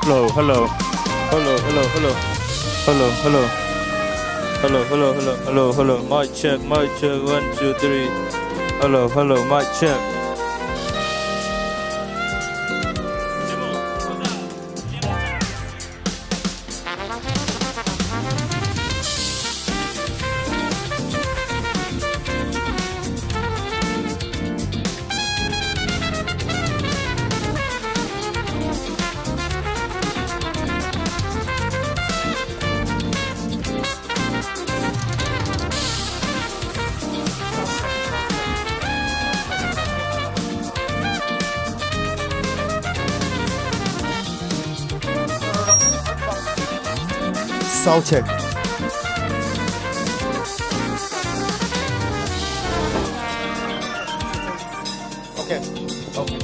Hello, hello. Hello, hello, hello. Hello, hello. Hello, hello, hello, hello, hello. Mic check, mic check. 1, 2, 3. Hello, hello, mic check. Sound check. Okay. Okay.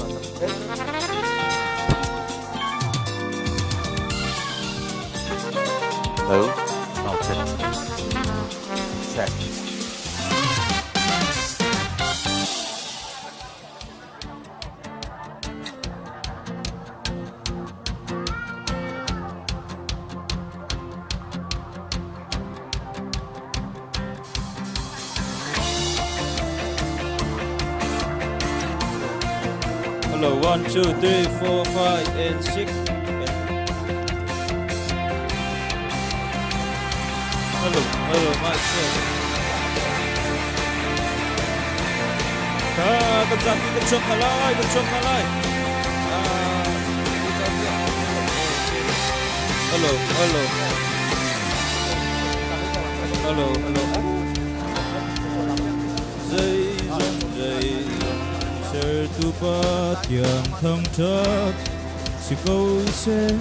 Hello. Sound check. Check. Hello, 1, 2, 3, 4, 5, and 6. Hello, hello, mic check. Ah, kan zapi kan chuak hna lai, kan chuak hna lai. Ah, hello, hello. Hello, hello. Zeizong zeizong sertu Pathian thangṭhat si ko seh.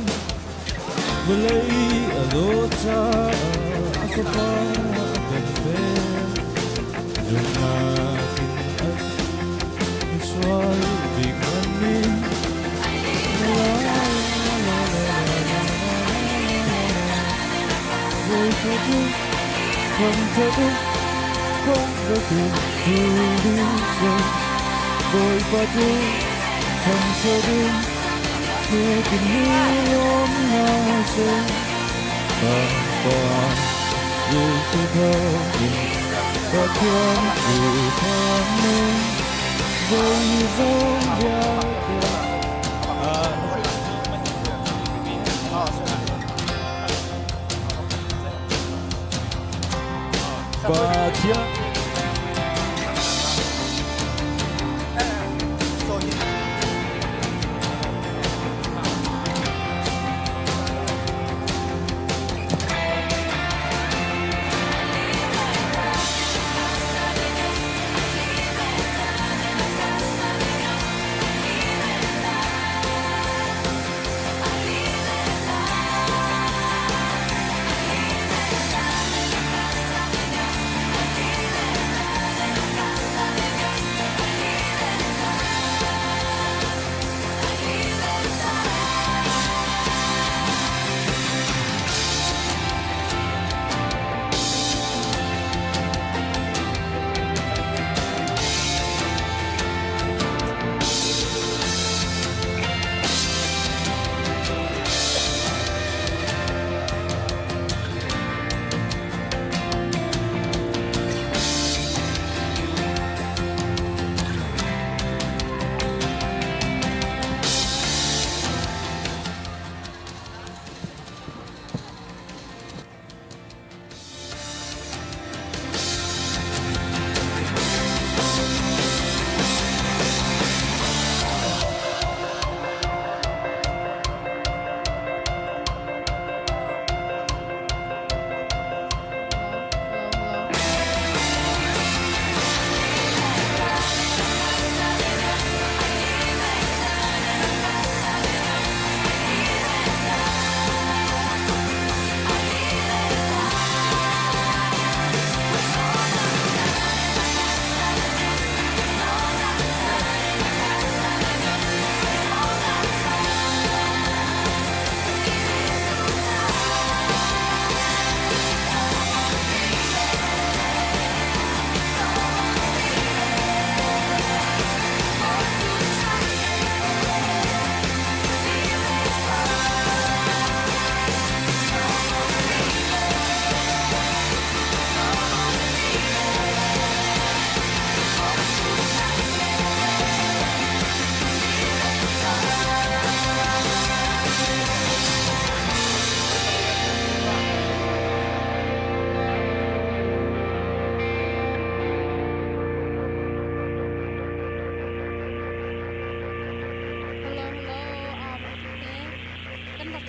Vawlei a dawt caah a fapa a kan pek. Zumhnak in a sual bik nganmi Bawipa cu thangṭhat u, thangṭhat u, cu Bawipa cu thangṭhat u, Cutin mi lawm hna seh. Bapa Jesuh thawngin Pathian cu thangmi zeizong vialte Pathian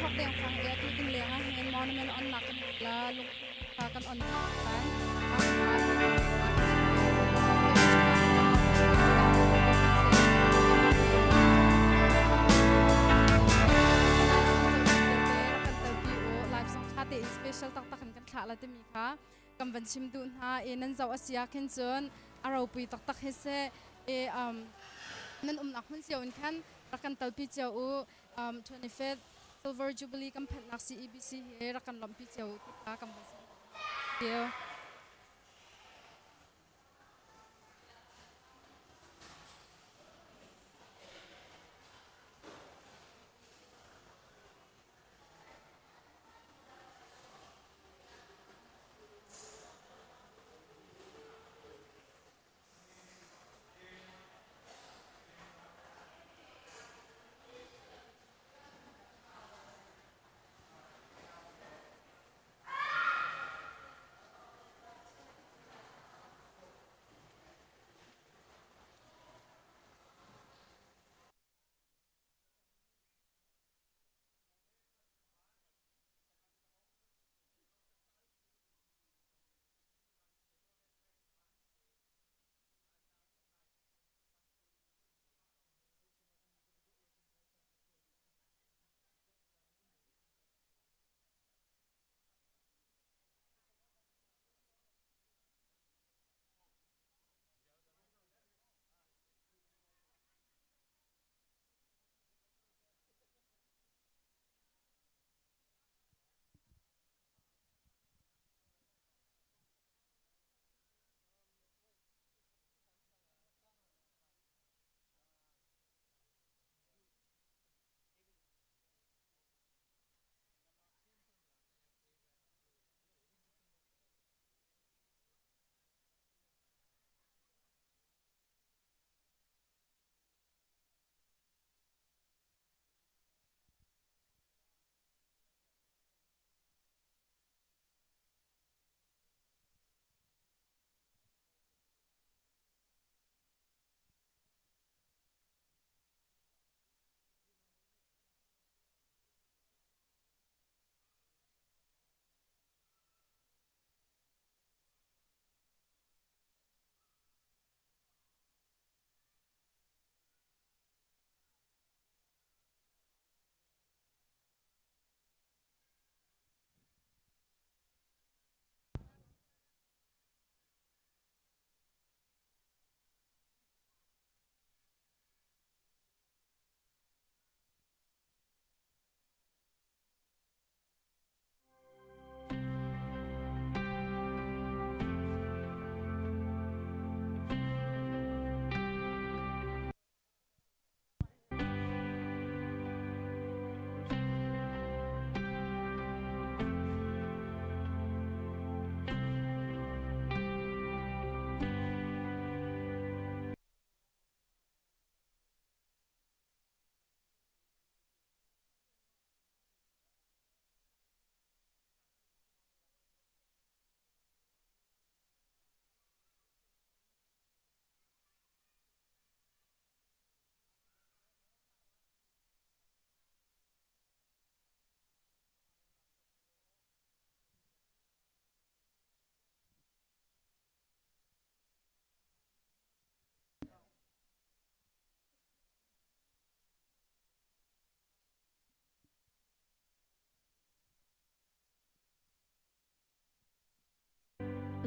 thok deng fang e atu ding leng ah hin monument on nak kan la lung kha kan on kan live song tha te special tak tak kan thlah la timi kha kan van chim duh hna i nan zoh a si ah khin cun a ropui taktak hi seh i nan umnak hmun cio in khan rak kan talpi cio u. 25th Silver Jubilee kan phanhnak CEBC he rak kan lawmhpi cio u ti kha kan van cio.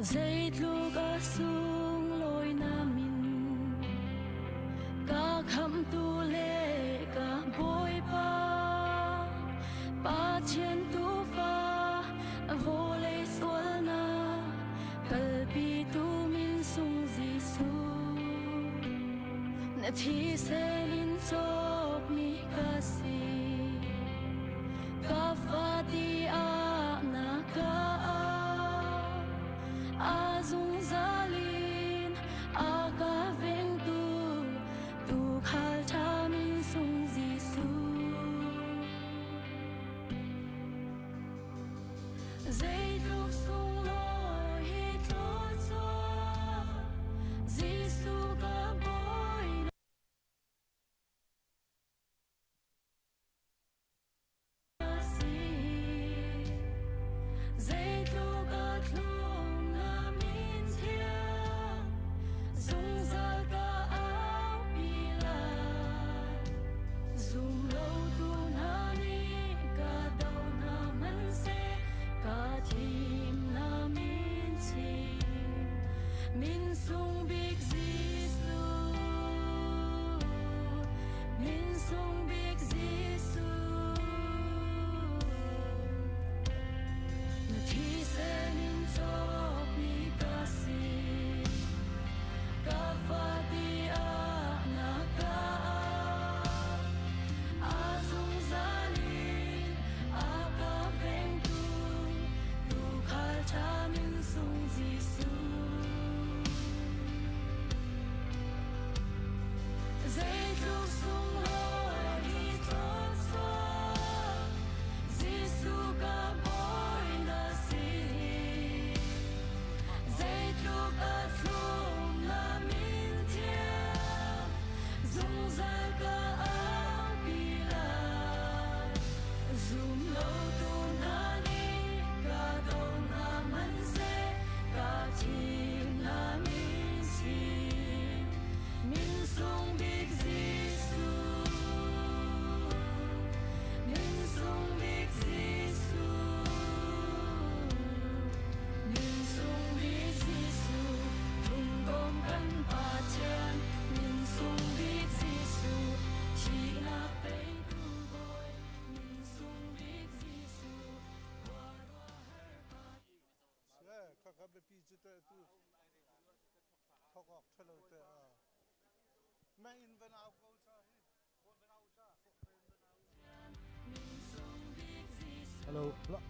Zeitluk a sunglawi na min, ka khamhtu le ka Bawipa, Pathian tuufa vawlei sualnak kalpitu min sung Jesuh. Na thisen in cawkmi ka si, ka fa tiah na ka auh. A zungzal in a ka vengtu tuukhal ṭha min sung Jesuh. Zeitluk sunglawi hi thluachuah Jesuh ka Bawi. Hello. Hello.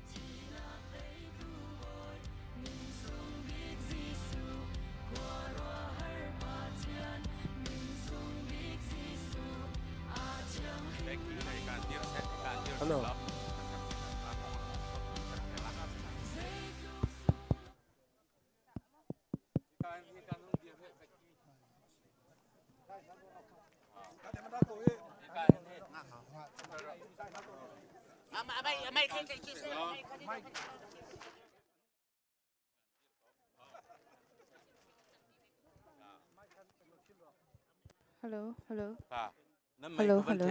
Hello, hello. Hello, Hello, hello. Hello.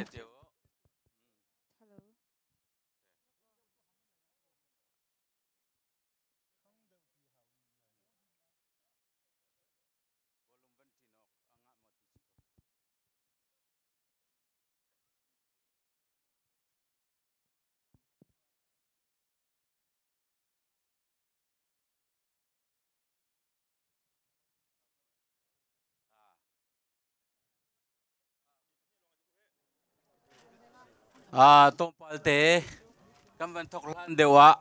Tlawmpal te kan van thok hlan deuh ah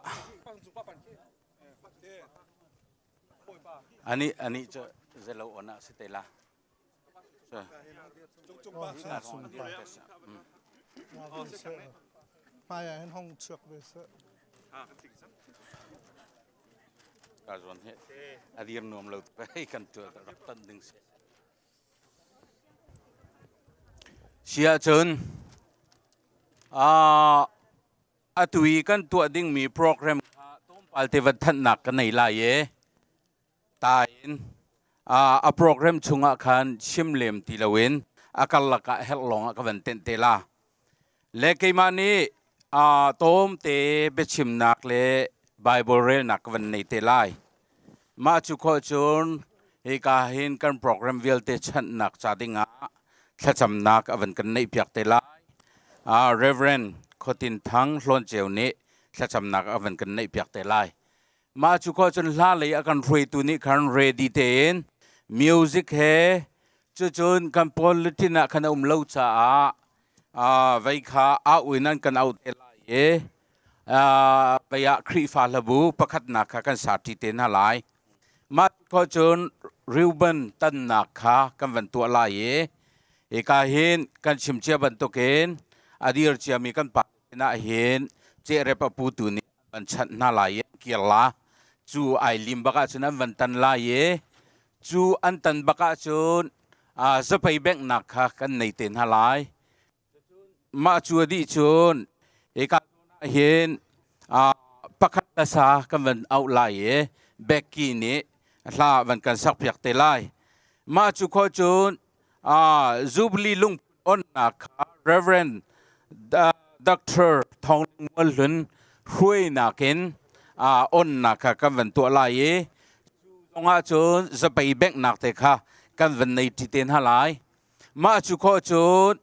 ani ani cu zelo on ah si te la. Hmai ah hin hong chuak ve seh. Ka zawn hi a dir nuam lo tuk kan tuah rak tan ding si. Si ahcun atu i kan tuah dingmi program kha tlawmpal te van thanhnak ka nei lai i ta in a program chungah khan chim lem ti loin a karlak ah herh lawng ah ka van tenh te la. Le keimah nih tawmte biachimnak le Bible relnak ka van nei te lai. Mah cu khawh cun hika hin kan program vialte chanhnak ca dingah thlacamnak a van kan neih piak te lai. Reverend Khotin Thang Hlawn Ceu nih thlacamnak a van kan neih piak te lai. Mah cu khawh cun hla lei a kan hruaitu nih khan ready tein music he cucun kan politin ah khan a um lo caah vei kha au in an kan auh te lai i vei ah Khrihfa hlabu pakhatnak kha kan sa ṭi te hna lai. Mah khawh cun Reuben tannak kha kan van tuah lai i hika hin kan chim cia bantukin a dir ciami kan pa ah hin cehrep a putu nih an chanh hna lai i an kir la. Cu ai lim bak ahcun an van tan lai i cu an tan bak ahcun zapei benghnak kha kan nei te hna lai. Mah cu a dih cun hika ah hin pakhat le sa kan van auh lai i Becky nih hla van kan sakpiak te lai. Mah cu khawh cun Jubilee lung onnak kha Reverend Dr. Thawng Mual Hlun hruainak in onnak kha kan van tuah lai i cu zongah cun zapei benghnak te kha kan van nei ṭi te hna lai. Mah cu khawh cun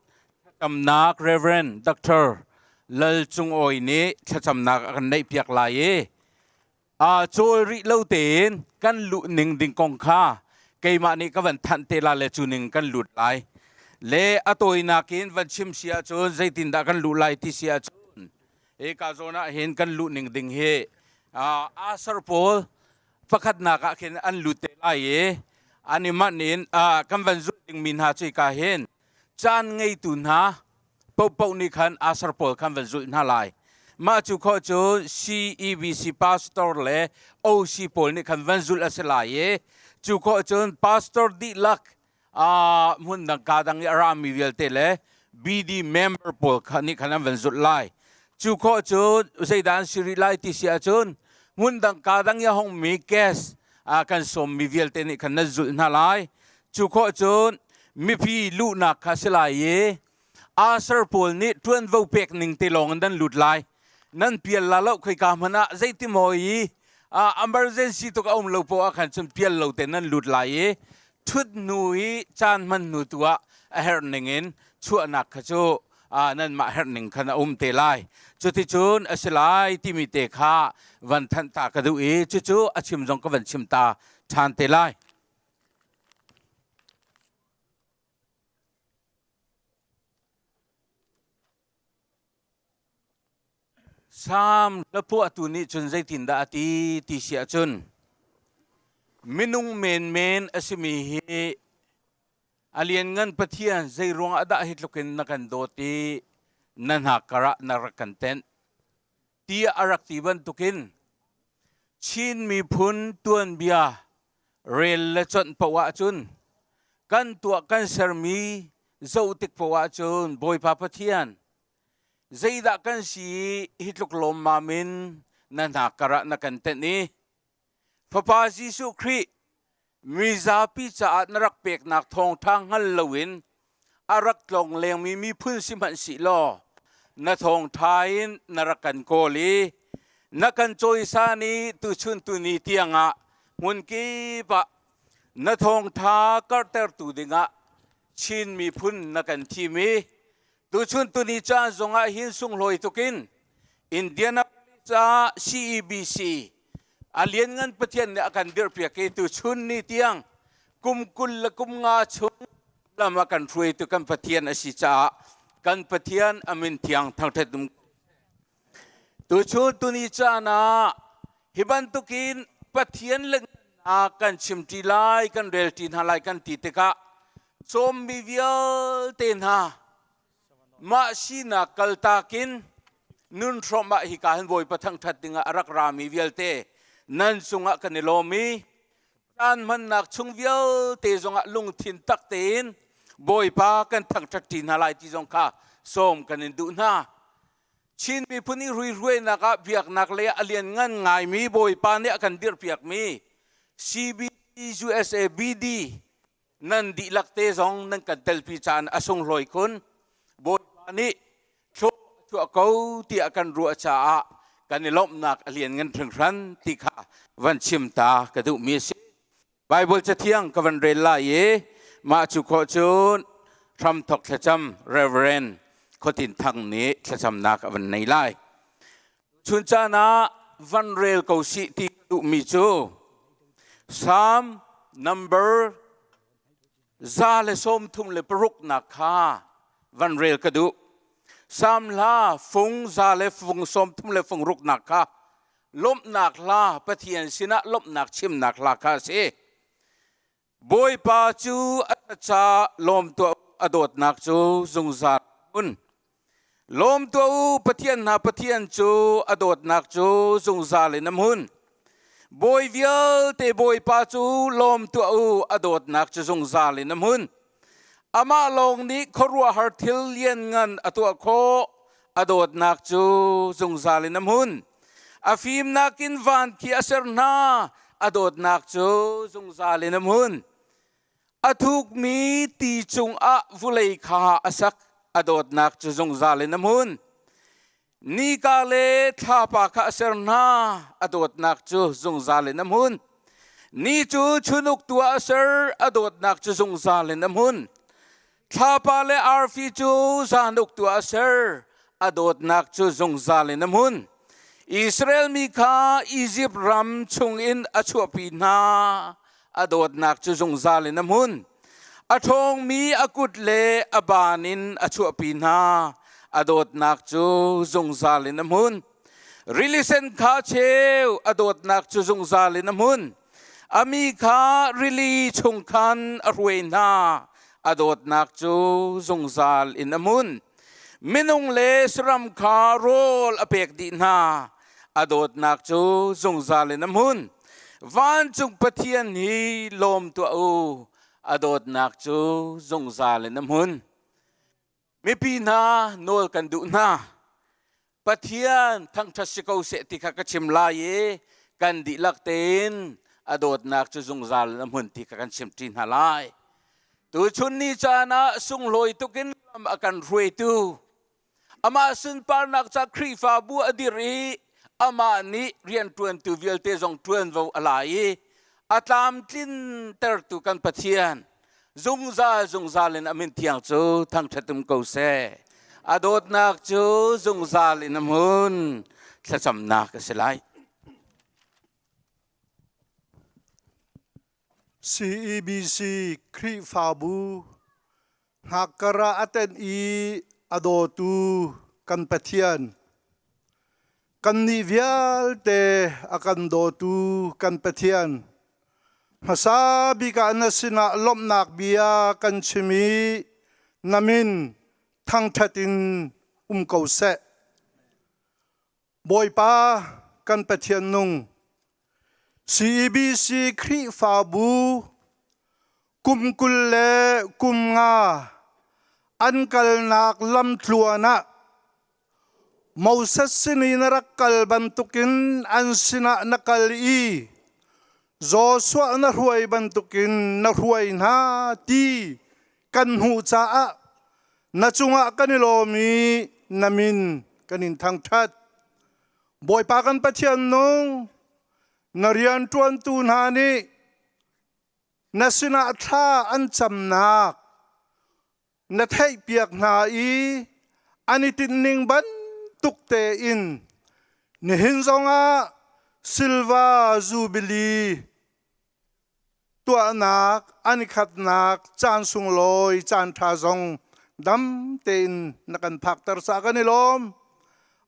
thlacamnak Reverend Dr. Lal Cung Awi nih thlacamnak a kan neihpiak lai i cawl rih lo tein kan luh ning ding kong kha keimah nih ka van thanh te la le cu ning kan lut lai. Le a tawinak in van chim si ahcun zeitindah kan luh lai ti si ahcun hika zawn ah hin kan luh ning ding hi asar pawl pakhatnak ah khin an lut te lai i an i manh in kan van zulh dingmi hna cu hika hin caan ngeitu hna paohpaoh nih khan asar pawl khan van zulh hna lai. Mah cu khawh cu CEBC pastor le OC pawl nih khan van zulh a si lai i cu khawh cun pastor dihlak hmun dang ka dang i a rami vialte le BD member pawl kha nih khan an van zulh lai. Cu khawh cu zeidah an si rih lai ti si ahcun hmun dang ka dang i a hongmi guest kan sawmmi vialte nih khan nan zulh hna lai. Cu khawh cun mipi luhnak kha si lai i Asher pawl nih ṭuanvo pek ning te lawng in nan lut lai. Nan pial la lo khoika hmanh ah zeiti maw i emergency tuk a um lo poah ah khan cun pial lo te nan lut lai i ṭhut hnu i caan hman hnu tu ah a herh ning in chuahnak kha cu nanmah herh ning khan a um te lai. Cuticun a si lai timi te kha van thanh ta ka duh i cucu a chim zong ka van chim ta ṭhan te lai. Salm hlapuahtu nih cun zeitindah a ti ti si ahcun minung menmen a simi hi a lianngan Pathian zei ruangah dah hi tlukin na kan dawt i na hnakkar ah na rak kan tenh tiah a rak ti bantukin Chin miphun tuanbia rel le conh paoh ahcun kan tuah kan sermi zoh tik paoh ahcun Bawipa Pathian zeidah kan si i hi tluk lawmmam in na hnakkar ah na kan tenh i Fapa Jesuh Khrih mizapi caah na rak peknak thawngṭha hngal loin a rak tlong lengmi miphun si hmanh sih law na thawngṭha in na rak kan kawl i na kan cawisan i tuchun tuni tiangah hmunkip ah na thawngṭha karhtertu dingah Chin miphun na kan thim i Tuchun tuni caan zongah hin sunglawi tukin Indianapolis ah CEBC a lianngan Pathian nih a kan dirhpiak i tuchun ni tiang kum 20 le kum nga chung lam a kan hruaitu kan Pathian a si caah kan Pathian a min thiang thangṭhat um Tuchun tuni caan ah hi bantukin Pathian le kan chimṭi lai, kan relṭi hna lai kan ti tikah cawmmi vialte hna mah sinak kaltak in nun hrawm ah hika hin Bawipa thangṭhat dingah a rak rami vialte nan cungah kan i lawm i caan hmannak chung vialte zongah lungthin tak tein Bawipa kan thangṭhatṭi hna lai ti zong kha sawm kan in duh hna. Chin miphun i ruihruainak ah biaknak lei ah a lianngan ngaimi Bawipa nih a kan dirhpiakmi CBCUSA BD nan dihlak te zong nan kan telpi caan a sunglawi khun. Bawipa nih thlawh a chuah ko tiah kan ruah caah kan i lawmhnak a lianngan hringhran ti kha van chim ta ka duhmi a si. Baibal cathiang ka van rel lai i mah cu khawh cun hramthok thlacam Reverend Khuatin Thang nih thlacamnak a van nei lai. Chun caan ah van rel ko sih ti ka duhmi cu Psalm number 136 nak kha van rel ka duh. Psalm hla fung za le fung sawm thum le fung ruk nak kha lawmhnak hla Pathian sinah lawmhnak chimnak hla kha a si. Bawipa cu a ca lawm tuah a dawtnak cu zungzal un. Lawm tuah u Pathian hna Pathian cu a dawtnak cu zungzal in a hmun. Bawi vialte Bawipa cu lawm tuah u a dawtnak cu zungzal in a hmun. Amah lawng nih khuaruahhar thil lianngan a tuah khawh. A dawtnak cu zungzal in a hmun. A fimnak in van khi a ser hna. A dawtnak cu zungzal in a hmun. A thukmi ti cungah vulei kha a sak. A dawtnak cu zungzal in a hmun. Nika le thlapa kha a ser hna, a dawtnak cu zungzal in a hmun. Ni cu chunuk tu ah a ser, a dawtnak cu zungzal in a hmun. Thlapa le arfi cu zan uktu ah a ser, a dawtnak cu zungzal in a hmun. Israel mi kha Izipt ram chungin a chuahpi hna, a dawtnak cu zungzal in a hmun. A ṭhawngmi a kut le a baan in a chuahpi hna. A dawtnak cu zungzal in a hmun. Rili sen kha cheu, a dawtnak cu zungzal in a hmun. A mi kha rili chung khan a hruai hna. A dawtnak cu zungzal in a hmun. Minung le saram kha rawl a pek dih hna. A dawtnak cu zungzal in a hmun. Vancung Pathian hi lawm tuah u. A dawtnak cu zungzal in a hmun. Mipi hna nawl kan duh hna. Pathian thangṭhat si ko seh ti kha ka chim lai i kan dihlak tein a dawtnak cu zungzal in a hmun ti kha kan chimṭi hna lai. Tuchun ni caan ah sunglawi tukin lam a kan hruaitu amah sunparnak ca Khrihfabu a dir i amah nih rianṭuantu vialte zong ṭuanvo a la i a tlamtlintertu kan Pathian zungzal zungzal in a min thiang cu thangṭhat um ko seh. A dawtnak cu zungzal in a hmun. Thlacamnak a si lai. CEBC Khrihfabu hngakar ah a tenh i a dawtu kan Pathian. Kannih vialte a kan dawtu kan Pathian, hmasa bik ah na sinah lawmhnak bia kan chim i na min thangṭhat in um ko seh. Bawipa kan Pathian nung, CEBC Khrihfabu kum 25 an kalnak lamtluan ah Moses sin i na rak kal bantukin an sinah na kal i Joshua na hruai bantukin na hruai hna ti kan hmuh caah na cungah kan i lawm i na min kan in thangṭhat. Bawipa kan Pathian nung, na rianṭuantu hna nih na sinah thla an camnak na theihpiak hna i an i tinhning bantuk tein nihin zongah Silva Jubilee tuahnak an i khatnak caan sunglawi caan ṭha zong dam tein na kan phakter caah kan i lawm.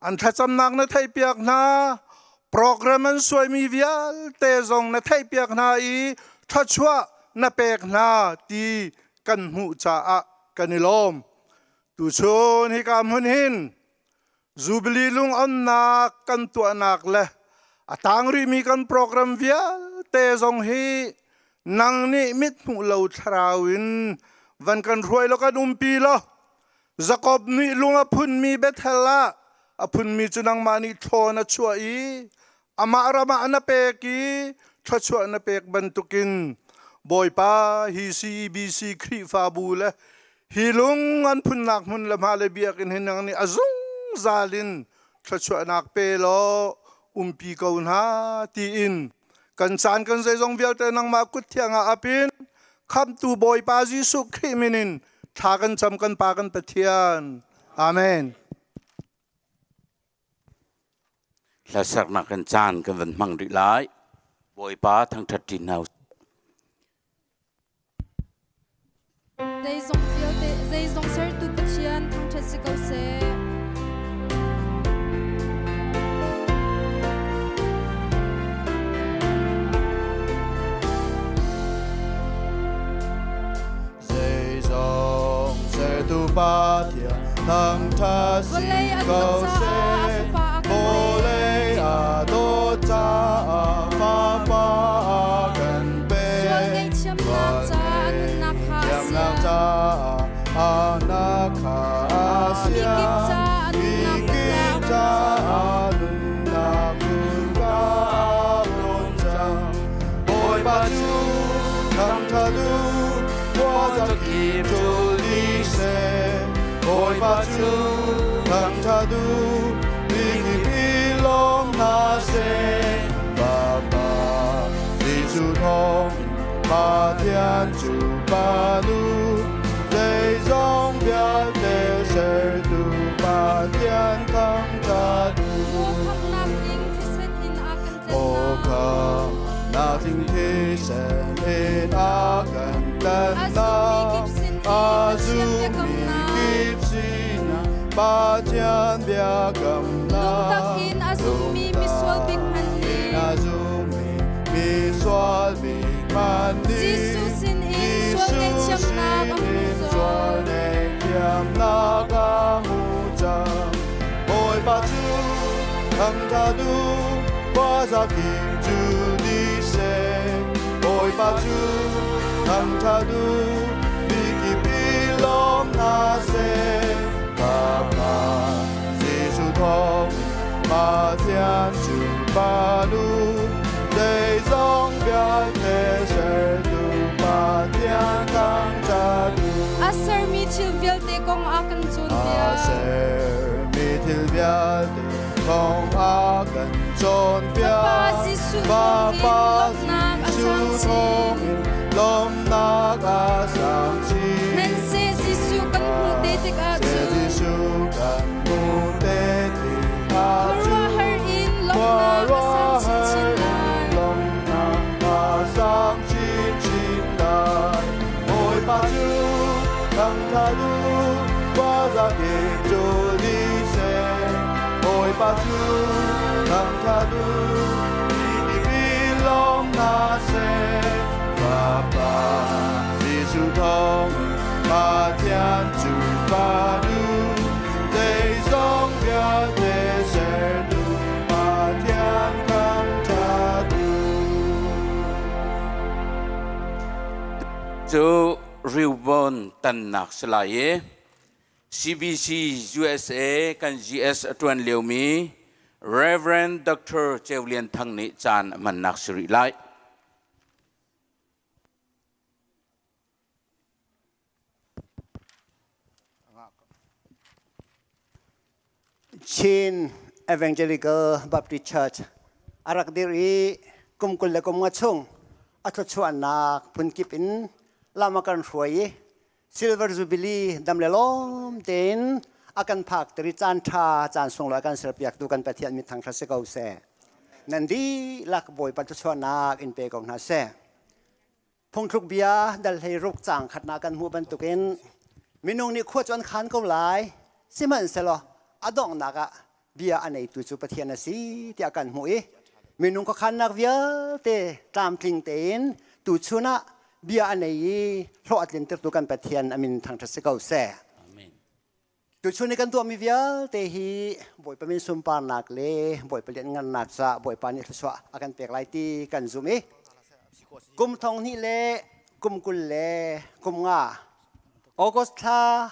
An thlacamnak na theihpiak hna, program an suaimi vialte zong na theihpiak hna i thluachuah na pek hna ti kan hmuh caah kan i lawm. Tuchun hika hmun hin Jubilee lungonnak kan tuahnak le a tang rihmi kan program vialte zong hi nang nih mithmuh lo thlarau in van kan hruai law kan umpi law Jakob nih lung a phunmi Bethel ah a phunmi cu nangmah nih thlawn a chuah i amah ram ah na pek i thluachuah na pek bantukin Bawipa hi CEBC Khrihfabu le hi lung an phunnak hmun le hma le biakinn hi nang nih a zungzal in thluachuahnak pe law umpi ko hna tiin kan caan kan zeizong vialte nangmah kut thiang ah apin khamtu Bawipa Jesuh Khrih min in thla kan cam kan Pa kan Pathian. Amen. Hlasaknak kan caan kan van hmang rih lai. Bawipa thangṭhat ṭi hna usih. Zeizong vialte zeizong sertu Pathian thangṭhat si ko seh. Zeizong sertu Pathian thangṭhat si Vawlei a ko dawt caah seh. a fapa a kan pek. Vawlei a dawt caah Fapa a kan pek. Sual ngaihthiamnak caah a nunnak kha a Thiamnak sian. caah a nak kha a Mikip sian. caah a nunnak Mikip kutka caah a nunnak kutka a hun cang. Bawipa cu thangṭhat u, khuazakip cu dih seh. Bawipa cu thangṭhat u, mikip i lawm hna seh. Bapa Jesuh thawngin Pathian cu Pa nu, zeizong vialte sertu Pathian thangṭhat u. Khamhnak tling thisen in a kan Aw tlanhnak. khamhnak tling thisen in a kan A zummi tlanhnak. kip sin i A Pathian zummi biakamnak. kip sinah Pathian biakamnak. Lungtak in a zummi misual bik hmanh nih. In a zummi misual bik hmanh nih. Jesuh sin in sual ngaihthiamnak a hmu Jesuh sin in cang. sual ngaihthiamnak a hmu cang. Bawipa cu thangṭhat u, khuazakip cu dih seh. Bawipa cu thangṭhat u, mikip i lawm hna seh. Bapa Jesuh thawng Pathian cu Pa nu, zeizong vialte sertu Pathian thangṭhat u. A sermi thil vialte kong a kan A cawnpiak. sermi thil vialte kong a kan cawnpiak. Fapa Jesuh thawngin Fapa lawmhnak a Jesuh sang chin. thawngin lawmhnak a sang chin. Hmanhseh Jesuh kan hmuh te tikah Seh cun Jesuh kan hmuh te tikah cun khuaruahhar in lawmhnak a sang chinchin lai. Lawmhnak a sang chinchin lai. Bawipa cu thangṭhat u, khuazakip cu dih seh. Bawipa cu Thangthat u, mi lawm hna seh. Fapa Jesuh thawngin Pathian cu fanu, zeizong vialte sertu Pathian thangṭhat u. Cu riubon tannak si lai i CBC USA kan GS a ṭuan liomi Reverend Dr. Ceu Lian Thang nih caan a hmannak si rih lai. Chin Evangelical Baptist Church a rak dir i kum 20 le kum nga chung a thluachuahnak phunkip in lam a kan hruai i Silver Jubilee dam le lawm tein a kan phak tiri caan ṭha caan sunglawi kan serpiaktu kan Pathian min thangṭhat si ko seh. Nan dihlak Bawipa thluachuahnak in pe ko hna seh. Phungthluk bia dal hlei ruk caang khatnak kan hmuh bantukin minung nih khua cu an khan ko lai sihmanhsehlaw a donghnak ah bia a neitu cu Pathian a si tiah kan hmuh i minung khuakhannak vialte tlamtling tein tuchun ah bia a nei i hlawh a tlintertu kan Pathian a min thangṭhat si ko seh. Amen. Tuchun i kan tuahmi vialte hi Bawipa min sunparnak le Bawipa lianngannak caah Bawipa nih thluachuah a kan pek lai ti kan zumh i kum thong hnih le kum 20 le kum nga August thla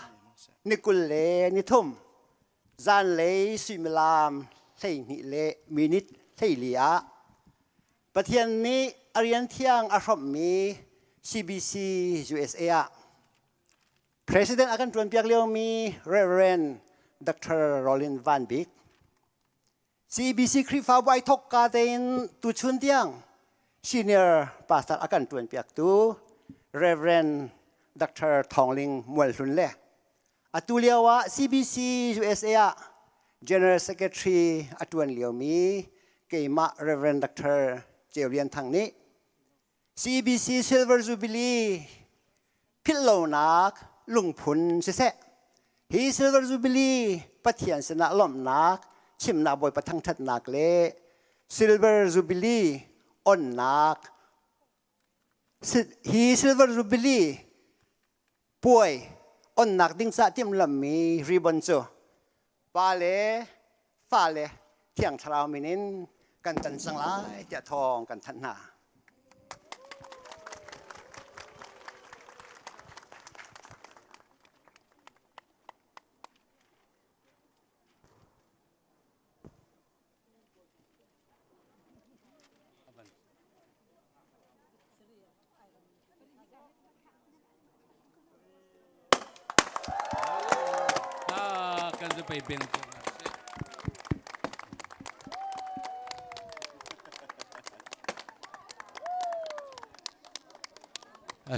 ni 20 le ni thum zanlei suimilam 12 le minute 14 ah Pathian nih a rian thiang a hrawmhmi CBC USA ah President a kan ṭuanpiak liomi Reverend Dr. Rolin Van Bik CBC Khrihfabu ai thawk ka tein tuchun tiang senior pastor a kan ṭuanpiaktu Reverend Dr. Thawng Ling Mualhlun le atu lio ah CBC USA ah General Secretary a ṭuan liomi keimah Reverend Dr. Ceu Lian Thang nih CBC Silver Jubilee philhlonak lungphun siseh hi Silver Jubilee Pathian sinah lawmhnak chimnak Bawipa thangṭhatnak le Silver Jubilee onnak hi Silver Jubilee puai onnak ding ca timhlamhmi ribbon cu pa le fale thiang thlarau min in kan tan cang lai tiah thawng kan thanh hna. Kan zu pei beng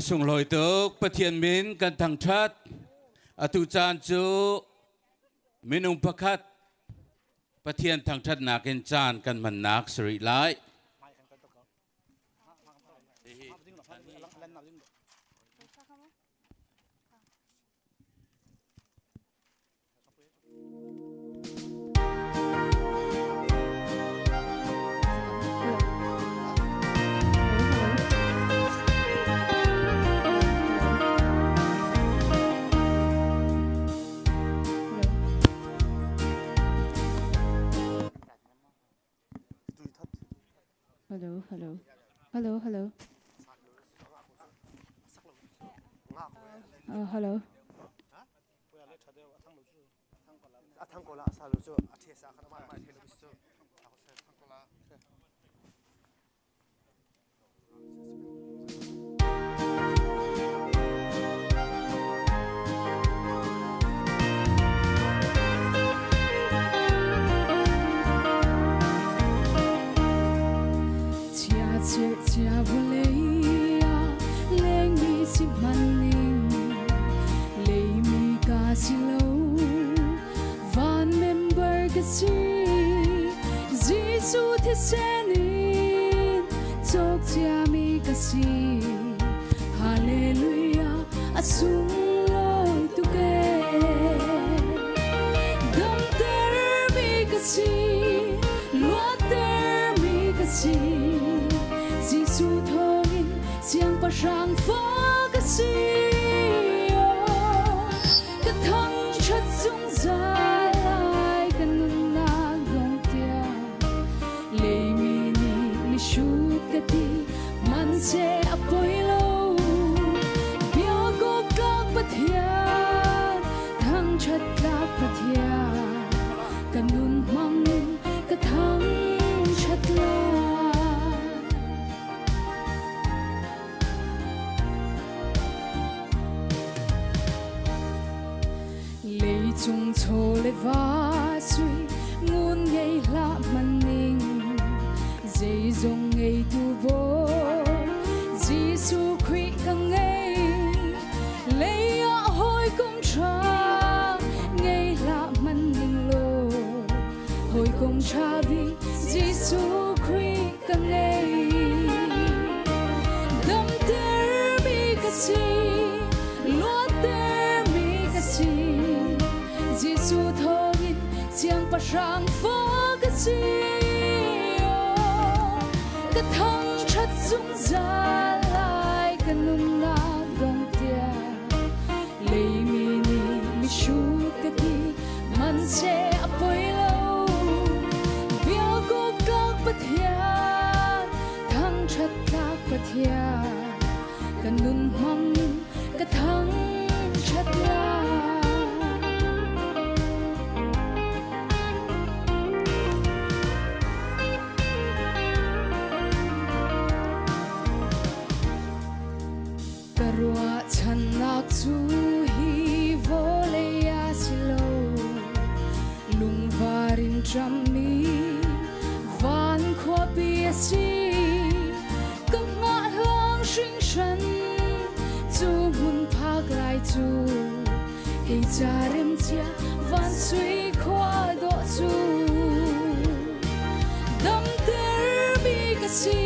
Sunglawi tuk Pathian min kan thangṭhat. Atu caan cu minung pakhat Pathian thangṭhatnak in caan kan hmannak si rih lai. Hello, hello. Hello, hello. Hello. Chia chia vulei ah lengmi si hmanning leimi ka si lo van member ka si Jesuh thisen in cawk ciami ka si Hallelujah a sunglawi tuk ee damtermi ka si. Hawikom ṭha bik Jesuh Khrih ka ngei. Damtermi ka si, luattermi ka si. Jesuh thawngin siangpahrang fa ka si. Oh, ka thangṭhat zungzal lai ka nunnak dong tiang. Leimi nih mihrut ka ti hmanhseh a poi lo. Biakawk tlak Pathian, thangṭhat tlak Pathian, ka nun hmang in ka thangṭhat lai. Ka ruahchannak cu hi vawlei a si lo. Lungvar in ṭammi van khuapi a si. Ka hngahhlang hringhran cu hmun phak lai cu kei ca remcia van sui khua dawh cu. Damtermi ka si,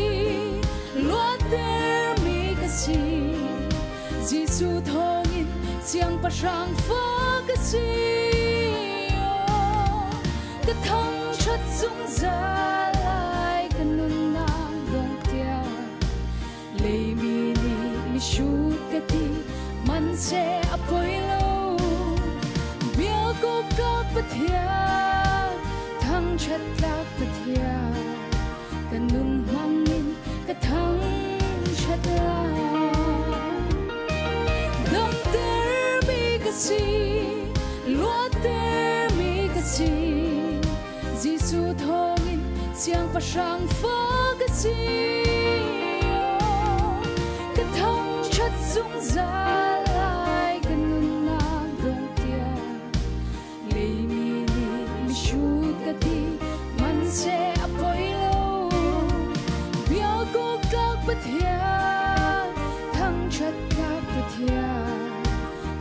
luattermi ka si. Jesuh thawngin siangpahrang fa ka si. Oh, ka thangṭhat zungzal lai ka nunnak dong tiang. Leimi nih mihrut ka ti, hmanhseh a poi lo. Biakawk tlak Pathian, thangṭhat tlak Pathian, ka nun hmang in ka thangṭhat lai. Damtermi ka si, luattermi ka si. Jesuh thawngin siangpahrang fa ka si. Ka thangṭhat zungzal lai ka nunnak dong tiang. Leimi nih mihrut ka ti, hmanhseh a poi lo. Biakawk tlak Pathian, thangṭhat tlak Pathian,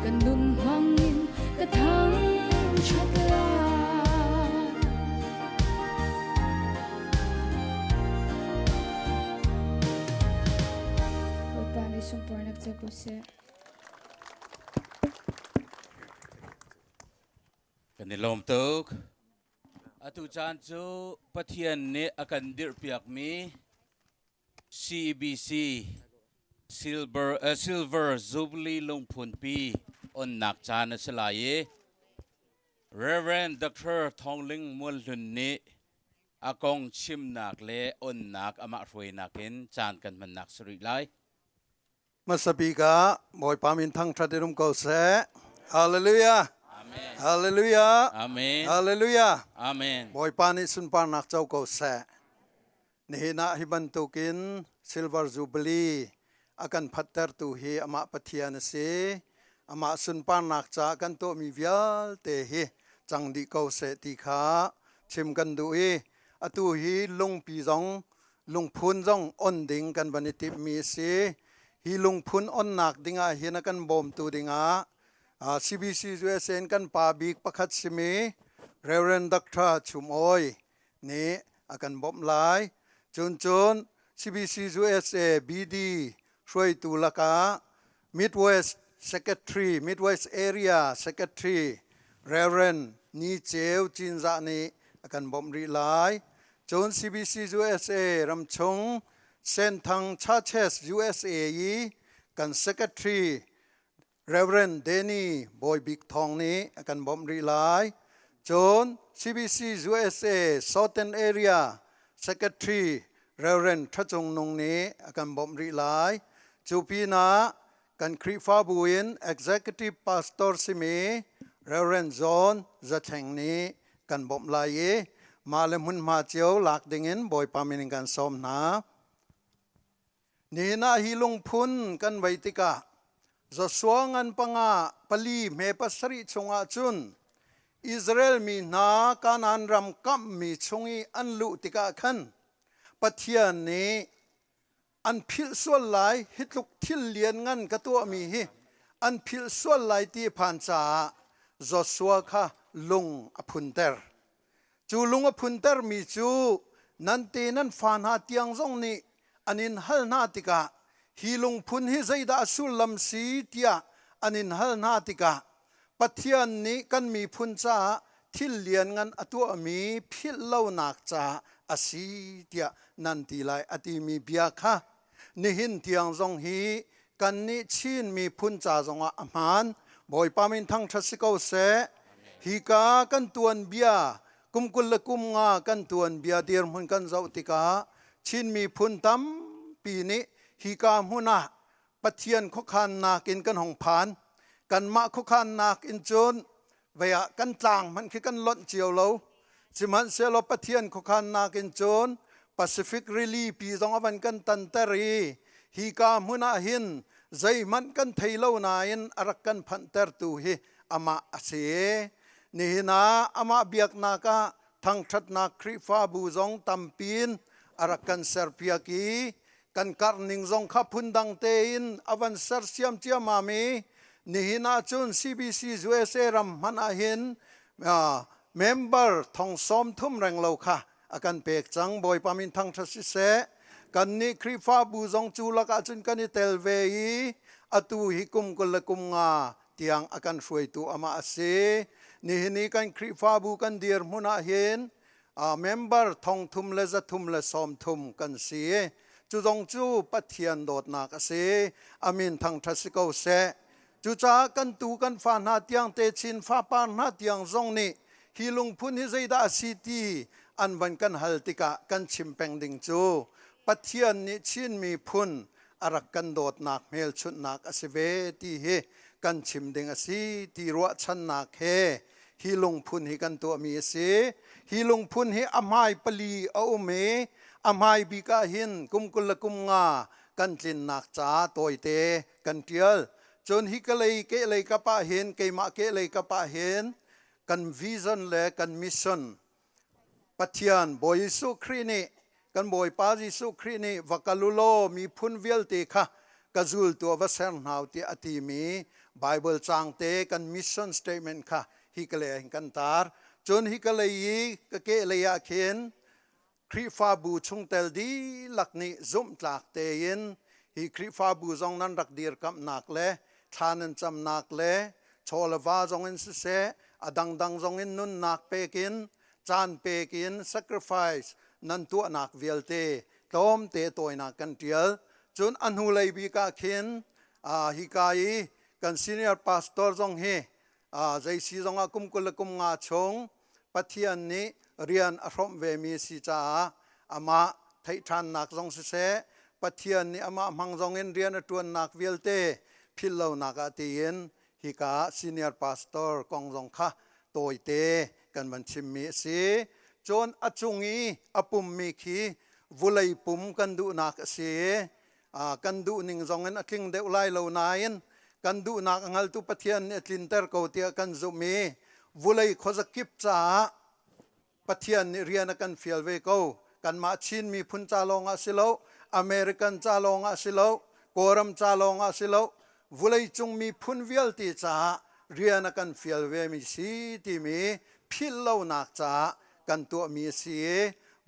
ka nun hmang in ka thangṭhat lai. Bawipa nih sunparnak co ko seh. Kan i lawm tuk. Atu caan cu Pathian nih a kan dirhpiakmi CEBC Silver, uh, Silver Jubilee lungphunpi onnak caan a si lai i Reverend Dr. Thawngling Mualhlun nih a kong chimnak le onnak amah hruainak in caan kan hmannak si rih lai. Hmasa bik ah Bawipa min thangṭhat in um ko seh. Hallelujah. Amen. Hallelujah. Amen. Hallelujah. Amen. Bawipa nih sunparnak co ko seh. Nihin ah hi bantukin Silver Jubilee a kan phattertu hi amah Pathian a si. Amah sunparnak caah kan tuahmi vialte hi cang dih ko seh ti kha chim kan duh i atu hi lungpi zong lungphun zong on ding kan van i timhmi a si. Hi lungphun onnak dingah hin a kan bawmtu dingah CBC USA in kan pa bik pakhat simi Reverend Dr. Chum Awi nih a kan bawmh lai. Cun cun CBC USA BD hruaitu lakah Midwest Secretary, Midwest Area Secretary Reverend Ni Ceu Cinzah nih a kan bawmh rih lai. Cun CBC USA ramchung Senthang Churches USA i kan Secretary Reverend Danny Bawi Bik Thawng nih a kan bawmh rih lai. Cun CBC USA Southern Area Secretary Reverend Tha Cung Nung nih a kan bawmh rih lai. Cu pinah kan Khrihfabu in Executive Pastor simi Reverend John Zathleng nih kan bawmh lai i mah le hmunhma cio lak dingin Bawipa min in kan sawm hna. Nihin ah hi lungphun kan vei tikah Joshua ngan panga pali hme pasarih chungah cun Israel mi hna Kanaan ram kamhmi chung i an luh tikah khan Pathian nih an philh sual lai hi tluk thil lianngan ka tuahmi hi an philh sual lai ti phan caah Joshua kha lung a phunter. Cu lung a phuntermi cu nan te nan fa hna tiang zong nih an in hal hna tikah hi lungphun hi zeidah a sullam si tiah an in hal hna tikah Pathian nih kan miphun caah thil lianngan a tuahmi philh lonak caah a si tiah nan ti lai a timi bia kha nihin tiang zong hi kannih Chin miphun ca zongah a hmaan. Bawipa min thangṭhat si ko seh. Hika kan tuanbia kum 20 le kum nga kan tuanbia dirhmun kan zoh tikah Chin miphun tampi nih hika hmun ah Pathian khuakhannak in kan hong phan. Kanmah khuakhannak in cun vei ah kan tlang hmanh khi kan lonh cio lo. Sihmanhsehlaw Pathian khuakhannak in cun Pacific Rili pi zong a van kan tanter i hika hmun ah hin zeihmanh kan thei lo nain a rak kan phanhtertu hi amah a si. Nihin ah amah biaknak ah thangṭhatnak Khrihfabu zong tampiin a rak kan serpiak i kan karhning zong kha phundang tein a van sersiam ciammam i nihin ahcun CBC USA ram hmanh ahhin member thong 30 reng lo kha a kan pek cang. Bawipa min thangṭhat siseh. Kannih Khrihfabu zong cu lakah cun kan i tel ve i atu hi kum 25 tiang a kan hruaitu amah a si. Nihin i kan Khrihfabu kan dirhmun ahhin member 300 le 330 kan si. Cu zong cu Pathian dawtnak a si. Amin thangṭhat si ko seh. Cucaah kan tu kan fa hna tiang te chin fapar hna tiang zong nih hi lungphun hi zeidah a si ti an van kan hal tikah kan chim peng ding cu Pathian nih Chin miphun a rak kan dawtnak hmelchunhnak a si ve ti hi kan chim ding a si ti ruahchannak he hi lungphun hi kan tuahmi a si. Hi lungphun hi a hmai pali a um i a hmai bik ah hin kum 25 kan tlinnak ca tawite kan ṭial. Cun hi ka lei kehlei kap ah hin keimah kehlei kap ah hin kan vision le kan mission Pathian Bawi Jesuh Khrih nih kan Bawipa Jesuh Khrih nih va kal u law miphun vialte kha ka zultu ah va ser hna u tiah a timi Bible caang te kan mission statement kha hi ka lei ah hin kan tar. Cun hi ka lei i ka kehlei ah khin Khrihfabu chungtel dihlak nih zumhtlak tein hi Khrihfabu zong nan rak dirkamhnak le thla nan camnak le chaw le va zong in siseh a dangdang zong in nunnak pek in caan pek in sacrifice nan tuahnak vialte tlawmte tawinak kan ṭial. Cun a hnulei bik ah khin hika i kan senior pastor zong hi zei si zongah kum 25 chung Pathian nih rian a hrawmh vemi a si caah amah theih ṭhannak zong siseh Pathian nih amah hmang zong in rian a ṭuannak vialte philh lonak ah tiin hika ah senior pastor kong zong kha tawite kan van chimmi a si. Cun a cung i a pummi khi vulei pum kan duhnak a si. Kan duhning zong in a tling deuh lai lo nain kan duhnak a hngaltu Pathian nih a tlinter ko tiah kan zumh i vulei khuazakip caah Pathian nih rian a kan fial ve ko. Kanmah Chin miphun ca lawng ah si lo, American ca lawng ah si lo, Kawlram ca lawng ah si lo, vulei cung miphun vialte caah rian a kan fial vemi si timi philh lonak caah kan tuahmi a si i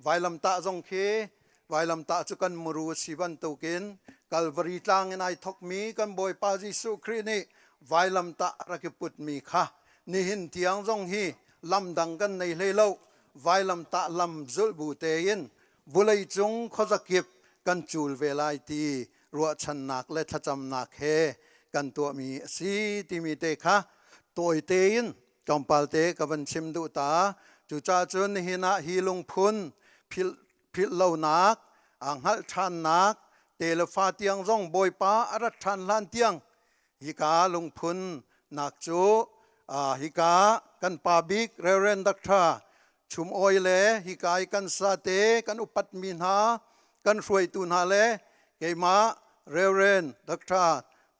vailamtah zong khi Vailamtah cu kan muru a si bantukin Kalvari tlang in ai thawkmi kan Bawipa Jesuh Khrih nih vailamtah a rak i putmi kha nihin tiang zong hi lam dang kan nei hlei lo. Vailamtah lam zulh bu tein vawleicung khuazakip kan cul ve lai ti ruahchannak le thlacamnak he kan tuahmi a si timi te kha tawi tein tlawmpal te ka van chim duh ta. Cucaah cun nihin ah hi lungphun philh philhlonak, aa hngalh ṭhannak, telefa tiang zong Bawipa a rat ṭhan hlan tiang hika lungphun nak cu hika kan pa bik Reverend Dr. Chum Awi le hika i kan sate kan upatmi hna kan hruaitu hna le keimah Reverend Dr.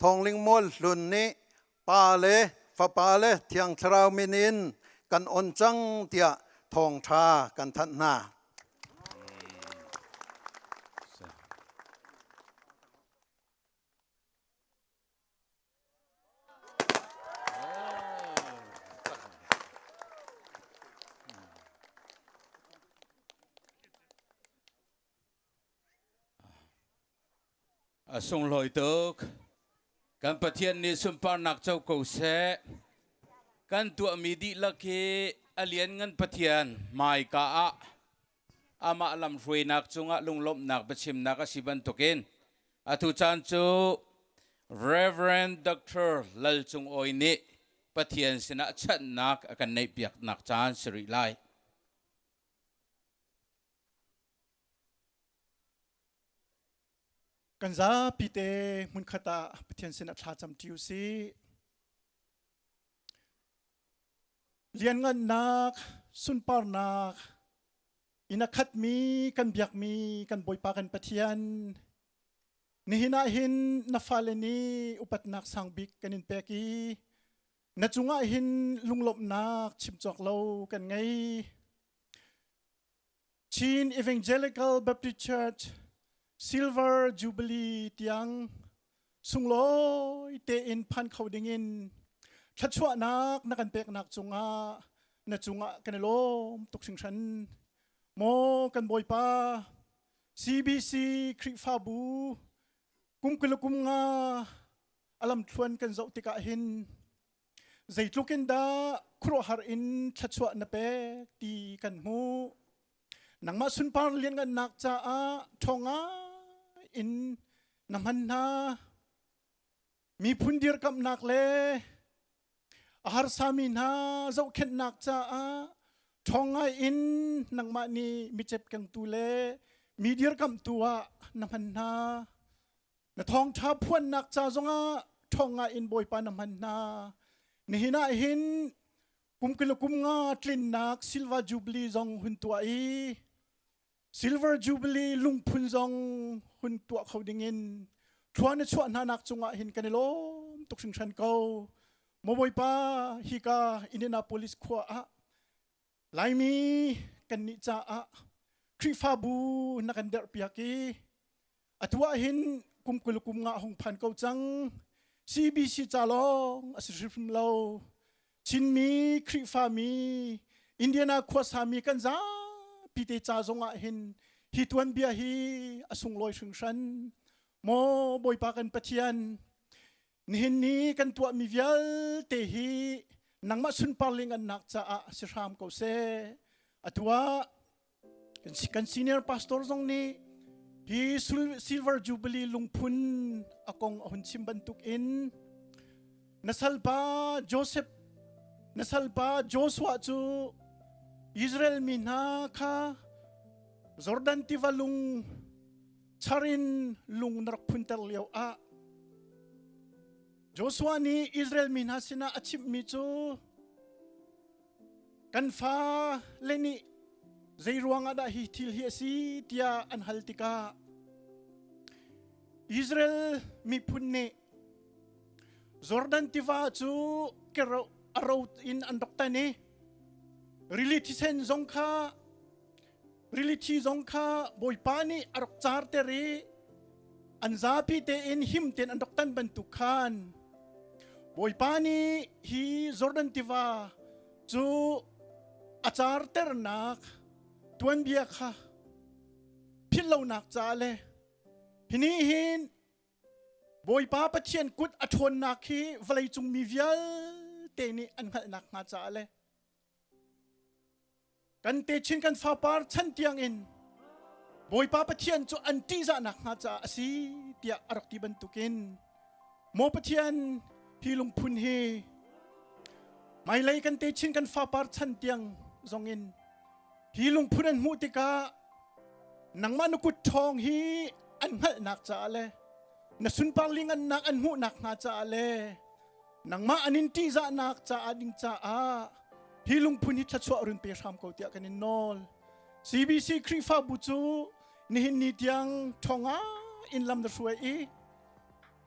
Thawngling Mual Hlun nih Pa le Fapa le Thiang Thlarau min in kan on cang tiah thawngṭha kan thanh hna. A sunglawi tuk. Kan Pathian nih sunparnak co ko seh. Kan tuahmi dihlak hi a lianngan Pathian hmaika ah amah lamhruainak cungah lunglawmhnak biachimnak a si bantukin atu caan cu Reverend Dr. Lal Cung Awi nih Pathian sinah chanhnak a kan neihpiaknak caan si rih lai. Kan zapi te hmunkhat ah Pathian sinah thla cam ṭi u sih. Lianngannak, sunparnak, in a khatmi kan biakmi kan Bawipa kan Pathian, nihin ah hin na fale nih upatnak sang bik kan in pek i na cungah hin lunglawmhnak chim cawk lo kan ngei. Chin Evangelical Baptist Church Silver Jubilee tiang sunglawi tein phan kho dingin thluachuahnak na kan peknak cungah na cungah kan i lawm tuk hringhran. Maw kan Bawipa CBC Khrihfabu kum kul kum nga a lamthluan kan zoh tikah hin Zeitluk in dah khuaruahhar in thluachuah na pek ti kan hmuh. Nangmah sunpar lianngannak caah ṭhawng in na hman hna. Miphun dirkamhnak le a harsami hna zohkhenhnak caah ṭhawng ngai in nangmah nih micep kengtu le mi dirkamhtu ah na hman hna. Na thawngṭha phuannak ca zongah ṭhawng ngai in Bawipa na hman hna. Nihin ah hin kum kul kum nga tlinnak Silver Jubilee zong hun tuah i Silver Jubilee lungphun zong hun tuah kho dingin thlua na chuah hna nak cungah hin kan i lawm tuk hringhran ko. Maw Bawipa hika Indianapolis khua ah Laimi kannih caah Khrihfabu na kan derhpiak i atu ah hin kum 20 kum nga hung phan ko cang. CBC ca lawng a si hrimhrim lo. Chinmi Khrihfami Indiana khuasami kan zapi te ca zong ah hin hi tuanbia hi a sunglawi hringhran. Maw Bawipa kan Pathian, Nihin ni kan tuahmi vialte hi nangmah sunpar lingannak caah si hram ko seh. Atu ah kan senior pastor zong nih hi Silver Jubilee lungphun a kong a hun chim bantuk in na salpa Joseph na salpa Joshua cu Israel mi hna kha Jordan tiva lung char in lung na rak phunter lio ah Joshua nih Israel mi hna sinah a chimhmi cu kan fa le nih zei ruangah dah hi thil hi a si tiah an hal tikah Israel miphun nih Jordan tiva cu kero a ro in an rak tan i rili thisen zong kha Rili thi zong kha Bawipa nih a rak carter i an zapi tein him tein an rak tan bantuk khan Bawipa nih hi Jordan tiva cu a carternak tuanbia kha philhlonak caah le hi nih hin Bawipa Pathian kut a ṭhawnnak hi vawleicung mi vialte nih an hngalhnak hnga caah le Kan techin kan fapar chan tiangin Bawipa Pathian cu an ṭihzahnak hnga caah a si tiah a rak ti bantukin Maw Pathian hi lungphun hi hmailei kan techin kan fapar chan tiang zongin hi lungphun an hmuh tikah nangmah na kut ṭhawng hi an hngalhnak caah le na sunpar lingannak an hmuhnak hnga caah le nangmah an in ṭihzahnak caah ding caah hi lungphun hi thluachuah run pe hram ko tiah kan in nawl CBC Khrihfabu cu nihin ni tiang ṭhawng in lam na hruai i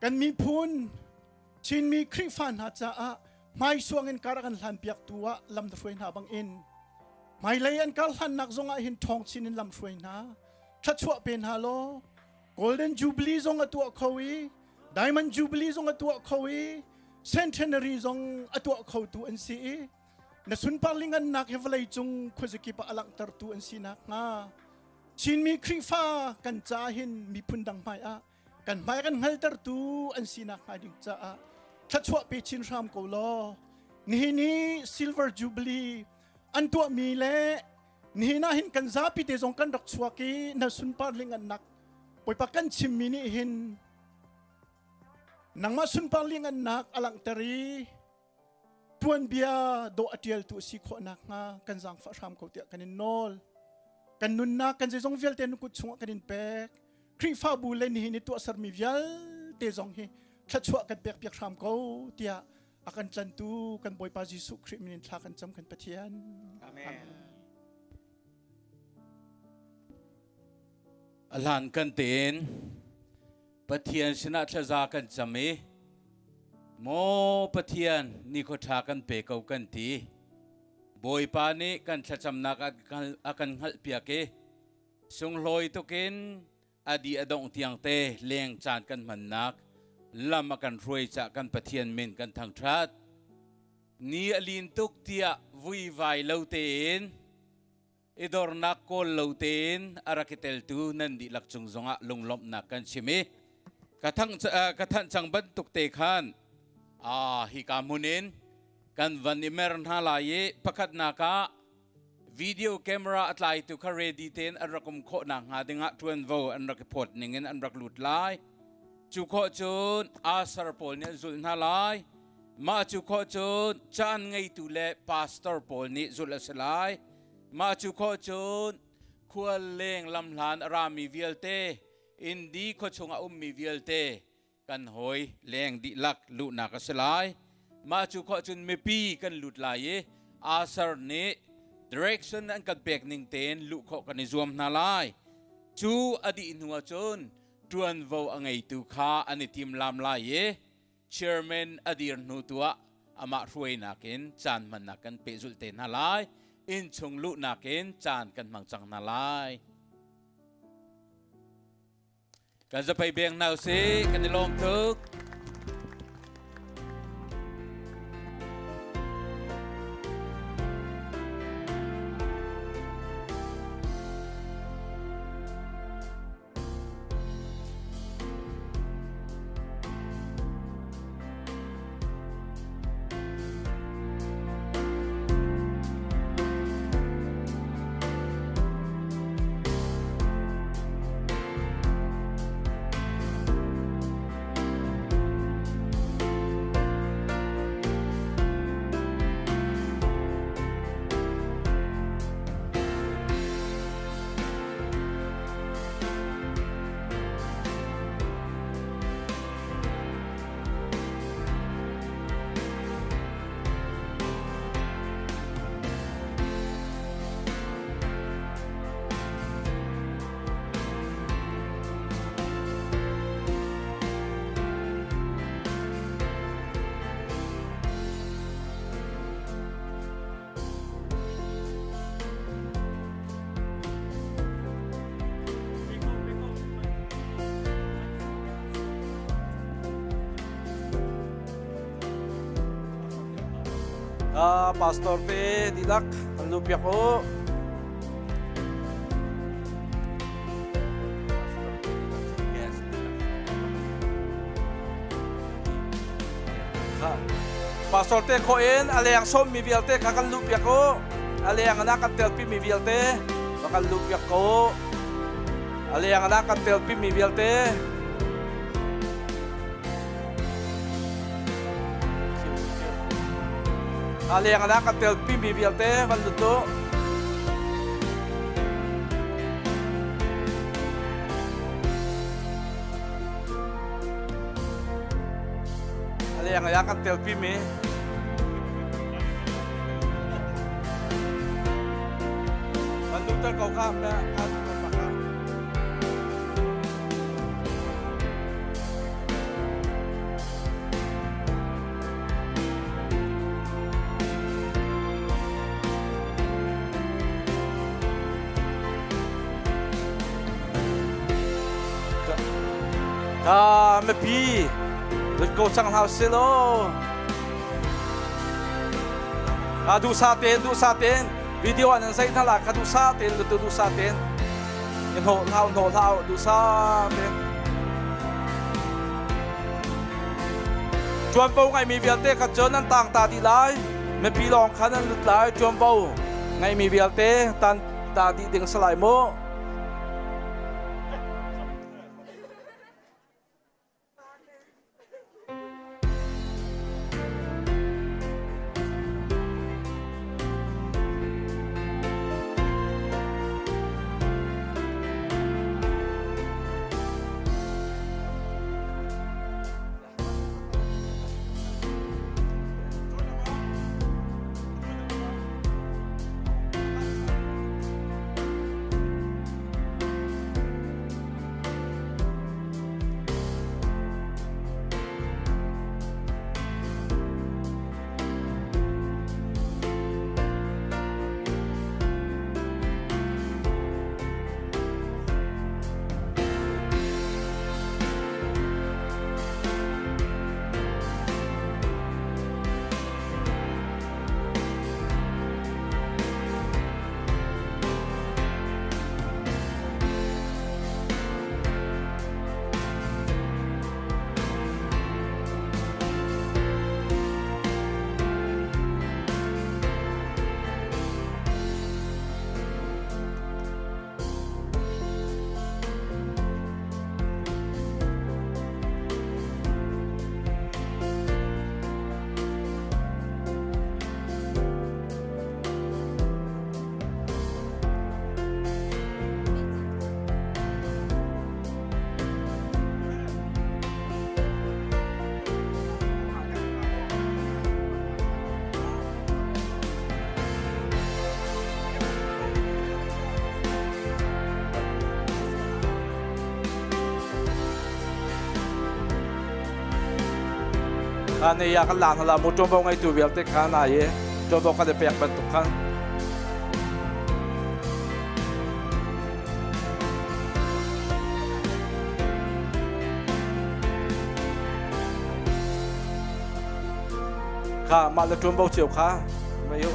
kan miphun Chinmi Khrihfa hna caah hmaisuang in kar kan hlan piak tu ah lam na hruai hna bang in hmailei an kar hlannak zong ah hin ṭhawng chin in lam hruai hna thluachuah pe hna law Golden Jubilee zong a tuah kho i Diamond Jubilee zong a tuah kho i Centenary zong a tuah khotu an si i na sunpar lingannak hi vawlei cung khuazakip ah a langhtertu an si nakhnga Chinmi Khrihfa kan ca hin miphun dang hmai ah. Kan hmai kan hngaltertu an sinak hnga ding caah thluachuah pe chin hram ko law. Nihin hi Silver Jubilee an tuahmi le nihin ah hin kan zapi te zong kan rak chuak i na sunpar lingannak Bawipa kan chimmi nih hin nangmah sunpar lingannak a langhter i tuanbia dawh a ṭialtu a si khawh nakhnga kan zaangfah hram ko tiah kan in nawl. Kan nunnak kan zeizong vialte na kut chungah kan in pek. Khrihfabu le nihin i tuahsermi vialte zong hi thluachuah kan pekpiak hram ko tiah a kan tlantu kan Bawipa Jesuh Khrih min in thla kan cam kan Pathian. Amen. A hlan kan tein Pathian sinah thlaza kan cam i Maw Pathian nikhua ṭha kan pe ko kan ti. Bawipa nih kan thlacamnak a kan hngalhpiak i sunglawi tukin a di a dongh tiang te leng caan kan hmannak lam a kan hruai cah kan Pathian min kan thangṭhat. Ni a lin tuk tiah vuivai lo tein i dornak kawl lo tein a rak i teltu nan dihlak cung zongah lunglawmhnak kan chim i ka thang ka thanh cang bantuk te khan a hika hmun in kan van i mer hna lai i pakhatnak ah video camera a tlaitu kha ready tein an rak um khawh nakhnga dingah ṭuanvo an rak i phawt ning in an rak lut lai. Cu khawh cun asar pawl nih an zulh hna lai. Mah cu khawh cun caan ngeitu le pastor pawl nih zulh a si lai. Mah cu khawh cun khual leng lamhlan a rami vialte, Indi khuachung a ummi vialte kan hawi leng dihlak luhnak a si lai. Mah cu khawh cun mipi kan lut lai i Asar nih direction an kan pek ning tein luh khawh kan i zuam hna lai. Cu a dih hnu ahcun ṭuanvo a ngeitu kha an i timlam lai i chairman a dir hnu tu ah amah hruainak in caan hmannak kan pehzulh te hna lai. Innchung luhnak in caan kan hmang cang hna lai. Kan zapei beng hna usih, kan i lawm tuk. Pastor te dihlak an nu piak u. Pastor te kho in a leng sawm mi vialte kha kan luh piak u. A leng ana kan telpi mi vialte va kan luh piak ko u. A leng ana kan telpi mi vialte. A leng ana kan telpi mi vialte van lut u. A leng ah kan telpi mi Kan duhter ko kha kha Ka mipi lut ko cang hna usih law ka duhsah tein duhsah tein video an an zei hna la ka duhsah tein lutu duhsah tein i hnawh hlah hnawh hlah duhsah tein. Ṭuanvo ngeimi vialte kha cun nan tang ta dih lai. Mipi lawng kha nan lut lai. Ṭuanvo ngeimi vialte tan ta dih ding si lai mu. Ne ya kan lang la mu ṭuanvo ngeitu vialte kha na i ṭuanvo kan i pek bantuk khan. Kha mah le ṭuanvo cio kha mei u.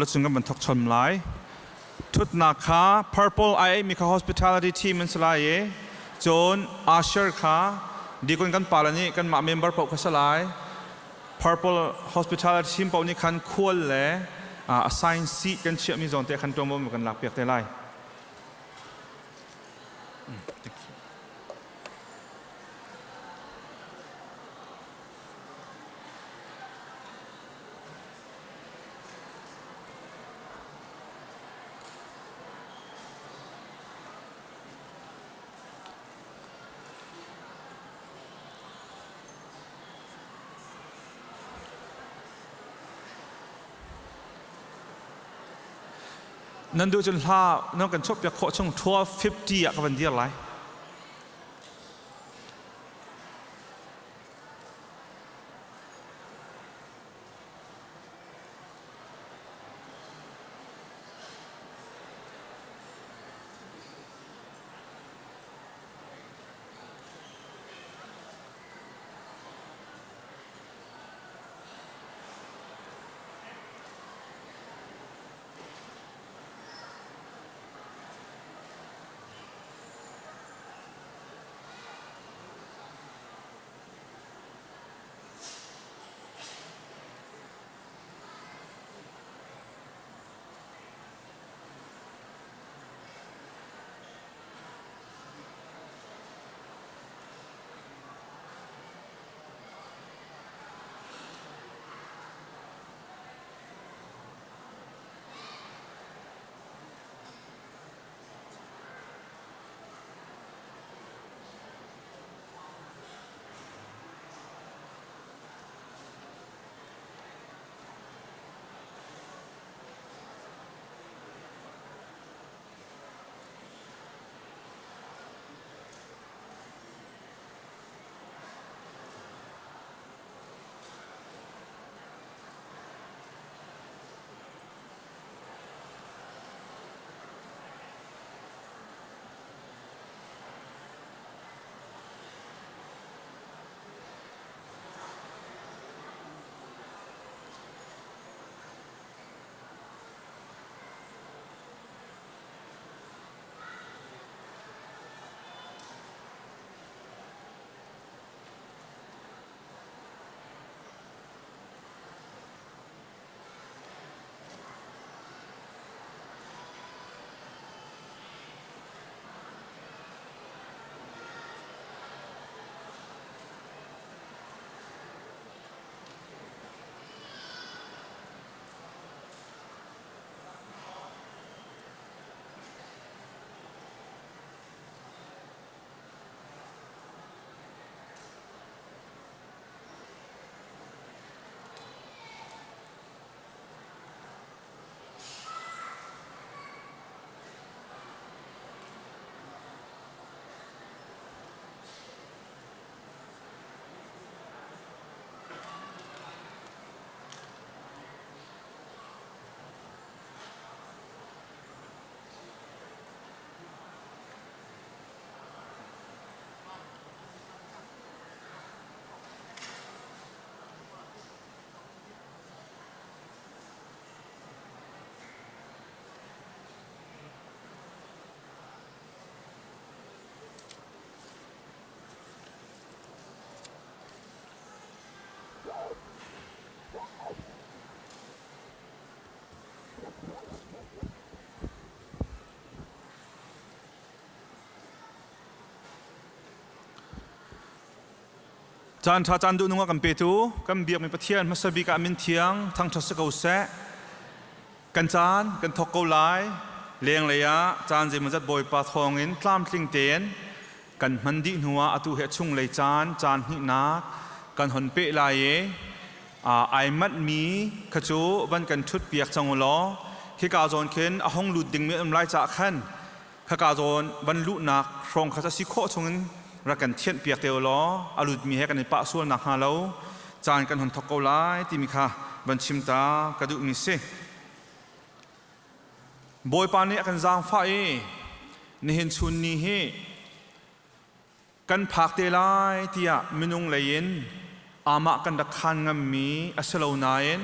La chung kan van thok chom lai. Thutnak kha Purple ai mi kha hospitality team an si lai i cun usher kha deacon kan pala nih kan mah member paoh kha si lai. Purple hospitality team paoh nih khan khual le assign seat kan chiahmi zawn te khan tuanvo kan lak piak te lai. Nan duh cun hla nan kan chuahpiak khawh chung 1250 ah ka van dir lai. Caan ṭha caan duhnung a kan petu kan biakmi Pathian hmasa bik ah min thiang thangṭhat si ko seh. Kan caan kan thawk ko lai. Lenglei ah caan zeimawzat Bawipa thawngin tlamtling tein kan hman dih hnuah atu hi a chunglei caan caan hnihnak kan hon peh lai i ai manhmi kha cu van kan ṭhut piak cang u law khika zawn khin a hong lut dingmi an um lai caah khan khaka zawn van luhnak hrawng kha a si khawh chungin rak kan thianh piak te u law a lutmi he kan i pah sual nakhnga lo caan kan hon thawk ko lai timi kha van chim ta ka duhmi si. Bawipa nih a kan zaangfah i nihin chun ni hi kan phak te lai tiah minung lei in amah kan rak khaan ngammi a si lo nain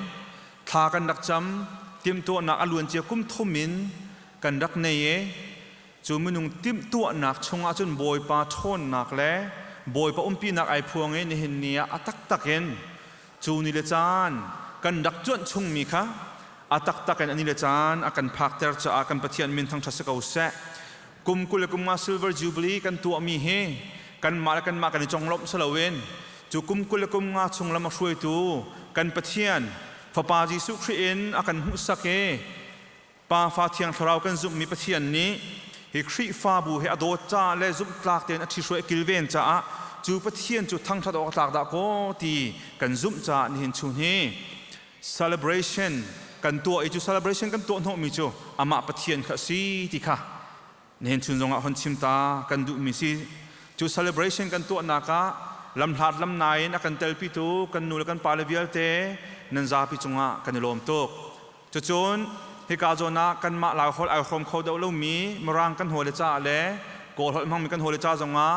thla kan rak cam timhtuahnak a luancia kum thum in kan rak nei i cu minung timhtuahnak chungah cun Bawipa ṭhawnnak le Bawipa umpinak ai phuang i nihin ni ah a taktak in cu ni le caan kan rak cuanh chungmi kha a taktak in a ni le caan a kan phakter caah kan Pathian min thangṭhat si ko seh. Kum 20 le kum nga Silver Jubilee kan tuahmi hi kanmah le kanmah kan i conglawmh si loin cu kum 20 le kum nga chung lam a hruaitu kan Pathian Fapa Jesuh Khrih in a kan hmuhsak i Pa Fa Thiang Thlarau kan zumhmi Pathian nih hi Khrihfabu hi a dawt caah le zumhtlak tein a ṭhihruai a kilven caah cu Pathian cu thangṭhat awk a tlak dah kaw ti kan zumh caah nihin chun hi celebration kan tuah i cu celebration kan tuah hnawhmi cu amah Pathian kha a si ti kha nihin chun zongah hon chim ta kan duhmi si. Cu celebration kan tuahnak ah lamhlat lamnai in a kan telpitu kan nu le kan pale vialte nan zapi cungah kan i lawm tuk. Cucun hika zawn ah kanmah Laiholh ai hrawm kho deuh lomi Mirang kan hawile caah le Kawl holh hmangmi kan hawile ca zongah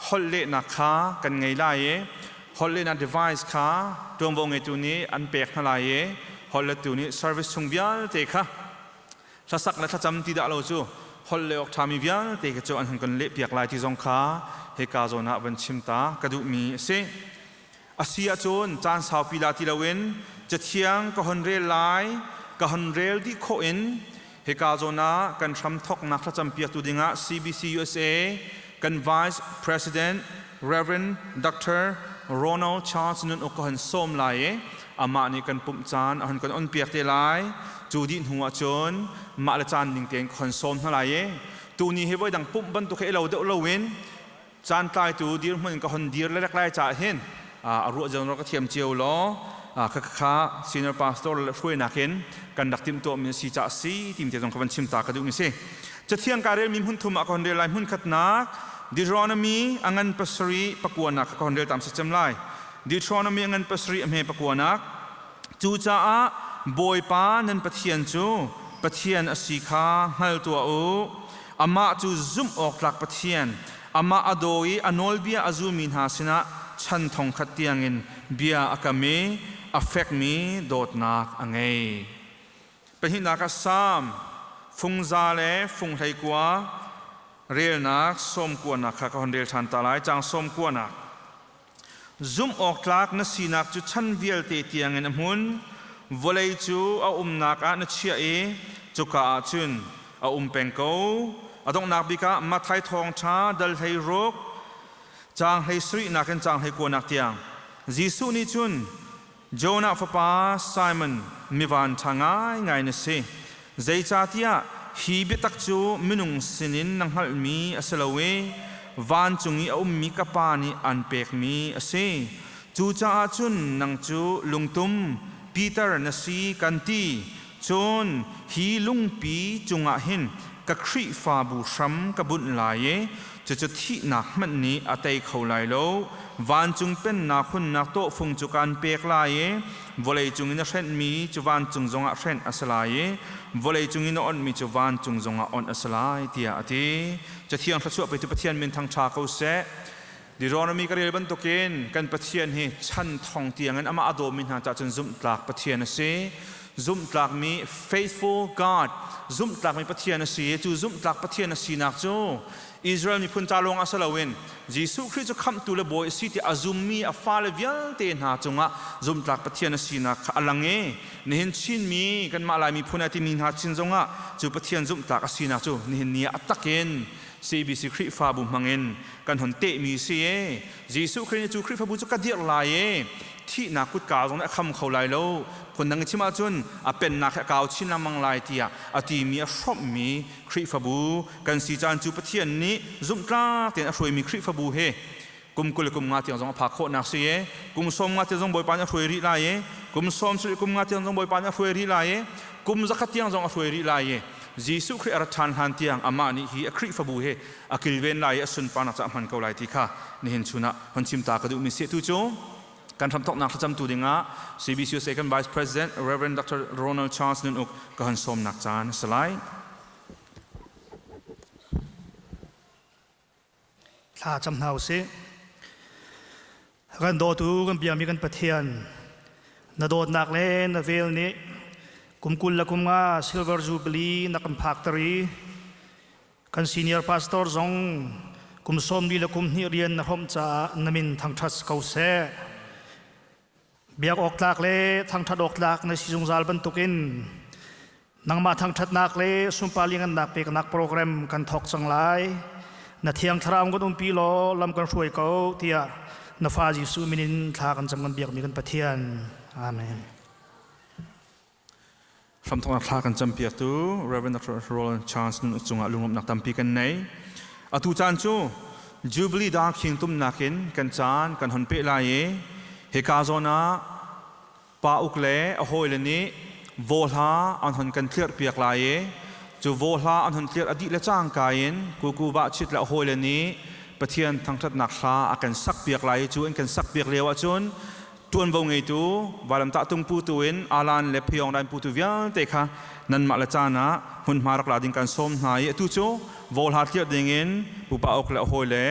holh lehnak kha kan ngei lai i holh lehnak device kha ṭuanvo ngeitu nih an pek hna lai i holh lettu nih service chung vialte kha hlasak le thlacam ti dah lo cu holh leh awk ṭhami vialte kha cu an hun kan lehpiak lai ti zong kha hika zawn ah van chim ta ka duhmi a si. A si ahcun caan saupi la ti loin Cathiang ka hon rel lai, ka hon rel dih khawh in hika zawn ah kan hramthawknak thlacam piaktu dingah CBC USA kan Vice President Reverend Dr. Ronald Charles Nun Uk ka hon sawm lai i amah nih kan pumh caan a hon kan on piak te lai. Cu dih hnu ahcun mah le caan ning tein ka hon sawm hna lai i tuni hi voidang pumh bantuk he i lo deuh loin caan tlaitu dirhmun in ka hon dir le lai caah hin a ruah zong ka thiam cio law kha kha senior pastor le hruainak in kan rak timhtuah mi si caah si tim te zong ka van chim ta ka duh mi si. Cathiang ka rel mi hmun thum ah ka hon rel lai. Hmun khatnak Deuteronomy a ngan pasarih pakuanak ka hon rel tam cem lai. Deuteronomy a ngan pasarih a hme pakuanak. Cucaah Bawipa nan Pathian cu Pathian a si kha hngal tuah u. Amah cu zumh awk tlak Pathian, amah a daw i a nawlbia a zulmi hna sinah chan thongkhat tiangin bia a kam i a fekmi dawtnak a ngei. Pahnihnak ah Salm fungza le fung 19 relnak 90nak kha ka hon rel ṭhan ta lai. Caang 90nak. Zumh awk tlak na sinak cu chan vialte tiangin a hmun. Vawlei cu a umnak ah na chiah i cuka ah cun a um peng ko. A donghnak bik ah Matthai Thawngṭha dal 16 caang 17nak in caang 19nak tiang Jesuh nih cun Jonah fapa Simon, mivan ṭha ngaingai na si. Zeicahtiah hi biatak cu minung sinin na hngalhmi a si lo i vancung i a ummi ka Pa nih an pekmi a si. Cucaah cun nang cu lungtum Peter na si kan ti. Cun hi lungpi cungah hin ka Khrihfabu hram ka bunh lai i cucu thihnak hmanh nih a tei kho lai lo. Vancung pennak hunnak tawhfung cu kaan pek lai i vawleicung in a hrenhmi cu vancung zongah hrenh a si lai i vawleicung in a onhmi cu vancung zongah onh a si lai tiah a ti. Cathiang thluachuah petu Pathian min thangṭha ko seh. Deuteronomy ka rel bantukin kan Pathian hi chan thong tiangin amah a dawmi hna caah cun zumhtlak Pathian a si. Zumhtlakmi faithful God, zumhtlakmi Pathian a si i cu zumhtlak Pathian a sinak cu Israel miphun ca lawng ah si loin Jesuh Khrih cu khamhtu le bawi a si ti a zummi a fale vialte hna cungah zumhtlak Pathian a sinak kha a lang i nihin Chinmi kanmah Lai miphun a timi hna chin zongah cu Pathian zumhtlak a sinak cu nihin ni ah a takin. CBC Khrihfabu hmangin kan hon tehmi si e. Jesuh Khrih nih cu Khrihfabu cu ka dirh lai e, thihnak kutka zong nih a kham kho lai lo, phundang in chim ahcun a pennak hi a kau chin lengmang lai tiah a timi a hrawmhmi Khrihfabu kan si caan cu Pathian nih zumhtlak tein a hruaimi Khrihfabu he kum 20 le kum nga tiang zong a phak khawhnak si e, kum 50 tiang zong Bawipa nih a hruai rih lai e, kum 70 kum nga tiang zong Bawipa nih a hruai rih lai e, kum 100 tiang zong a hruai rih lai e. Jesuh Khrih a rat ṭhan hlan tiang amah nih hi a Khrihfabu he a kilven lai i a sunparnak cu a hman ko lai ti kha nihin chun ah hon chim ta ka duhmi si. Tu cu kan hramthawknak thlacamtu dingah CBCUSA kan Vice President Reverend Dr. Ronald Charles Nun Uk ka hon sawmnak caan a si lai. Thla cam hna usih. Kan dawtu kan biami kan Pathian, na dawtnak le na vel nih kum 25 Silver Jubilee na kan phakter i kan senior pastor zong kum 42 rian na hrawmh caah na min thangṭhat ko seh. Biak awk tlak le thangṭhat awk tlak na si zungzal bantukin nangmah thangṭhatnak le sunpar liangannak peknak program kan thawk cang lai. Na thiang thlarau kan umpi law lam kan hruai ko tiah na fa Jesuh min in thla kan cam kan biakmi kan Pathian. Amen. Hramthawknak thla kan campiaktu Reverend Dr. Roland Charles nun cungah lunglawmhnak tampi kan nei. Atu caan cu Jubilee darkhing tumnak in kan caan kan hon peh lai i hika zawn ah pa uk le a hawile nih vawhla an hon kan tliarh piak lai i cu vawhla an hon tliarh a dih le cangka in kuku bah chit le a hawile nih Pathian thangṭhatnak hla a kan sak piak lai i cu an kan sak piak lio ahcun ṭuanvo ngeitu vailamtah tung putu in alan le phiawngdan putu vialte kha nanmah le caan ah hmunhma rak la ding kan sawm hna i atu cu vawhla tliarh dingin pupa uk le a hawi le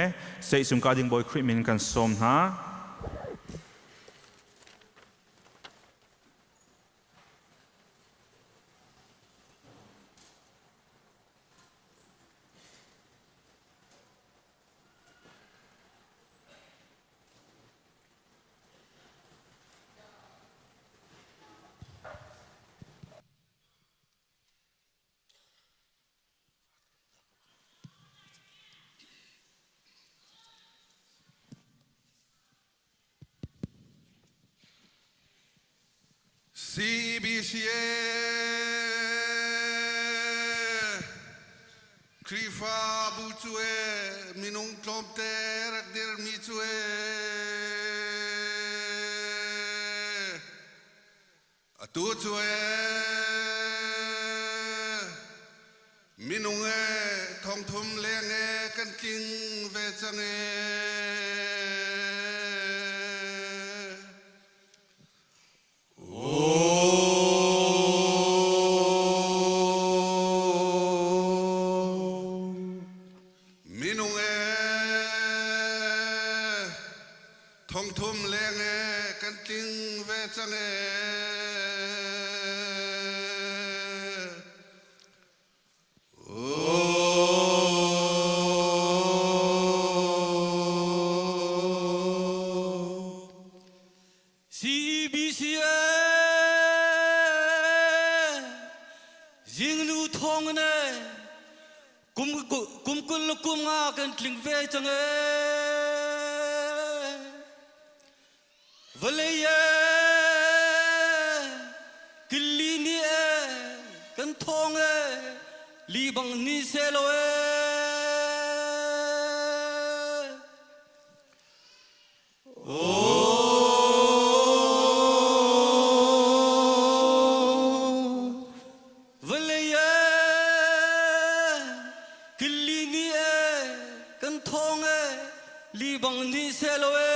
seihsung ka ding Bawi Khrih min kan sawm hna. CBCA Khrihfabu cu e minung tlawmte rak dirmi cu e atu cu e minung e 3,000 leng e kan tling ve cang e. Minung e 3,000 leng e kan tling ve cang e. CBCA Zingnu thong ne kum kum 25 kan tling ve cang e. Vawlei e killi ni e kan thong e li bang ni se lo e. Vawlei e killi ni e kan thong e li bang ni se lo e.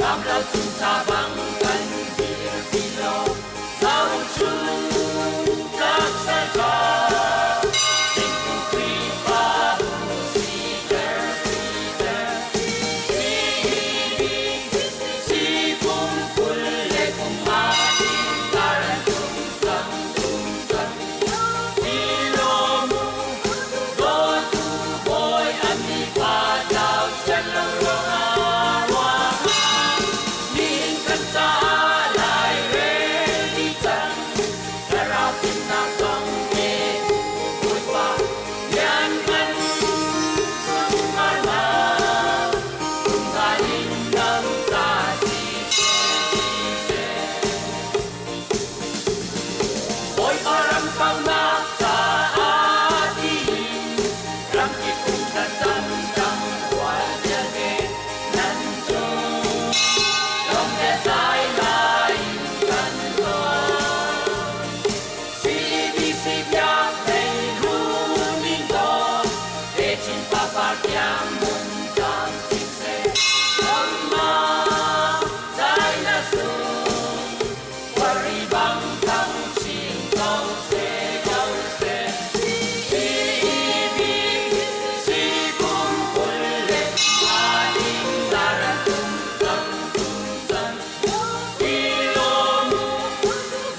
Ram lo chung sa bang kan dir ti lo Zo chung tlak sal tha Dingtu Khrihfabu siter siter CEBC kum 25 din tar an tum cang tum cang Ilomu dawtu bawi an mi pa tlau sian lo ruangah ruangah nihin kan caah lai rel di cang thlarau fimnak zong pe Bawipa lianngan sunparnak zungzal in nang ta si seh si seh Bawipa ram kaunak caah tiin ramkip um thlacam cang rual vialte nan cung lawm le zai lai in kan tuah. CBC biak hlei runin taw techin papar tiang mun cang siseh lawmnak zai na sung Wari bang thang chin ko seh ko seh CEBC kum 25 ding tar an tum cang tum cang Ilomu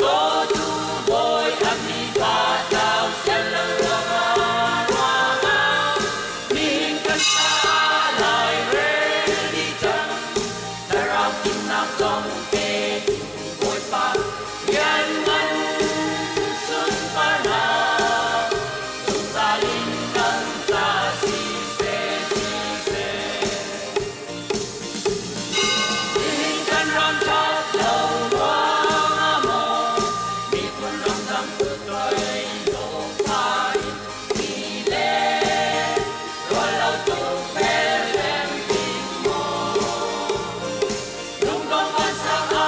dawtu bawi an mi pa tlau sian lo ruangah ruangah nihin kan caah lai rel di cang thlarau fimnak zong pe Bawipa lianngan sunparnak zungzal in kan ca si seh si seh nihin kan ram ṭhat lo ruangah maw miphun ramdang kutdoi lawngphai ti le rawl lo tuk fel lem ding maw lungdong kan sang.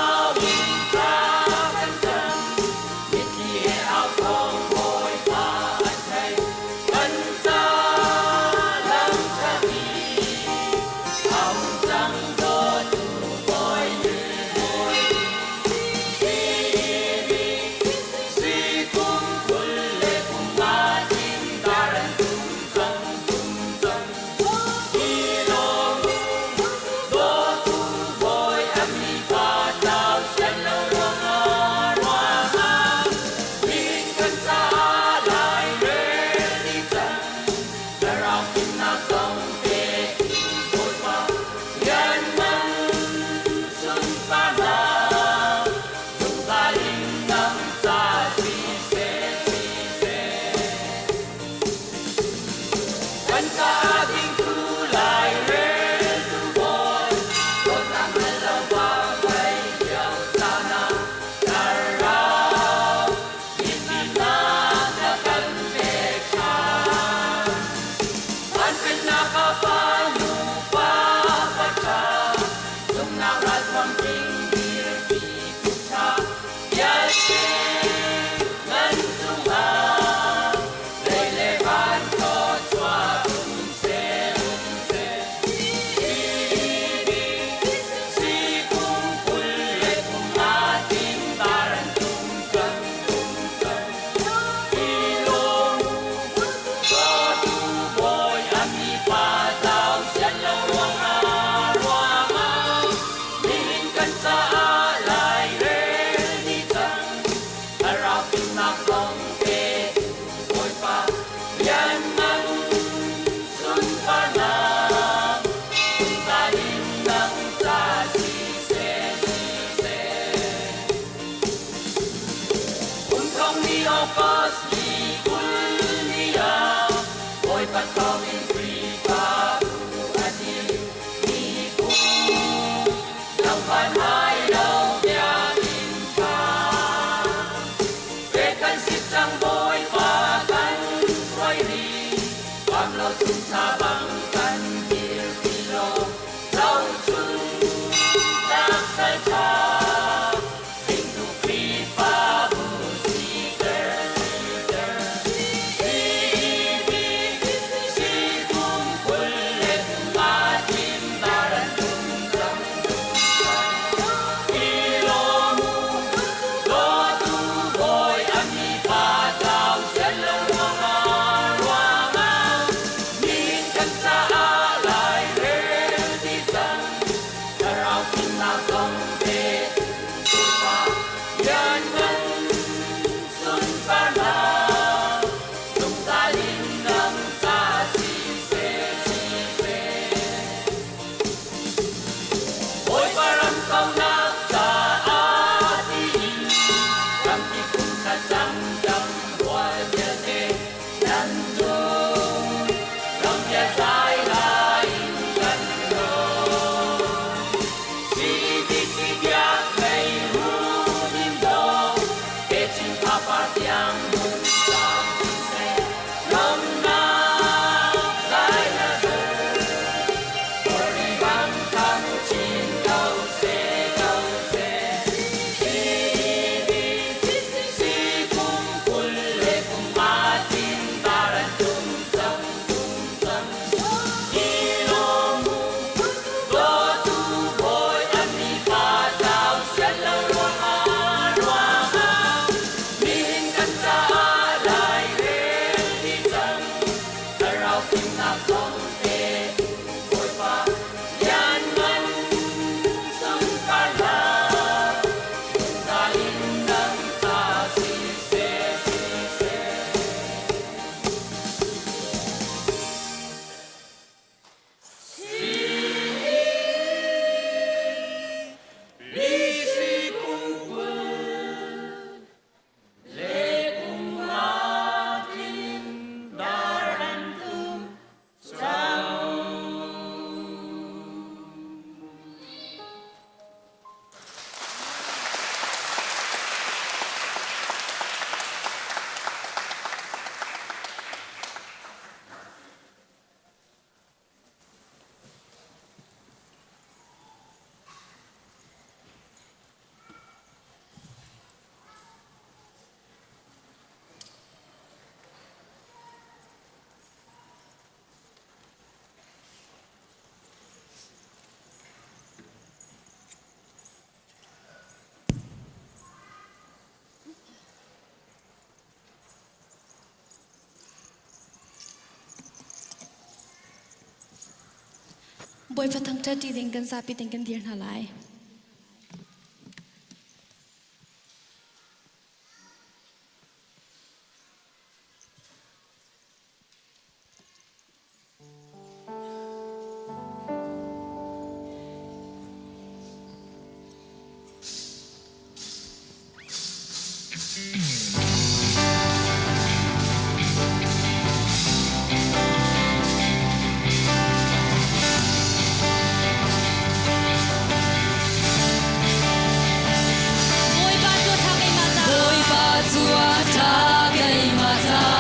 Bawipa thangṭhat ṭi ding kan zapi ding kan dir hna lai. Bawipa cu a ṭha keimah caah. Bawipa cu a ṭha keimah caah.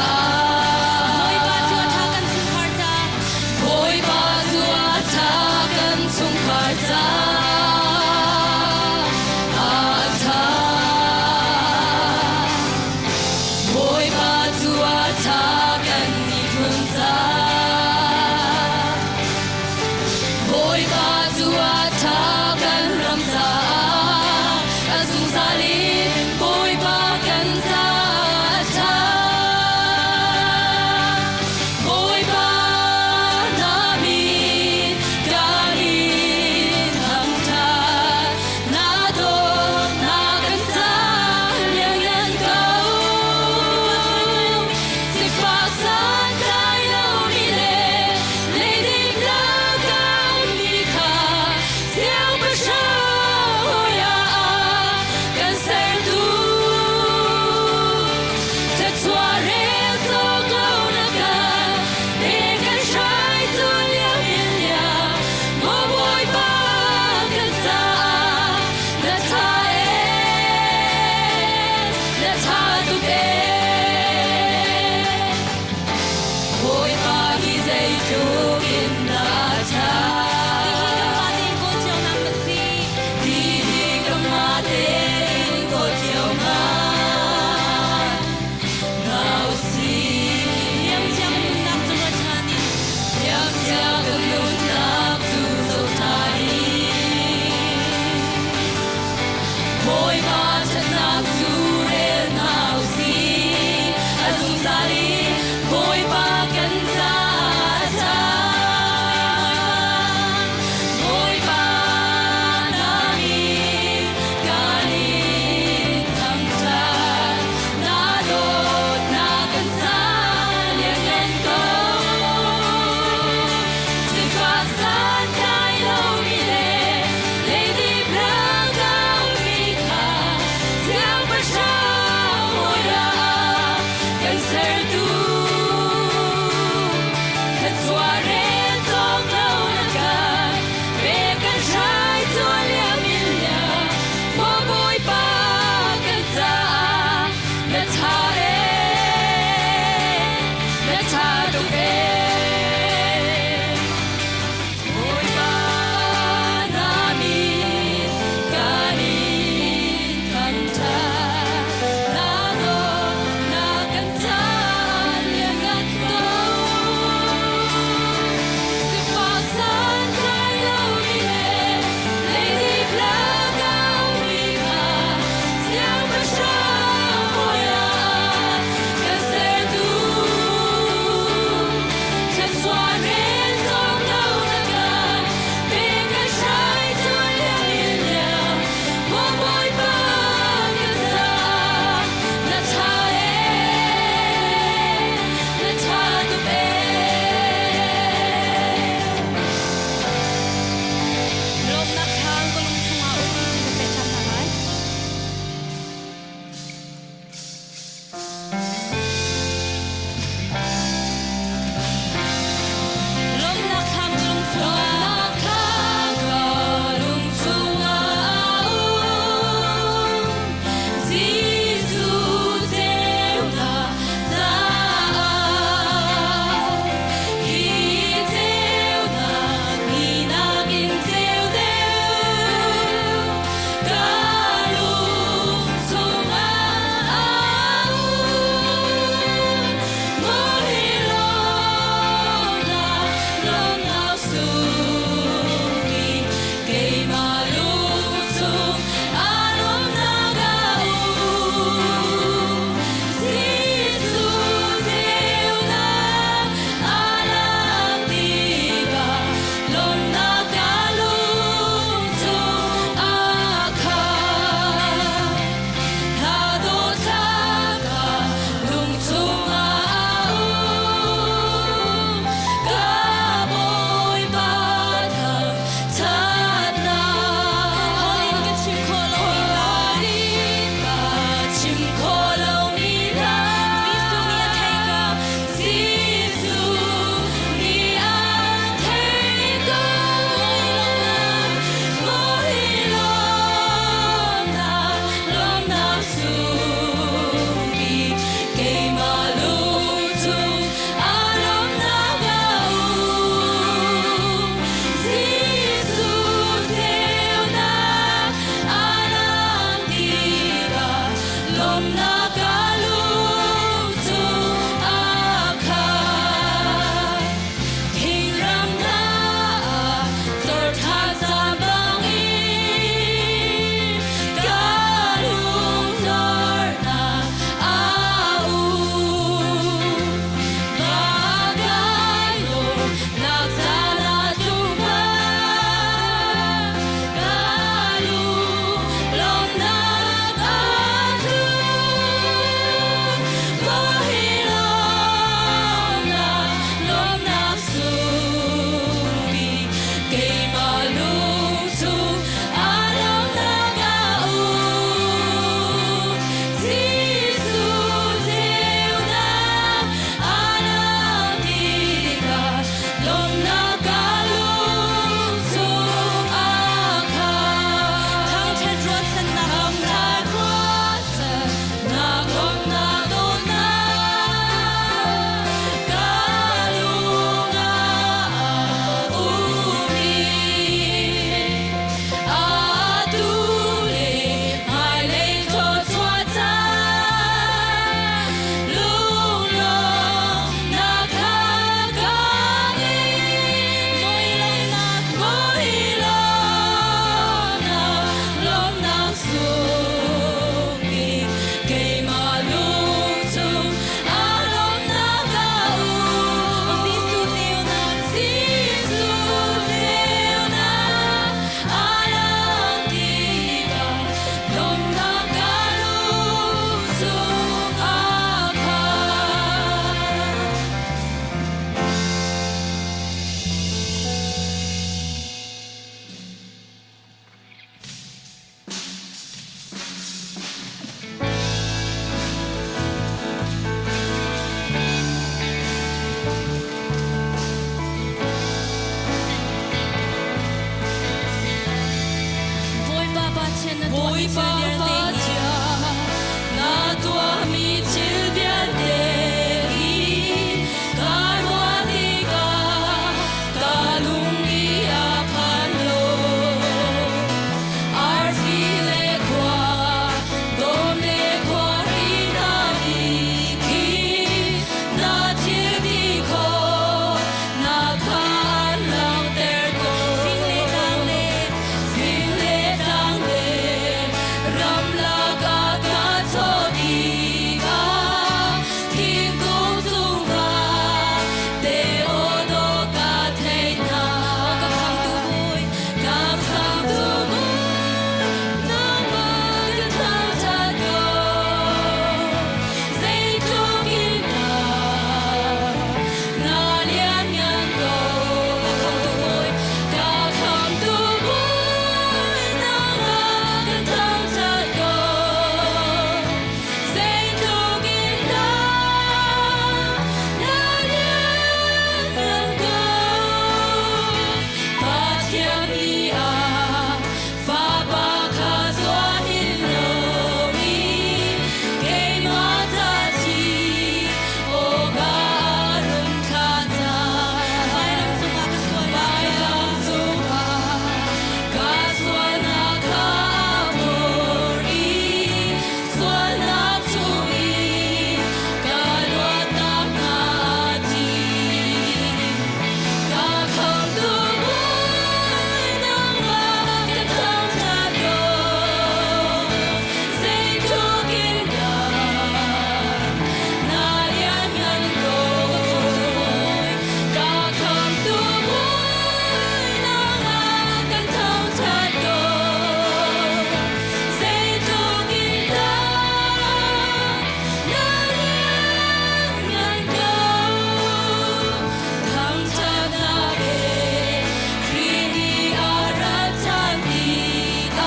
Bawipa cu a ṭha kan chungkhar caah. Bawipa cu a ṭha kan chungkhar caah. A ṭha. Bawipa cu a ṭha kan miphun caah. Bawipa cu a ṭha kan ram caah. A zungzal in Bawipa kan caah a ṭha. Bawipa na min kan in thangṭhat. Na dawtnak kan caah lianngan ko. Sifak santlai lomi le leidip lakami kha siangpahrang ah kan ser. Pathian na tuahmi thil vialte hi na tuahmi thil vialte hi ka ruah tikah ka lung i a phan lo. Arfi le khua, dawm le khuari hna nih khi na thil ti khawh na kha an langhter ko. Fing le tlang le, fing le tlang le, ramlak ah ka chaw tikah thingkung cungah te aw dawh ka theih hna. Ka khamtu Bawi, ka khamtu Bawi, nangmah ka thangṭhat ko. Zeitluk in dah na lianngan ko. Ka khamtu Bawi, ka khamtu Bawi, nangmah ka thangṭhat ko. Zeitluk in dah na lianngan ko. Pathian nih a Fapa kha zuah hin loin keimah ca thi awka run thlah cang. Vailam cungah ka sualnak Vailam cungah ka sualnak kha a phor i sualnak chungin ka luatnak hna a thi. Ka khamtu Bawi nangmah ka thangṭhat ko. Zeitluk in dah na lianngan ko. Ka khamtu Bawi, ka khamtu Bawi nangmah kan thangṭhat ko. Zeitluk in dah na lianngan ko. Thangṭhatnak he Khrih nih a rat ṭhan tikah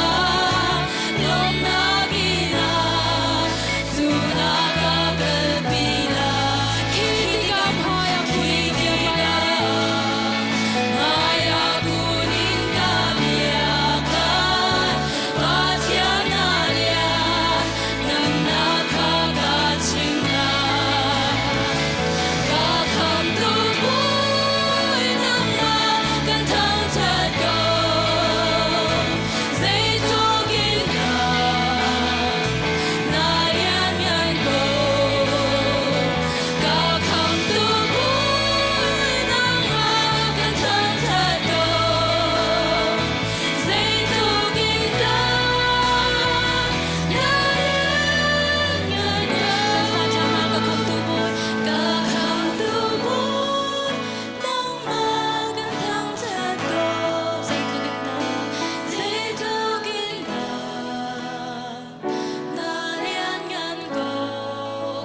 lawmhnak in ah cun a ka kalpi lai. Khi tikah hmaiah khi tikah hmaiah kun in ka biak lai. Pathian na lian ngannak kha ka chim lai. Ka khamtu Bawi nangmah kan thangṭhat ko. Zeitluk in dah na lianngan ko. Ka khamtu Bawi nangmah kan thangṭhat ko. Zeitluk in dah na lianngan ko. Ka khamtu Bawi, ka khamtu Bawi, nangmah kan thangṭhat ko. Zeitluk in dah, zeitluk in dah na lianngan ko.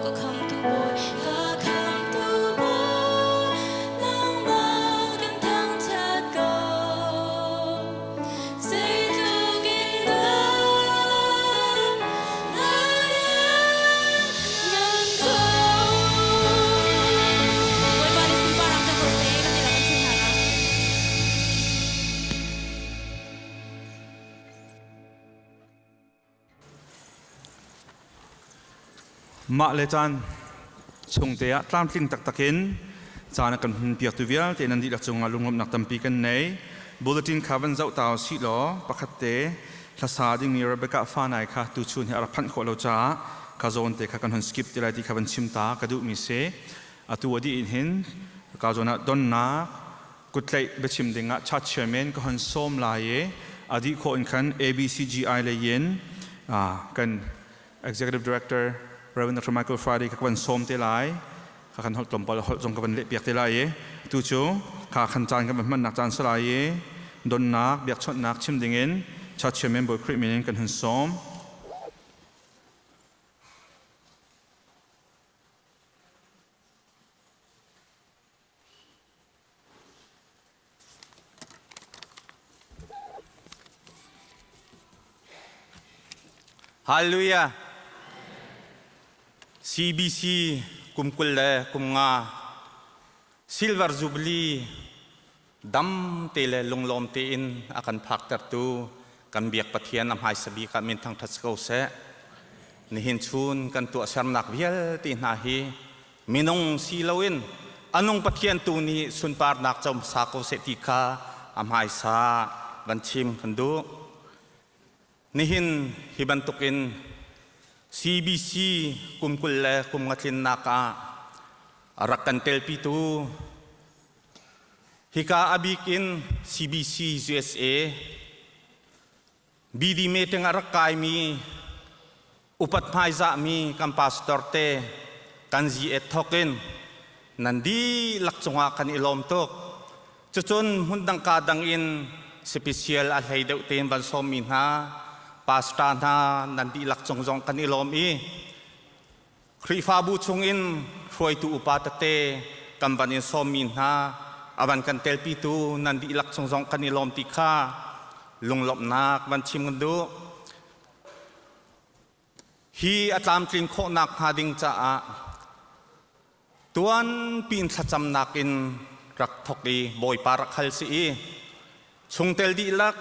Ka khamtu Bawi, ka khamtu Bawi, nangmah kan thangṭhat ko. Zeitluk in dah na lianngan ko. Bawipa nih sunparnak cang ko seh, kan dihlak kan chim hna lai. Mah le caan chungte ah tlamtling taktak in caan a kan hunpiaktu vialte nan dihlak cungah lunglawmhnak tampi kan nei. Bulletin kha van zoh ta usih law pakhat te hlasa dingmi Rebecca Fanai kha tuchun hi a rak phanh khawh lo caah ka zawn te kha kan hun skip ti lai ti kha van chim ta ka duhmi si. Atu a dih in hin ka zawn ah donnak kutlaih biachim dingah church chairman ka hon sawm lai i a dih khawh in khan ABCGI lei in kan executive director Reverend Dr. Michael Friday ka van sawm te lai ka kan holh tlawmpal holh zong ka van leh piak te lai i tu cu kha khan caan kan van hmannak caan si lai i donnak biakchawnhnak chim dingin church chairman Bawi Khrih min in kan hun sawm. Hallelujah. CBC kum 20 le kum nga Silver Jubilee dam te le lunglawm tein a kan phaktertu Kan biak Pathian a hmaisa bik ah min thangṭhat si ko seh. Nihin chun kan tuahsernak vialte hna hi minung si loin a nung Pathian tu nih sunparnak co hmasa ko seh ti kha a hmaisa van chim kan duh. Nihin hi bantukin CBC kum 20 le kum nga tlinnak ah a rak kan telpitu Hika a bik in CBC USA BD meeting a rak kaimi upat hmaizahmi kan pastor te kan GA thawk in nan dihlak cungah kan i lawm tuk. Cucun hmundang ka dang in special a hlei deuh tein van sawmmi hna pastor hna nan dihlak cung zong kan i lawm i Khrihfabu chungin hruaitu upa tete kan van in sawmmi hna a van kan telpitu nan dihlak chung zong kan i lawm ti kha lunglawmhnak van chim kan duh. Hi a tlamtlin khawhnak hnga ding caah tuan pin thlacamnak in rak thok i Bawipa rak hal si i chungtel dihlak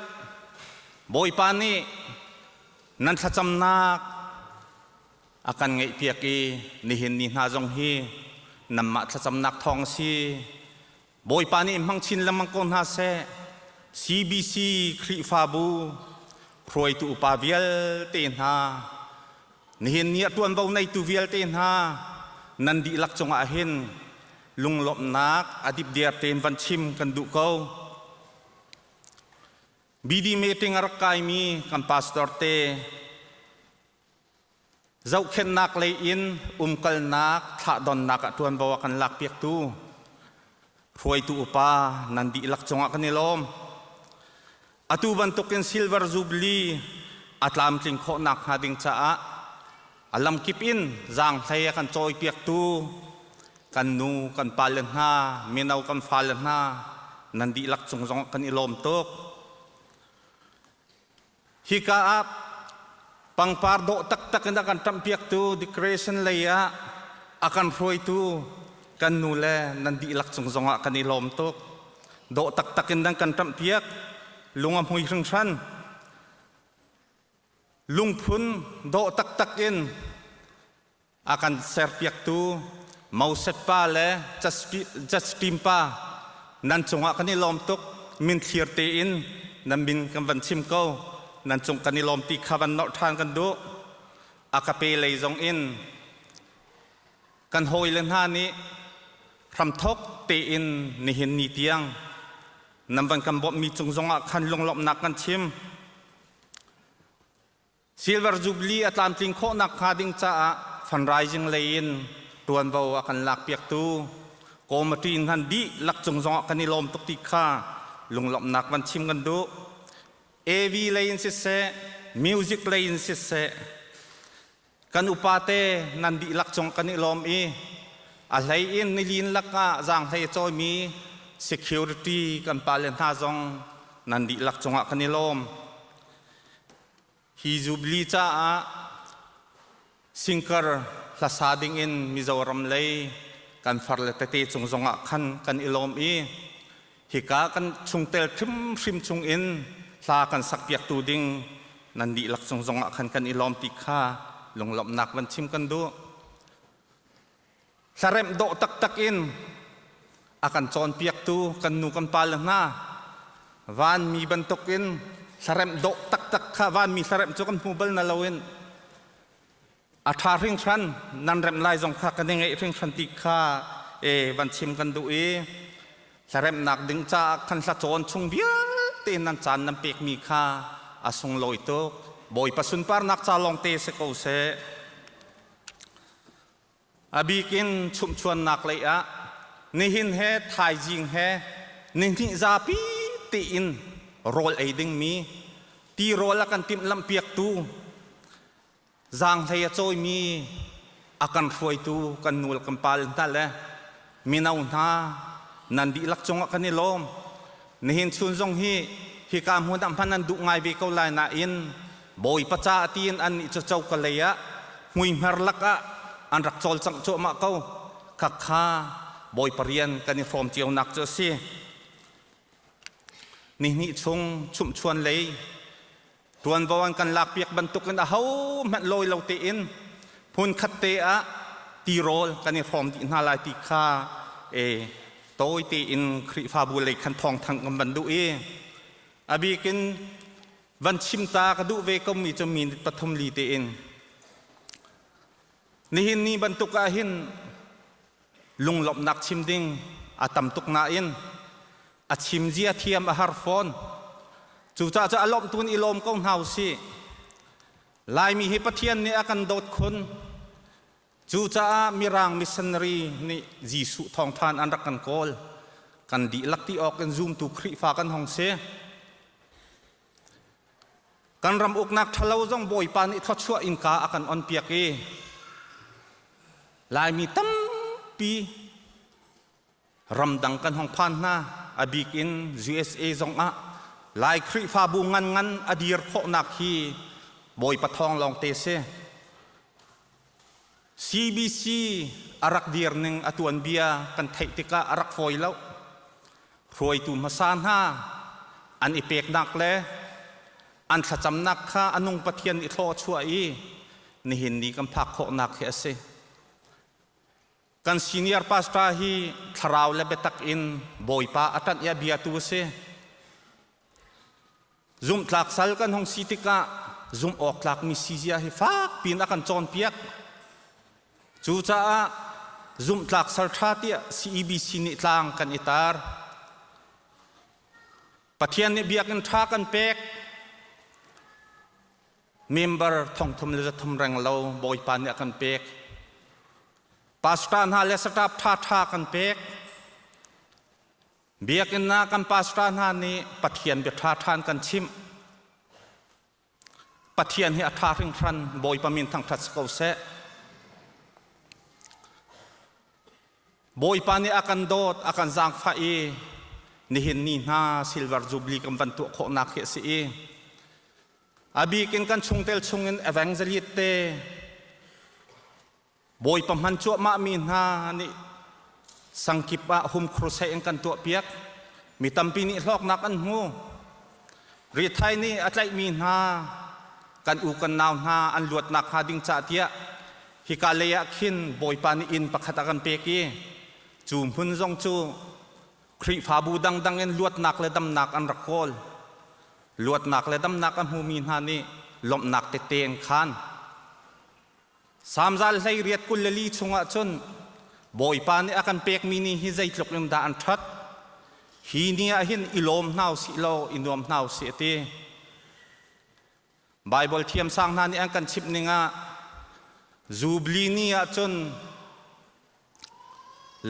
Bawipa nih nan thlacamnak a kan ngaihpiak i nihin ni hna zong hi nanmah thlacamnak thawng a si. Bawipa nih hmang chin lengmang ko hna seh. CBC Khrihfabu hruaitu upa vialte hna nihin ni a ṭuanvo neitu vialte hna nan dihlak cungah hin lunglawmhnak a dipdiar tein van chim kan duh ko. BD meeting a rak kaimi kan pastor te Zohkhenhnak lei in umkalnak thlahdonnak ah ṭuanvo a kan lakpiaktu hruaitu upa nan dihlak cungah kan i lawm. Atu bantukin Silver Jubilee a tlamtling khawh nakhnga ding caah a lamkip in zaanghlei a kan cawipiaktu kan nu kan pale hna mino kan fale hna nan dihlak cung zong kan i lawm tuk. Hika ah pangpar dawh taktak in a kan ṭamhpiaktu decoration lei ah a kan hruaitu kan nu le nan dihlak cung zongah kan i lawm tuk. Dawh taktak in nan kan ṭamhpiak. Lung a hmui hringhran. Lungphun dawh taktak in a kan serpiaktu Moses pa le Justin pa nan cungah kan i lawm tuk min thlir tein nan min kan van chim ko nan cung kan i lawm ti kha van nolh ṭhan kan duh a ka pe lei zong in kan hawile hna nih hramthok tein nihin ni tiang nan van kan bawmhmi cung zongah khan lunglawmhnak kan chim Silver Jubilee a tlamtlin khawh nakhnga ding caah fundraising lei in ṭuanvo a kan lakpiaktu committee hnan dihlak cung zongah kan i lawm tuk ti kha lunglawmhnak van chim kan duh. AV lei in siseh, music lei in siseh, kan upate nan dihlak cung kan i lawm i a hlei in nilin lakah zaanghlei a cawimi security kan pale hna zong nan dihlak cungah kan i lawm. Hi Jubilee caah singkar hlasa dingin Mizoram lei kan farle tete cung zongah khan kan i lawm i hika kan chungtel hrimhrim chungin hla kan sakpiaktu ding nan dihlak cung zongah khan kan i lawm ti kha lunglawmhnak van chim kan duh. Hlaremh dawh taktak in a kan cawnpiaktu kan nu kan pale hna vanmi bantukin hlaremh dawh taktak kha vanmi hlaremh cu kan hmu bal na loin a ṭha hringhran nan remh lai zong kha kan i ngeih hringhran ti kha e van chim kan duh i hlaremhnak ding caah khan hla cawn chung vialte nan caan nan pekmi kha a sunglawi tuk Bawipa sunparnak ca lawngte si ko seh. A bik in chumhchuannak lei ah nihin he thaizing he nihnih zapi tiin rawl ei dingmi tirawl a kan timhlamhpiaktu zaanghlei a cawimi a kan hruaitu kan nu le kan pa le hna le mino hna nan dihlak cungah kan i lawm. Nihin chun zong hi hika hmun ah hman an duh ngai ve ko lai nain Bawipa ca tiin annih cu coka lei ah hmuihmer lakah an rak cawlcangh cuahmah ko. Khakha Bawipa rian kan i hrawm cionak cu a si. Nihnih chung chumhchuan lei. Tuanvo an kan lakpiak bantukin ahohmanh lawi lo tein hmunkhat te ah tirawl kan i hrawm dih hna lai ti kha e tawi tein Khrihfabu lei khan thawngthang kan van duh i a bikin van chim ta ka duh ve ko mi cu minute pathum li tein nihin ni bantuk ah hin lunglawmhnak chim ding a tam tuk nain a chim zia thiam a har fawn. Cucaah cu a lawmh tun i lawm ko hna usih. Laimi hi Pathian nih a kan dawt khun. Cucaah Mirang missionary nih Jesuh thawngthan an rak kan kawl. Kan dihlak ti awk in zumtu Khrihfa kan hong si. Kan ram uknak ṭhalo zong Bawipa nih thluachuah innka a kan onpiak i Laimi tampi ramdang kan hong phan hna. A bik in USA zong ah Lai Khrihfabu ngan ngan a dir khawhnak hi Bawipa thawng lawng te si. CBC a rak dir ning a tuanbia kan theih tikah a rak fawi lo. Hruaitu hmasa hna an i peknak le an thlacamnak kha a nung Pathian i thlaw chuah i nihin ni kan phak khawhnak hi a si. Kan senior pastor hi thlarau le biatak in Bawipa a ṭanh i a biatu a si. Zumhtlak sal kan hung si tikah zumh awk tlakmi si zia hi fak piin a kan cawnpiak. Cucaah zumhtlak sal ṭha tiah CEBC nih tlang kan i tar. Pathian nih biakinn ṭha kan pek. Member thongthum le zathum reng lo Bawipa nih a kan pek. Pastor hna le staff ṭhaṭha kan pek. Biakinn ah kan pastor hna nih Pathian bia ṭha ṭhan kan chimh. Pathian hi a ṭha hringhran, Bawipa min thangṭhat si ko seh. Bawipa nih a kan dawt, a kan zaangfah i nihin ni hna Silver Jubilee kan van tuah khawhnak hi a si i a bik in kan chungtel chungin evangelist te Bawipa hman cuahmah mi hna nih sangkip ah hum crusade in kan tuahpiak. Mi tampi nih hlawknak an hmu. Rithai nih a tlaihmi hna kan u kan nau hna an luatnak hnga ding cah tiah hika lei ah khin Bawipa nih inn pakhat a kan pek i cu hmun zong cu Khrihfabu dangdang in luatnak le damnak an rak kawl. Luatnak le damnak a hmumi hna nih lawmhnak tete an khaan. Samzal 18 24 chungah cun Bawipa nih a kan pekmi ni hi zeitluk in dah an ṭhat. Hi ni ah hin i lawm hna usih law i nuam hna usih a ti. Baibal thiamsang hna nih an kan chimh ning ah Jubili ni ah cun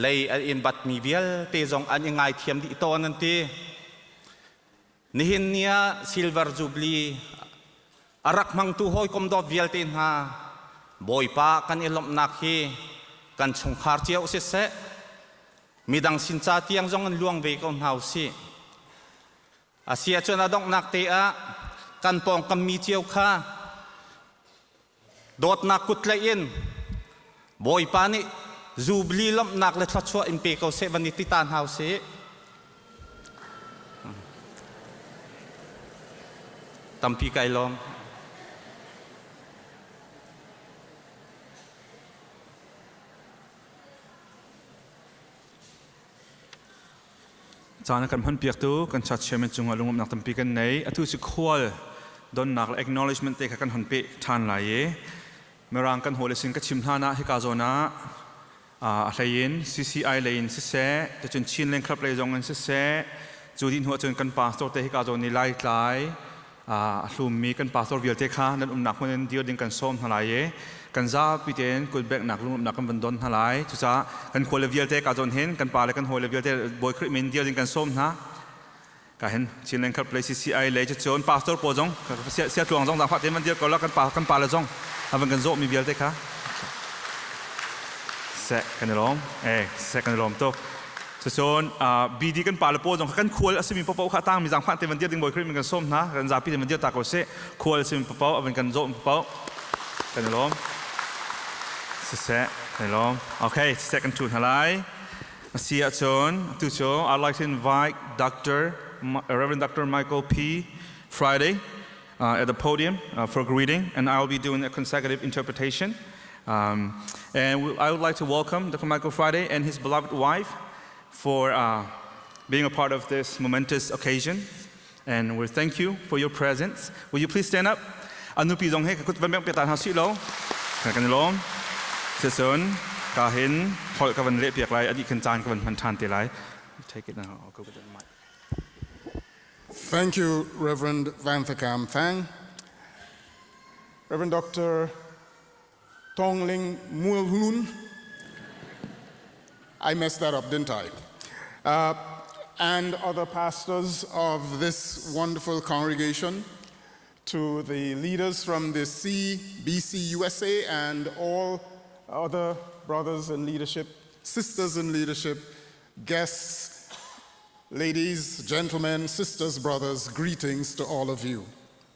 lei an in batmi vialte zong an i ngaithiam dih tawn an ti. Nihin ni ah Silver Jubilee a rak hmangtu hawikom dawt vialte hna Bawipa kan i lawmhnak hi kan chungkhar cio siseh midang sin ca tiang zong in luang ve ko hna usih. Asi ahcun a donghnak te ah kan pawngkam mi cio kha dawtnak kut tlaih in Bawipa nih Jubilee lawmhnak le thluachuah in pe ko seh van i ti ta hna usih. Tampi kai lawm. Caan a kan hmanpiaktu kan church chairman cungah lungumnak tampi kan nei. Atu si khual donnak le acknowledgement te kha kan hon pe ṭhan lai i Mirang kan hawl sin ka chim hlan ah hika zawn ah a hlei in CCI lei in siseh, cun Chinland Club lei zong in siseh, cu dih hnu ahcun kan pastor te hika zawn i Laitlai a hlummi kan pastor vialte kha nan umnak hmun in dir ding kan sawm hna lai i kan zapi tein kutbeknak lungumnak kan van don hna lai. Cucaah kan khuale vialte ka zawn hin kan pa le kan hawile vialte Bawi Khrih min dir ding kan sawm hna. Ka hin Chinland Club lei CCI lei cucun pastor pawl zong sia tluang zong zaangfah tein van dir ko la kan pa kan pa le zong a van kan zawh mi vialte kha seh kan i lawm eh seh kan i lawm tuk. Cucun BD kan pale pawl zong kan khual a simi paoh kha tangmi zaangfah te van dir ding Bawi Khrih min kan sawm hna. Kan zapi te van dir ta ko sih. Khual a simi paoh a van kan zawh paoh kan i lawm. Siseh kan i lawm. Okay, siseh kan ṭhu hna lai. Asi ahcun tu cu I'd like to invite Dr. Reverend Dr. Michael P. Friday. at the podium for greeting, and I will be doing a consecutive interpretation. And I would like to welcome Dr. Michael Friday and his beloved wife for being a part of this momentous occasion. And we thank you for your presence. Will you please stand up? A nupi zong he ka kut van bengh piak ta hna sih law. Kan i lawm. Sicun ka hin holh ka van leh piak lai adi khan caan ka van hman ṭhan te lai. Take it now. I'll go with the mic. Thank you, Reverend Vanthakam Thang. Reverend Dr. Tongling Muelhun. I messed that up, didn't I? And other pastors of this wonderful congregation, to the leaders from the CBC USA and all other brothers in leadership, sisters in leadership, guests, ladies, gentlemen, sisters, brothers, greetings to all of you.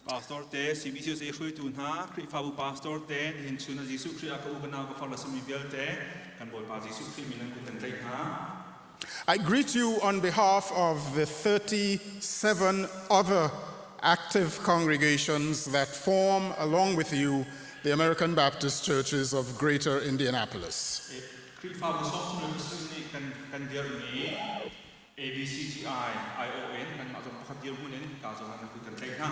Pastor te CBCUSA hruaitu hna, Khrihfabu pastor te, nihin chun ah Jesuh Khrih ah ka u ka nau ka far le sami vialte, kan Bawipa Jesuh Khrih min in kut kan tlaih hna. I greet you on behalf of the 37 other active congregations that form, along with you, the American Baptist Churches of Greater Indianapolis. Khrihfabu sawm nih kan kan dirhmi ABCGI ION kanmah zong pakhat dirhmun in ka zong ah nan kut kan tlaih hna.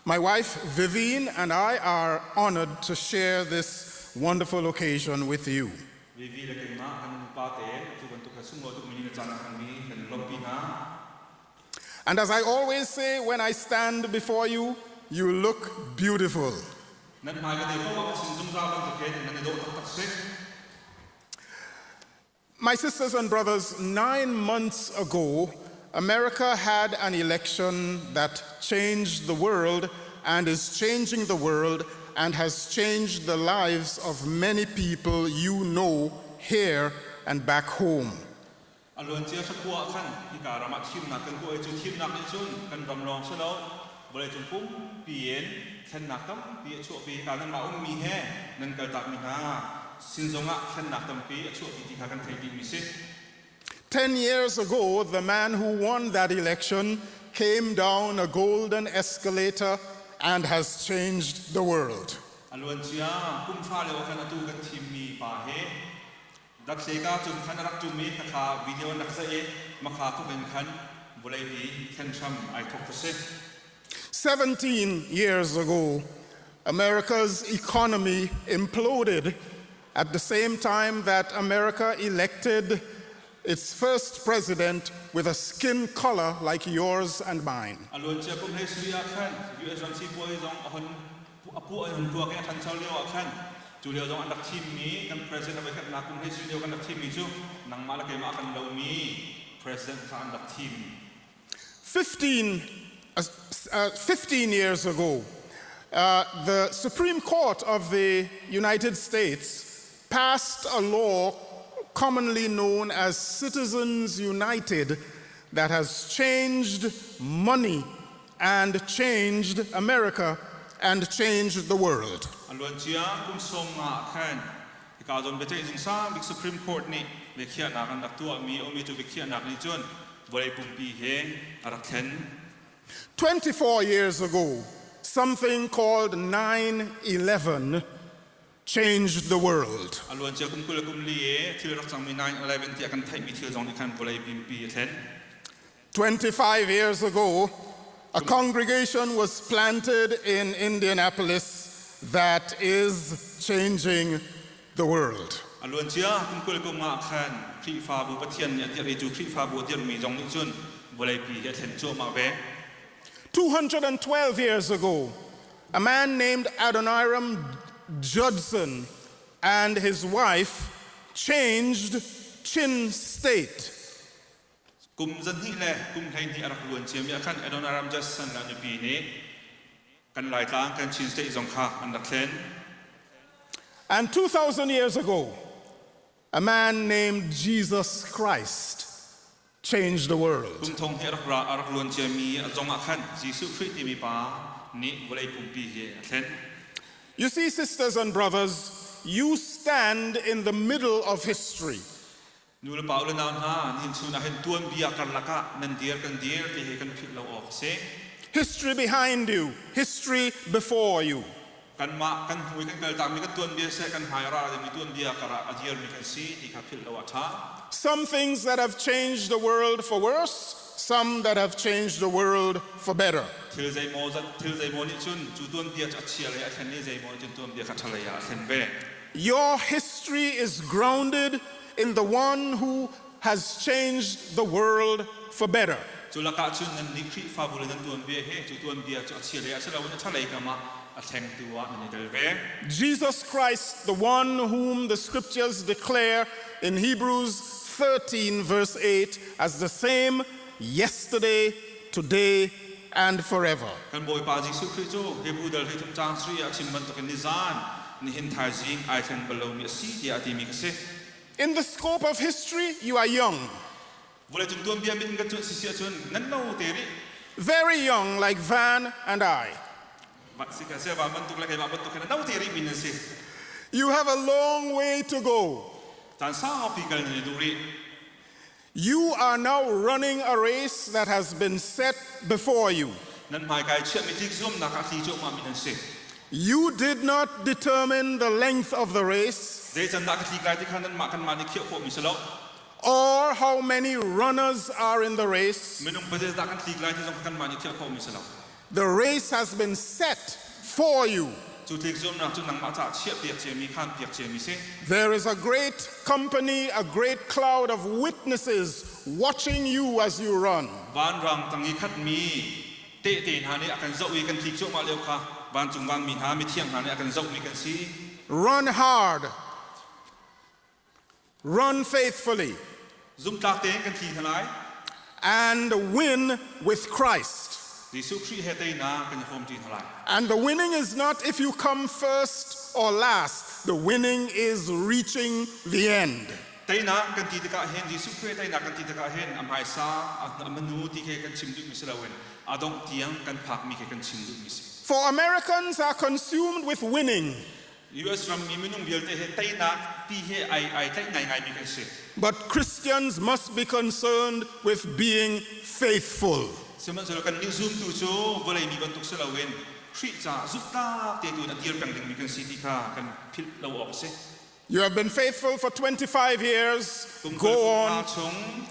My wife Vivien and I are honored to share this wonderful occasion with you. Vivi le keimah kan nupa te atu bantuk ka sunglawi tukmi ni na caan hmanmi kan in lawmhpi hna. And as I always say when I stand before you, you look beautiful. Nan hmai ka te ko ka chim zungzal bantukin nan i dawh taktak si. My sisters and brothers, 9 months ago, America had an election that changed the world and is changing the world and has changed the lives of many people you know here and back home. A luancia thla khan hika ram ah thimnak kan tuah i cu thimnak nih cun kan ram lawng si lo vawleicung pumpi in thlennak tampi a chuahpi. Hika nanmah ummi he nan kaltakmi hna sin zongah thlennak tampi a chuahpi ti kha kan theih dihmi si. 10 years ago, the man who won that election came down a golden escalator and has changed the world. A luancia kum 10 lio khan atu kan thimmi pa he dathleka cun khan a rak ṭum i khakha video an rak zaih i makha thuk in khan vawleipi thlen hram ai thok ka si. 17 years ago, America's economy imploded at the same time that America elected its first president with a skin color like yours and mine. A luancia kum 17 ah khan US ram sipuai zong a hon a pu an hon tuak i a ṭhancho lio ah khan cu lio zong an rak thimmi kan president a voikhatnak kum 17 lio kan rak thimmi cu nangmah le keimah kan lomi president kha an rak thim. 15 years ago, the Supreme Court of the United States passed a law commonly known as Citizens United that has changed money and changed America and changed the world. A luancia kum 15 khan hika zon biaceih zung sang bik Supreme Court nih biakhiahnak an rak tuahmi umi cu biakhiahnak nih cun vawlei pumpi he a rak thlen. 24 years ago, something called 9/11 changed the world. A luancia kum 24 e thil rak cangmi 9/11 tiah kan theihmi thil zong nih khan vawlei pumpi a thlen. 25 years ago, a congregation was planted in Indianapolis that is changing the world. A luancia kum 25 khan Khrihfabu Pathian nih a dirh i cu Khrihfabu a dirhmi zong nih cun vawleipi hi a thlen cuahmah ve. 212 years ago, a man named Adoniram Judson and his wife changed Chin State. Kum 212 a rak luan ciami ah khan Adoniram Judson le a nupi nih kan Laitlang kan Chin State zong kha an rak thlen. And 2,000 years ago, a man named Jesus Christ changed the world. Kum 2000 a rak ra a rak luan ciami zong ah khan Jesuh Khrih timi pa nih vawlei pumpi hi a thlen. You see, sisters and brothers, you stand in the middle of history. Nu le pa u le nau hna, nihin chun ah hin tuanbia karlak ah nan dir kan dir ti hi kan philh lo awk a si. History behind you, history before you. Kanmah kan hnu i kan kaltakmi kan tuanbia seh kan hmai a ra dingmi tuanbia karah a dirmi kan si ti kha philh lo a ṭha. Some things that have changed the world for worse, some that have changed the world for better. Thil zeimaw zat thil zeimaw nih cun cu tuanbia cu a chia lei a thlen i zeimaw nih cun tuanbia kha ṭha lei ah a thlen ve. Your history is grounded in the one who has changed the world for better. Cu lakah cun nannih Khrihfabu le nan tuanbia he cu tuanbia cu a chia lei ah si loin a ṭha lei kam ah a thlengtu ah nan i tel ve. Jesus Christ, the one whom the scriptures declare in Hebrews 13, verse 8, as the same yesterday, today, and forever. Kan Bawipa Jesuh Khrih cu Hebrew dal hleithum caang sarih ah a chim bantukin nizan, nihin thaizing ai thleng bal lomi a si tiah a timi ka si. In the scope of history, you are young. Vawleicung tuanbia mit in kan cuanh sisi ahcun nan no te rih. Very young, like Van and I. Sihmanhsehlaw bantuk le keimah bantuk hin no te rih mi nan si. You have a long way to go. Caan saupi kal nan i duh rih. You are now running a race that has been set before you. Nan hmaikai chiahmi tlik zuamnak ah tli cuahmah mi nan si. You did not determine the length of the race. Zei can dah ka tlik lai ti kha nanmah kanmah nih khiah khawhmi si lo. Or how many runners are in the race. Minung pazet dah kan tlik lai ti zong kha kanmah nih khiah khawhmi si lo. The race has been set for you. Cu tlik zuamnak cu nangmah caah chiahpiak ciami, khanpiak ciami si. There is a great company, a great cloud of witnesses watching you as you run. Vanrang tang i khatmi tehte hna nih a kan zoh i kan tlik cuahmah lio kha vancung vanmi hna mithiang hna nih a kan zohmi kan si. Run hard. Run faithfully. Zumtlak tein kan tli hna lai. And win with Christ. Jesuh Khrih he teinak kan i hrawmṭi hna lai. And the winning is not if you come first or last. The winning is reaching the end. Teinak kan ti tikah hin Jesuh Khrih teinak kan ti tikah hin a hmaisa a manu ti khi kan chim duhmi si loin a dongh tiang kan phakmi khi kan chim duhmi si. For Americans are consumed with winning. US rammi minung vialte he teinak ti he ai ai tlaih ngaingaimi kan si. But Christians must be concerned with being faithful. Sihmanhsehlaw kan nih zumtu cu vawlei mi bantuk si loin Khrih caah zumhtlak te tu in a dir peng dingmi kan si ti kha kan philh lo awk a si. You have been faithful for 25 years. Go on. Chung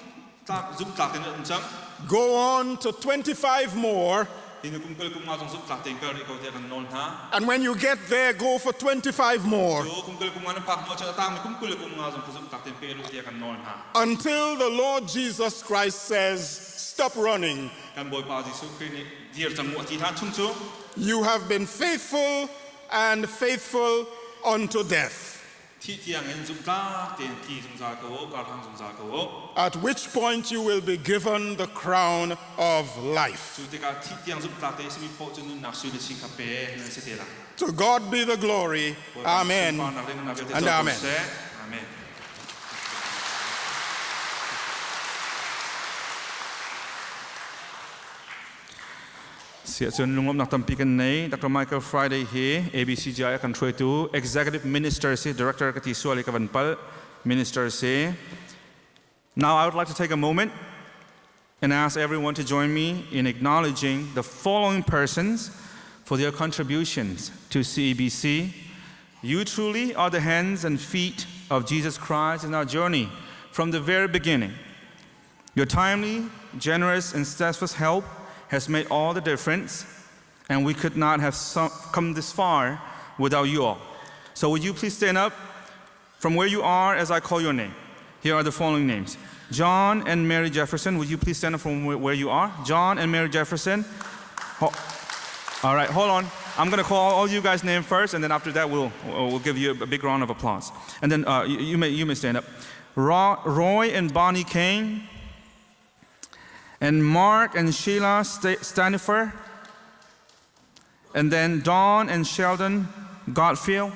zumhtlak tein um cang. Go on to 25 more. And when you get there, go for 25 more. Until the Lord Jesus Christ says, Stop running. You have been faithful and faithful unto death. Thih tiangin zumhtlak tein tli zungzal ko u, karhlang zungzal ko u. At which point you will be given the crown of life. Cu tikah thih tiang zumhtlak te a simi paoh cu nunnak sui le sing kha pek nan si te lai. To God be the glory. Amen. And amen. Amen. Siah cun lunglawmhnak tampi kan nei. Dr. Michael Friday hi ABCGI a kan hruaitu Executive Minister si, Director ka ti sual i ka van palh, Minister si. Now I would like to take a moment and ask everyone to join me in acknowledging the following persons for their contributions to CEBC. You truly are the hands and feet of Jesus Christ in our journey from the very beginning. Your timely, generous, and steadfast help has made all the difference, and we could not have come this far without you all. So, would you please stand up from where you are as I call your name? Here are the following names John and Mary Jefferson. Would you please stand up from where you are? John and Mary Jefferson. All right, hold on. I'm going to call all you guys' name first, and then after that, we'll, we'll give you a big round of applause. And then you, you, may, you may stand up. Roy and Bonnie Kane, and Mark and Sheila Stanifer, and then Don and Sheldon Godfield,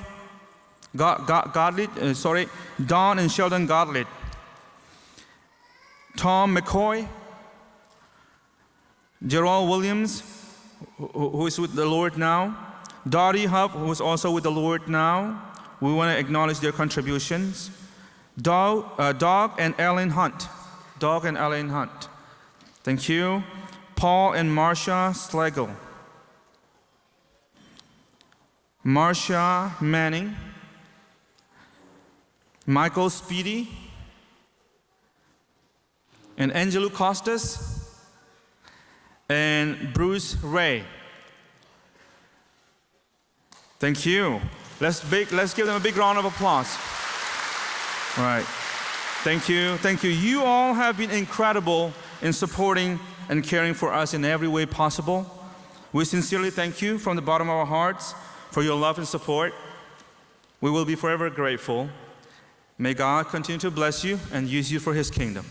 God, God, Godley, sorry, Don and Sheldon Godley, Tom McCoy, Gerald Williams, who is with the Lord now, Dottie Huff, who is also with the Lord now. We want to acknowledge their contributions. Dog, Dog and Ellen Hunt. Dog and Ellen Hunt. Thank you. Paul and Marcia Slagle. Marcia Manning, Michael Speedy, and Angelo Costas, and Bruce Ray. Thank you. Let's, big, let's give them a big round of applause. All right. Thank you. Thank you. You all have been incredible in supporting and caring for us in every way possible. We sincerely thank you from the bottom of our hearts for your love and support. We will be forever grateful. May God continue to bless you and use you for His kingdom.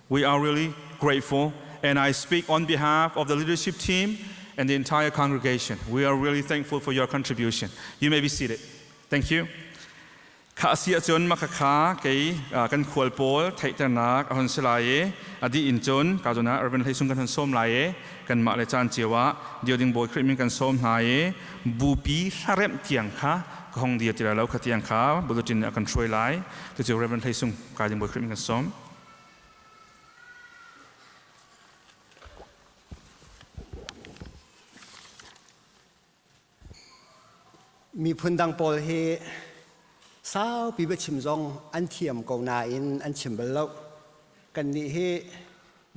We are really grateful, and I speak on behalf of the leadership team and the entire congregation. We are really thankful for your contribution. You may be seated. Thank you. Kha si ahcun makhakha kei kan khual pawl theihternak a hon si lai i a dih in cun ka zawn ah Reverend Hlei Sung kan hon sawm lai i kanmah le caan cio ah Dioding Bawi Khrih min kan sawm hna i bupi hlaremh tiang kha ka hong dir ti lai lo kha tiang kha bulletin nih a kan hruai lai. Cucu Reverend Hlei Sung ka ding Bawi Khrih min kan sawm. Miphun dang pawl hi saupi biachim zong an thiam ko nain an chim bal lo. Kannih hi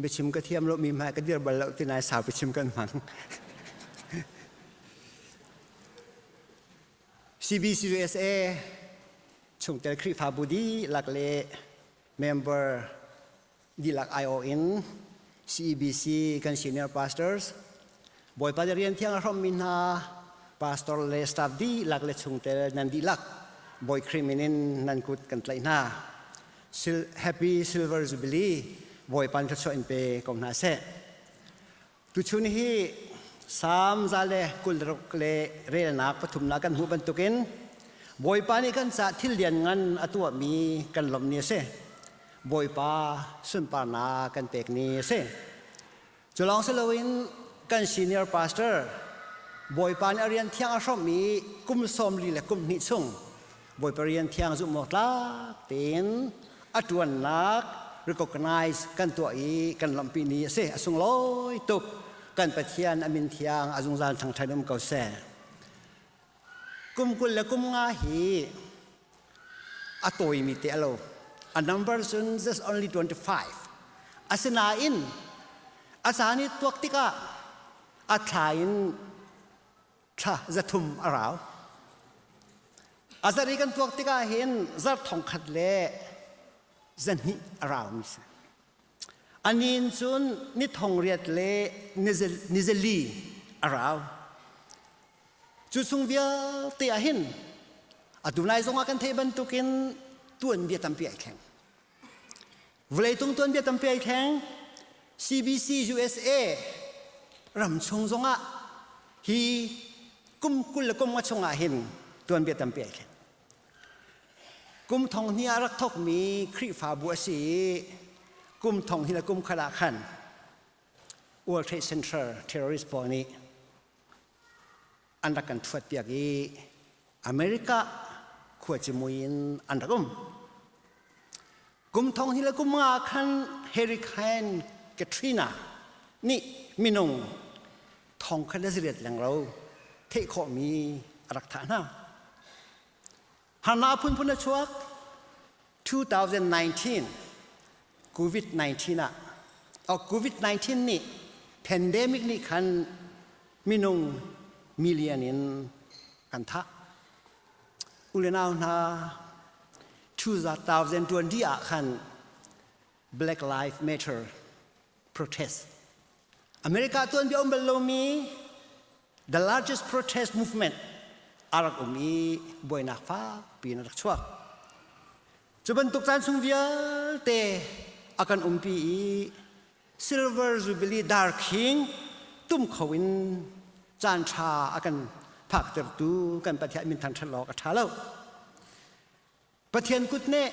biachim ka thiam lo mi hmai ka dir bal lo ti nai saupi chim kan hmang. CBCUSA chungtel Khrihfabu dihlak le member dihlak aiawh in CEBC kan senior pastors, Bawipa le rian thiang a hrawmmi hna pastor le staff dihlak le chungtel nan dihlak Bawi Khrih min in nan kut kan tlaih hna. Happy Silver Jubilee Bawipa in thluachuah in pe ko hna seh. Tuchun hi Salm za le 26 le relnak pathumnak kan hmuh bantukin Bawipa nih kan caah thil lianngan a tuahmi kan lawmh ni a si. Bawipa sunparnak kan pek ni a si. Cu lawng si loin kan senior pastor Bawipa nih a rian thiang a hrawmh i kum 40 le kum hnih chung Bawipa rian thiang zumh awk tlak tein a ṭuannak recognize kan tuah i kan lawmhpi ni a si. A sunglawi tuk. Kan Pathian a min thiang a zungzal thangṭhat um ko seh. Kum 20 le kum nga hi a tawimi te a lo. A number cun just only 25. Asinain a caan i tuak tikah a thla in thla 300 a rau. A zarh i kan tuak tikah hin zarh 1000 le 200 a raumi si. A nin cun ni 800 le ni 4 a rau. Cu chung vialte ah hin atu lai zongah kan theih bantukin tuanbia tampi ai thleng. Vawleitung tuanbia tampi ai thleng. CBC USA ram chung zongah hi kum 20 le kum nga chungah hin tuanbia tampi ai thleng. Kum thong hnih ah rak thokmi Khrihfabu a si i kum thong hnih le kum khat ah khan World Trade Center terrorist pawl nih an rak kan thuatpiak i America khuacimui in an rak um. Kum thong hi le kum nga khan Hurricane Katrina nih minung thong khat le zariat lenglo theih khawhmi a rak thah hna. Harnak phunphun a chuak 2019 COVID-19 ah COVID-19 nih pandemic nih khan minung million in kan thah. Ulenau hna 2020 ah khan Black Lives Matter protest America tuanbia um bal lomi the largest protest movement a rak um i buainak fakpi in a rak chuak. Cu bantuk caan chung vialte a kan umpi i Silver Jubilee darkhing tum kho in caan ṭha a kan phaktertu kan Pathian min thangṭhat lawk a ṭha lo. Pathian kut nih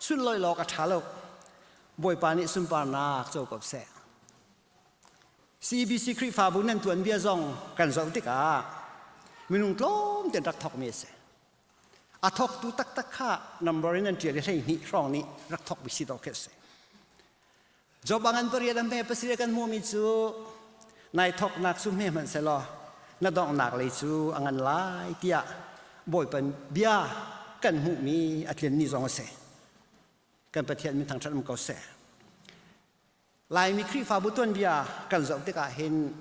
sunlawi lawk a ṭha lo. Bawipa nih sunparnak co ko seh. CBC Khrihfabu nan tuanbia zong kan zoh tikah minung tlawm tein rak thawkmi a si. A thawktu taktak kha number in an ṭial i 12 hrawng nih rak thawkmi si dawh khi a si. Job a ngan pariat a hme pasarih kan hmuhmi cu nai thawknak cu hme hmanh selaw na donghnak lei cu a ngan lai tiah Bawipa bia kan hmuhmi a tlin ni zong a si. Kan Pathian min thangṭhat um ko seh. Laimi Khrihfabu tuanbia kan zoh tikah hin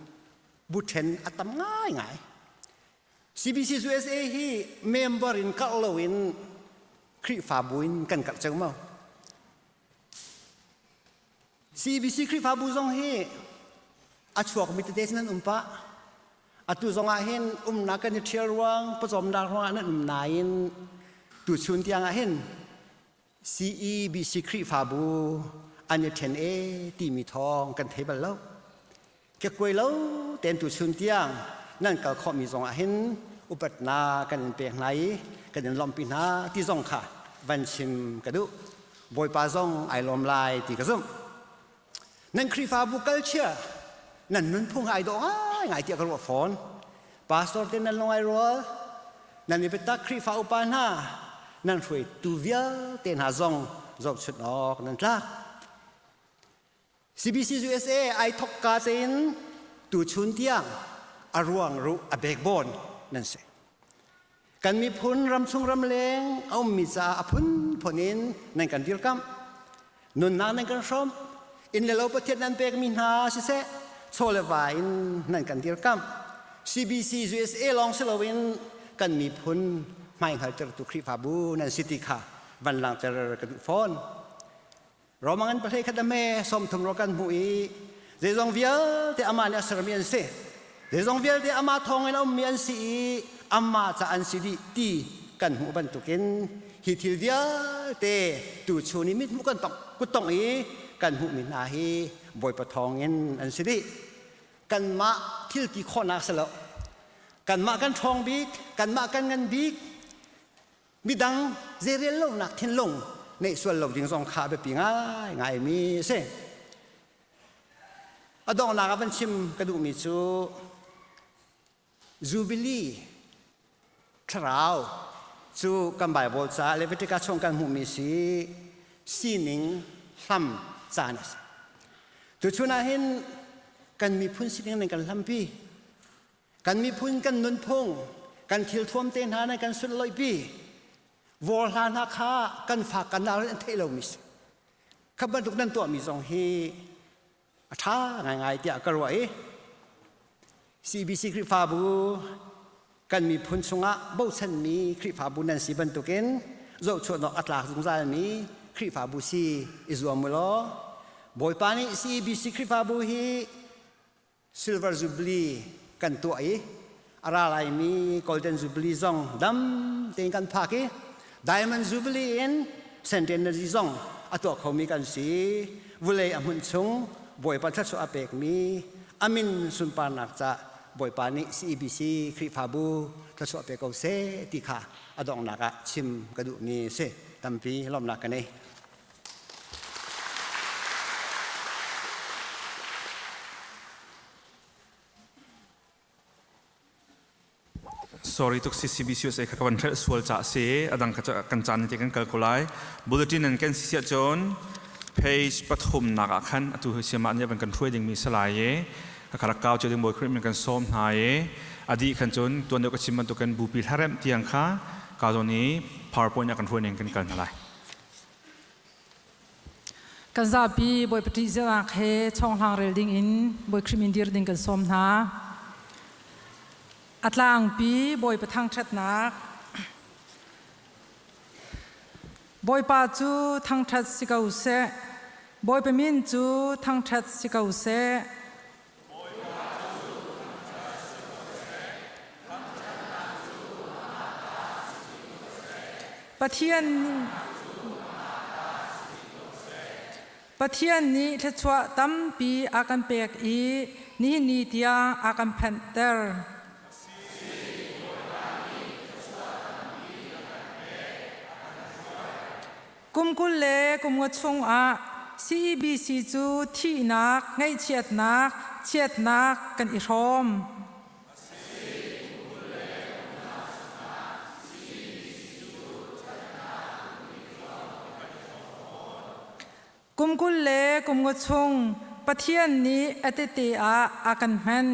bu ṭhen a tam ngaingai. CBC USA hi member in karh loin Khrihfabu in kan karh ceumau. CBC Khrihfabu zong hi a chuakmi tete nan um pah. Atu zong ah hin umnak kan i ṭhial ruang, pawcawmnak ruangah nan um nain tuchun tiang ah hin CEBC Khrihfabu an i ṭhen e timi thawng kan thei bal lo. Kekkuai lo tein tuchun tiang nan kal khawhmi zongah hin upatnak kan in pek hna i kan in lawmhpi hna ti zong kha van chim ka duh. Bawipa zong ai lawm lai ti ka zumh. Nan Khrihfabu culture nan nunphung ai dawh ngaingai tiah ka ruah fawn. Pastor te nan lung ai rual, nan i biatak Khrihfa upa hna, nan hruaitu vialte hna zong zohchunh awk nan tlak. CBC USA ai thok ka tein tuchun tiang a ruang ruh a backbone nan si. Kan miphun ramchung ramleng a ummi caah a phunphun in nan kan dirkamh. Nunnak nan kan hrawmh. Inn le lo Pathian nan pekmi hna siseh, chaw le va in nan kan dirkamh. CBC USA lawng si loin kan miphun hmaihngaltertu Khrihfabu nan si ti kha van langhter ka duh fawn. Roma ngan pahlei khat a hme 30 ro kan hmuh i zeizong vialte amah nih a sermi an si. Zeizong vialte amah thawngin a ummi an si i amah ca an si dih ti kan hmuh bantukin hi thil vialte tuchun i mithmuh kan tong kuttongh i kan hmuhmi hna hi Bawipa thawngin an si dih. Kanmah thil ti khawhnak si lo. Kanmah kan ṭhawng bik, kanmah kan ngan bik, midang zeirel lonak thinlung neih sual lo ding zong kha a biapi ngaingai mi a si. A donghnak ah van chim ka duhmi cu Jubilee thlarau cu kan Bible ca Leviticus chung kan hmuhmi si sining hlam caan a si. Tuchun ah hin kan miphun sining ning kan hlampi. Kan miphun kan nunphung, kan thilthuam te hna nan kan sunloihpi. War hla hna kha kan fak kan nau an theih lomi si. Kha bantuk nan tuahmi zong hi a ṭha ngaingai tiah ka ruah i CBC Khrihfabu kan miphun chungah bochanmi Khrihfabu nan si bantukin zohchuahnak a tlak zungzalmi Khrihfabu si i zuam u law Bawipa nih CBC Khrihfabu hi Silver Jubilee kan tuah i a ra laimi Golden Jubilee zong dam tein kan phak i Diamond Jubilee in Centenary zong a tuah khomi kan si. Vulei a hmunh chung Bawipa thluachuah a pekmi amin sunparnak ca Bawipa nih CEBC Khrihfabu thluachuah pe ko seh ti kha a donghnak ah chim ka duhmi si. Tampi lawmhnak ka nei. Sorry tuk CCBCUSA kha ka van hrelh sual ca si adang ka kan caan te kan kal ko lai bulletin an kan si siah cun page pathum nak ah khan atu hi siama nih van kan hruai ding mi salai e ka kharak kau che ding boy khrit kan som hna e adi khan cun tuan deuh ka chim bantuk kan bupi hlarem tiang kha ka zon i powerpoint ah kan hruai ning kan kal hna lai Kan zapi Bawipa ṭihzahnak he chawnghlang rel ding in Bawi Khrih min dir ding kan sawm hna. A tlangpi Bawipa thangṭhatnak. Bawipa cu thangṭhat si ko seh. Bawipa min cu thangṭhat si ko seh. Pathian Pathian nih thluachuah tampi a kan pek i nihin ni tiang a kan phanhter. Kum 20 le kum nga chungah CEBC cu thihnak, ngaihchiatnak, chiatnak kan i hrawm. Kum Kum 20 le kum nga chung Pathian nih a tehte ah a kan hman.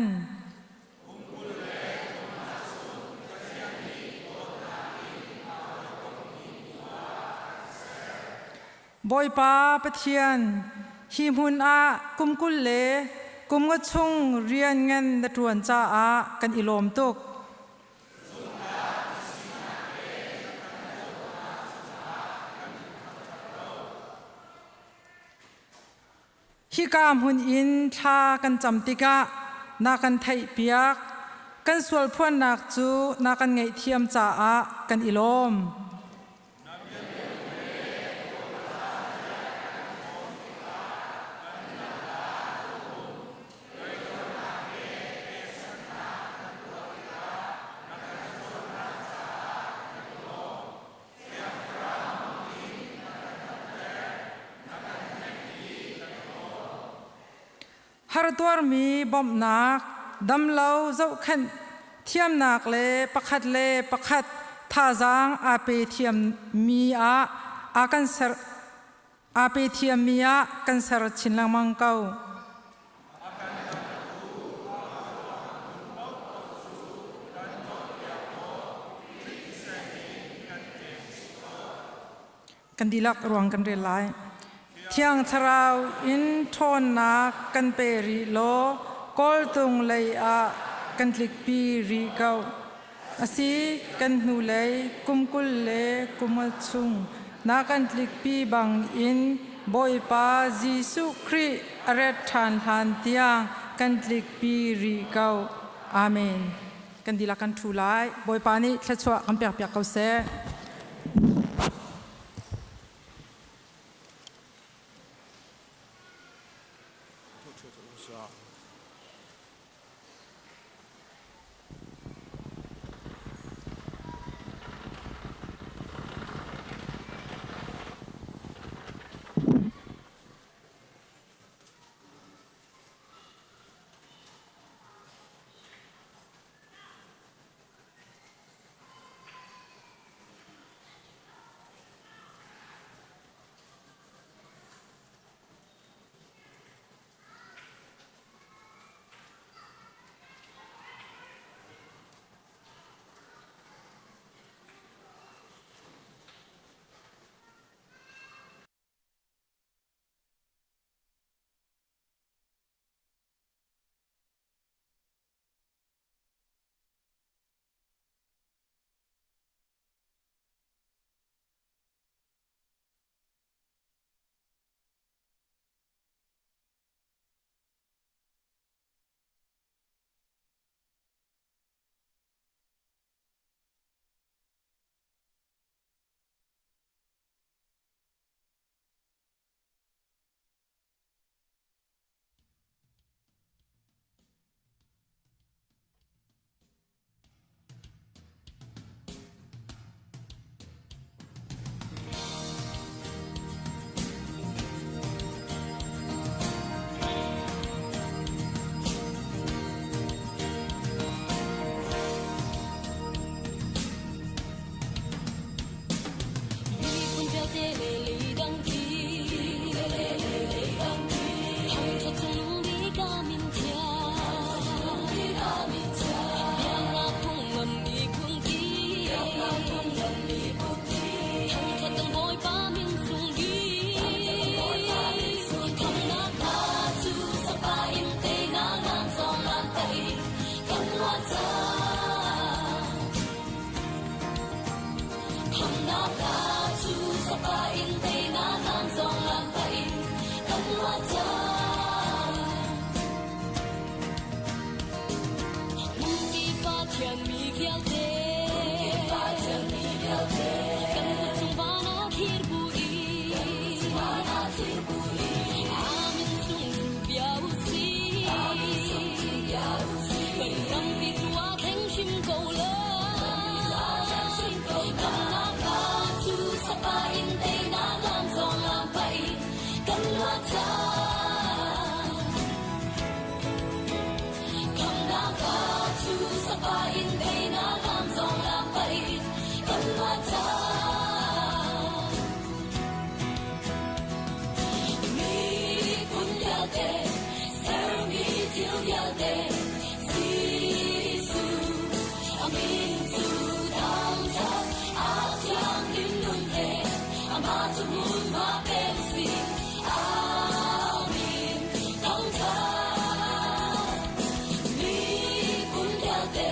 Bawipa Pathian, hi hmun ah kum 20 le kum nga chung rian ngan na ṭuan caah kan i lawm tuk. Hika hmun in thla kan cam tikah na kan theihpiak. Kan sualphuannak cu na kan ngaihthiam caah kan i lawm. Hartuarmi bawmhnak, damlo zohkhenh thiamnak le pakhat le pakhat thazaang aa pe thiammi ah a kan ser aa pe thiammi ah kan ser chin lengmang ko. Kan dihlak ruang kan rel lai. Thiang Thlarau in ṭhawnnak kan pe rih law kawltung lei ah kan tlikpi rih ko. Asi, kan hnulei kum 20 le kum nga chung na kan tlikpi bang in Bawipa Jesuh Khrih a ret ṭhan hlan tiang kan tlikpi rih ko. Amen. Kan dihlak kan ṭhu lai. Bawipa nih thluachuah kan pekpiak ko seh. cu hmunhma pe usih. Amen. Thawngṭha. Miphun vialte,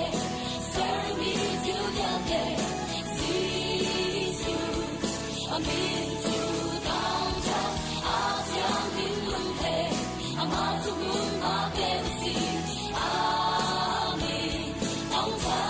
sermi thil vialte, Jesuh a min cu thangṭhat. A thianghlim lung he amah cu hmunhma pe usih. Amen. Thawngṭha.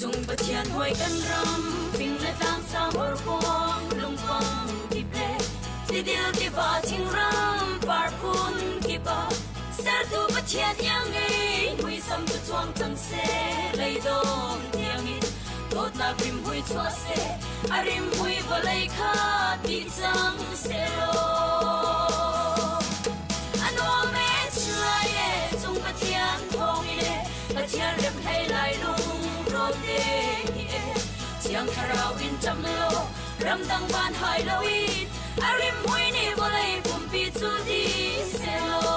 Cung Pathian hawi kan ram fing le tlang sang horkuang lungpang kip le tidil tiva thingram par phun kip ah sertu Pathian iang ngei muisam cu chuang cang seh leidawm tiangin dawtnak rimhmui chuah seh a rimhmui vawlei kha ti cang sehlaw a nuam e chulai e cung Pathian thawng in e Pathian rem hlei lai lung rawl te hi e Thiang Thlarau in ṭam law ramdang van hai loin a rimhmui nih vawlei pumpi cu di sehlaw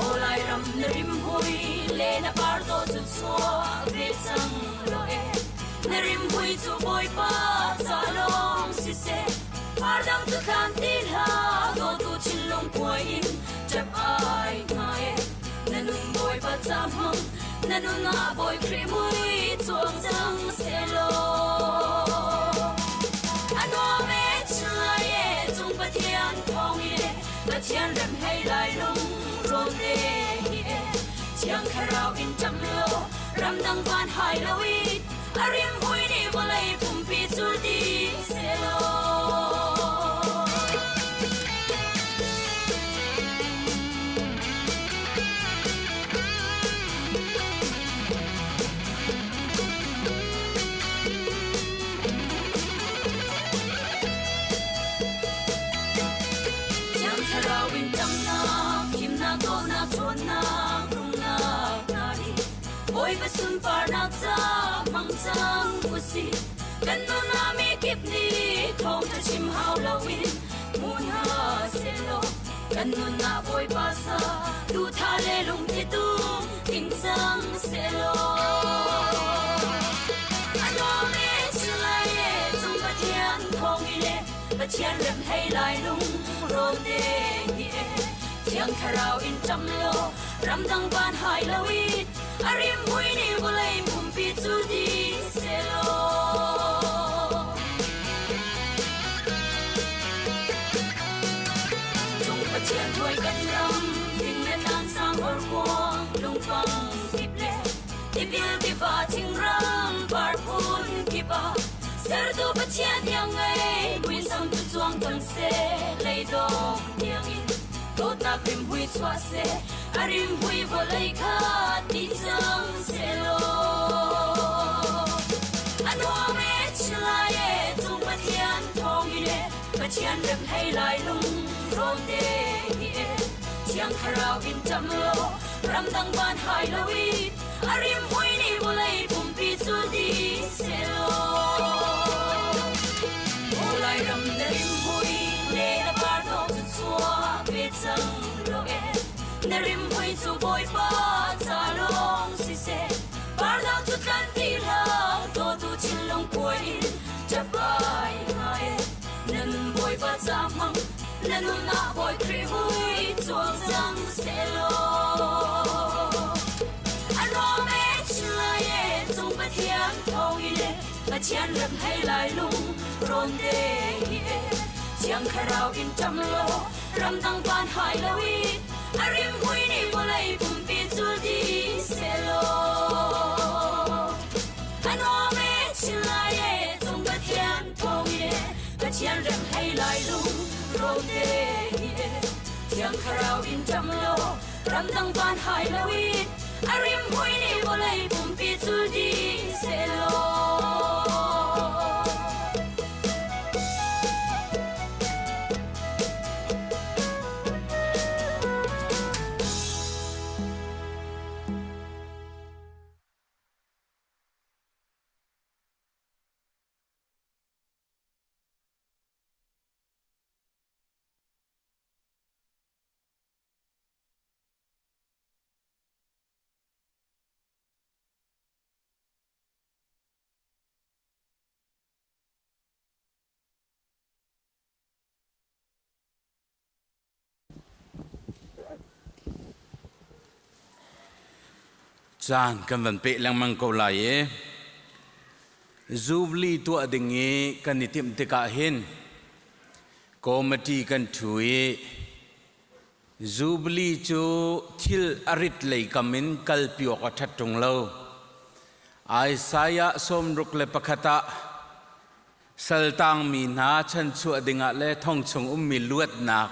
Aw Lairam na rimhmui le na par dawh cu chuah ve cang law e na rimhmui cu Bawipa ca lawng siseh par dang cu thlan ti hlah dawtu thinlung kuai in ṭap ai hnga e na nun Bawipa ca hmang na nun ah Bawi Khrih mui chuak cang sehlaw a nuam e chulai e cung Pathian thawng i le Pathian rem hlei lai lung rawn te hi e Thiang Thlarau in ṭam law ramdang van hai lo in a rimhmui nih vawlei pumpi cul di sehlaw. Thiang Thlarau in ṭamnak, fimnak, dawhnak, ṭhawnnak, rumnak hna hi Bawipa sunparnak ca hmang cang usih. Kan nun ah mi kip nih thawngṭha chim hau loin hmu hna sehlaw kan nun ah Bawipa sa duhthah le lungtli tum ting cang sehlaw. A nuam e chulai e cung Pathian thawng i le Pathian rem hlei lai lung rawn te hi e Thiang Thlarau in ṭam law ramdang van hai loin. A rimhmui nih vawlei pumpi cu ding sehlaw. Cung Pathian hruai kan ram, fing le tlang sang horkuang, lungpang kip le tipil tiva thingram par phun kip ah sertu Pathian iang ngei muisam cu cuang cang seh leidong tiangin dawtnak rimhmui chuah seh a rimhmui vawlei kha ti cang sehlaw a nuam e chilai e cung Pathian thawngin e Pathian rem hei lai lung rawn te hi e Thiang Thlarau in ṭam law ramdang van hai lo i a rimhmui nih vawlei pumpi cu dih sehlaw Aw Lairam na rimhmui le na par dawh cu chuak ve cang lo e na rimhmui cu Bawipa ca lawng siseh par dang cu tlan ti hlah dawtu thinlung kuai in ṭap ai hnga e na nun Bawipa ca hmang na nunah Bawi Khrih hui cawl cang sehlaw a nuam e chilai e cung Pathian thawngin e Pathian rem hei lai lung rawn te hi e Thiang Thlarau in ṭam law ramdang van hai lo i a rimhmui nih vawlei pumpi cul dih sehlaw a nuam e chilai e cung Pathian thawngin e Pathian rem hei lai lung rawn te hi e Thiang Thlarau in ṭam law ramdang van hai lo i a rimhmui nih vawlei pumpi cul dih sehlaw. Caan kan van peh lengmang ko lai i Jubilee tuah ding i kan i timh tikah hin committee kan ṭhu i Jubilee cu thil a rit lei kam in kalpi awk a ṭhat ṭung lo. Isaiah 61 ah saltangmi hna chanchuah dingah le thong chung ummi luatnak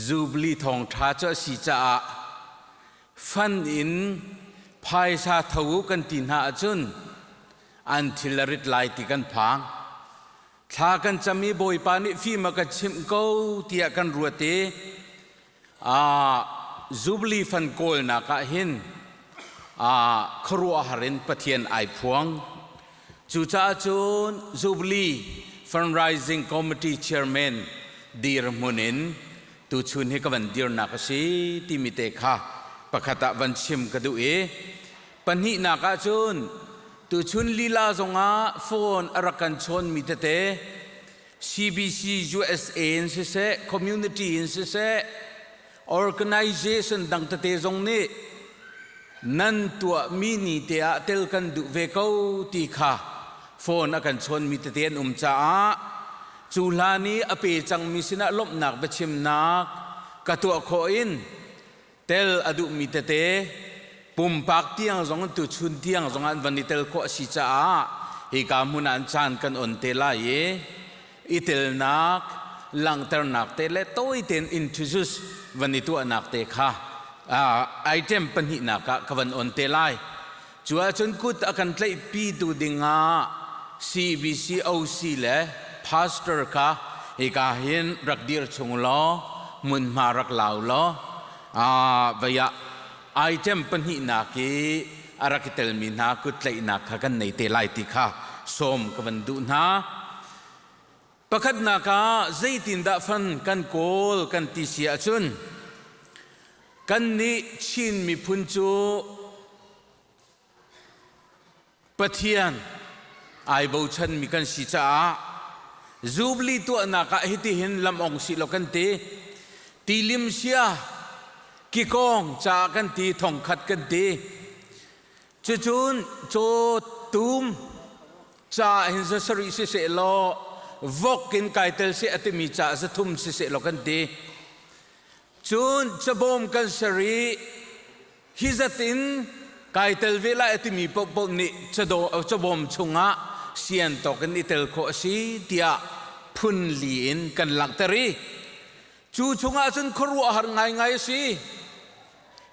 Jubilee thawngṭha cu a si caah fan in phaisa tho u kan ti hna ahcun an thil a rit lai ti kan phang. Thla kan cam i Bawipa nih fim a ka chimh ko tiah kan ruat i Jubilee fan kawlnak ah hin khuaruahhar in Pathian ai phuang. Cucaah cun Jubilee Fundraising Committee Chairman dirhmun in tuchun hi ka van dirnak a si timi te kha pakhat ah van chim ka duh i pahnihnak ah cun tuchun lila zongah phone a rak kan chawnmi tete CBC USA in siseh community in siseh organization dang tete zong nih nan tuahmi ni te ah tel kan duh ve ko ti kha phone a kan chawnmi tete an um caah cu hlan i a pe cangmi sinah lawmhnak biachimnak ka tuah khawh in tel a duhmi tete pumpak tiang zong tuchun tiang zong an van i tel khawh a si caah hika hmun ah an caan kan on te lai i i telnak langhternak te le tawi tein introduce van i tuahnak te kha item pahnihnak ah ka van on te lai. Cu ahcun kut a kan tlaihpitu dingah CBCOC le pastor kha hika hin rak dir chung law hmunhma rak lau law vei ah item pahnihnak i a rak i telmi hna kut tlaihnak kha kan nei te lai ti kha sawm ka van duh hna. Pakhatnak ah zeitindah fan kan kawl kan ti si ahcun kannih Chin miphun cu Pathian ai bochanmi kan si caah Jubilee tuahnak ah hitihin lam ong sih law kan ti. Tilim sia kikawng caah kan ti, thongkhat kan ti. Cucun caw tum ca hin za sarih siseh law vok in kai tel seh a timi ca za thum siseh law kan ti. Cun cabawm kan ser i hi zat in kai tel ve lai a timi paohpaoh nih cabawm chungah sian tawk in i tel khawh a si tiah phun li in kan langhter i cu chungah cun khuaruahhar ngaingai a si.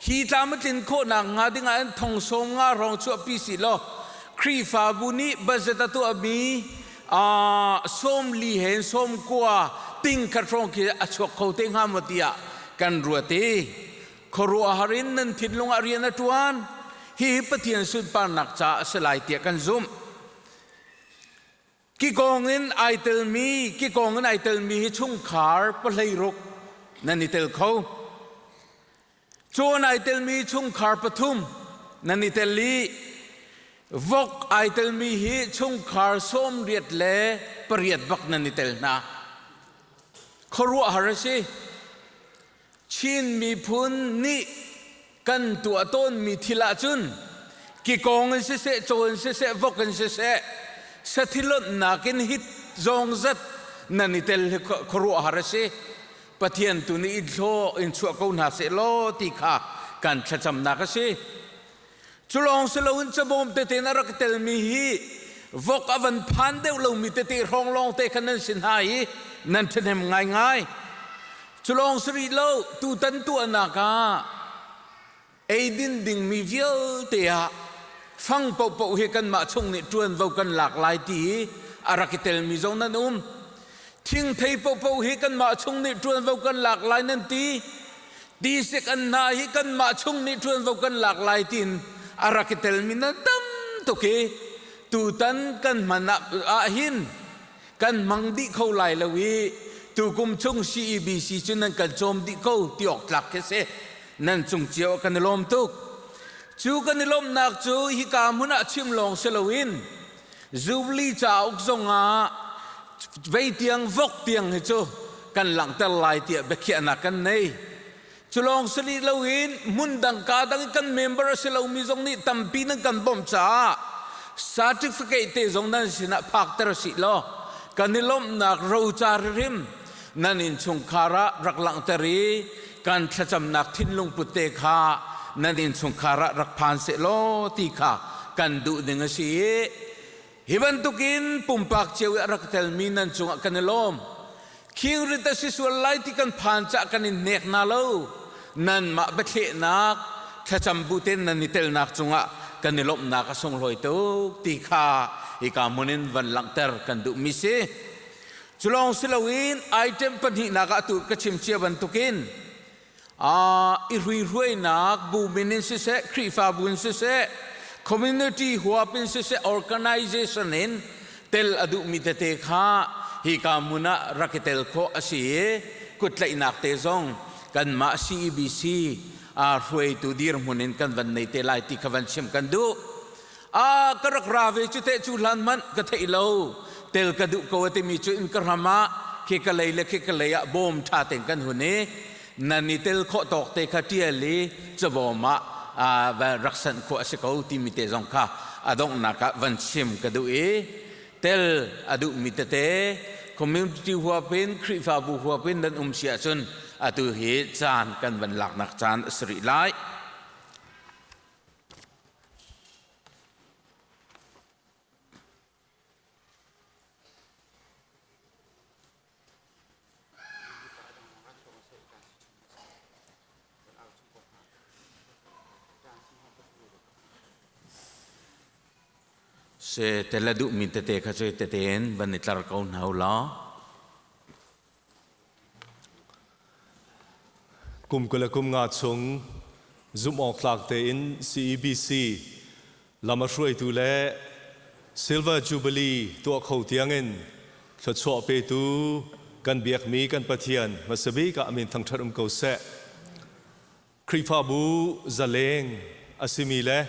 Hi tlam a tlin khawhnak hnga ding ah thong sawm nga hrawng chuahpi si law Khrihfabu nih budget a tuahmi 40 he 90 ting khat hrawng khi a chuak kho te hnga maw tiah kan ruat i khuaruahhar in nan thinlung ah rian a ṭuan. Hihi Pathian sunparnak caah a si lai tiah kan zumh. Kikawng in ai telmi, kikawng in ai telmi hi chungkhar 16 nan i tel kho. Cawn ai telmi chungkhar pathum nan i tel i vok ai telmi hi chungkhar 88 bak nan i tel hna. Khuaruahhar a si. Chin miphun nih kan tuah tawnmi thil ahcun kikawng in siseh, caw in siseh, vok in siseh, sathi lonhnak in hit zawng zat nan i tel hi khuaruahhar a si. Pathian tu nih in thlaw in chuah ko hna seh law ti kha kan thlacamnak a si. Cu lawng si loin cabawm tete na rak telmi hi vok a van phan deuh lomi tete hrawng lawng te kha nan si hna i nan ṭhahnem ngaingai. Cu lawng si rih lo, tutan tuahnak ah eidin dingmi vialte ah fang paohpaoh hi kanmah chung nih ṭuanvo kan lak lai ti i a rak i telmi zong nan um. Thingthei paohpaoh hi kanmah chung nih ṭuanvo kan lak lai nan ti. Tisik an hna hi kanmah chung nih ṭuanvo kan lak lai tiin a rak i telmi nan tam tuk i tutan kan hman ah hin kan hmang dih kho lai lo i tukum chung CEBC cu nan kan cawm dih ko ti awk tlak khi si. Nan cung cio kan i lawm tuk. Cu kan i lawmhnak cu hika hmun ah chim lawng si loin Jubilee cauk zongah vei tiang vok tiang hi cu kan langhter lai tiah biakhiahnak kan nei. Cu lawng si rih loin hmun dang ka dang kan member a si lomi zong nih tampi nan kan bawmh caah certificate te zong nan sinah phakter sih law kan i lawmhnak roca hrim nan innchungkhar ah rak langhter i kan thlacamnak thinlung put te kha nan innchungkhar ah rak phan seh law ti kha kan duh ding a si i hi bantukin pumpak cio i a rak telmi nan cungah kan i lawm. Khingrit a si sual lai ti kan phan cah kan in hnek na lo. Nanmah biathlehnak thlacam bu ten nan i telnak cungah kan i lawmhnak a sunglawi tuk ti kha hika hmun in van langhter kan duhmi si. Cu lawng si loin item pahnihnak ah atu ka chim cia bantukin i hruihruainak bu min in siseh, Khrihfabu in siseh, community huap in siseh, organization in tel a duhmi tete kha hika hmun ah rak i tel khawh a si i kuttlaihnak te zong kanmah CEBC hruaitu dirhmun in kan van nei te lai ti kha van chim kan duh. A ka rak ra ve cu teh cu hlan hmanh ka theih lo tel ka duh ko a timi cu in ka ram ah khi ka lei le khi ka lei ah bawm ṭha tein kan hun i nan i tel khawh tawk te kha ṭial i cabawm ah rak sanh khawh a si ko timi te zong kha a donghnak ah van chim ka duh i tel a duhmi tete community huap in Khrihfabu huap in nan um si ahcun atu hi caan kan van laknak caan a si rih lai. Se te la duhmi tete kha cu tete in van i tlar ko hna u law. Kum 20 le kum nga chung zumh awk tlak tein CEBC lam a hruaitu le Silver Jubilee tuah kho tiangin thluachuah petu kan biakmi kan Pathian hmasabik ah a min thangṭhat um ko seh. Khrihfabu zaleng a simi le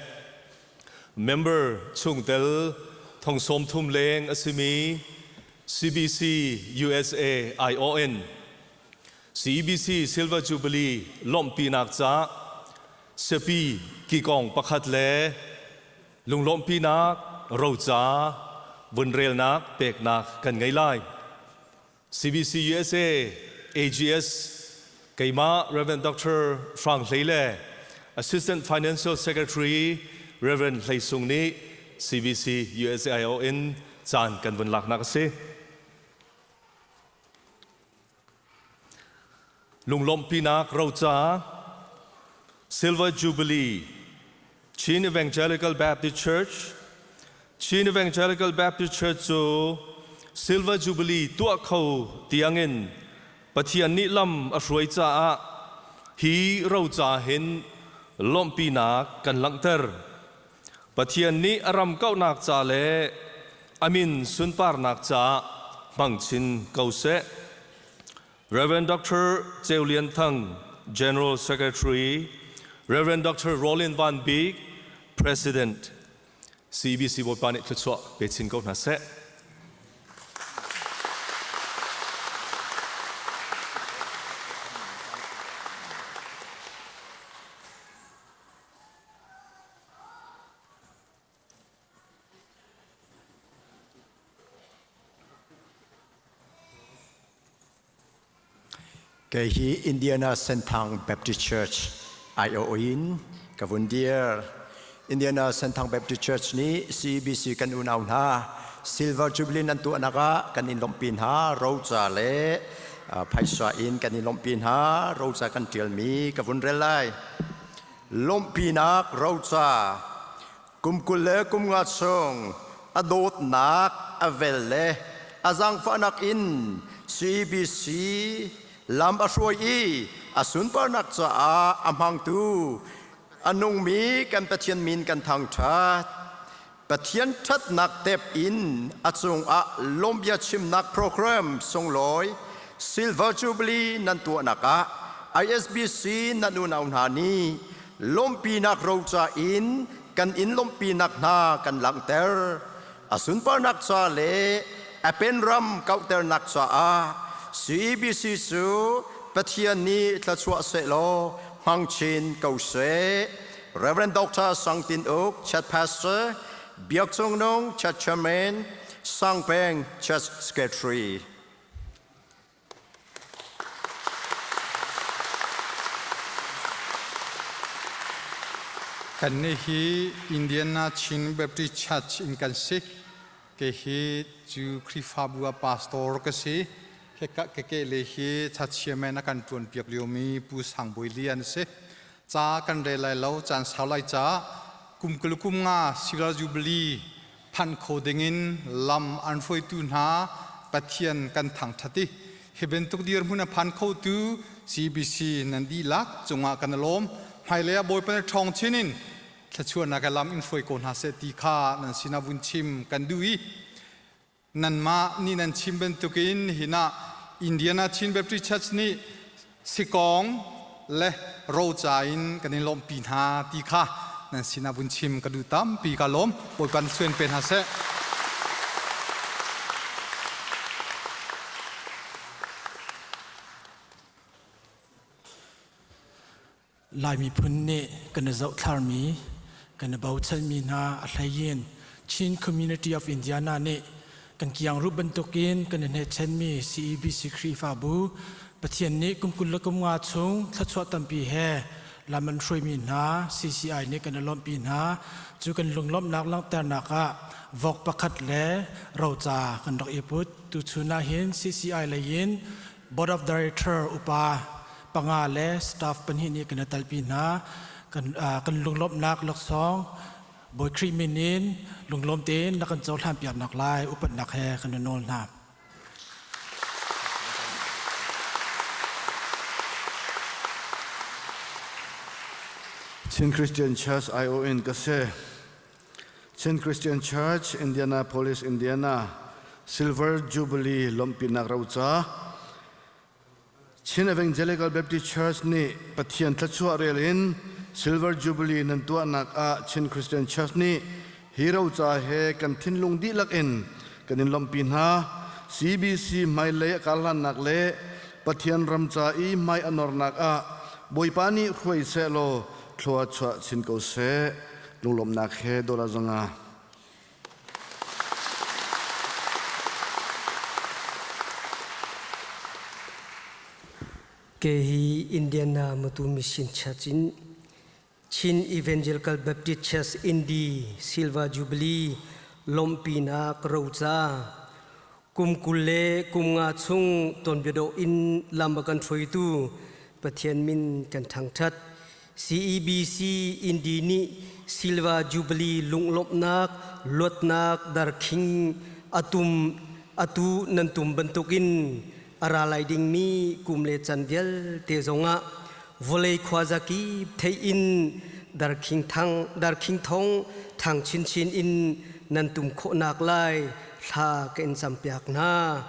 member chungtel thong 30 leng a simi CBC USA aiawh in CBC Silver Jubilee lawmhpinak ca siapi kikawng pakhat le Lunglawmhpinak roca vunrelnak peknak kan ngei lai. CBC USA AGS keimah Rev. Dr. Hrang Hlei le Assistant Financial Secretary Rev. Hlei Sung nih CBC USAIO in caan kan vun laknak a si. Lunglawmhpinak roca Silver Jubilee Chin Evangelical Baptist Church Chin Evangelical Baptist Church cu Silver Jubilee tuah kho tiangin Pathian nih lam a hruai caah hi roca hin lawmhpinak kan langhter. Pathian nih a ram kauhnak ca le a min sunparnak caah hmang chin ko seh. Rev. Dr. Ceu Lian Thang, General Secretary, Rev. Dr. Roland Van Bik, President, CBC Bawipa nih thluachuah pe chin ko hna seh. Kei hi Indiana Senthang Baptist Church IO in ka vun dir. Indiana Senthang Baptist Church nih CBC kan unau hna Silver Jubilee nan tuahnak ah kan in lawmhpi hna roca le phaisa in kan in lawmhpi hna roca kan tialmi ka vun rel lai. Lawmhpinak roca kum 20 le kum nga chung a dawtnak a vel le a zaangfahnak in CBC lam a hruai i a sunparnak caah a hmangtu a nungmi kan Pathian min kan thangṭhat. Pathian ṭhatnak tep in a cungah lawmbia chimnak program sunglawi Silver Jubilee nan tuahnak ah ISBC nan unau hna nih lawmhpinak roca in kan in lawmhpinak hna kan langhter. A sunparnak ca le a penram kauhternak caah CEBC cu Pathian nih thluachuah sehlaw hmang chin ko seh. Reverend Dr. Sang Tin Uk, Church Pastor, Biak Cung Nung, Church Chairman, Sang Peng, Church Secretary. Kan nih hi Indiana Chin Baptist Church in kan si. Kei hi cu Khrihfabu ah pastor ka si. Hika keke le hi church chairman a kan ṭuan piak liomi Pu Sang Bawi Lian a si. Ca kan rel lai lo, caan sau lai ca kum 20 kum nga Silver Jubilee phan kho dingin lam an hruaitu hna Pathian kan thangṭhat i hi bantuk dirhmun a phan khotu CBC nan dihlak cungah kan i lawm. Hmailei ah Bawipa nih ṭhawng chin in thluachuahnak he lam in hruai ko hna seh ti kha nan sinah vun chim kan duh i nanmah nih nan chim bantukin hinah Indiana Chin Baptist Church nih sikawng le roca in kan in lawmhpi hna ti kha nan sinah vun chim ka duh tampi ka lawm Bawipa nih suen pe hna seh. Lai miphun nih kan i zohthlarmi, kan i bochanmi hna a hleiin Chin Community of Indiana nih kan kiangrup bantukin kan i hnechenmi CEBC Khrihfabu Pathian nih kum 25 chung thluachuah tampi he lam an hruaimi hna CCI nih kan i lawmhpi hna. Cu kan lunglawmhnak langhternak ah vok pakhat le roca kan rak i put. Tuchun ah hin CCI lei in Board of Director upa panga le staff pahnih nih kan i talpi hna. Kan lunglawmhnak laksawng Bawi Khrih min in lunglawm tein na kan cohlan piaknak lai upatnak he kan i nawl hna. Chin Christian Church ION ka si. Chin Christian Church Indianapolis Indiana Silver Jubilee lawmhpinak roca Chin Evangelical Baptist Church nih Pathian thluachuah rel in Silver Jubilee nan tuahnak ah Chin Christian Church nih hi roca he kan thinlung dihlak in kan in lawmhpi hna. CBC hmailei a karhlannak le Pathian ram ca i hmai a nornak ah Bawipa nih hruai seh law thlua chuah chin ko seh. Lunglawmhnak he dollar zanga. Ke hi Indiana Matu Mission Church in Chin Evangelical Baptist Church Indy Silver Jubilee lawmhpinak roca kum 20 le kum nga chung tonbiadawh in lam a kan hruaitu Pathian min kan thangthat. CEBC Indy nih Silver Jubilee lunglawmhnak luatnak darkhing atum atu nan tum bantukin a ra lai dingmi kum le can vialte zongah vawlei khuazakip theih in darkhing thang darkhing thong thang chinchin in nan tum khawhnak lai thla ka in campiak hna.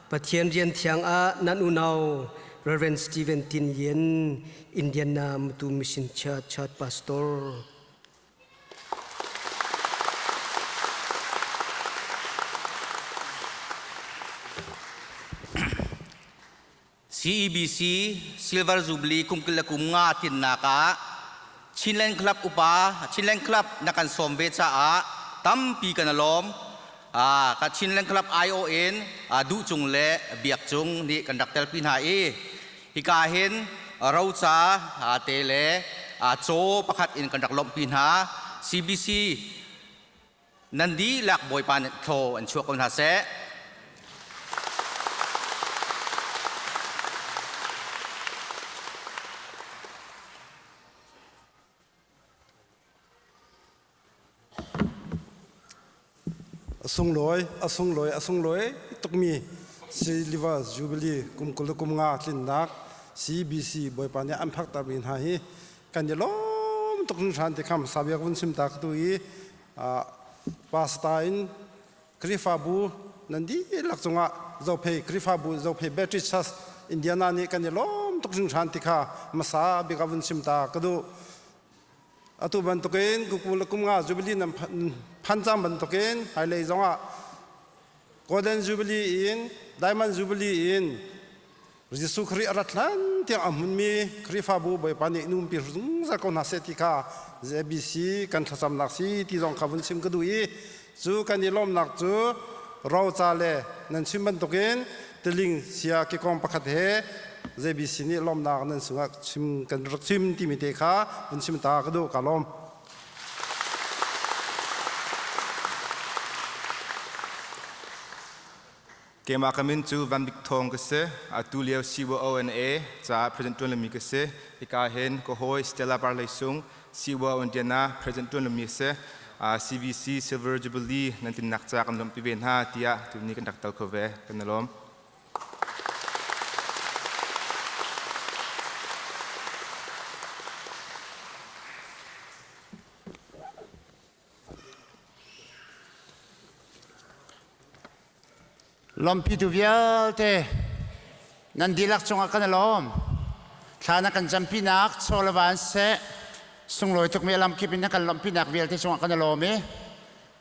Pathian rian thiang ah nan unau Reverend Stephen Tin Lian Indiana Matu Mission Church Church Pastor. CEBC Silver Jubilee kum kul le kum nga tinnak ah Chinland Club upa Chinland Club na kan sawm ve caah tampi kan lawm. Ka Chinland Club IO in duh cung le biak cung nih kan rak telpi hna i hika hin roca te le caw pakhat in kan rak lawmhpi hna. CBC nan dihlak Bawipa nih thlaw an chuah ko hna seh. A sunglawi, a sunglawi, a sunglawi tukmi Silver Jubilee kum 20 le kum nga tlinnak CBC Bawipa nih an phaktermi hna hi kan i lawm tuk hringhran ti kha hmasa bik vun sim ta ka tu i pastor in Khrihfabu nan dihlak cungah Zophei Khrihfabu Zophei Baptist Church Indiana nih kan i lawm tuk hringhran ti kha hmasa bik ah vun sim ta ka duh. Atu bantukin kuku le kum nga Jubilee nan phan cang bantukin hmailei zongah Golden Jubilee in Diamond Jubilee in Jesuh Khrih a rat hlan tiang a hmunmi Khrihfabu Bawipa nih numpi zungzal ko hna seh ti kha ZBC kan thlacamnak si ti zong kha vun chim ka duh i cu kan i lawmnak cu roca le nan chim bantukin tiling sia kikong pakhat he ZBC nih lawmnak nan sungah chim kan rak chim timi te kha vun chim ta ka duh ka lawm. Keimah ka min cu Van Bik Thawng ka si. Atu lio CYONA caah president ṭuan lomi ka si. Hika hin ka hawi Stella Parlei Sung CYO Indiana president ṭuan lomi a si. CBC Silver Jubilee nan tlinnak ca kan lawmhpi ve hna tiah tuni kan rak tal kho ve. Kan i lawm. Lawmpitu vialte nan dihlak cungah kan i lawm. Thla na kan campinak chaw le van seh sunglawi tukmi a lamkip in na kan lawmhpinak vialte cungah kan i lawm i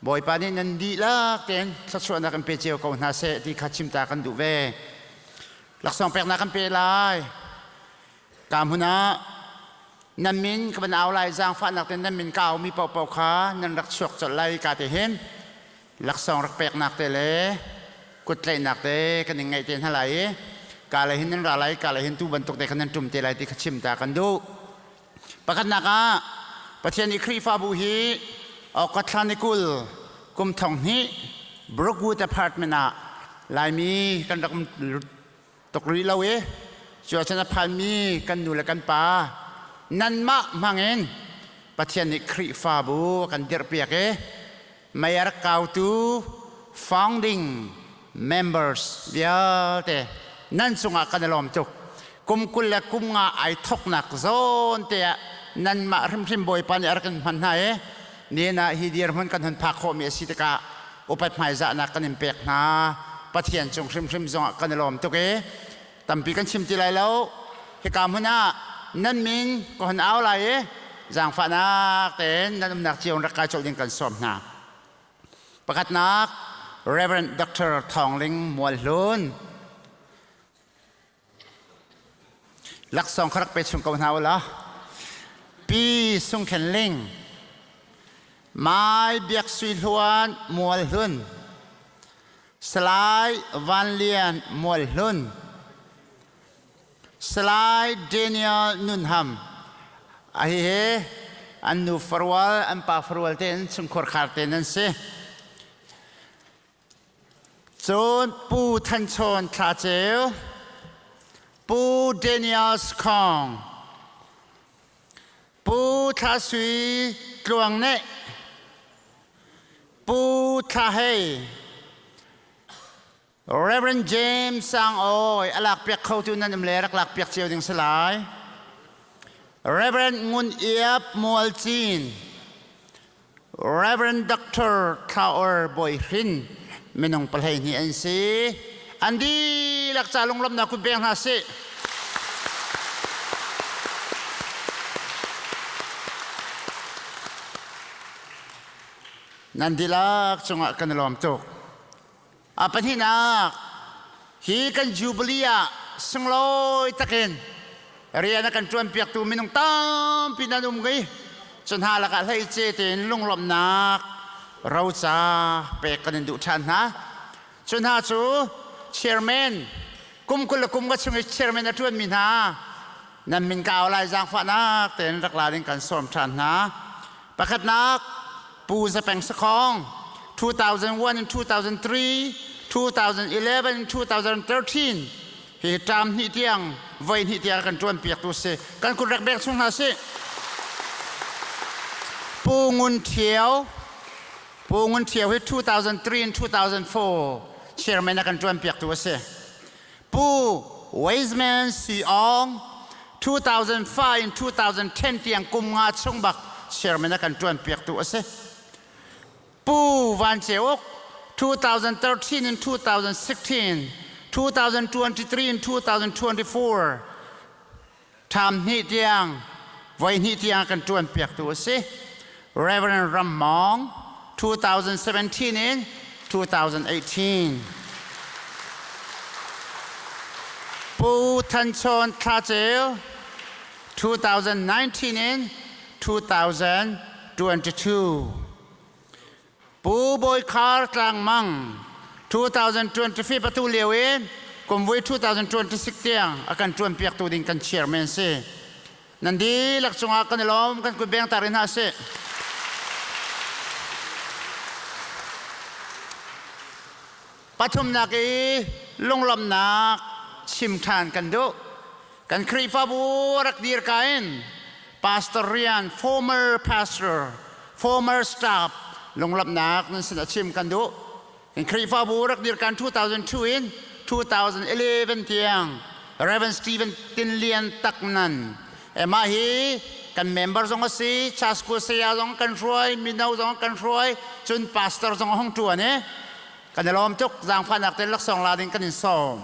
Bawipa nih nan dihlak tein thluachuahnak in pe cio ko hna seh ti kha chimta kan duh ve. Laksawng peknak kan pe lai. Ka hmun ah nan min ka van au lai zaangfahnak tein nan min ka aumi paohpaoh kha nan rak chuak colh lai ka ti hin laksawng rak peknak te le kuttlaihnak te kan in ngeih te hna lai i ka le hin nan ra lai ka le hin tu bantuk te khan nan ṭum te lai ti kha chim ta kan duh. Pakhatnak ah Pathian i Khrihfabu hi August thla ni 20 kum thong hnih Brookwood apartment ah Laimi kan rak tuk rih lo i cu ahcun a phanmi kan nu le kan pa nanmah hmangin Pathian nih Khrihfabu a kan dirhpiak i mei a rak kautu founding members vialte nan cungah kan i lawm tuk. Kum 20 le kum nga ai thoknak zawn te ah nanmah hrimhrim Bawipa nih a rak in hman hna i nihin ah hi dirhmun kan hun phak khawhmi a si tikah upat hmaizahnak kan in pek hna. Pathian cung hrimhrim zongah kan i lawm tuk i tampi kan chim ti lai lo. Hika hmun ah nan min ka hun au lai i zaangfahnak tein nan umnak cio in rak kai colh ding kan sawm hna. Pakhatnak Reverend Dr. Thawng Ling Mualhlun laksawng kha rak pe chung ko hna u law. Pi Sung Khen Ling. Mai Biak Sui Hluan Mual Hlun Salai Van Lian Mual Hlun Salai Daniel Nunham a hi he an nu farual an pa farual tein chungkhur khar te nan si. Cun Pu Than Chawn Thla Ceu, Pu Daniel Skong, Pu Thla Sui Tluang Neh, Pu Thla Hei, Reverend James Sang Awi a lak piak kho tu nan um le rak lak piak cio ding si lai. Reverend Ngun Iap Mual Cin, Reverend Dr. Thlaor Bawi Hrin minung palhei hnih an si. An dihlak ca lunglawmhnak kut beng hna sih. Nan dihlak cungah kan i lawm tuk. A pahnihnak, hi kan Jubilee ah sunglawi takin rian a kan ṭuanpiaktu minung tampi nan um i cu hna lakah hleice tein lunglawmhnak roca pek kan in duh ṭhan hna. Cu hna cu chairman kum 20 le kum ka chung i chairman a ṭuanmi hna nan min ka au lai zaangfahnak tein rak la ding kan sawm ṭhan hna. Pakhatnak Pu Zapeng Sakhong 2001 and 2003, 2011 and 2013 hi term hnih tiang voi hnih tiang kan ṭuan piak tu si. Kan kut rak bek chung hna sih. Pu Ngun Thio Pu Ngun Thio hi 2003 and 2004 chairman a kan ṭuan piak tu a si. Pu Wiseman Si Aung 2005 in 2010 tiang kum nga chung bak chairman a kan ṭuan piaktu a si. Pu Van Ceu Uk 2013 in 2016, 2023 in 2024 ṭham hnih tiang voi hnih tiang kan ṭuan piaktu a si. Reverend Ram Mawng 2017 in 2018. Pu Than Chawn Thla Ceu 2019 in 2022. Pu Bawi Khar Tlang Mang 2025 atu lio in kumvui 2026 tiang a kan ṭuanpiaktu ding kan chairman si. Nan dihlak cungah kan i lawm, kan kut beng tar in hna sih. Pathumnak i lunglawmhnak chim ṭhan kan duh. Kan Khrihfabu rak dir ka in pastor rian former pastor, former staff lunglawmhnak nan sin a chim kan duh. Kan Khrihfabu rak dir kan 2002 in 2011 tiang Reverend Stephen Tin Lian Tak Nan mah hi kan member zong a si, cha school saya zong kan hruai, mino zong kan hruai, cun pastor zong a hung ṭuan i kan i lawm tuk zaangfahnak te laksawng la ding kan in sawm.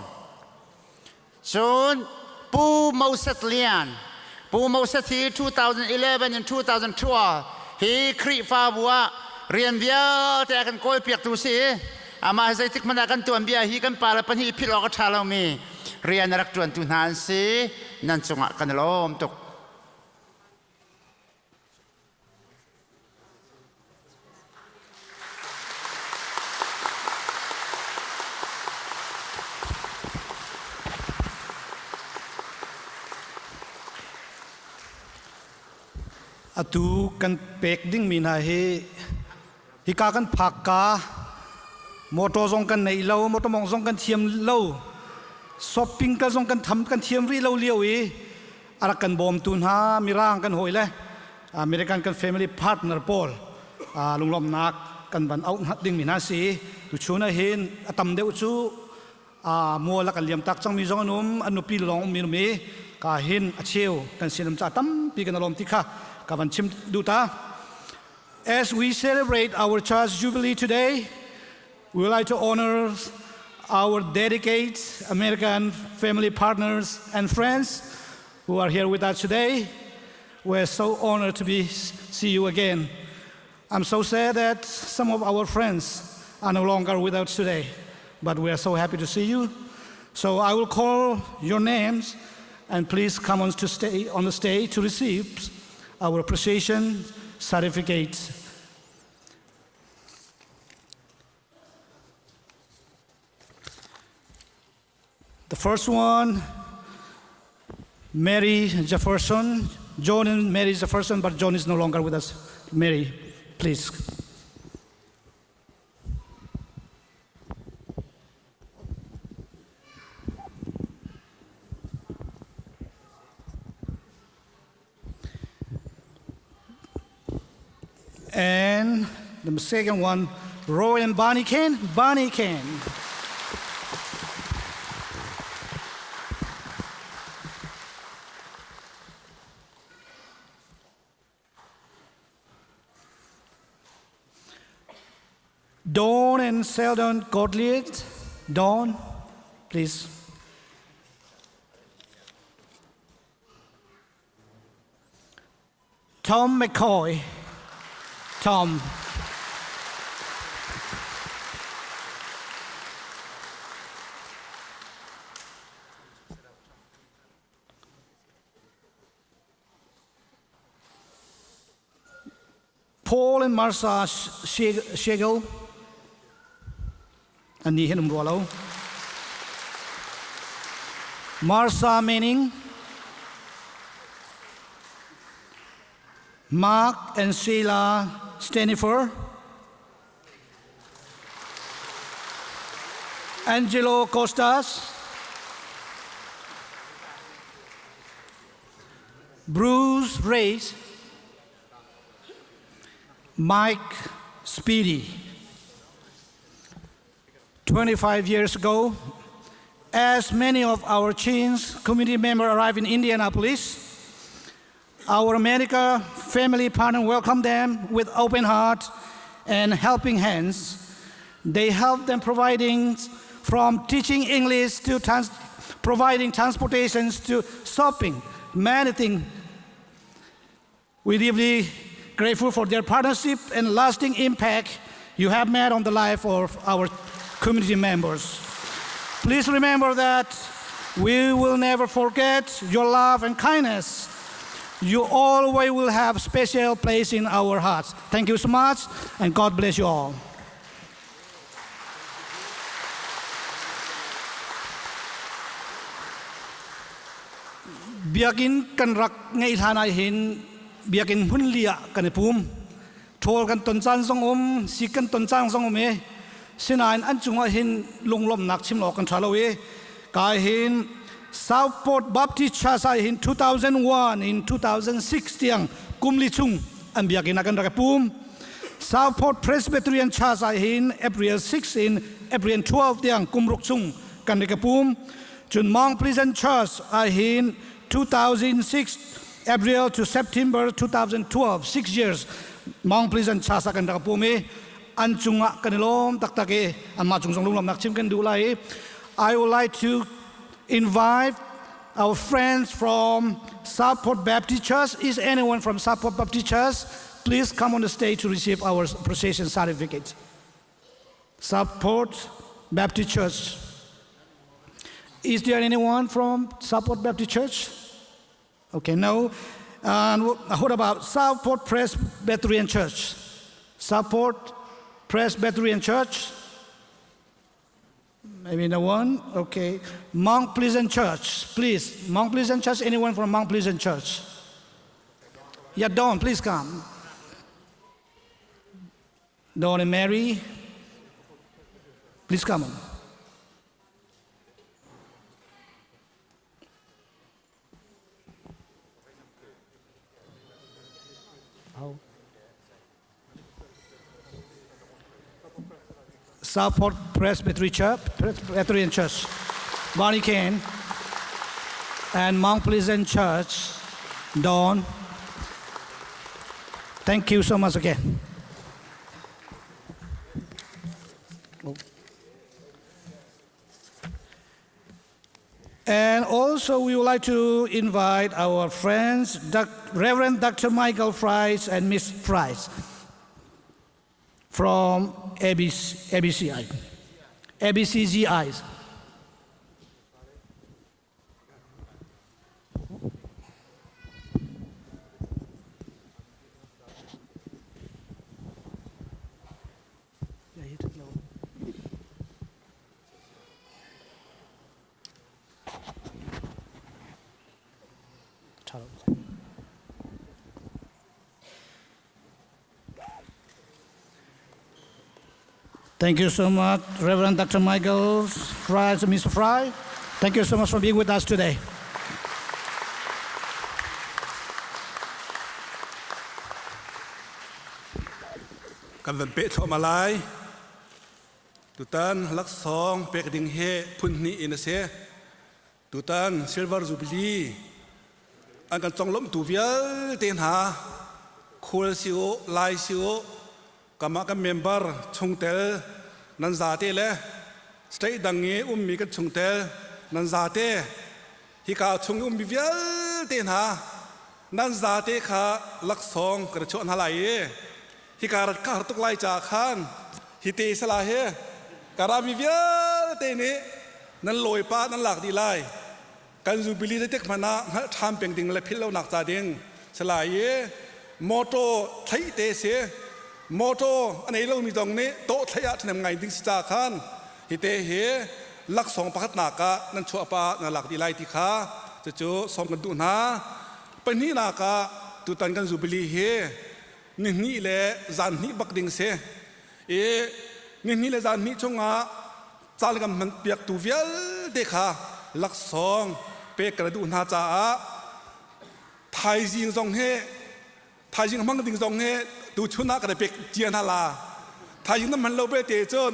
Cun Pu Moses Lian, Pu Moses hi 2011 in 2012 hi Khrihfabu ah rian vialte a kan kawlpiaktu si i amah hi zeitik hmanh ah kan tuanbia hi kan pale pahnih philh awk a ṭha lomi rian a rak ṭuantu hna an si. Nan cungah kan i lawm tuk. Atu kan pek dingmi hna hi hika kan phak ka motor zong kan nei lo motor mong zong kan thiam lo shopping ka zong kan tham kan thiam rih lo lio i a rak kan bawmtu hna mirang kan hawi le American kan family partner pawl lunglawmhnak kan van auh dingmi hna si tuchun ah hin a tam deuh cu mual a kan liam tak cangmi zong an um an nupi lawng ummi um i ka hin a cheu kan sinum ca tampi kan alawm ti kha ka van chim duh ta As we celebrate our church jubilee today, we would like to honor our dedicated American family partners and friends who are here with us today. We're so honored to be see you again. I'm so sad that some of our friends are no longer with us today, but we are so happy to see you. So I will call your names and please come on to stay on the stage to receive our appreciation certificates. First one, Mary Jefferson, John and Mary Jefferson, but John is no longer with us. Mary, please. And the second one, Roy and Bonnie Kane. Bonnie Kane. Dawn and Sheldon Gottlieb. Dawn, please. Tom McCoy. Tom. Paul and Martha Schegel an ni hin um rua lo. Martha Manning, Mark and Sheila Stanifer, Angelo Costas, Bruce Reyes, Mike Speedy. 25 years ago, as many of our Chin's community members arrived in Indianapolis, our America family partner welcomed them with open heart and helping hands. They helped them providing from teaching English to trans providing transportations to shopping, many things. We're deeply grateful for their partnership and lasting impact you have made on the life of our community members. Please remember that we will never forget your love and kindness. You always will have special place in our hearts. Thank you so much, and God bless you all. Biakinn kan rak ngeih hlan ah hin biakinn hmun li ah kan i pum. Ṭhawl kan ton caan zong um, sik kan ton caan zong um i sinain an cungah hin lunglawmhnak chim awk kan ṭha lo i ka hin Southport Baptist Church ah hin 2001 in 2006 tiang kum li chung an biakinn ah kan rak i pum. Southport Presbyterian Church ah hin April 6 in April 12 tiang kum ruk chung kan rak i pum. Cun Mount Pleasant Church ah hin 2006 April to September 2012 six years Mount Pleasant Church ah kan rak pum i an cungah kan i lawm taktak i anmah cung zong lunglawmhnak chim kan duh lai i I would like to invite our friends from Southport Baptist Church. Is anyone from Southport Baptist Church? Please come on the stage to receive our appreciation certificate. Southport Baptist Church. Is there anyone from Southport Baptist Church? Okay, no. And what about Southport Presbyterian Church? Southport Presbyterian Church? Maybe no one? Okay. Mount Pleasant Church, please. Mount Pleasant Church, anyone from Mount Pleasant Church? Yeah, Don, please come. Don and Mary, please come on. Southport Presbyterian Church, Presbyterian Church, Bonnie Kane, and Mount Pleasant Church, Dawn. Thank you so much again. And also, we would like to invite our friends, Doc, Reverend Dr. Michael Fries and Miss Fries from ABC, ABCI, ABCGI. Thank you so much, Reverend Dr. Michael Fry, Mr. Fry. Thank you so much for being with us today. Kan van peh thluahmah lai. Tutan laksawng pek ding hi phun hnih in a si. Tutan Silver Jubilee an kan conglawmhtu vialte hna khual si u, lai si u, kamah kan member chungtel nan zate le state dang i ummi kan chungtel nan zate hika chung i ummi vialte hna nan zate kha laksawng kan chuah hna lai i hika rat ka har tuk lai caah khan hi te sala hi karami vialte nih nan lawipa nan lak dih lai kan jubilee zeitik hmanh ah hngalh ṭhan peng ding le philh lonak ca ding salai i motor thlaih te si motor a nei lomi zong nih tawh thlaih ah ṭhahnem ngai ding si ca khan hi te hi laksawng pakhatnak ah nan chuah pa nan lak dih lai ti kha cucu sawm kan duh hna pahnihnak ah tutan kan jubilee hi nihnih le zan hnih bak ding si i nihnih le zan hnih chungah caan kan hman piaktu vialte kha laksawng pek kan duh hna caah thaizing zong hi thaizing hmang ding zong hi tuchun ah kan pek cia hna la thaizing nan hman lo be te cun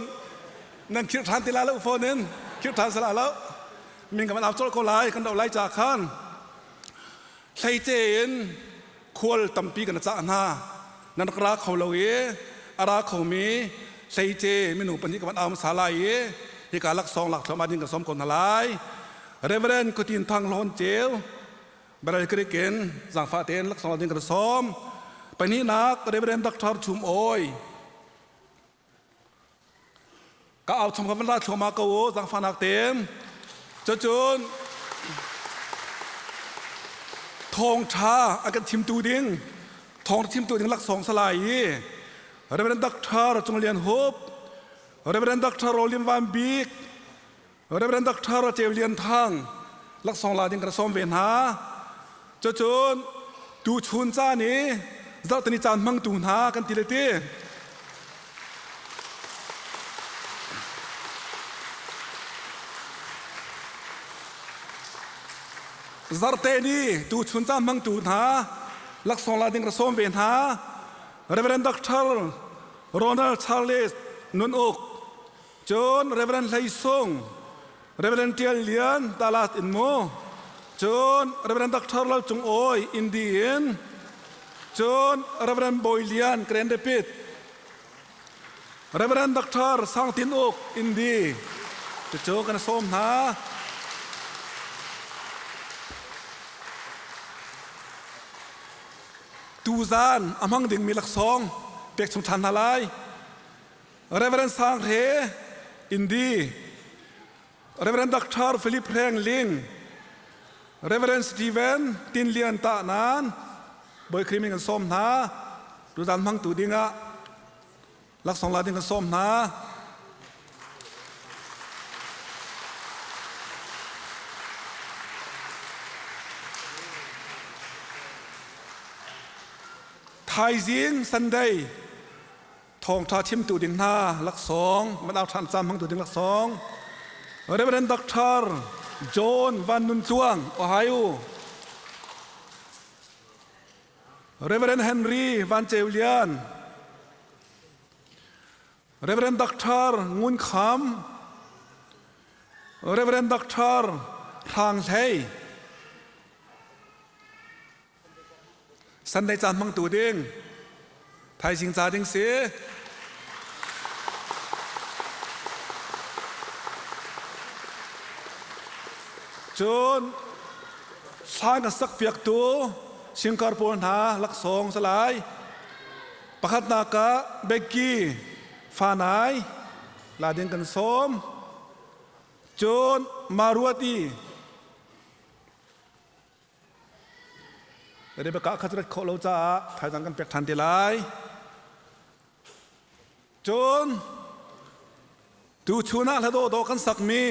nan khirh ṭhan ti la lo phone in khirh ṭhan sala lo min kan au cawlh ko lai kan do lai ca khan hleice in khual tampi kan cah hna nan rak ra kho lo i a ra khomi hleice minung pahnih ka van au hmasa lai i hika laksawng lak thluahmah ding kan sawm ko hna lai Reverend Kutin Thang Hlawn Ceu Baral Creek in zaangfah tein laksawng lak ding kan sawm pahnihnak Reverend Dr. Chum Awi Ka au chung ka van ra thluahmah ko u zaangfahnak tein. Cucun thawngṭha a kan chimtu ding thawng chimtu ding laksawng salai i Reverend Dr. Cung Lian Hup, Reverend Dr. Rolim Van Bik, Reverend Dr. Ceu Lian Thang laksawng la ding kan sawm ve hna. Cucun tuchun caan i zarhteni caan hmangtu hna kan ti le ti. Zarte ni tuchun caan hmangtu hna laksawng la ding ka sawm ve hna. Reverend Dr. Ronald Charles Nun Uk, cun Reverend Hlei Sung, Reverend Tial Lian Talas in mu cun Reverend Dr. Lal Cung Awi Indi in cun Reverend Bawi Lian Grand Rapid Reverend Dr. Sang Tin Uk Indi cucu kan sawm hna tuzan a hmang dingmi laksawng pek chung ṭhan hna lai Reverend Sang Hre Indi Reverend Dr. Philip Hreng Ling Reverend Stephen Tin Lian Ta Nan Bawi Khrih min kan sawm hna tuzan hmangtu dingah laksawng la ding kan sawm hna Thaizing Sunday Thawngṭha chimtu ding hna laksawng, van au ṭhan cam hmangtu ding laksawng. Reverend Dr. John Van Nun Tluang, Ohio. Reverend Henry Van Ceu Lian. Reverend Dr. Ngun Kham. Reverend Dr. Hrang Hlei. Sunday caan hmangtu ding thaizing ca ding si. Cun hlan a sak piaktu singkar pawl hna laksawng salai pakhatnak ah Becky Fanai la ding kan sawm cun Maruati Rebecca kha cu rat khawh lo caah thaizang kan pek ṭhan te lai. Cun tuchun ah hla dawhdawh kan sakmi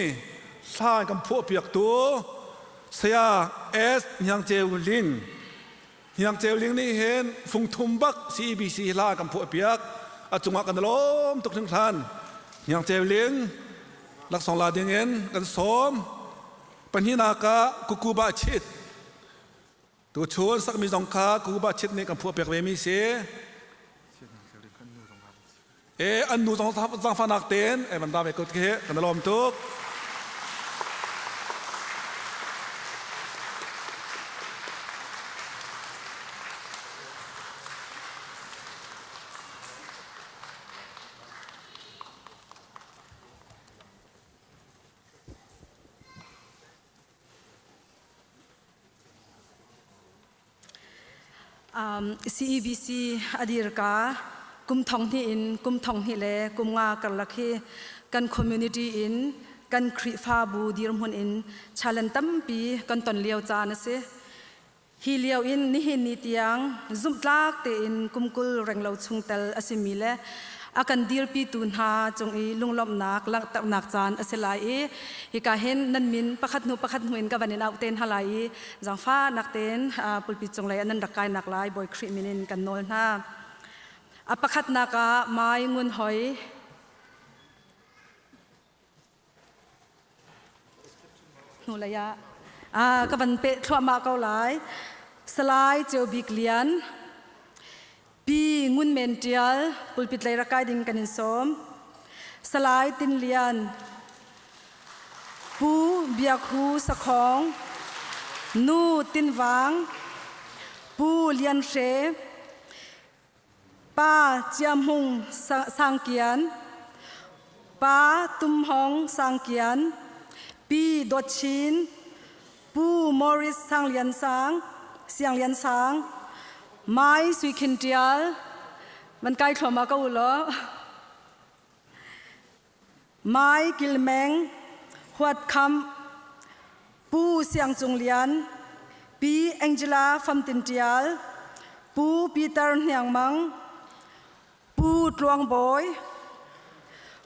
hla kan phuahpiaktu Saya S. Hniang Ceu Ling Hniang Ceu Ling nih hin fungthum bak CEBC hla kan phuahpiak a cungah kan lawm tuk hringhran. Hniang Ceu Ling laksawng la ding in kan sawm. Pahnihnak ah Kuku Ba Chit. Tuchun sakmi zong kha Kuku Ba Chit nih kan phuah piak ve mi si. E an nu zong zaangfahnak tein e van da ve ko khi kan lawm tuk. CEBC a dirka kum thong hnih in kum thong hnih le kum nga karlak hi kan community in kan Khrihfabu dirhmun in challenge tampi kan ton lio caan a si. Hi lio in nihin ni tiang zumhtlak tein kum 20 renglo chungtel a simi le a kan dirpitu hna cung i lunglawmhnak langhternak caan a si lai i hika hin nan min pakhat hnu pakhat hnu in ka van in auh te hna lai i zaangfahnak tein pulpit cunglei ah nan rak kainak lai Bawi Khrih min in kan nawl hna. A pakhatnak ah Mai Ngun Hoi Hnulei ah ka van peh thluahmah ko lai. Salai Ceu Bik Lian, Pi Ngun Men Ṭial, pulpit lei rak kai ding kan in sawm. Salai Tin Lian, Pu Biak Hu Sakhong, Nu Tin Vang, Pu Lian Hre, Pa Chia Hmung Sangkian, Pa Tum Hong Sangkian, Pi Dawt Chin, Pu Morris Sang Lian Sang, Siang Lian Sang, Mai Sui Khin Tial, man kai thluahmah ko u law. Mai Kil Meng, Huat Kham, Pu Siang Cung Lian, Pi Angela Fam Tin Tial, Pu Peter Hniang Mang, Pu Tluang Bawi,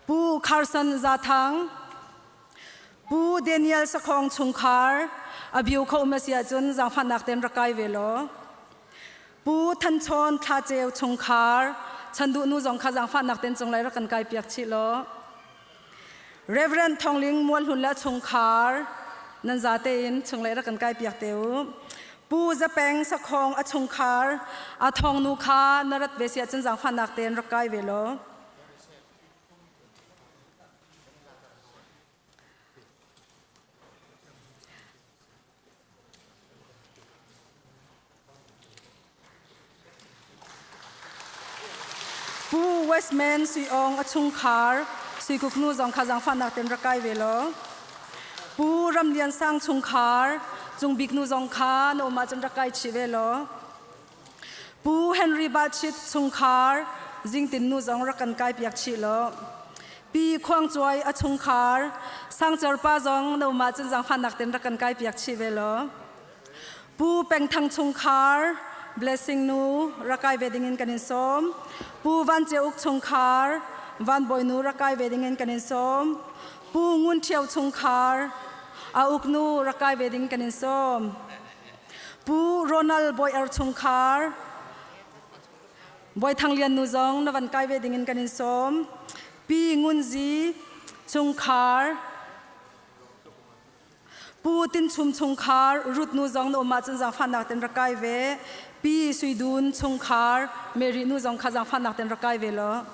Pu Carson Za Thang, Pu Daniel Sakhong chungkhar, a biu kho um a si ahcun zaangfahnak tein rak kai ve law. Pu Than Chawn Thla Ceu chungkhar Chanduh nu zong kha zaangfahnak ten cunglei rak kan kai piak chih law. Reverend Thongling Mualhlun le chungkhar nan zate in chunglei rak kan kai piak te u. Pu Zapeng Sakhong a chungkhar a thong nu kha na rat ve si ahcun zaangfahnak tein rak kai ve law. Pu Westman Sui Ong a chungkhar Sui Kuk nu zong kha zaangfahnak ten rak kai ve law. Pu Ram Lian Sang chungkhar Cung Bik nu zong kha na um ahcun rak kai chih ve law. Pu Henry Bachit chungkhar Zingtin nu zong rak kan kai piak chih law. Pi Khuang Cuai a chungkhar Sangcer pa zong na um ahcun zaangfahnak ten rak kan kai piak chih ve law. Pu Peng Thang chungkhar Blessing nu rak kai ve dingin kan in sawm. Pu Van Ce Uk chungkhar Van Bawi nu rak kai ve dingin kan in sawm. Pu Ngun Ṭhio chungkhar A Uk nu rak kai ve ding kan in sawm. Pu Ronald Bawi Er chungkhar Bawi Thang Lian nu zong na van kai ve dingin kan in sawm. Pi Ngun Zi chungkhar Pu Tin Chum chungkhar Ruth nu zong na um ahcun zaangfahnak ten rak kai ve. Pi Sui Dun chungkhar Mary nu zong kha zaangfahnak ten rak kai ve law.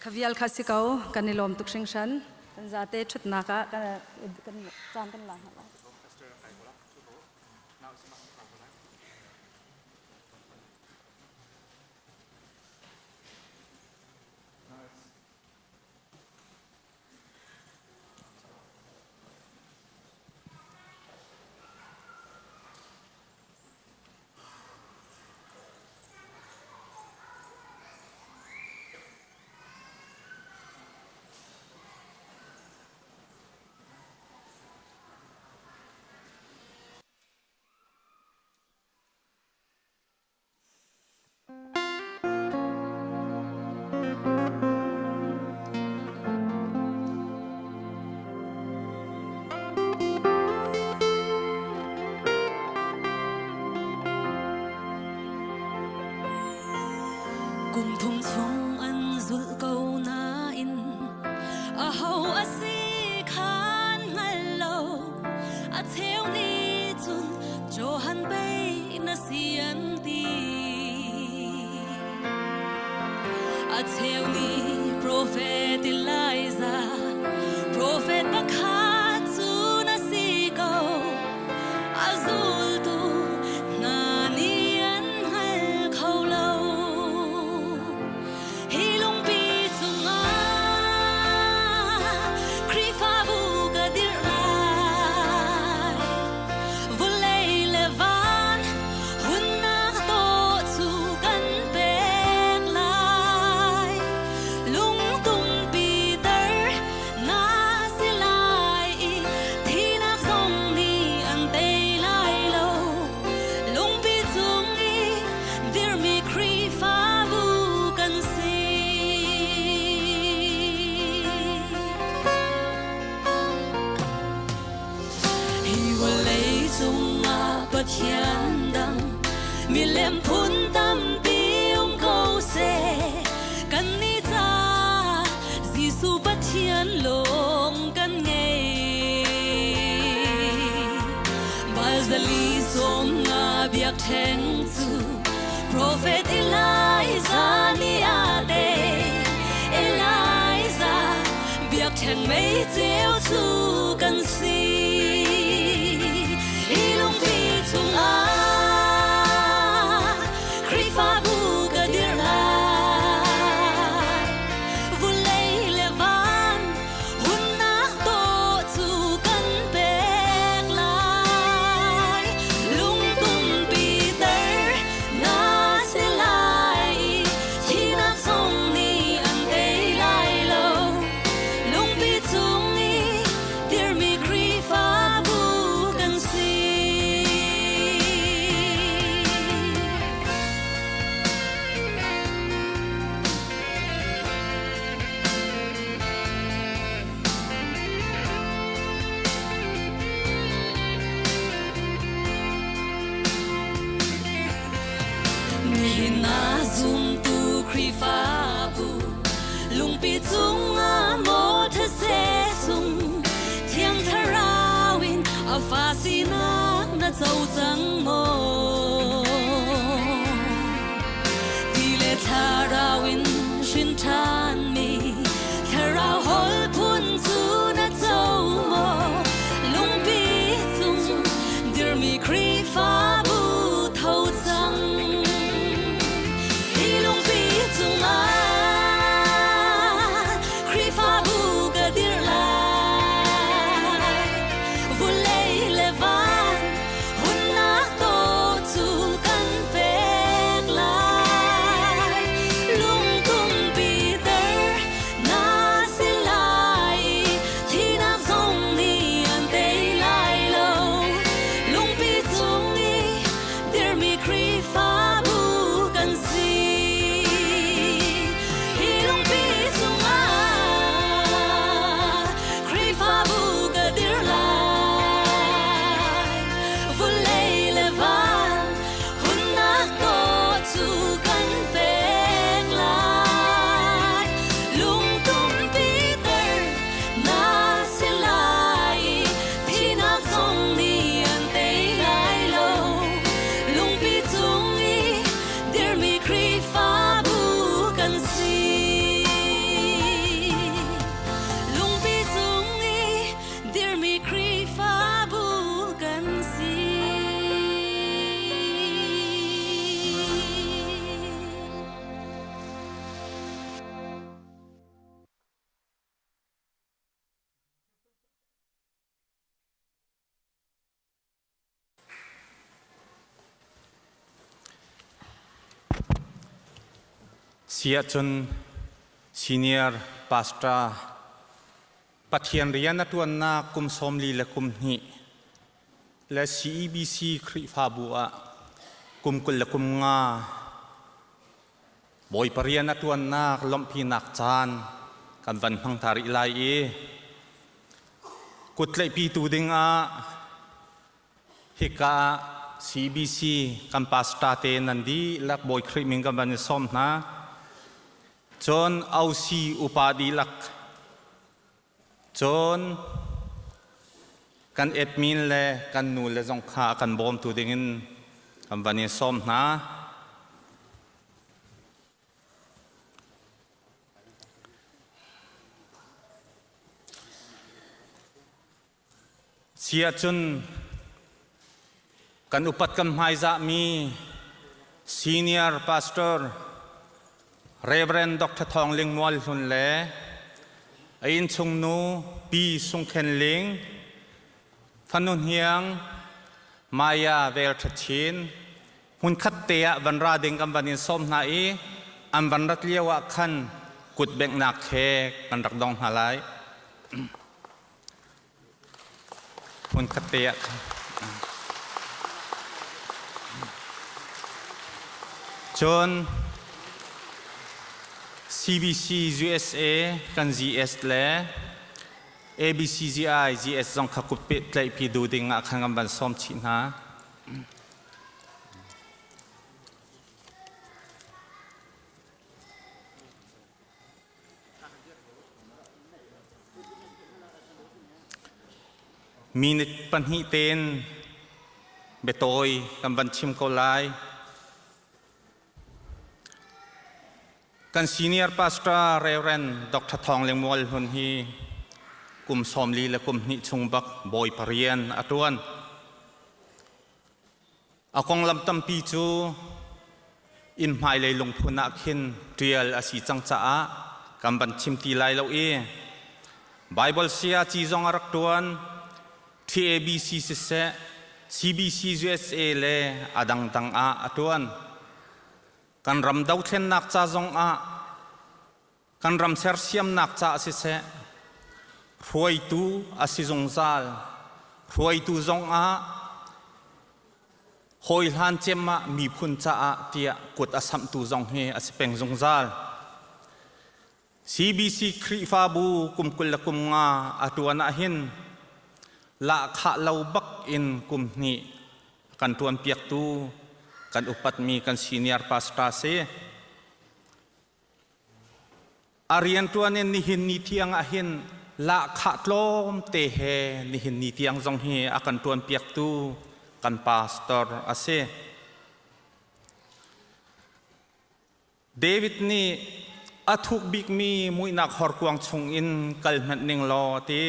Kha vial kha si ko kan i lawm tuk hringhran. Kan zate ṭhutnak ah kan caan kan la hna lai. Kum thum chung an zulh ko nain aho a si khan hngal lo. A cheu nih cun Johan pei na si an ti. A cheu nih profet Elijah, profet pakhat cu na si ko. A zultu hna nih an hngal kho lo. Hi lungpi cungah Khrihfabu ka dirh lai. Vawlei le van hunnak tawh cu kan pek lai. Lungtum Peter na si lai i thinak zong nih an tei lai lo. Lungpi cung i dirmi Khrihfabu kan si. Hi vawlei cungah Pathian dang milem phun tampi um ko seh. Kannih ca Jesuh Pathian lawng kan ngei. Balzali sawm nga biakṭheng cu Prophet Elijah nih a tei. Elijah biakṭheng mei ceu cu kan si. Hi lungpi chungah Khrihfabu ka dirh lai. Vulei le van hunnak tawh cu kan pek lai. Lungtum Peter na si lai i thinak zong nih an tei lai lo. Lungpi cung i dirmi Khrihfa. Si ahcun senior pastor Pathian rian a ṭuannak kum 42 le kum hnih le CEBC Khrihfabu ah kum 25 Bawipa rian a ṭuannak lawmhpinak caan kan van hmang ta rih lai i kuttlaihpitu dingah hika ah CBC kan pastor te nan dihlak Bawi Khrih min kan van i sawm hna. Cun OC upa dihlak cun kan admin le kan nu le zong kha a kan bawmtu dingin kan van in sawm hna. Si ahcun kan upat kan hmaizahmi Senior Pastor Reverend Dr. Thawng Ling Mual Hlun le a innchungnu Pi Sung Khen Ling, fanu hniang Maya Vel Tha Chin, hmunkhat te ah van ra ding kan van in sawm hna i an van rat lio ah khan kut benghnak he kan rak dong hna lai. Hmunkhat te ah khan. Cun CBC USA kan GS le ABCGI GS zong kha kut pehtlaihpi duh ding ah khan kan van sawm chih hna. Minute pahnih tein biatawi kan van chim ko lai. Kan senior pastor Reverend Dr. Thawng Leng Mual Hlun hi kum 42 le kum hnih chung bak bawipa rian a ṭuan. A konglam tampi cu inn hmailei lungphun ah khin ṭial a si cang caah kan van chim ti lai lo i Baibal saya ci zong a rak ṭuan, TABC siseh, CBC USA le a dangdang ah a ṭuan. Kan ram dothlennak ca zong ah kan ram sersiamnak caah siseh, hruaitu a si zungzal. Hruaitu zongah hawi hlan cem ah miphun caah tiah kut a samhtu zong hi a si peng zungzal. CBC Khrihfabu kum 25 a ṭuan ahhin lahkhah lo bak in kum hnih kan ṭuanpiaktu kan upatmi kan senior pastor si. A rianṭuan in nihin ni tiang ah hin lahkhah tlawmte he nihin ni tiang zong hi a kan ṭuanpiaktu kan pastor a si. David nih a thuk bikmi muihnak horkuang chungin kal hmanh ning law a ti.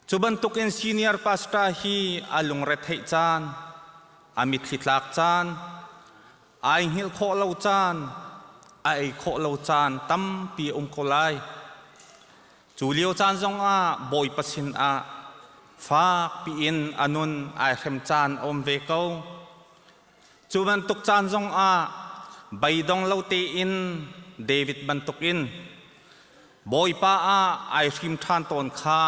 Cu bantukin senior pastor hi a lungretheih caan, a mitthli tlak caan, ai hngilh khawh lo caan, a ei khawh lo caan tampi a um ko lai. Cu lio caan zongah Bawipa sin ah fak piin a nun ai hrem caan a um ve ko. Cu bantuk caan zongah beidong lo tein David bantukin Bawipa ah ai hrim ṭhan tawn kha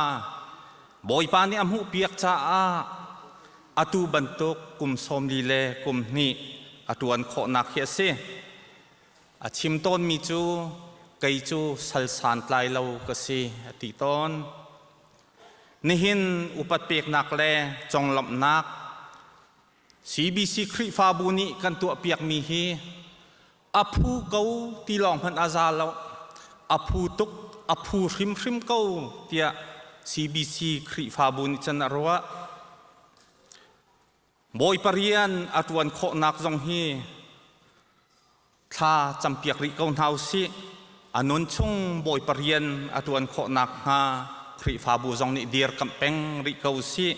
Bawipa nih a hmuhpiak caah atu bantuk kum 42 le kum hnih a ṭuan khawhnak hi a si. A chim tawnmi cu kei cu sal santlai lo ka si a ti tawn. Nihin upat peknak le conglawmhnak CBC Khrihfabu nih kan tuahpiakmi hi a phu ko ti lawng hmanh a za lo. A phu tuk, a phu hrimhrim ko tiah CBC Khrihfabu nih cun a ruah. Bawipa rian a ṭuan khawhnak zong hi thla campiak rih ko hna usih. A nun chung Bawipa rian a ṭuan khawh nakhnga Khrihfabu zong nih dirkamh peng rih ko usih.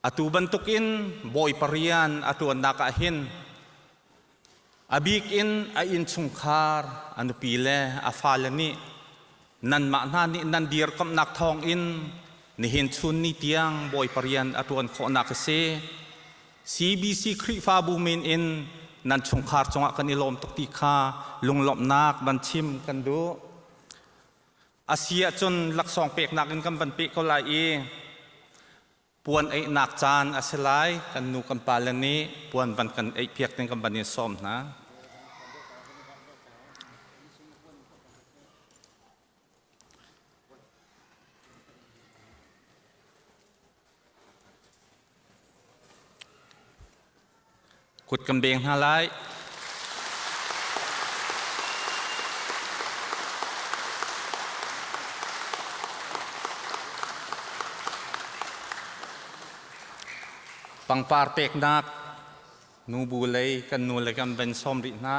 Atu bantukin Bawipa rian a ṭuannak ah hin a bik in a innchungkhar a nupi le a fale nih nanmah hna nih nan dirkamhnak thawngin nihin chun ni tiang Bawipa rian a ṭuan khawhnak a si. CBC Khrihfabu min in Nan chungkhar cungah kan i lawm tuk ti kha lunglawmhnak van chim kan duh. A si ahcun laksawng peknak in kan van peh ko lai i puan eihnak caan a si lai. Kan nu kan pale nih puan van kan eihpiak ding kan van in sawm hna. Kut kan beng hna lai. Pangpar peknak nubu lei kan nu le kan van sawm rih hna.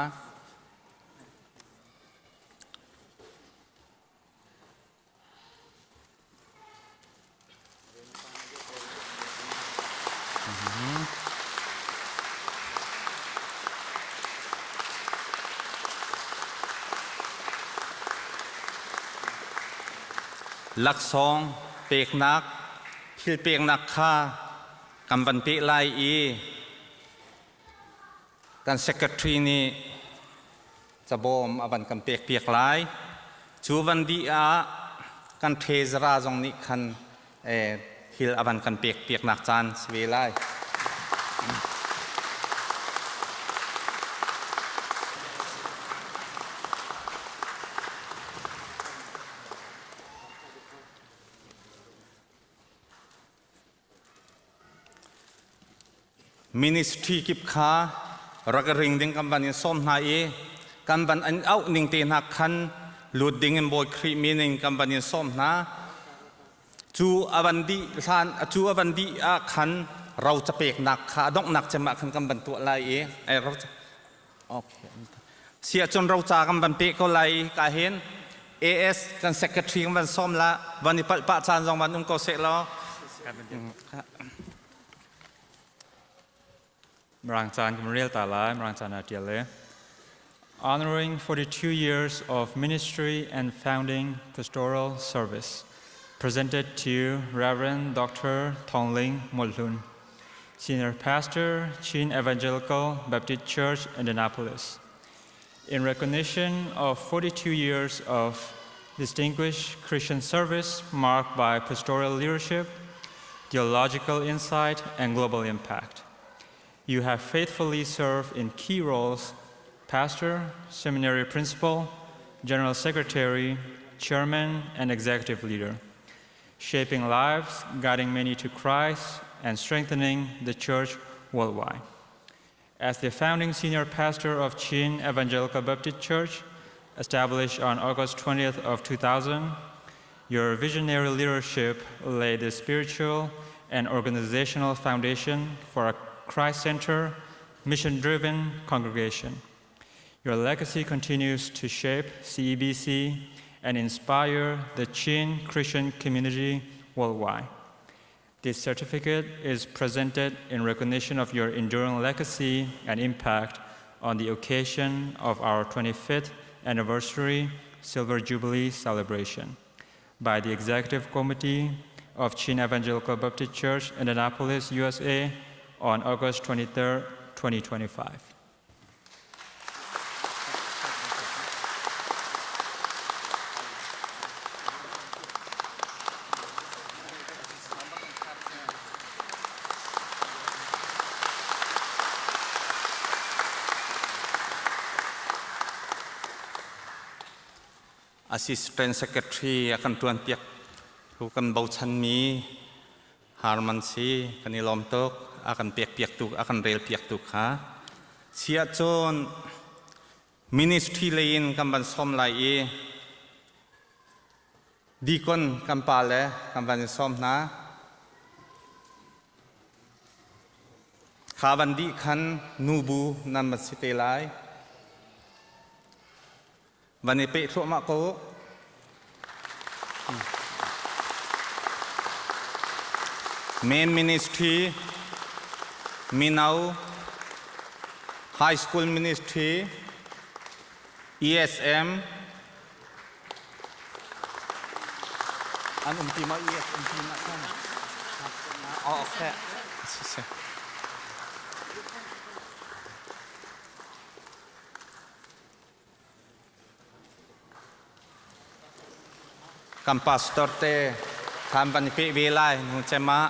Laksawng peknak thil peknak kha kan van peh lai i kan secretary nih cabawm a van kan pekpiak lai. Cu van dih ah kan treasurer zong nih khan thil a van kan pekpiaknak caan si ve lai. Ministry kip kha rak ring ding kan van in sawm hna i kan van an auh ning te hna khan lut ding in Bawi Khrih min in kan van in sawm hna. Cu a van dih hlan cu a van dih ah khan ro capeknak kha a donghnak cem ah khan kan van tuah lai i ai ro okay si ahcun roca kan van peh ko lai i ka hin AS kan secretary kan van sawm la van i palh pah caan zong van um ko seh law Mirang caan kan rel ta lai Mirang caan ah tial le Honoring 42 years of ministry and founding pastoral service presented to Reverend Dr. Thongling Molhun, Senior Pastor, Chin Evangelical Baptist Church, Indianapolis. In recognition of 42 years of distinguished Christian service marked by pastoral leadership, theological insight, and global impact. You have faithfully served in key roles pastor, seminary principal, general secretary, chairman, and executive leader, shaping lives, guiding many to Christ, and strengthening the church worldwide. As the founding senior pastor of Chin Evangelical Baptist Church, established on August 20th of 2000, your visionary leadership laid the spiritual and organizational foundation for a Christ-centered, mission-driven congregation. Your legacy continues to shape CEBC and inspire the Chin Christian community worldwide. This certificate is presented in recognition of your enduring legacy and impact on the occasion of our 25th anniversary Silver Jubilee celebration by the Executive Committee of Chin Evangelical Baptist Church, Indianapolis, USA, on August 23, 2025. Assistant Secretary a kan tuan piak tu kan bochanmi Harman si kan i lawm tuk a kan pek piak tu a kan rel piak tu kha si ahcun ministry lei in kan van sawm lai i deacon kan pa le kan van in sawm hna kha van dih khan nubu nan van si te lai Van i peh thluahmah ko. Main Ministry, Mino, High School Ministry, ESM, an um ti ma ESM ti ma kan oh okay. Kan pastor te khan van i peh ve lai nu cem ah.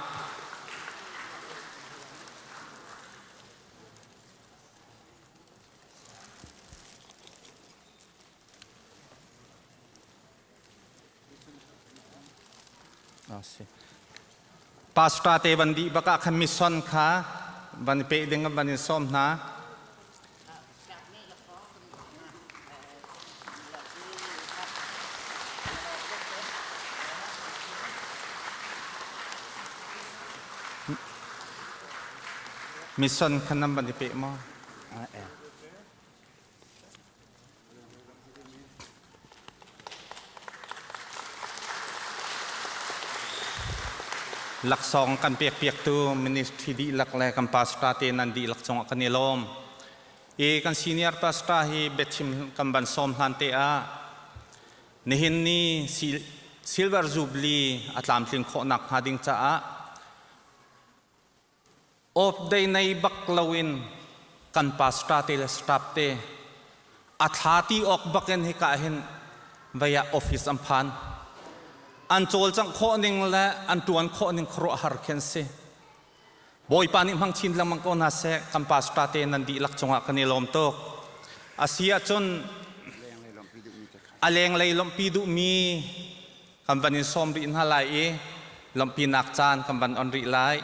Pastor te van dih bak ah khan mission kha van i peh ding van in sawm hna. Mission khan nan van i peh maw? Laksawng kan pekpiaktu ministry dihlak le kan pastor te nan dihlak cungah kan i lawm. I kan senior pastor hi biachim kan van sawm hlan te ah nihin ni Silver Jubilee a tlamtling khawhnak hnga ding caah Off day nei bak loin kan pastor te le staff te a thla ti awk bakin hika hin vei ah office an phan. An cawlcangh khawh ning le an tuan khawh ning khuaruahhar khi an si. Bawipa nih hmang chin lengmang ko hna seh kan pastor te nan dihlak cungah kan i lawm tuk. A si ahcun a lenglei lawmhpi duhmi kan van in sawm rih hna lai i lawmhpinak caan kan van on rih lai.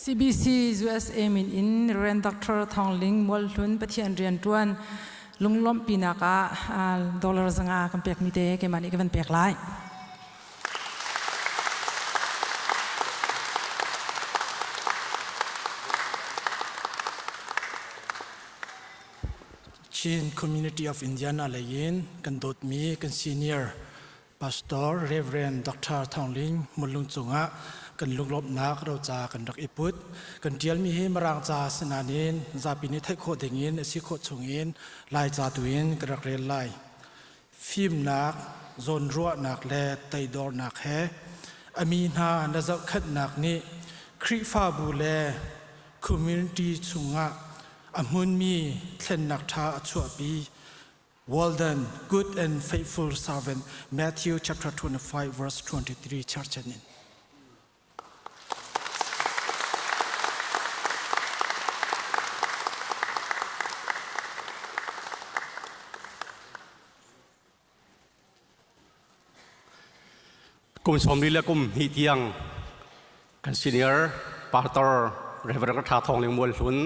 CBC USA min in Rev. Dr. Thawng Ling Mualhlun Pathian rianṭuan lunglawmhpinak ah dollar 500 kan pekmi te keimah nih ka van pek lai. Chin Community of Indiana lei in kan dawtmi kan senior Pastor Rev. Dr. Thawng Ling Mullung cungah kan lunglawmhnak roca kan rak i put. Kan ṭialmi hi Mirang ca sinain zapi nih theih khawh dingin a si khawh chungin Laica tu in ka rak rel lai. Fimnak, zawnruahnak le toidornak he a mi hna na zohkhenhnak nih Khrihfabu le community chungah a hmunmi thlennak ṭha a chuahpi. Well done, good and faithful servant. Matthew chapter 25 verse 23 charchanin. Kum sawmli le kum hnih tiang kan senior pastor Reverend Tha Thawng Ling Mual Hlun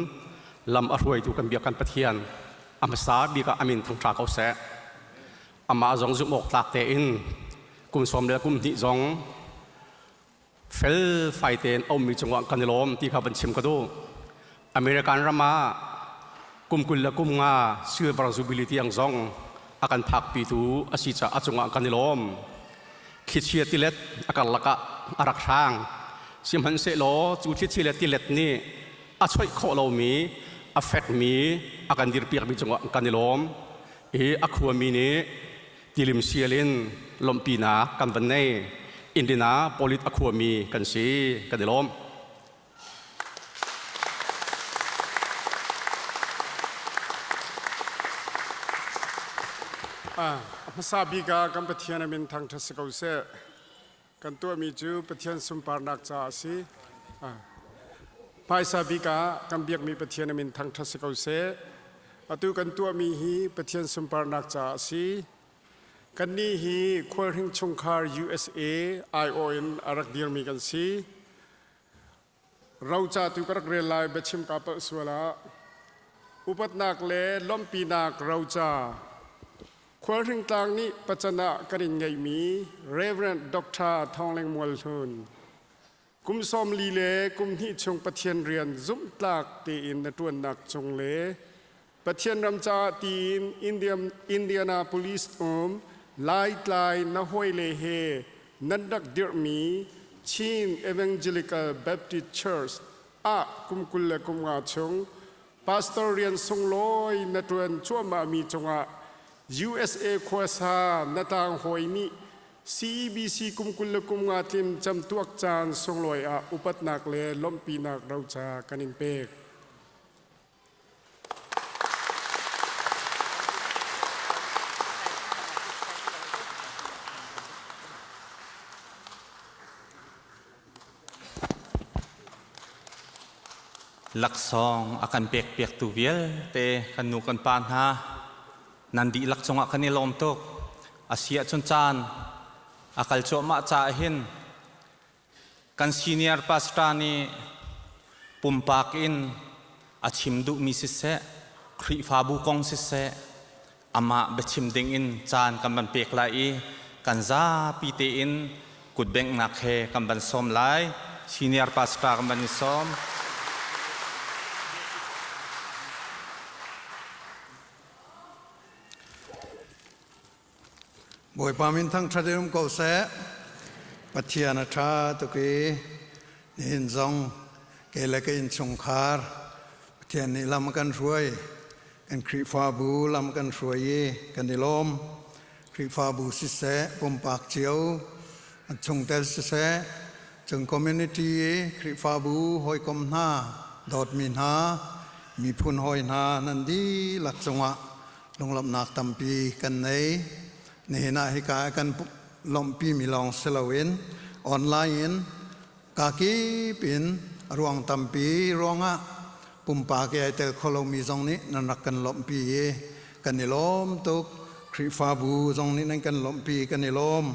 lam a hruaitu kan biak kan Pathian a hmasa bik ah amin thangṭha ko seh. Amah zong zumh awk tlak tein kum sawm le kum hnih zong fel fai tein a ummi cungah kan i lawm ti kha van chim ka duh. American ram ah kum 25 silver jubilee tiang zong a kan phakpitu a si caah a cungah kan i lawm. Thlichia tilet a karlak ah a rak hrang. Sihmanhsehlaw cu thlichia le tilet nih a choih khawh lomi a fekmi a kan dirpiakmi cungah kan i lawm. I a khuami nih tilim sial in lawmhpinak kan van nei. Indianapolis a khuami kan si. Kan i lawm. A hmasa bik ah kan Pathian a min thangṭhat si ko seh. Kan tuahmi cu Pathian sunparnak caah a si. Hmaisa bik ah kan biakmi Pathian a min thangṭhat si ko seh. Atu kan tuahmi hi Pathian sunparnak caah a si. Kannih hi Khualhring chungkhar USA aiawh in a rak dirmi kan si. Roca tu ka rak rel lai biachim ka palh sual ah upatnak le lawmhpinak roca Khualhring tlang nih pacan ah kan in ngeihmi Reverend Dr. Thawng Leng Mual Hlun kum 42 le kum hnih chung Pathian rian zumhtlak tein na ṭuannak cung le Pathian ram caah tiin Indianapolis um Laitlai na hawile he nan rak dirhmi Chin Evangelical Baptist Church ah kum 25 chung pastor rian sunglawi na ṭuan cuahmahmi cungah. USA khuasa na tang hawi nih CEBC kum 25 tlim camtuak caan sunglawi ah upatnak le lawmhpinak roca kan in pek. Laksawng a kan pekpiaktu vialte kan nu kan pa hna nan dihlak cungah kan i lawm tuk. A si ahcun caan a kal cuahmah caah hin kan senior pastor nih pumpak in a chim duhmi siseh, Khrihfabu kong siseh, amah biachim dingin caan kan van pek lai i kan zapi tein kutbenghnak he kan van sawm lai. Senior pastor kan van i sawm. Bawipa min thangṭhat in um ko seh. Pathian a ṭha tuk i nihin zong kei le ka innchungkhar Pathian nih lam a kan hruai. Kan Khrihfabu lam kan hruai i kan i lawm. Khrihfabu siseh, pumpak cio, chungtel siseh, cung community i Khrihfabu hawikom hna, dawtmi hna, miphun hawi hna nan dihlak cungah lunglawmhnak tampi kan nei. Nihin ah hika kan lawmhpi mi lawng si loin online in kakip in ruang tampi ruangah pumpak i ai tel kho lomi zong nih nan rak kan lawmhpi i kan i lawm tuk. Khrihfabu zong nih nan kan lawmhpi kan i lawm.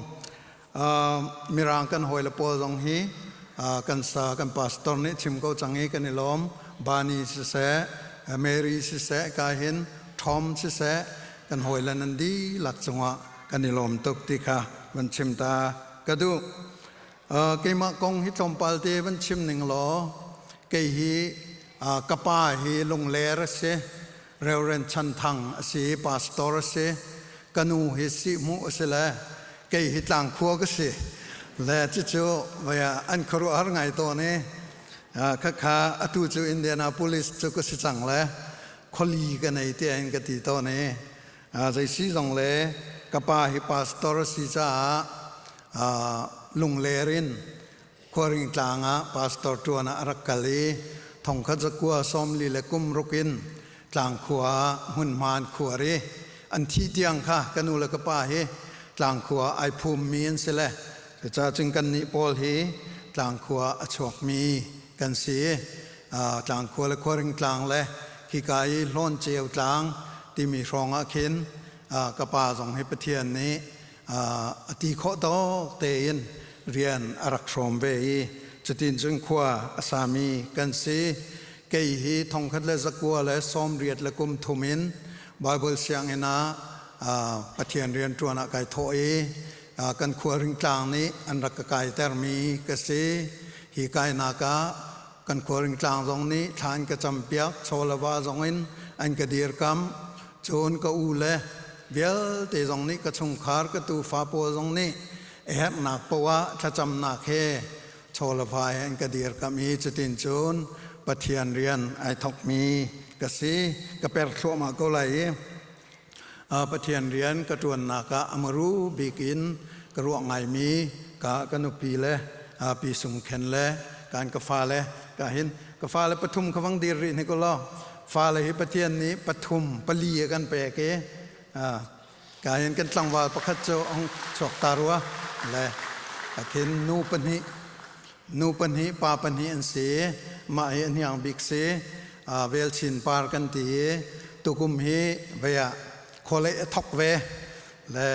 Mirang kan hawile pawl zong hi kan sa kan pastor nih chim ko cang i kan i lawm. Bani siseh, Mary siseh, ka hin Tom siseh, kan hawile nan dihlak cungah kan i lawm tuk ti kha van chim ta ka duh. Keimah kong hi tlawmpal te van chim ning law kei hi ka pa hi Lungler a si, Reverend Chan Thang a si, pastor a si, ka nu hi Sihhmuh a si le kei hi Tlangkhua ka si. Le cucu vaya an khuaruahhar ngai tawn i khakha atu cu Indianapolis cu ka si cang le khuali ka nei tiah in ka ti tawn i Zeisi zong le ka pa hi pastor a si caah Lungler in Khuaring tlang ah pastor ṭuan ah a rak kal i thongkhat zakua sawmli le kum ruk in Tlangkhua ah hmunhma an khuar i an thih tiang kha ka nu le ka pa hi Tlangkhua ai phummi an si le cucaah cun kannih pawl hi Tlangkhua a chuakmi kan si. Tlangkhua le Khuaring tlang le khika i Hlawnceu tlang timi hrawng ah khin ka pa zong hi Pathian nih a ti khawh tawk tein rian a rak hrawm ve i cutin cun khua a sami kan si. Kei hi thongkhat le zakua le sawmriat le kum thum in Bible sianginn ah Pathian rian ṭuan ah kai thawh i kan khua ringtlang nih an rak ka kaitermi ka si. Hi kainak ah kan khuaringtlang zong nih thla an ka campiak, chaw le va zong in an ka dirkamh. Cun ka u le vialte zong nih ka chungkhar ka tufa pawl zong nih a herhnak paoh ah thlacamnak he chaw le va he an ka dirkamh i cutin cun Pathian rian ai thawkmi ka si. Ka per thluahmah ko lai i Pathian rian ka ṭuannak ah a maru bik in ka ruah ngaimi ka ka nupi le Pi Sung Khen le kan ka fale ka hin ka fale pathum kha vang dir rih hnik ulaw fale hi Pathian nih pathum pali a kan pek i ka hin kan tlangval pakhat cu ong chuak ta rua le akhin nu pahnih nu pahnih pa pahnih an si mah hi a hniang bik si Velchin par kan ti i tukum hi vei ah khualei a thok ve le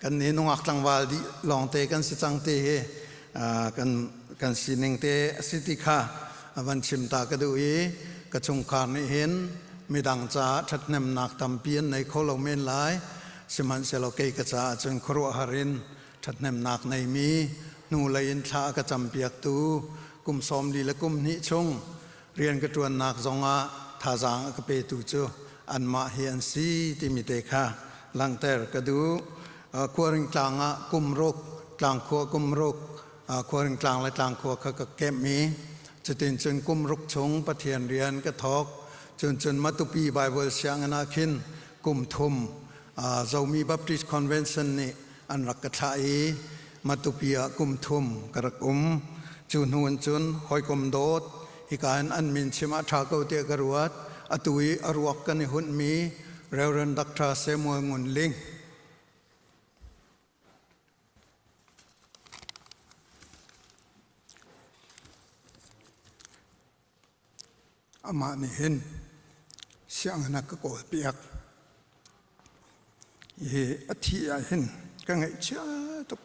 kan ni nungak tlangval dih lawngte kan si cang ti hi kan kan sining te a si ti kha van chim ta ka duh i ka chungkhar nih hin midang caah ṭhathnemnak tampi an nei kho lo men lai sihmanhsehlaw kei ka caah cun khuaruahhar in ṭhathnemnak neimi hnulei in thla a ka campiaktu kum sawmli le kum hnih chung rian ka ṭuannak zongah thazaang a ka petu cu anmah hi an si timi te kha langhter ka duh. Khuaring tlang ah kum ruk, tlangkhua kum ruk, Khuaring tlang le tlangkhua kha ka kemh i cutin cun kum ruk chung Pathian rian ka thawk. Cun cun Matupi Bible sianginn ah khin kum thum. Zomi Baptist Convention nih an rak ka thlah i Matupi ah kum thum ka rak um. Cu hnu in cun hawikom dawt hika in an min chim ah ṭha ko tiah ka ruat. Atu i a ruak kan i hunhmi Reverend Dr. Samuel Ngun Ling. Amah nih hin sianginn a ka kawlpiak. Hi a thih ah hin ka ngaihchia tuk.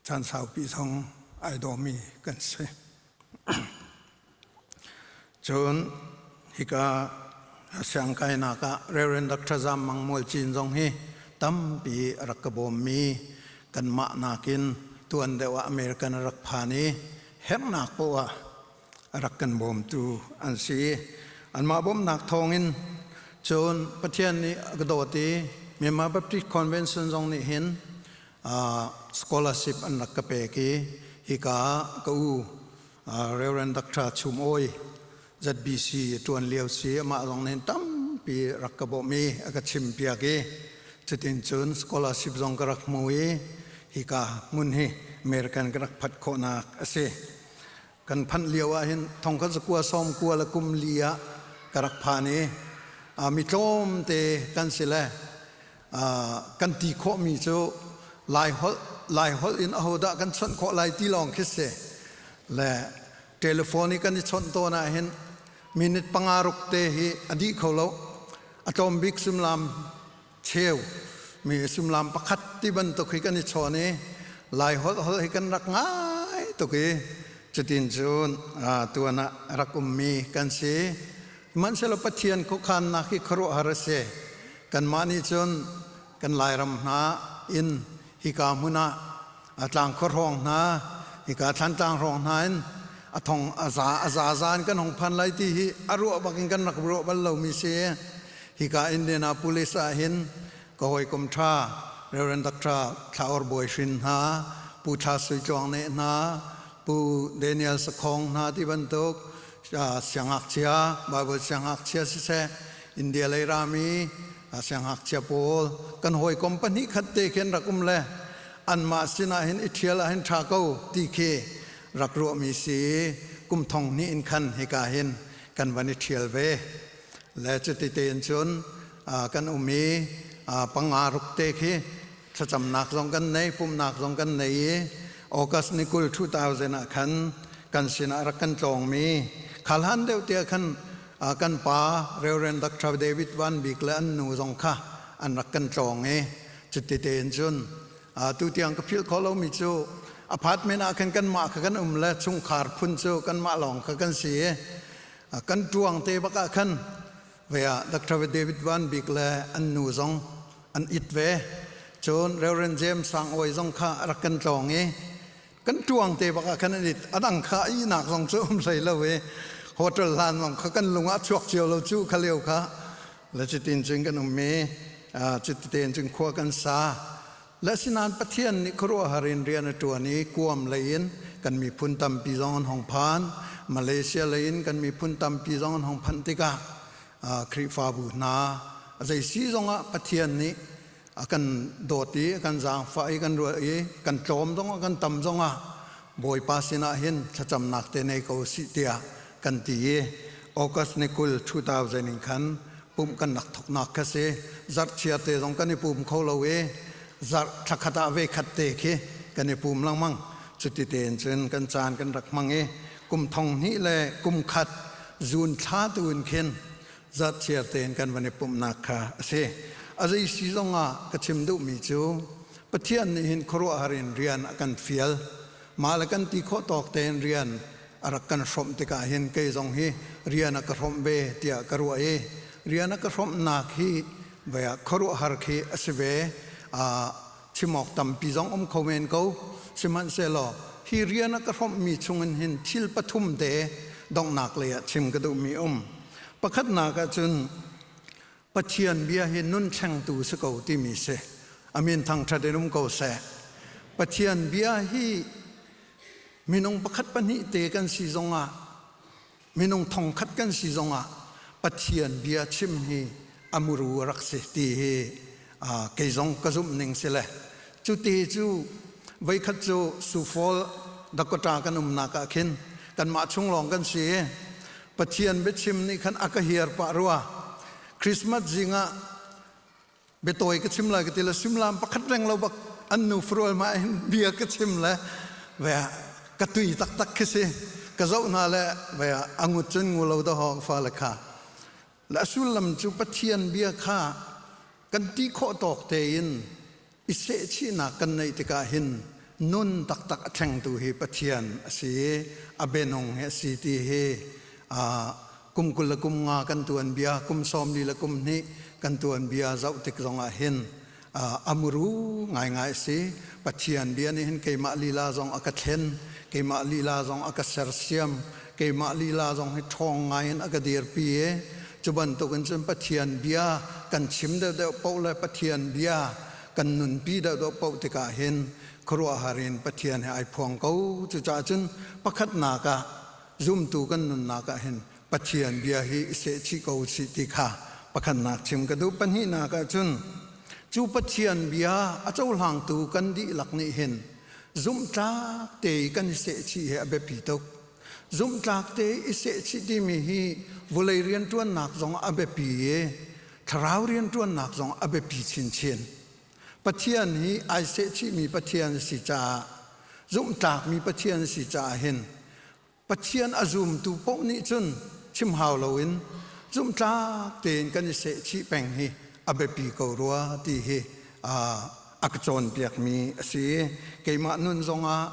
Caan saupi zong ai dawmi kan si. Cun hika siangkainak ah Reverend Dr. Zam Mang Mual Cin zong hi tampi a rak ka bawmmi kanmah nakin tuan deuh ah American a rak phan i herhnak poah a rak kan bawmtu an si. Anmah bawmhnak thawngin cun Pathian nih a ka dawt i Myanmar Baptist Convention zong nih hin scholarship an rak ka pek i hika ka u Reverend Dr. Chum Awi ZBC ṭuan lio si amah zong nih tampi rak ka bawmh i a ka chimpiak i cutin cun scholarship zong ka rak hmu i hika hmun hi American ka rak phanh khawhnak a si. Kan phanh lio ah hin thongkhat zakua sawm kua le kum li ah ka rak phan i mi tlawmte kan si le kan ti khawhmi cu Laiholh Laiholh in ahodah kan chawnh khawh lai ti lawng khi si le telephone i kan i chawnh tawn ah hin minute panga ruk te hi a dih kho lo a tlawm bik sumlam cheu mi sumlam pakhat ti bantuk hi kan i chawn i Laiholh holh hi kan rak ngai tuk i cutin cun tuan ah rak ummi kan si. Sihmanhsehlaw Pathian khuakhannak hi khuaruahhar a si. Kanmah nih cun kan Lairam hna in hika hmun ah tlangkhua hrawng hna, hika Thlantlang hrawng hna in a thong a za a za za in kan hong phan lai ti hi a ruah bak in kan rak ruah bal lomi si. Hika Indianapolis ah hin ka hawikom ṭha Reverend Dr. Thla Or Bawi Hrin hna, Pu Thla Sui Tluang Neh hna, Pu Daniel Sakhong hna ti bantuk siangngakchia Bible siangngakchia siseh India lei rami siangngakchia pawl kan hawikom pahnih khat te khin rak um le anmah sinah hin i ṭhial ah hin ṭha ko ti khi rak ruahmi si kum thong hnih in khan hika hin kan van i ṭhial ve le cuti tein cun kan um i panga ruk te khi thlacamnak zong kan nei pumhnak zong kan nei i August ni 20 2000 ah khan kan sinah rak kan tlawngmi khalhan deuh tiah khan kan pa Reverend Dr. David Van Bik le an nu zong kha an rak kan tlawng i cuti tein cun tu tiang ka philh khawh lomi cu apartment ah khan kanmah kha kan um le chungkhar phun cu kanmah lawng kha kan si i kan tuang te bak ah khan Ve ah Dr. David Van Bik le an nu zong an it ve. Cun Reverend James Sang Awi zong kha a rak kan tlawng i kan tuang te bak ah khan an it. A dang kha ihnak zong cu um hlei lo i hotel hlan zong kha kan lung ah chuak cio lo cu kha lio kha le cutin cun kan um i cuti tein cun khua kan sa. Le asinain Pathian nih khuaruahhar in rian a ṭuan i Guam lei in kan miphun tampi zong an hung phan. Malaysia lei in kan miphun tampi zong an hung phanh tikah Khrihfabu hna a zei si zongah Pathian nih a kan dawt i a kan zaangfah i kan ruah i kan tlawm zongah kan tam zongah Bawipa sinah hin thlacamnak te nei ko sih tiah kan ti i August ni 20 2000 in khan pumh kan rak thoknak kha si. Zarhchiar te zong kan i pum kho lo i zarh thlakhat ah ve khat te khi kan i pum lengmang. Cuti tein cun kan caan kan rak hmang i kum thong hnih le kum khat June thla tu in khin zarhchiar tein kan van i pumhnak kha a si. A zei si zong ah ka chim duhmi cu Pathian nih hin khuaruahhar in rian a kan fial. Mah le kan ti khawh tawk tein rian a rak kan hrawmh tikah hin kei zong hi rian a ka hrawmh ve tiah ka ruah i rian a ka hrawmhnak hi vei ah khuaruahhar khi a si ve. Chim awk tampi zong um kho men ko. Sihmanhsehlaw hi rian a ka hrawmhmi chungin hin thil pathum te donghnak lei ah chim ka duhmi um. Pakhatnak ah cun Pathian bia hi nun thlengtu si ko timi si. Amin thangṭhat in um ko seh. Pathian bia hi minung pakhat pahnih te kan si zongah minung thongkhat kan si zongah Pathian bia chim hi a amuru rak si ti hi kei zong ka zumh ning si le cu ti cu voikhat cu Sufol Dakota kan umnak ah khin kanmah chung lawng kan si i Pathian biachim nih khan a ka hiar pah rua. Christmas zing ah biatawi ka chim lai ka ti le simlam pakhat reng lo bak an nu furual ma hin bia ka chim le ve ka tui taktak khi si. Ka zoh hna le ve angut cun ngu lo da hawk fa le kha. Le a sullam cu Pathian bia kha kan ti khawh tawk tein i sehchihnak kan neih tikah hin nun taktak a thlengtu hi Pathian a si i a bianung hi a si ti hi kum 20 le kum nga kan tuan bia kum 42 le kum hnih kan tuan bia zoh tik zongah hin a muru ngaingai a si. Pathian bia nih hin keimah lila zong a ka thlen, keimah lila zong a ka sersiam, keimah lila zong hi ṭhawng ngai in a ka dirpi i cu bantukin cun Pathian bia kan chim deuhdeuh paoh le Pathian bia kan nunpi deuhdeuh paoh tikah hin khuaruahhar in Pathian he ai phuang ko. Cucaah cun pakhatnak ah zumtu kan nunnak ah hin Pathian bia hi i sehchih ko usih ti kha pakhatnak chim ka duh. Pahnihnak ah cun cu Pathian bia a cohlangtu kan dihlak nih hin zumhtlak te i kan i sehchih hi a biapi tuk. Zumhtlak te i sehchih timi hi vawlei rianṭuannak zong a biapi i thlarau rianṭuannak zong a biapi chinchin. Pathian hi ai sehchihmi Pathian a si caah zumhtlakmi Pathian a si caah hin Pathian a zumtu paoh nih cun chim hau loin zumhtlak tein kan i sehchih peng hi a biapi ko rua ti hi a ka cawnpiakmi a si. Keimah nun zongah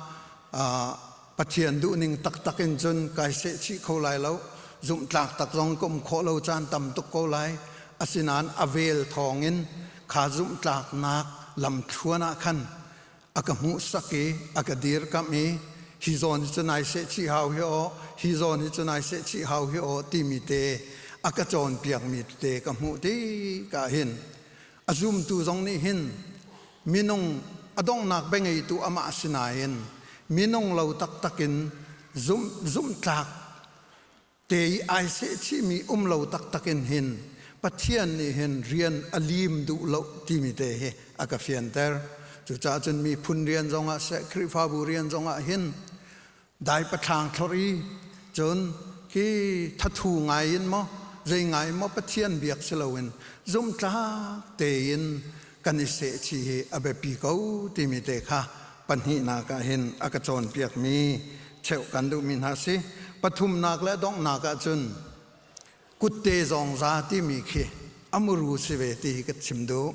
Pathian duhning taktak in cun kai sehchih kho lai lo. Zumhtlak tak zong ka um khawh lo caan tam tuk ko lai. Asinain a vel thawngin kha zumhtlaknak lamthluan ah khan a ka hmuhsak i a ka dirkamh i hi zawn hi cu nai sehchih hau hi aw, hi zawn hi cu nai sehchih hau hi aw timi te a ka cawnpiakmi tete ka hmuh tikah hin a zumtu zong nih hin minung a donghnak bia ngeitu amah si nain minung lo taktak in zumh zumhtlak te i ai sehchihmi um lo taktak in hin Pathian nih hin rian a lim duh lo timi te hi a ka fianter. Cucaah cun miphun rian zongah seh, Khrihfabu rian zongah hin dai pathlang thlor i cun khi thathu ngai in maw zei ngai maw Pathian biak si loin zumhtlak tein kan i sehchih hi a biapi ko timi te kha pahnihnak ah hin a ka cawnpiakmi cheuh kan duhmi hna si. Pathumnak le donghnak ah cun kutte zawngza timi khi a muru si ve ti hi ka chim duh.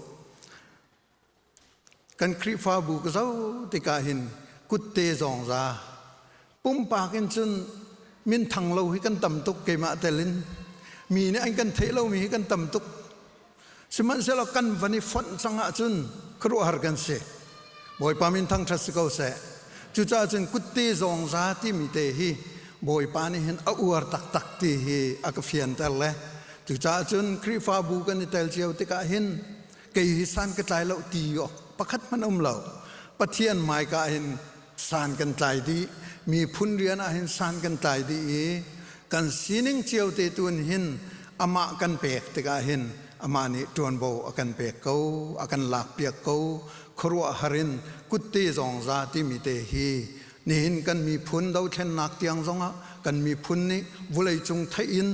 Kan Khrihfabu ka zoh tikah hin kutte zawngza pumpak in cun minthang lo hi kan tam tuk keimah tel in mi nih an kan theih lomi hi kan tam tuk. Sihmanhsehlaw kan van i fonh cang ahcun khuaruahhar kan si. Bawipa min thangṭhat si ko seh. Cucaah cun kutte zawngza timi te hi Bawipa nih hin a uar taktak ti hi a ka fianter le cucaah cun Khrihfabu kan i tel cio tikah hin kei hi san ka tlai lo ti awk pakhat hmanh um lo. Pathian hmaika hin san kan tlai dih. Miphun rian ah hin san kan tlai dih i kan sining cio te tu in hin amah kan pek tikah hin amah nih ṭuanvo a kan pek ko, a kan lakpiak ko. Khuaruahhar in kutte zawngza timi te hi nihin kan miphun dothlennak tiang zongah kan miphun nih vawleicung theih in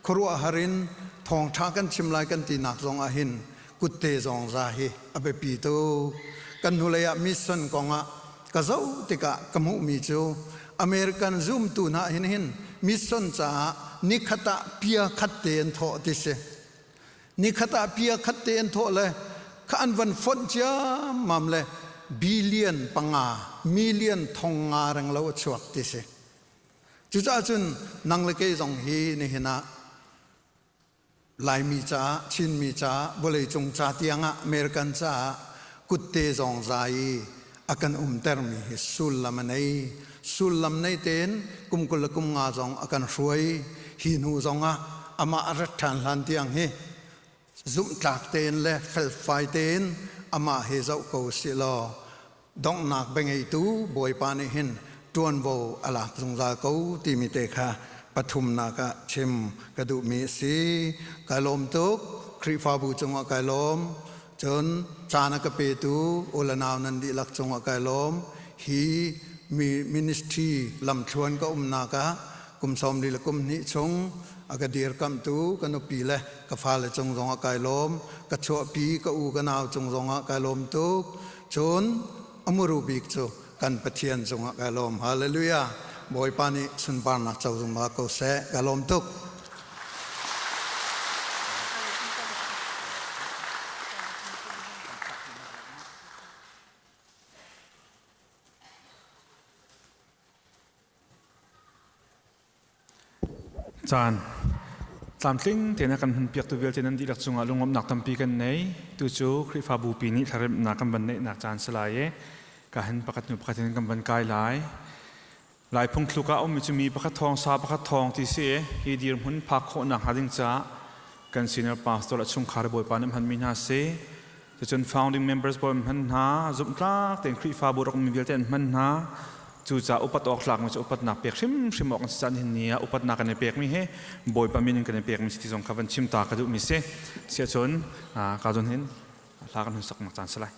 khuaruahhar in thawngṭha kan chim lai kan tinak zongah hin kutte zawngza hi a biapi tuk. Kan hnulei ah mission kongah ka zoh tikah ka hmuhmi cu American zumtu hna hin hin mission caah nikhat ah pia khat te an thawh ti si. Nikhat ah pia khat te an thawh le kha an van fonh ciammam le billion panga million thong nga reng lo a chuak ti si. Cucaah cun nang le kei zong hi nihin ah Laimi caah, Chinmi caah, vawleicung ca tiangah American caah kutte zawngza i a kan umtermi hi sullam a nei. Sullam nei tein kum 20 le kum nga zong a kan hruai. Hi hnu zongah amah a rat ṭhan hlan tiang hi zumhtlak tein le felfai tein amah hi zoh ko sih law donghnak biangeitu Bawipa nih hin ṭuanvo a lak zungzal ko timi te kha pathumnak ah chim ka duhmi a si. Ka lawm tuk. Khrihfabu cungah kai lawm. Cun caan a ka petu u le nau nan dihlak cungah kai lawm. Hi mi ministry lamthluan ka umnak ah kum 42 le kum hnih chung a ka dirkamhtu ka nupi le ka fale cung zongah kai lawm. Ka chuahpi ka u ka nau cung zongah kai lawm tuk. Cun a muru bik cu kan Pathian cungah kai lawm. Hallelujah. Bawipa nih sunparnak co zungzal ko seh. Ka lawm tuk. Caan tlamtling tein a kan hunpiaktu vialte nan dihlak cungah lunglawmhnak tampi kan nei. Tu cu Khrihfabu pi nih thlaremnak kan van neihnak caan si lai i ka hin pakhat hnu pakhat in kan van kai lai. Lai phungthluk ah ummi cu mi pakhat thawng sa pakhat thawng ti si i hi dirhmun phak khawhnak hnga ding caah kan senior pastor le chungkhar bawipa nih hmanmi hna si. Cucun founding members pawl an hman hna, zumhtlak tein Khrihfabu rak ummi vialte an hman hna. Cucaah upat awk tlakmi cu upatnak pek hrimhrim awk an si caah nihin ni ah upatnak kan i pekmi hi Bawipa min in kan i pekmi si ti zong kha van chim ta ka duhmi si. Siahcun ka zawn hin hla kan hun saknak caan si lai.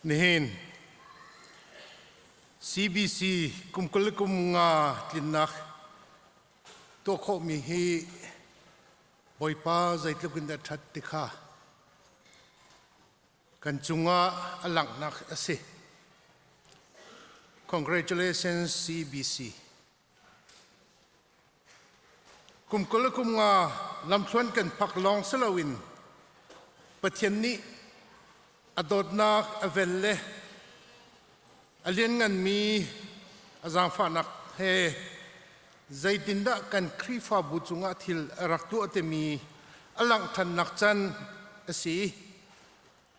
Nihin CBC kum 20 le kum nga tlinnak tuah khawhmi hi Bawipa zeitluk in dah ṭhat ti kha kan cungah a langhnak a si. Congratulations CBC. Kum 20 le kum nga lamthluan kan phak lawng si loin Pathian nih a dawtnak a vel le a liannganmi a zaangfahnak he zeitindah kan Khrihfabu cungah thil a rak tuah timi a langh ṭhannak can a si.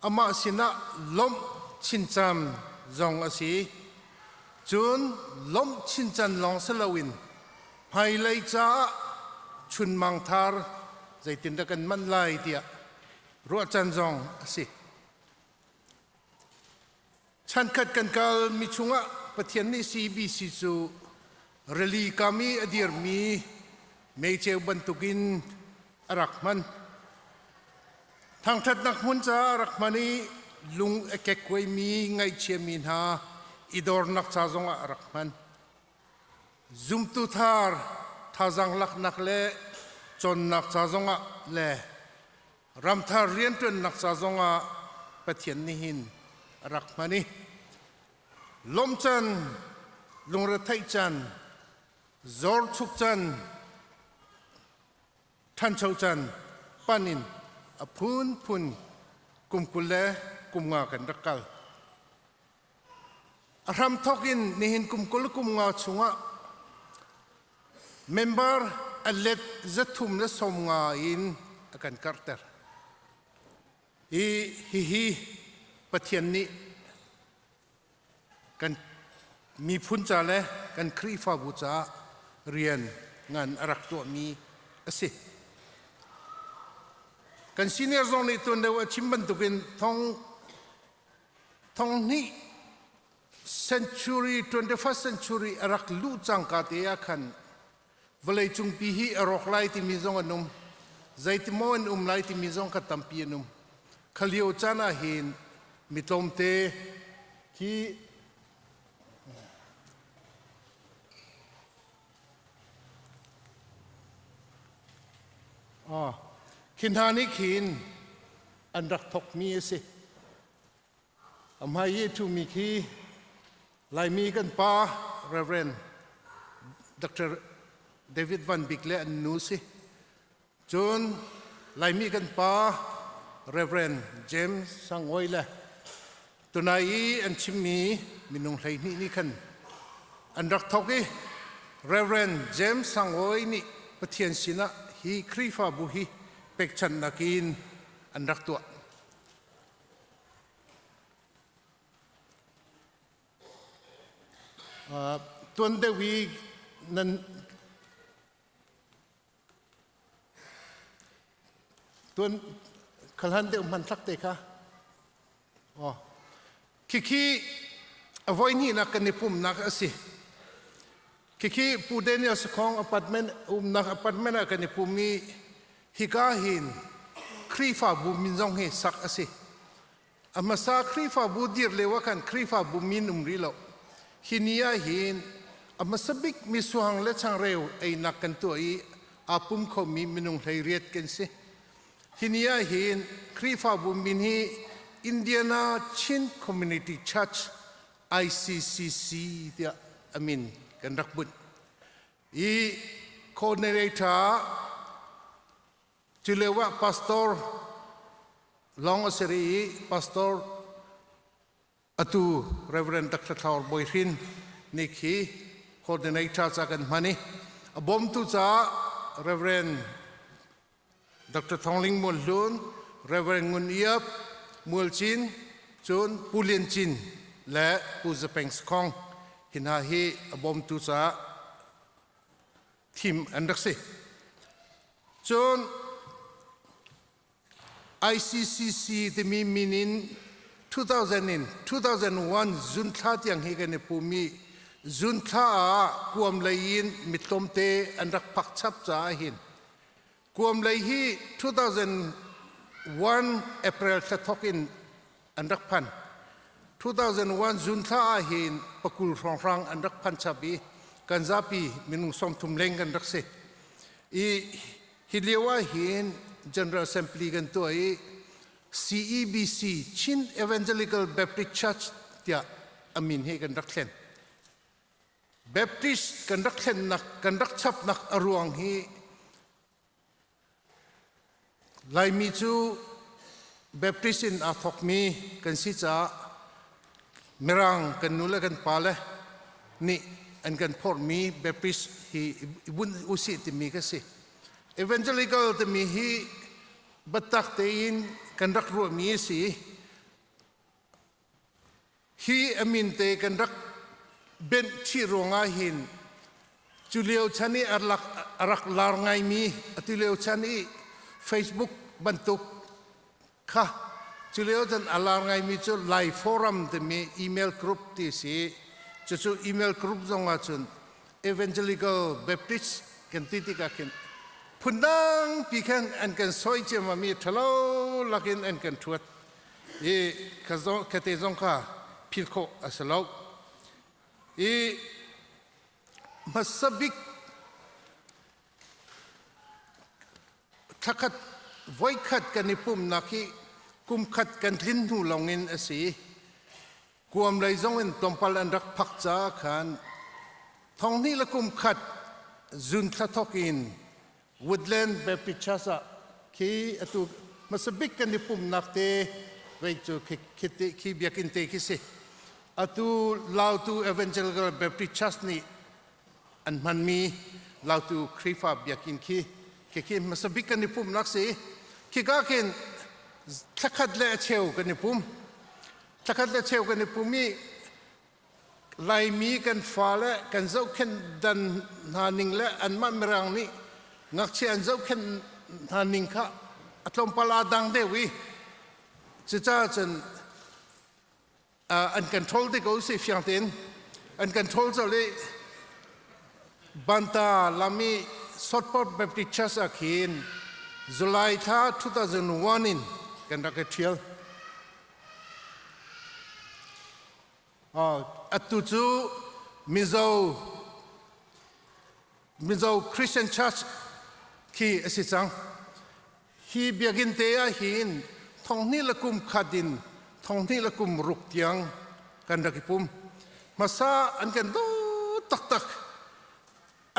Amah sinah lawmh chinchan zong a si. Cun lawmh chinchan lawng si loin hmailei caah chunmang thar zeitindah kan manh lai tiah ruahchan zong a si. Chankhat kan kal mi chungah Pathian nih CBC cu rili kam i a dirmi meiceu bantukin a rak hman. Thangṭhatnak hmun caah a rak hman i lung a kekkuaimi ngaihchiami hna i dornak ca zongah a rak hman. Zumtu thar thazaang laknak le cawnnak ca zongah le ramthar rianṭuannak ca zongah Pathian nih hin a rak hman i lawmh can, lungretheih can, zorchuk can, ṭhancho can pan in a phunphun kum 20 le kum nga kan rak kal. A hramthawk in nihin kum 20 kum nga chungah member a let 350 in a kan karhter. Hi hihi Pathian nih kan miphun ca le kan Khrihfabu caah rian ngan a rak tuahmi a si. Kan senior zong nih tuan deuh a chim bantukin thong thong hnih century 21st century a rak luh cangka te ah khan vawleicung pi hi a rawk lai timi zong an um zeitimaw an um lai timi zong kha tampi an um khalio caan ah hin mi tlawmte khi khi hna nih khin an rak thawkmi a si. A hmai i a ṭhumi khi Laimi kan pa Reverend Dr. David Van Bik le an nu si. Cun Laimi kan pa Reverend James Sangoi le tunai i an chimmi minung 12 nih khan an rak thawk i Reverend James Sangoi nih Pathian sinah hi Khrihfabu hi pekchanhnak in an rak tuah. Tuan deuh i nan tuan khalhan deuh hmanthlak te kha. Oh. Khikhi a voi hnihnak kan i pumnak a si. Khikhi Pu Daniel Sakhong apartment umnak apartment ah kan i pum i hika hin Khrihfabu min zong hi sak a si. A hmasa Khrihfabu dir lio ah khan Khrihfabu min um rih lo. Hi ni ah hin a hmasa bik misuhang le changreu einak kan tuah i aa pum khomi minung 18 kan si. Hi ni ah hin Khrihfabu min hi Indiana Chin Community Church ICCC tiah a min kan rak bunh. I coordinator culio ah pastor lawng a si rih i pastor atu Reverend Dr. Thlaur Bawi Hrin nih khi coordinator ca kan hman i a bawmtu caah Reverend Dr. Thawng Ling Mual Hlun, Reverend Ngun Iap, Mual Cin, cun Pu Lian Cin le Pu Zapeng Sakhong hi hna hi a bawmtu caah thim an rak si. Cun ICCC timi min in 2000 in 2001 June thla tiang hi kan i pum i June thla ah kuam lei in mittlawmte an rak phak chap caah hin Kuam lei hi 2001 April thla thawk in an rak phan. 2001 June thla ah hin pakul hrawnghrang an rak phan chap i kan zapi minung 30 leng kan rak si. I hi lio ah hin General Assembly kan tuah i CEBC Chin Evangelical Baptist Church tiah a min he kan rak thlen. Baptist kan rak thlennak kan rak chapnak a ruang hi Laimi cu Baptist in aa thawkmi kan si caah Mirang kan nu le kan pale nih an kan phorhmi Baptist hi i bunh usih timi ka si. Evangelical timi hi biatak tein kan rak ruahmi a si. Hi a min te kan rak benh chih ruangah hin cu lio chan i a rak lar ngaimi atu lio chan i Facebook bantuk kha cu lio chan a lar ngaimi cu Lai Forum timi email group ti si. Cucu email group zong ahcun Evangelical Baptist kan ti tikah khin phundang pi khan an kan soi ciammam i ṭhalo lakin an kan ṭhuat. I kate zong kha phil khawh a si lo. I hmasa bik thlakhat voikhat kan i pumnak hi kumkhat kan tlin hnu lawngin a si. Kuam lei zong in tlawmpal an rak phak caah khan thonghnih le kum khat zun thla thawk in Woodland Baptist Church ah khi atu hmasa bik kan i pumnak te vei cu khi khi biakinn te khi si. Atu Lautu Evangelical Baptist Church nih an hmanmi Lautu Khrihfa biakinn khi khi khi hmasa bik kan i pumnak si. Khika khin thlakhat le a cheu kan i pum. Thlakhat le cheu kan i pum i Laimi kan fale kan zohkhenh dan hna ning le anmah Mirang nih ngakchia an zohkhenh hna ning kha a tlawmpal aa dang deuh i cucaah cun an control te ko si fiang tein an control colh i Banta lam i Southport Baptist Church ah khin July thla 2001 in kan rak i ṭhial. Atu cu Mizo Mizo Christian Church khi a si cang. Hi biakinn te ah hin thonghnih le kum khat in thonghnih le kum ruk tiang kan rak i pum. Hmasa an kan dawt taktak.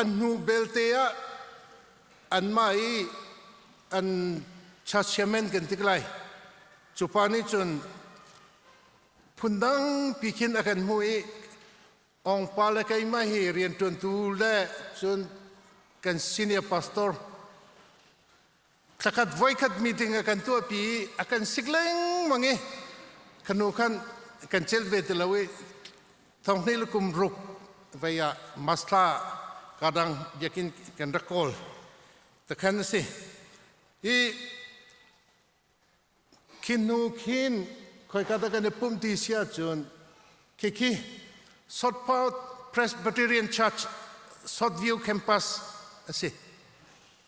An hnu belte ah anmah i an church chairman kan tik lai. Cu pa nih cun phundang pi khin a kan hmuh i Ongpa le keimah hi rianṭuantu le cun kan senior pastor thlakhat voikhat meeting a kan tuahpi i a kan sik lengmang i khanu khan kan celh ve ti lo i thonghnih le kum ruk vei ah masla kadang biakinn kan rak kawl takhan a si i Khi hnu khin khoika dah kan i pumh ti si ahcun khikhi Southport Presbyterian Church Southview Campus a si.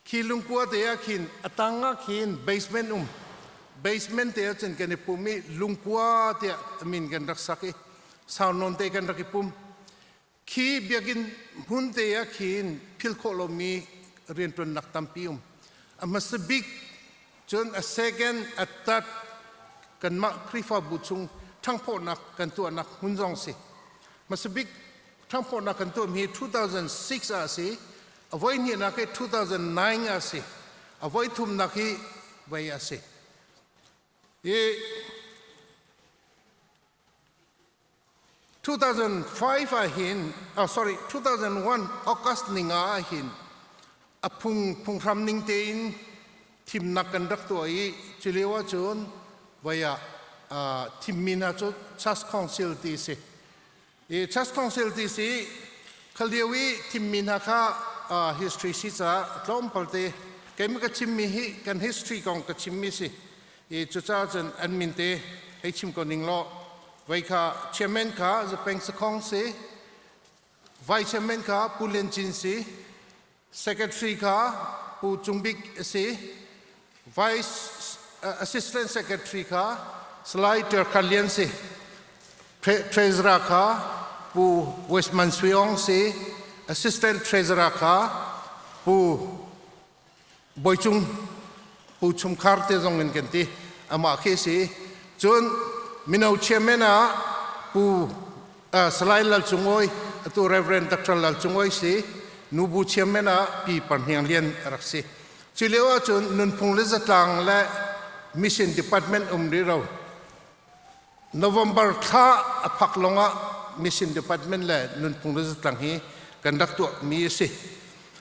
Khi lungkua te ah khin a tang ah khin basement um. Basement te ahcun kan i pum i lungkua tiah a min kan rak sak i sau nawn te kan rak i pum. Khi biakinn hmun te ah khin phil khawh lomi rianṭuannak tampi um. A hmasa bik cun a second, a third kanmah Khrihfabu chung ṭhangphawhnak kan tuahnak hmun zong si. Hmasa bik ṭhangphawhnak kan tuahmi hi 2006 ah a si. A voi hnihnak hi 2009 ah a si. A voi thumnak hi voi a si. Hi 2005 ah hin oh sorry 2001 August ninga ah hin a phung phunghram ning tein thimnak kan rak tuah i cu lio ahcun voi ah thimmi hna cu Church Council ti si i Church Council ti si kha lio i thimmi hna kha history si caah tlawmpal te keimah ka chimmi hi kan history kong ka chimmi si i cucaah cun an min te hei chim ko ning law voi kha chairman kha Zapeng Sakhong si vice chairman kha Pu Lian Cin si secretary kha Pu Cung Bik a si vice assistant secretary kha Salai Ter Khan Lian si. Treasurer kha Pu Westman Sui Aung si, Assistant Treasurer kha Pu Bawi Cung Pu Chumkhar te zong in kan ti amah khi si. Cun mino chairman ah Pu Salai Lal Cung Awi atu Reverend Dr. Lal Cung Awi si nubu chairman ah Pi Par Hniang Lian a rak si. Cu lio ahcun nunphung le zatlang le mission department um rih ro. November thla a phak longah mission department le nunphung le zatlang hi kan rak tuah mi a si.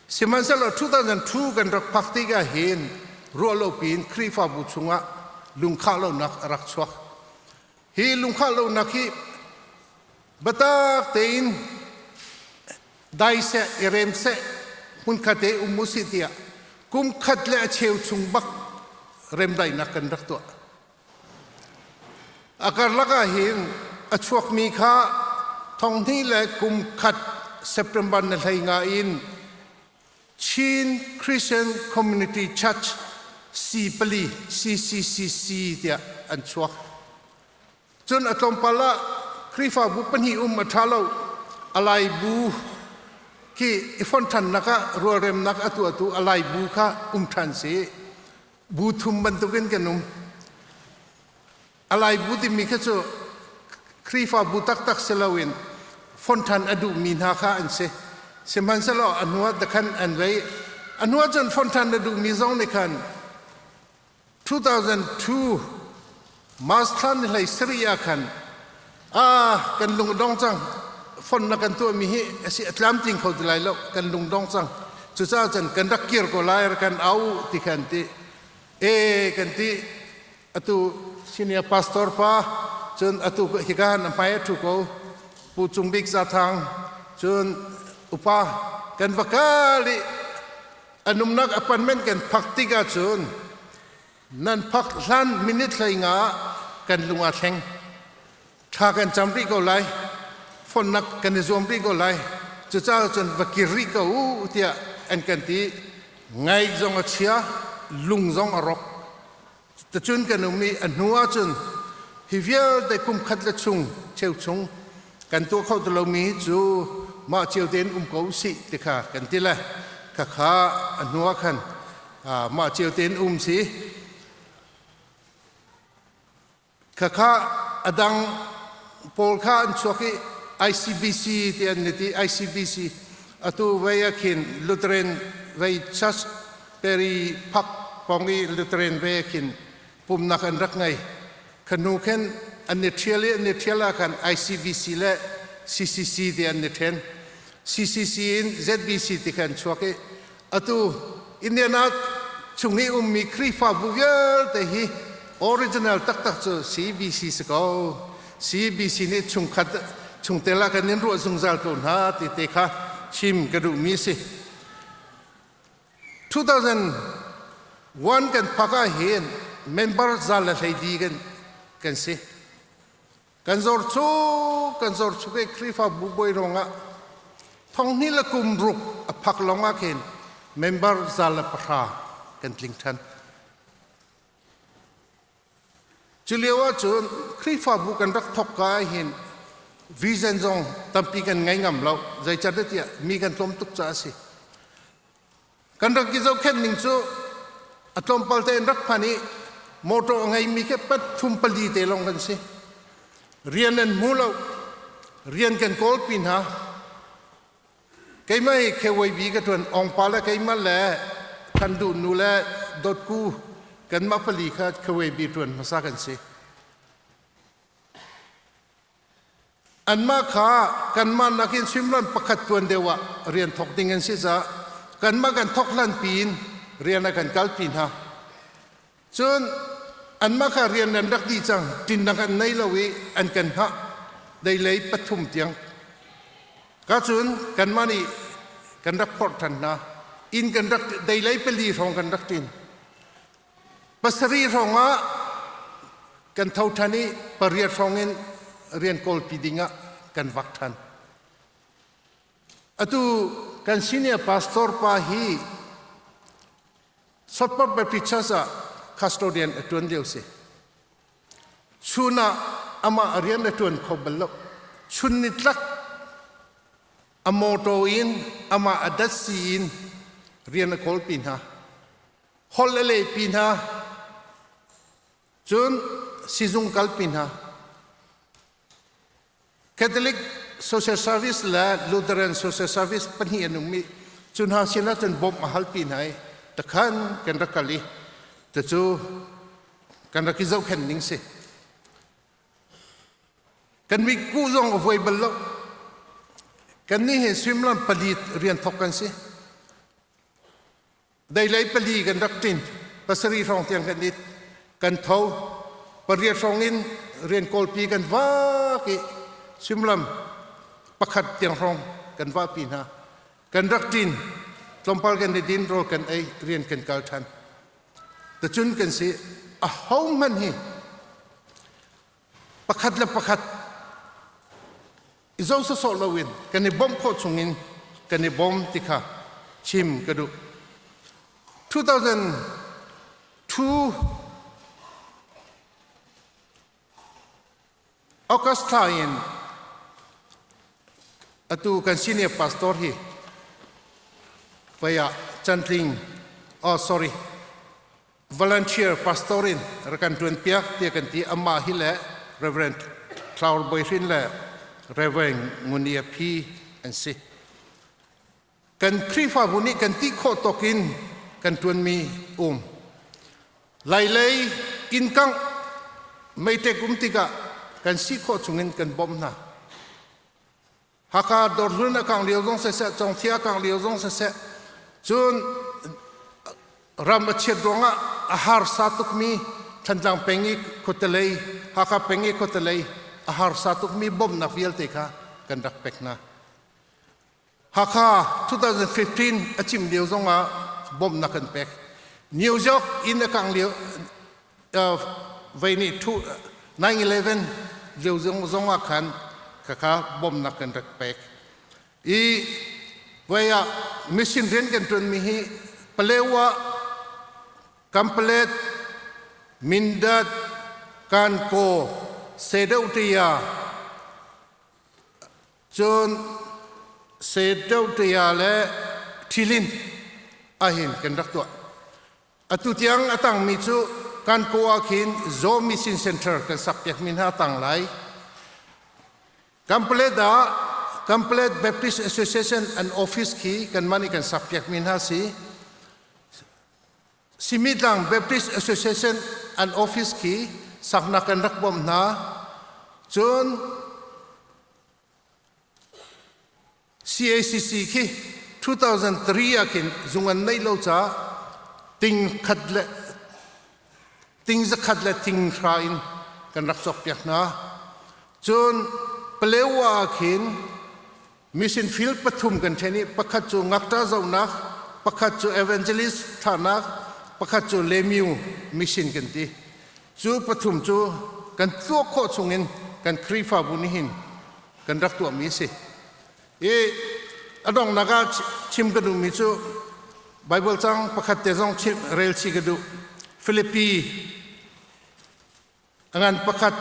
Sihmanhsehlaw 2002 kan rak phak tikah hin ruah lo piin Khrihfabu chungah lungkhah lonak a rak chuak. Hi lungkhah lonak hi biatak tein dai seh i rem seh hmunkhat te um usih tiah kum khat le a cheu chung bak remdaihnak kan rak tuah. A karlak ah hin a chuakmi kha thonghnih le kum khat September ni 15 in Chin Christian Community Church C pali CCCC tiah an chuak. Cun a tlawmpal ah Khrihfabu pahnih um a ṭha lo. A lai bu khi i fonh ṭhannak ah rualremnak a tuahtu a lai bu kha um ṭhan si. Bu thum bantukin kan um. A lai bu timi kha cu Khrihfabu taktak si loin fonh ṭhan a duhmi hna kha an si. Sihmanhsehlaw a hnu ah khan an vei. A hnu ah cun fonh ṭhan a duhmi zong nih khan 2002 March thla ni hlei sarih ah khan ah kan lung a dong cang fon na kan tuahmi hi a si a tlamtling kho ti lai lo kan lung dong cang cucaah cun kan rak kir ko lai kan au ti khan ti e kan ti atu senior pastor pa cun atu hika na hmai a thu ko pu Cung Bik Zathang cun upa kan va kal i an umnak appointment kan phak tik ahcun nan phak hlan minute 15 kan lung aa thleng thla kan cam rih ko lai fonnak kan i zuam rih ko lai cucaah cun va kir rih ko u tiah an kan ti ngaih zong a chia lung zong a rawk Tacun kan um i a hnu ahcun hi vialte kum khat le chung cheu chung kan tuah kho ti lomi cu mah cio tein um ko usih ti kha kan ti le khakha a hnu ah khan mah cio tein um si khakha a dang pawl kha an chuak i ICBC ti an ti ICBC atu vei ah khin Lutheran vei church Perry Park pawng i Lutheran ve ah khin pumnak an rak ngei. Khanu khin an i ṭhial i an i ṭhial ah khan ICBC le CCC ti an i ṭhen. CCC in ZBC ti khan chuak i atu Indiana chung i ummi Khrihfabu vialte hi original taktak cu CBC si ko. CBC nih chungkhat chungtel ah kan in ruah zungzal ko hna ti te kha chim ka duhmi si. 2001 kan phak ah hin member 120 kan kan si. Kan zor cu kan zor chuk i Khrihfabu bawi ruangah thonghnih le kum ruk a phak lawng ah khin member 110 kan tling ṭhan. Cu lio ahcun Khrihfabu kan rak thawk ka ahhin vision zong tampi kan ngei ngam lo. Zeicahtiah mi kan tlawm tuk caah a si. Kan rak i zohkhenh ning cu a tlawmpal tein rak phan i motor a ngeimi khi pathum pali te lawng kan si. Rian an hmu lo. Rian kan kawl pi hna. Keimah hi KYB ka ṭuan Ongpa le keimah le Than Duh nu le Dawtku kanmah pali kha KYB ṭuan hmasa kan si. Anmah kha kanmah nakin suimilam pakhat tuan deuh ah rian thawk ding an si caah kanmah kan thawk hlan piin rian a kan kalpi hna. Cun anmah kha rian an rak dih cang, ṭinnak an nei lo i an kan hngah deilei pathum tiang. Ka cun kanmah nih kan rak phorh ṭhan hna. Inn kan rak deilei pali hrawng kan rak ṭin. Pasarih hrawngah kan tho ṭhan i pariat hrawng in rian kawlpi dingah kan vak ṭhan. Atu kan senior pastor pa hi Sotpot Baptist Church ah custodian a ṭuan lio si. Chun ah amah rian a ṭuan kho bal lo. Chun ni tlak a motor in amah a datsi in rian a kawlpi hna. Holh a lehpi hna. Cun sizung kalpi hna. Catholic Social Service le Lutheran Social Service pahnih an um i cu hna sin ahcun bawmh a halpi hna i takhan kan rak kal i cucu kan rak i zohkhenh ning si. Kan mitkuh zong a vuai bal lo. Kannih hi suimilam pali rian thawk kan si. Deilei pali kan rak ṭin. Pasarih hrawng tiang kan it. Kan tho. Pariat hrawng in rian kawlpi kan vak i suimilam pakhat tiang hrawng kan vahpi hna. Kan rak ṭin. Tlawmpal kan i din, rawl kan ei, rian kan kal ṭhan. Tacun kan si. Ahohmanh hi pakhat le pakhat i zo sawsawh loin kan i bawmh khawh chungin kan i bawm ti kha chim ka duh. 2002 August thla in atu kan senior pastor hi paya chantling oh sorry volunteer pastor in rak kan ṭuan piak tiah kan ti. Amah hi le Reverend Thlaur Boihrin le Reverend Ngunia Phi an si. Kan Khrihfabu nih kan ti khawh tawk in kan ṭuanmi um. Lailei innkangh meiṭek um tikah kan si khawh chungin kan bawmh hna. Hakha Dawrhlun a kang lio zong siseh, Congthia a kang lio zong siseh, cun ram a chiat ruangah a harsa tukmi Thantlang peng i khuatelei, Hakha peng i khuatelei a harsa tukmi bawmhnak vialte kha kan rak pek hna. Hakha 2015 a cim lio zongah bawmhnak kan pek. New York inn a kang lio vei nih 9/11 lio zong ah khan khakha bawmhnak kan rak pek. I voi ah mission rian kan ṭuanmi hi Palewa, Kampalet, Mindat, Kankaw, Sedotia, cun Sedotia le Thilin ahin kan rak tuah. Atu tiang a tangmi cu Kankaw ah khin Zaw Mission Center kan sakpiakmi hna a tang lai. Kampalet ah Kampalet Baptist Association an office khi kanmah nih kan sakpiakmi hna si. Simitlang Baptist Association an office khi saknak kan rak bawmh hna. Cun CACC khi 2003 ah khin zung an neih lo caah ting khat le ting zakhat le ting hra in kan rak cawkpiak hna. Cun Palewa ah khin mission field pathum kan ṭhen i pakhat cu ngakṭah zohnak, pakhat cu evangelist thlahnak, pakhat cu lemiu mission kan ti. Cu pathum cu kan tuah khawh chungin kan Khrihfabu nih hin kan rak tuahmi a si. I a donghnak ah chim ka duhmi cu Bible cang pakhat te zong chim rel chih ka duh. Filipi a ngan pakhat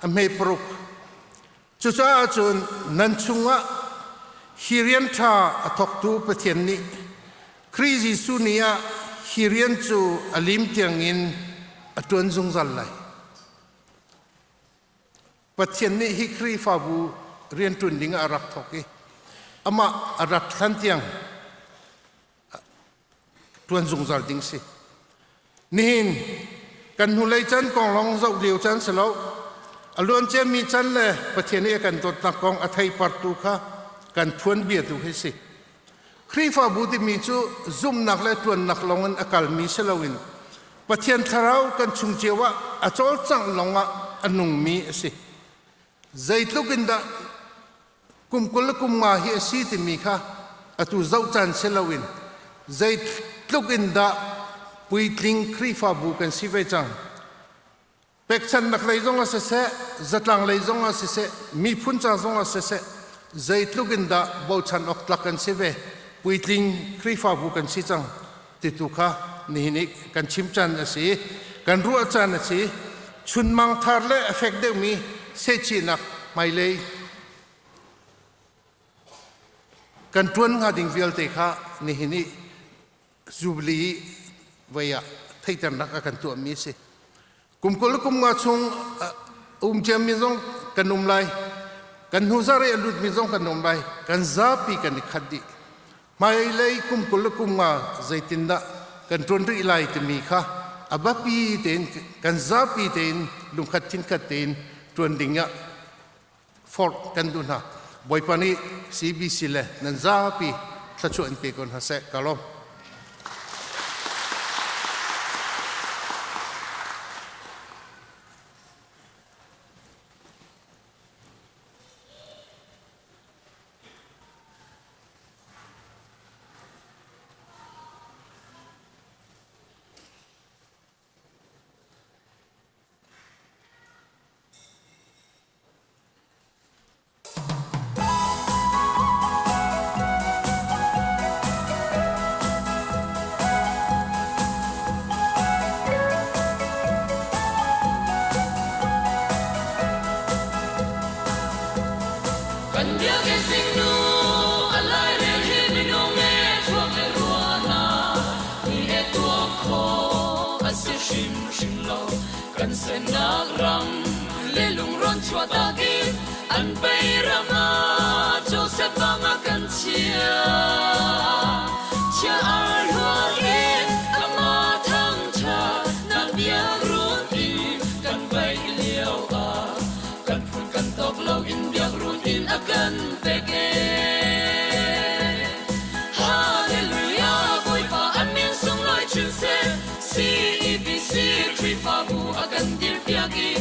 a hme paruk. Cucaah cun nan chungah hi rian ṭha a thawktu Pathian nih Khrih Jesuh ni ah hi rian cu a lim tiangin a ṭuan zungzal lai. Pathian nih hi Khrihfabu rianṭuan ding ah a rak thawk i amah a rat hlan tiang ṭuan zungzal ding si. Nihin kan hnulei chan kong lawng zoh lio caan si lo. A luanciami chan le Pathian nih a kan dawtnak kong a theipartu kha kan phuan bia tu hi si. Khrihfabu timi cu zumhnak le ṭuannak lawngin a kalmi si loin Pathian thlarau kan chung cio ah a cawlcangh lawngah a nungmi a si. Zeitluk in dah kum 20 le kum nga hi a si timi kha atu zoh caan si loin zeitluk in dah puitling Khrihfabu kan si ve cang. Pekchannak lei zong ah siseh, zatlang lei zong ah siseh, miphun ca zong ah siseh, zeitluk in dah bochan awk tlak kan si ve, puitling Khrihfabu kan si cang ti tu kha nihin i kan chim caan a si, kan ruah caan a si. Chunmang thar le a fek deuhmi sehchihnak hmailei kan ṭuan hnga ding vialte kha nihin i Jubilee voi ah theihternak a kan tuahmi a si. Kum 20 kum nga chung um ciami zong kan um lai. Kan hnu zarh i a lutmi zong kan um lai. Kan zapi kan i khat dih. Hmailei kum 20 kum nga zeitindah kan ṭuan rih lai timi kha a biapi tein kan zapi tein lungkhat thinkhat tein ṭuan ding ah forh kan duh hna. Bawipa nih CBC le nan zapi thluachuah in pe ko hna seh. Ka lawm. Kan biakinn zingnu a lairel hi minung e thluak le ruahnak ni e tuak khawh a si hrimhrim lo. Kan sennak ram le lungrawn chuahtak in an pei ram ah Joseph bang a kan chiah. Chia ar hluar in amah thangṭhat nak biakruun in kan vaih lio ah kan phun kan tawk lo in biakruun in a kan pek ee. Hallelujah Bawipa an min sunglawi chin seh CEBC Khrihfabu a kan dirpiak i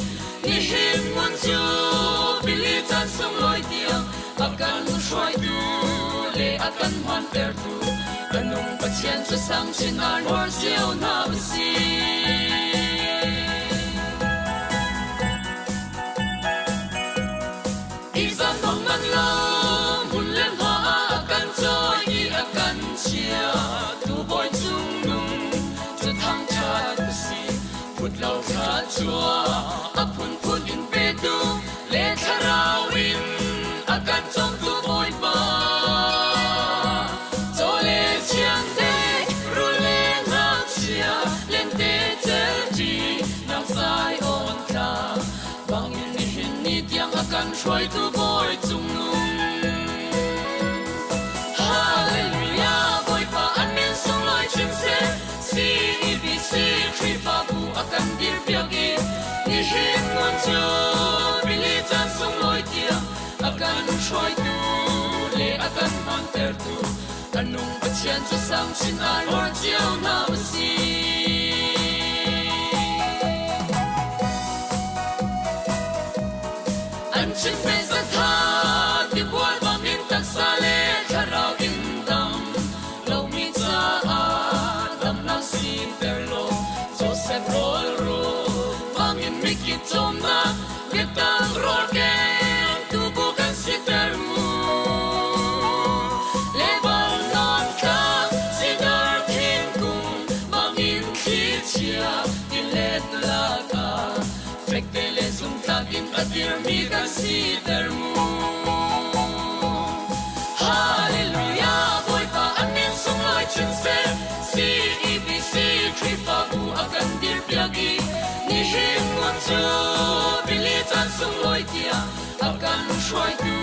nihin hmun cu Billy caan sunglawi tiang a kan hruaitu le a kan hmantertu kan nung Pathian cu sang chin ah nuar cio hna usih. Izan bang man lo hmun le hma ah a kan cawi i a kan chia tu bawi cung nung cu thangṭhat u si phut lo thla chua a phunphun in petu le thlarau in a kan cawmtu bawipa chaw le chiangte rul le ngakchia lente celṭi nak sai on tla bangin nihin ni tiang a kan hruaitu bawi cungnung. Hallelujah, Bawipa an min sunglawi chim seh, CEBC Khrihfabu a kan dirpiak i nihin ngun cu rili caan sunglawi tiang a kan hruaitu le a kan hmantertu kan nung Pathian cu sang chin ah lawr cio hna usih. An chimpe zatha tibual bangin taksa le thlarau in dam lomi caah damnak siter law Joseph rawl ru bangin mikip cawmnak biatak rawl keng tubu kan siter mu. Lebanon tlang sidar thingkung bangin thlichia tilet lakah fekte le zumtlak in a dirmi kan siter mu. Hallelujah, Bawipa an min sunglawi chin seh, CEBC Khrihfabu a kan dirpiak i nihin ngun cu rili caan sunglawi tiang a kan hruaitu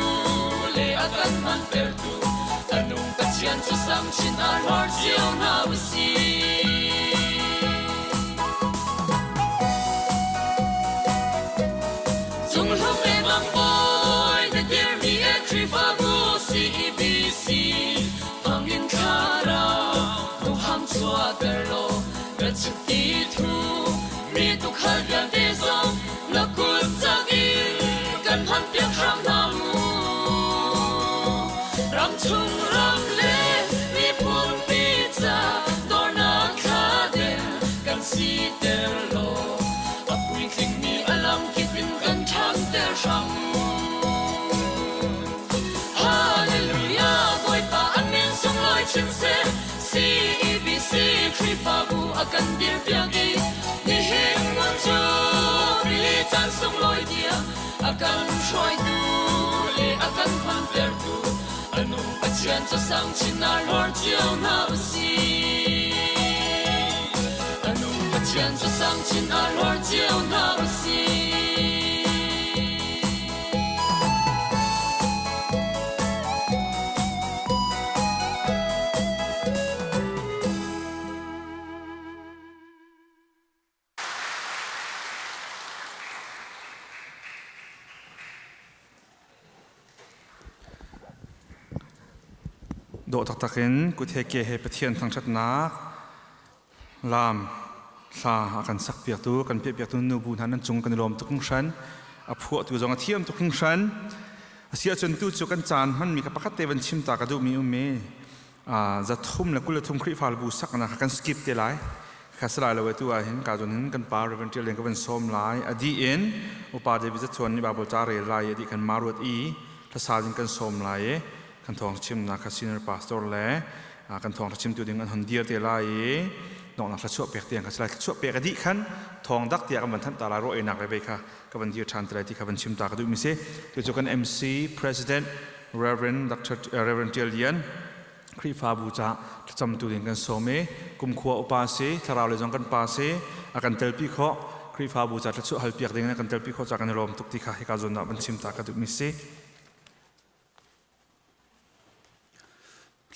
le a kan hmantertu a nung Pathian cu sang chin ah hlawr cio hna usih. Cunghlung le bang bawi na dirmi e Khrihfabu CEBC bangin thlarau huham chuahter law ka chiti thu mi tukhal vialte zong na kut cak in kan hman piak hram hna mu. Ram chung ram le miphun pi ca dornak thla den kan siter law a puitlingmi a lamkip in kan ṭhanter hram. Hallelujah, Bawipa an min sunglawi chin seh, CEBC Khrihfabu a kan dirpiak i nihin ngun cu rili caan sunglawi tiang a kan hruaitu le a kan hmantertu a nung Pathian cu sang chin ah hlawr cio hna usih. A nung Pathian cu sang chin ah hlawr cio hna usih. Dawh taktak in kut he ke he Pathian thangṭhatnak laam hla a kan sak piaktu kan piah piaktu nubu hna nan cung kan i lawm tuk hringhran. A phuahtu zong a thiam tuk hringhran. A si ahcun tu cu kan caan hmanmi kha pakhat te van chim ta ka duhmi um i 323 Khrihfabu saknak kha kan skip te lai. Kha si lai lo tu ah hin ka zon hin kan pa Reverend Tial Lian ka van sawm lai. A dih in upa David Zachuan nih Bible ca rel lai i a dih kan maruat i hlasa ding kan sawm lai i kan thawng chimnak kha senior pastor le kan thawng chimtu ding an hon dir te lai i noknak thluachuah pek tiang kha si lai. Thluachuah pek a dih khan thawng dak tiah kan van thanh ta lai ro einak le vei kha ka van dir ṭhan te lai ti kha van chim ta ka duh mi si. Cucu kan MC President Reverend Dr. Reverend Tial Lian Khrihfabu ca thlacamtu ding kan sawm i kumkhua upa si thlarau lei zong kan pa si a kan telpi khawh Khrihfabu ca thlachuah halpiak ding in a kan telpi khawh ca kan i lawm tuk ti kha hika zawn ah van chim ta ka duhmi si.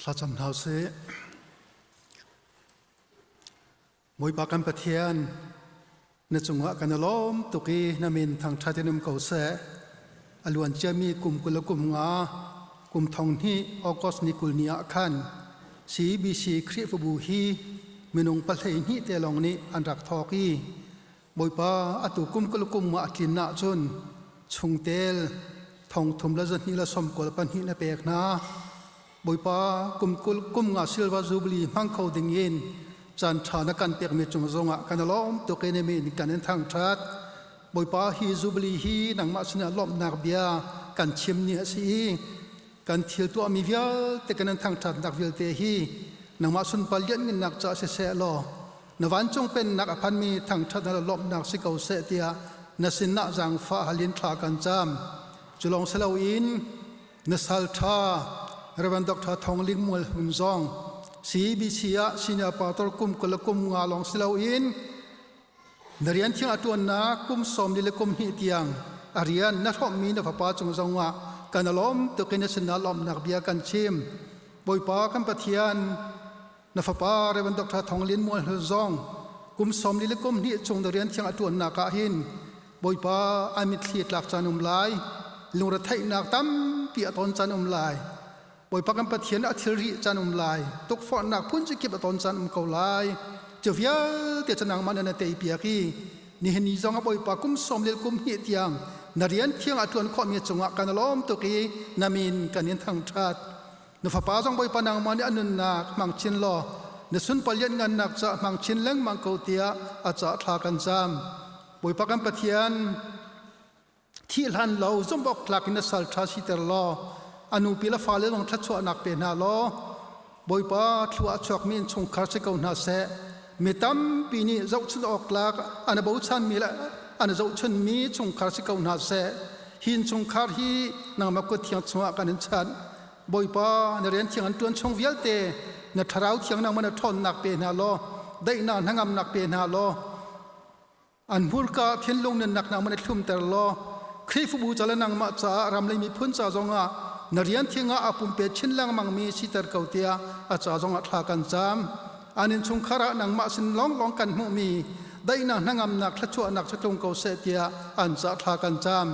Thlacam hna usih. Bawipa kan Pathian, na cungah kan i lawm tuk i na min thangṭhat in um ko seh. A luan ciami kum 20 le kum nga, kum 2000 August ni 20 ni ah khan CBC Khrihfabu hi minung 12 te lawng nih an rak thawk i Bawipa atu kum 20 le kum nga a tlin ahcun chungtel 3224 na pek hna. Bawipa kum 20 kum nga silver jubilee hmang kho ding in caan ṭha na kan pekmi cung zongah kan i lawm tuk i na min kan in thangṭhat. Bawipa hi jubilee hi nangmah sinah lawmhnak bia kan chim ni a si i kan thil tuahmi vialte kan in thangṭhatnak vialte hi nangmah sunpar lianhngannak caah siseh law na vancung pennak a phanmi thangṭhatnak le lawmhnak si ko seh tiah na sinah zaangfah halin thla kan cam. Cu lawng si loin Na sal ṭha Rev. Dr. Thong Ling Mual Hun zong CBC ah senior pastor kum 20 le kum nga lawng si loin na rian thiang a ṭuannak kum 42 le kum hnih tiang a rian na hrawmhmi na fapa cung zongah kan i lawm tuk in na sinah lawmhnak bia kan chim. Bawipa kan Pathian na fapa Rev. Dr. Thong Lin Mual Hun zong kum 42 le kum hnih chung na rian thiang a ṭuannak ah hin Bawipa a mitthli tlak caan um lai, lungretheihnak tampi a ton caan um lai. Bawipa kan Pathian a thilri caan um lai, tukforhnak phun kip a ton caan um ko lai. Cu vialte cu nangmah na tei piak i nihin ni zong ah Bawipa kum sawm lel kum hnih tiang na rian thiang a ṭuan khawhmi cungah kan lawm tuk i na min kan in thangṭhat. Na fapa zong Bawipa nangmah nih a nunnak hmang chin law na sunpar lianhngannak caah hmang chin lengmang ko tiah a caah thla kan cam. Bawipa kan Pathian, thih hlan lo zumh awk tlak in na sal ṭha siter law a nupi le fale zong thluachuahnak pe hna law Bawipa thlua a chuakmi innchungkhar si ko hna seh. Mi tampi nih zohchunh awk tlak an i bochanmi le an i zohchunmi chungkhar si ko hna seh. Hi innchungkhar hi nangmah kut thiang chungah kan in chanh. Bawipa, na rian thiang an ṭuan chung vialte na thlarau thiang nangmah na ṭhawnnak pe hna law daihnak hnangamnak pe hna law an hmurka thinlung nunnak nangmah na thlumter law Khrihfabu ca le nangmah caah ram le miphun ca zongah na rian thiang ah a pumpe chin lengmangmi siter ko tiah a ca zongah thla kan cam. An innchungkhar ah nangmah sin lawnglawng kan hmuhmi daihnak hnangamnak thluachuahnak cu tlung ko seh tiah an ca thla kan cam.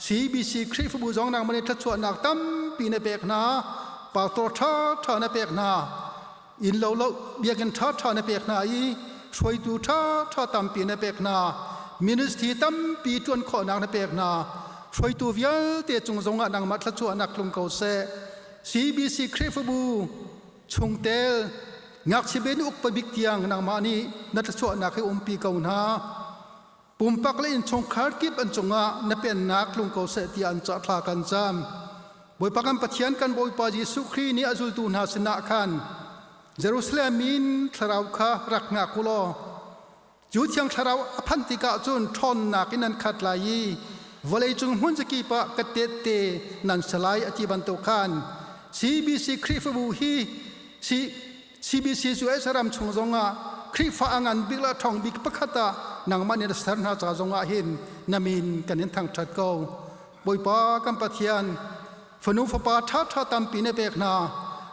CBC Khrihfabu zong nangmah nih thluachuahnak tampi na pek hna, pastor ṭhaṭha na pek hna, inn lo lo biakinn ṭhaṭha na pek hna i hruaitu ṭhaṭha tampi na pek hna, ministry tampi ṭuan khawhnak na pek hna, hruaitu vialte cung zongah nangmah thluachuahnak tlung ko seh. CBC Khrihfabu chungtel ngakchia ben uk pabik tiang nangmah nih na thluachuahnak hi umpi ko hna. Pumpak le innchungkhar kip an cungah na pennak tlung ko seh tiah an cah thla kan cam. Bawipa kan Pathian kan Bawipa Jesuh Khrih nih a zultu hna sinah khan Jerusalem in thlarau kha rak ngak u law cu thiang thlarau a phanh tikah cun ṭhawnnak in an khat lai i Vawlei cung hmun zakip ah ka tette nan salai ati bantuk khan CBC Khrihfabu hi CBC cu ram chung zongah Khrihfa a ngan bik le a ṭhawng bik pakhat ah nangmah nih na ser hna ca zongah hin na min kan in thangṭhat ko. Bawipa kan Pathian, fanu fapa ṭhaṭha tampi na pek hna.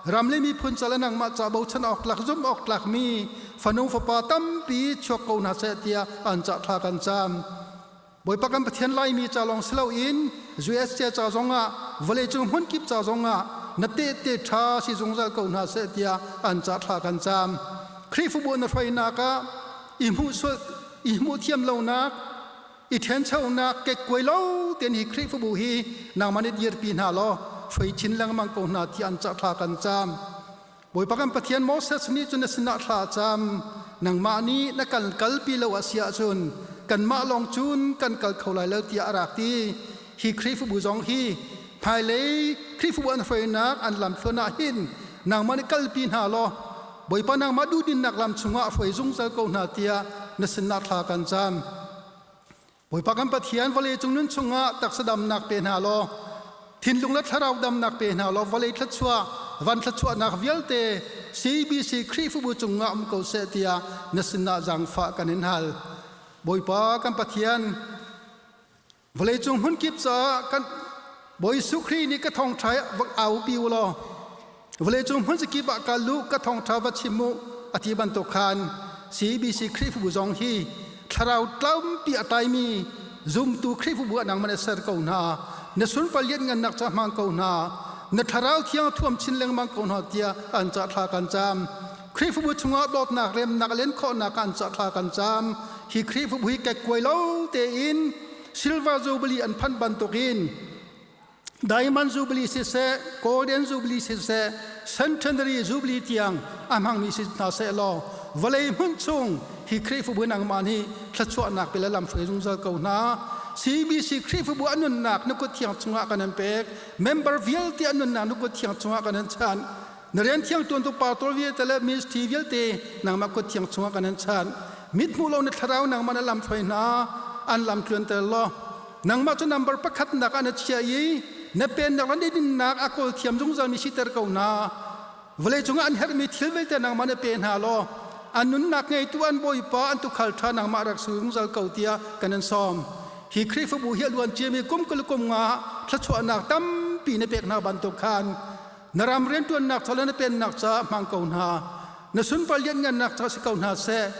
Ram le miphun ca le nangmah ca bochan awk tlak zumh awk tlakmi fanu fapa tampi chuak ko hna seh tiah an cah thla kan cam. Bawipa kan Pathian Laimi ca lawng si loin USA ca zongah vawleicung hmunkip ca zongah na tehte ṭha si zungzal ko hna seh tiah an ca thla kan cam. Khrihfabu na hruainak ah i hmuh sual i hmuh thiam lonak i ṭhenchonak kekkuai lo tein hi Khrihfabu hi nangmah nih dirpi hna law hruai chin lengmang ko hna tiah an ca thla kan cam. Bawipa kan Pathian Moses nih cun na sinah thla a cam. Nangmah nih na kan kalpi lo a si ahcun kanmah lawng cun kan kal kho lai lo tiah a rak ti. Hi Khrihfabu zong hi hmailei Khrihfabu an hruainak an lamthluan ah hin nangmah nih kalpi hna law Bawipa nangmah duhdinnak lam chungah hruai zungzal ko hna tiah na sinah thla kan cam. Bawipa kan Pathian vawlei cung nun chungah taksa damnak pe hna law thinlung le thlarau damnak pe hna law vawlei thluachuah van thluachuahnak vialte CBC Khrihfabu cungah um ko seh tiah na sinah zaangfah kan in hal. Bawipa kan Pathian vawlei cung hmunkip caah kan Bawi Jesuh Khrih nih ka thawngṭha au pi u law vawlei cung hmun kip ah kal u ka thawngṭha va chim u a ti bantuk khan CBC Khrihfabu zong hi thlarau tlawmpi a taimi zumtu Khrihfabu ah nangmah na ser ko hna na sunpar lianngannak ca hmang ko hna na thlarau thiang thuam chin lengmang ko hna tiah an ca thla kan cam Khrihfabu chungah dawtnak remnak len khawhnak an ca thla kan cam hi Khrihfabu hi kekkuai lo tein Silver Jubilee an phanh bantukin Diamond Jubilee siseh, Golden Jubilee siseh, Centenary Jubilee tiang a hmangmi si hna seh law vawlei hmun chung hi Khrihfabu nangmah nih thluachuahnak pe le lamhruai zungzal ko hna. CBC Khrihfabu a nunnak na kut thiang chungah kan in pek. Member vialte an nunnak na kut thiang chungah kan in chanh. Na rian thiang tuantu pastor vialte le ministry vialte nangmah kut thiang chungah kan in chanh. Mit hmuh lo na thlarau nangmah na lamhruai hna. An lam tluanter law Nangmah cu number pakhatnak ah na chia i na pennak le na dinnak a kawl thiam zungzalmi siter ko hna. Vawlei cungah an herhmi thil vialte nangmah na pe hna law an nunnak ngeitu an Bawipa an tuukhal ṭha nangmah rak si zungzal ko tiah kan in sawm. Hi Khrihfabu hi a luan ciami kum 20 kum nga thluachuahnak tampi na pek hna bantuk khan na ram rianṭuannak ca le na pennak caah hmang ko hna. Na sunpar lianngannak ca si ko hna seh.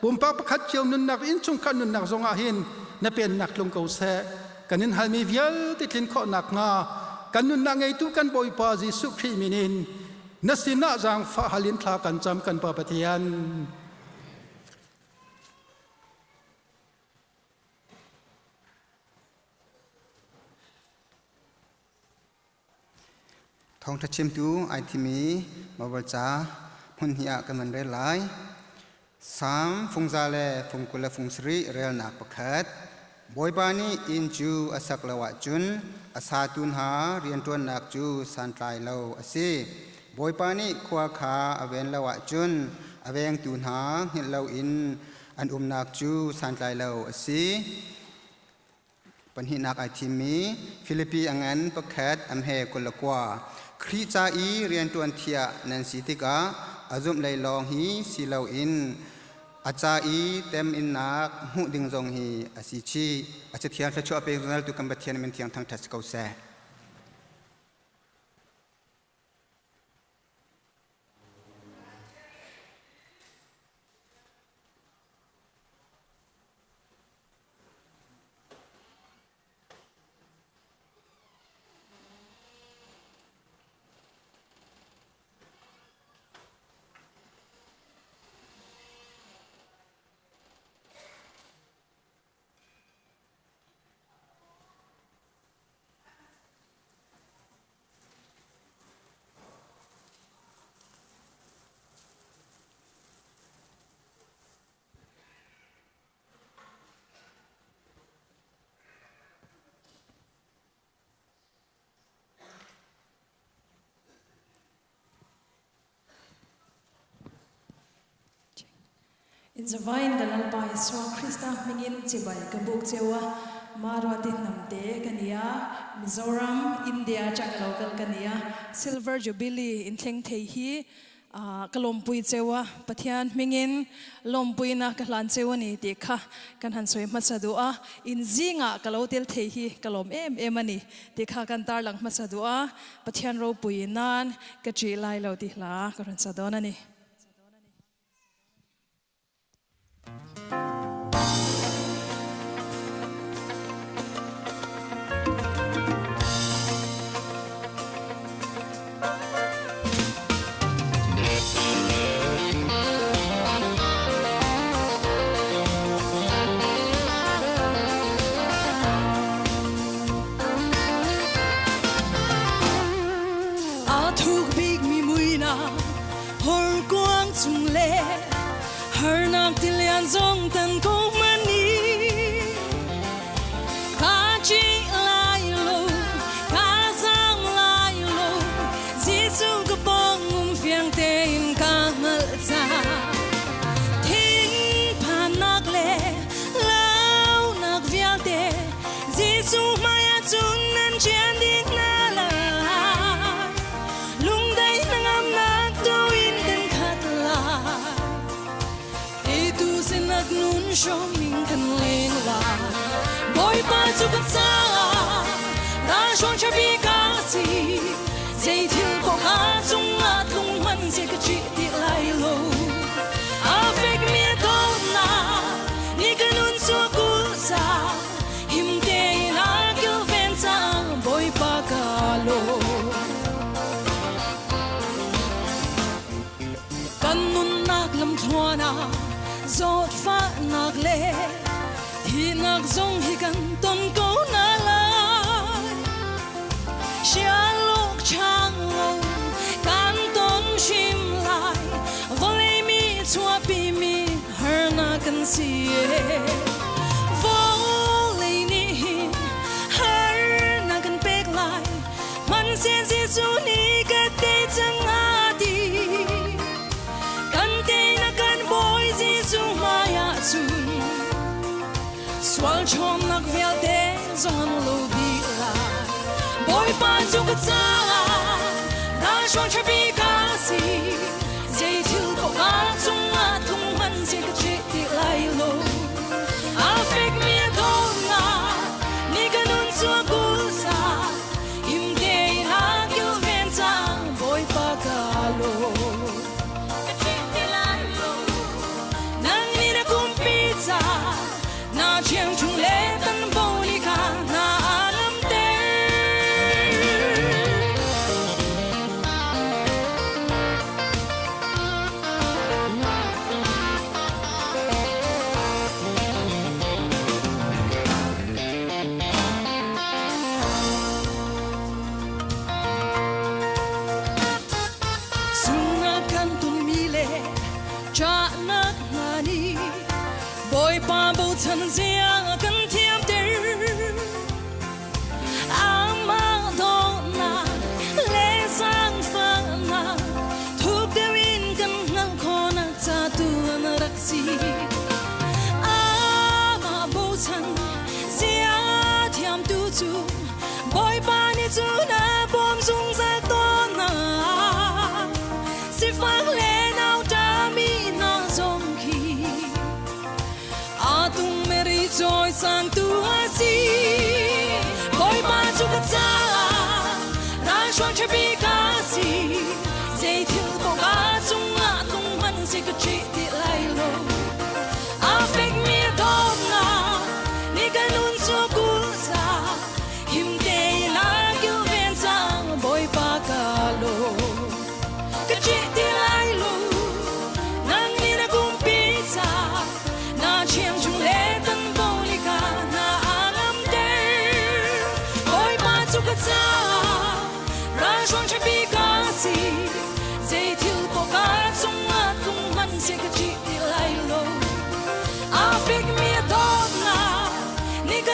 Pumpak pakhat cio nunnak innchungkhar nunnak zongah hin na pennak tlung ko seh. Kan in halmi vialte tlin khawh nakhnga kan nunnak ngeitu kan Bawipa Jesuh Khrih min in na sinah zaangfah hal in thla kan cam kan Pa Pathian. Thawngṭha chimtu ai thimi Baibal ca hmun hnih ah kan van rel lai. Salm fungza le fung 20 le fung sarih relnak pakhat. Bawipa nih inn cu a sak lo ahcun a satu hna rianṭuannak cu santlai lo a si. Bawipa nih khua kha a ven lo ahcun a vengtu hna hngilh loin an umnak cu santlai lo a si. Pahnihnak ai thimmi Filipi a ngan pakhat a hme 29. Khrih ca i rianṭuan thiah nan si tikah a zumh lei lawng hi si loin a ca i teminnak hmuh ding zong hi a si chih. A cathiang thluachuah pek zungzaltu kan Pathian min thiang thangṭhat si ko seh. In zavain kan Lalpa Isua Krista hmingin chibai ka buk cheu a. Maruati Hnamte ka ni a, Mizoram, India atang lo kal ka ni a. Silver Jubilee inthleng thei hi ka lawmpui cheu a, Pathian hmingin lawmpuina ka hlan cheu a ni tih kha kan han sawi hmasa duh a, in zingah ka lo tel thei hi ka lawm em em a ni tih kha kan tarlang hmasa duh a, Pathian ropui nan ka ṭih lai lo tih hla ka rawn sa dawn a ni. Aa thuk bikmi muihnak Horkuang chung le harnak tilian zong tan ko mani ka ci lai lo ka zam lai lo Jesuh ka pawng um fiang tein ka hngalh ca thinphannak le launak vialte Jesuh hmai ah cun nan chian dih hna lai Lungdai hnangamnak tu in kan khat lai. Eitu sinak nun hrawming kan leng lai. Bawipa cu ka caah ralhruang ṭha bik a si. Zei thil paoh ah cungah tlung hmanh seh ka ṭih ti lai lo. A fekmi a dawtnak nih ka nun cu a kulh caah him tein a kilven cang Bawipa ka lawm. Kan nunnak lamthluan ah zawtfahnak le thihnak zong hi kan ton ko na lai. Sialuk chang lo kan ton hrim lai. Vawlei mi chuahpi mi harnak kan si. Vawlei nih hin harnak kan pek lai. Hmanhseh Jesuh nih ka te cang a ti. Kan teinak kan Bawi Jesuh hmaiah cun sual ṭhawnnak vialte zong an lo dih lai. Bawipa cu ka caah ralhruang ṭha bik a si. Zei thil paoh ah cungah tlung hmanh seh ka ṭih ti lai lo. A fekmi a dawtnak nih ka nun cu a kulh caah him tein a kilven cang Bawipa ka lawm. Ka ṭih ti lai lo. Nang nih na kumpi caah na ṭhiang chung le tan bo ni kha na alamter. Sungnak kan tonmi le ṭahnak hna nih Bawipa bochan zia kan thiamter. Amah dawtnak le zaangfahnak thuk deuh in kan hngalh khawhnak ca tu an rak si. Amah bochan zia thiamtu cu Bawipa nih cun a bawm zungzal tawn hna. Sifak le nautami hna zong khi A tung meri cawi sangtu a si. Bawipa cu ka caah ralhruang ṭha bik a si. Zei thil paoh ah cungah tlung hmanh seh ka ṭih ti lai lo. A fekmi a dawtnak nih ka nun cu a kulh caah him tein a kilven cang Bawipa ka lawm. Ka ṭih ti lai lo. Nang nih na kumpi caah na ṭhiang chung le tan bo ni kha na ngamter. Bawipa cu ka caah ralhruang ṭha bik a si. Zei thil paoh ka cungah tlung hmanh seh ka ṭih ti lai lo. A fekmi a dawtnak nih ka.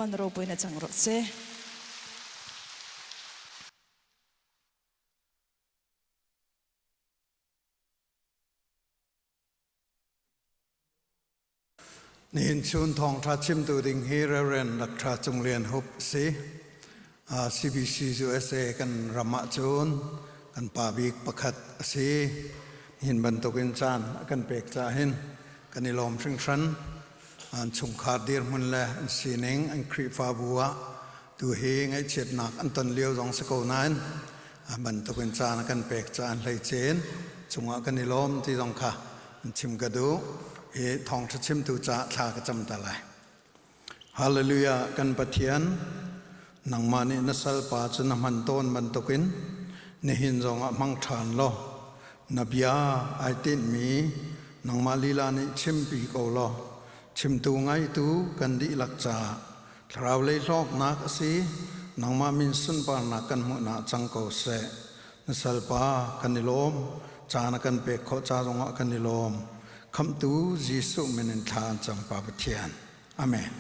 Bawipa na ropui na cang rawh seh. Nihin chun thawngṭha chimtu ding hi Reverend Dr. Cung Lian Hup si. CBC USA kan ram ahcun kan pa bik pakhat a si. Nihin bantukin caan a kan pek caah hin kan i lawm hringhran. An chungkhar dirhmun le an sining an Khrihfabu ah tu hi ngaihchiatnak an ton lio zong si ko nain bantukin caan a kan pek caah an hleicen cungah kan i lawm ti zong kha an chim ka duh i thawngṭha chimtu caah thla ka cam ta lai. Hallelujah kan Pathian nangmah nih na salpa cu na hman tawn bantukin nihin zongah hmang ṭhan law na bia ai tinhmi nangmah lila nih chimpi ko law chimtu ngaitu kan dihlak caah thlarau lei hlawknak a si nangmah min sunparnak kan hmuhnak cang ko seh Na salpa kan i lawm. Caan a kan pek khawh ca zongah kan i lawm. Khamhtu Jesuh min in thla an cam Pa Pathian. Amen.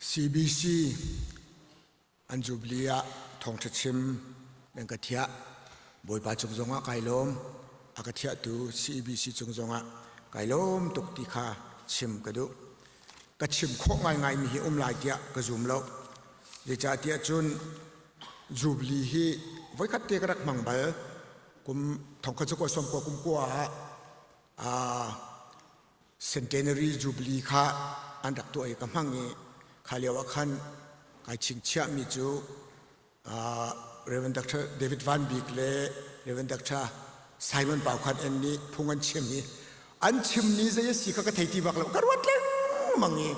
CBC an Jubilee ah thawngṭha chim nan ka thiah. Bawipa cung zongah kai lawm. A ka thiahtu CEBC cung zongah kai lawm tuk ti kha chim ka duh. Ka chim khawh ngaingaimi hi um lai tiah ka zum lo. Zeicahtiah cun Jubilee hi voikhat te ka rak hmang bal. Kum thongkhat cu sawm kua kum kua ah Centenary Jubilee kha an rak tuah i ka hmang i kha lio ah khan kai chingchiahmi cu Reverend Dr. David Van Bik le Reverend Dr. Simon Pau Khan En nih phung an chim i an chimmi zei a si kha ka thei ti bak lo ka ruat lengmang i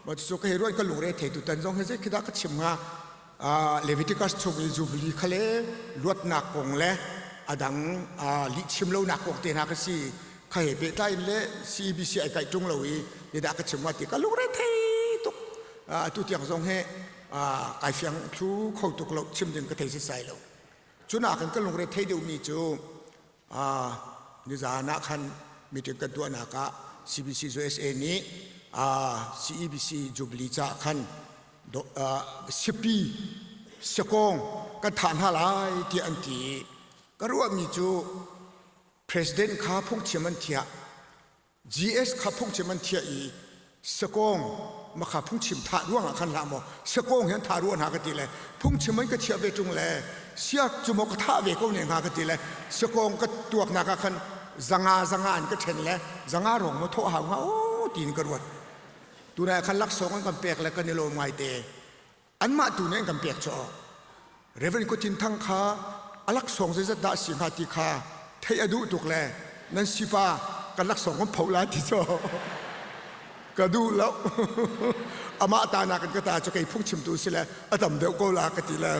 mah cu ka hei ruat ka lungre thei tu tan zong hi zei khi dah ka chim hnga Leviticus chung i Jubilee kha le luatnak kong le a dang lihchim lonak kong te hna ka si kha he pehtlai in le CEBC ai kaih ṭung lo i dah ka chim hnga ti ka lungre thei tuk atu tiang zong he kai fiang thlu kho tuk lo chim ding ka thei sisai lo cunak in ka lungre thei deuhmi cu nizaan ah khan meeting kan tuahnak ah CBC USA nih CEBC Jubilee caah khan siapi siakawng kan thah hna lai tiah an ti i ka ruahmi cu president kha phungchim an thiah GS kha phungchim an thiah i sakawng makha phungchim thah ruangah khan hlah maw sakawng hi an thah rua hna ka ti le phungchim an ka thiah ve ṭung le siak cu maw ka thah ve ko ne hnga ka ti le sakawng ka tuaknak ah khan zanga zanga an ka ṭhen le zanga rong maw thawh hau hnga aw tiin ka ruat tunai khan laksawng an kan pek le kan i lawm ngaite anmah tu nih an kan pek cu Reverend Kutin Thang kha a laksawng zeizat dah si hnga ti kha theih a duh tuk le nan sipa kan laksawng kan pho la ti cu ka duh lo amah ta nak in ka ta cu kei phungchimtu si le a tam deuh ko la ka ti le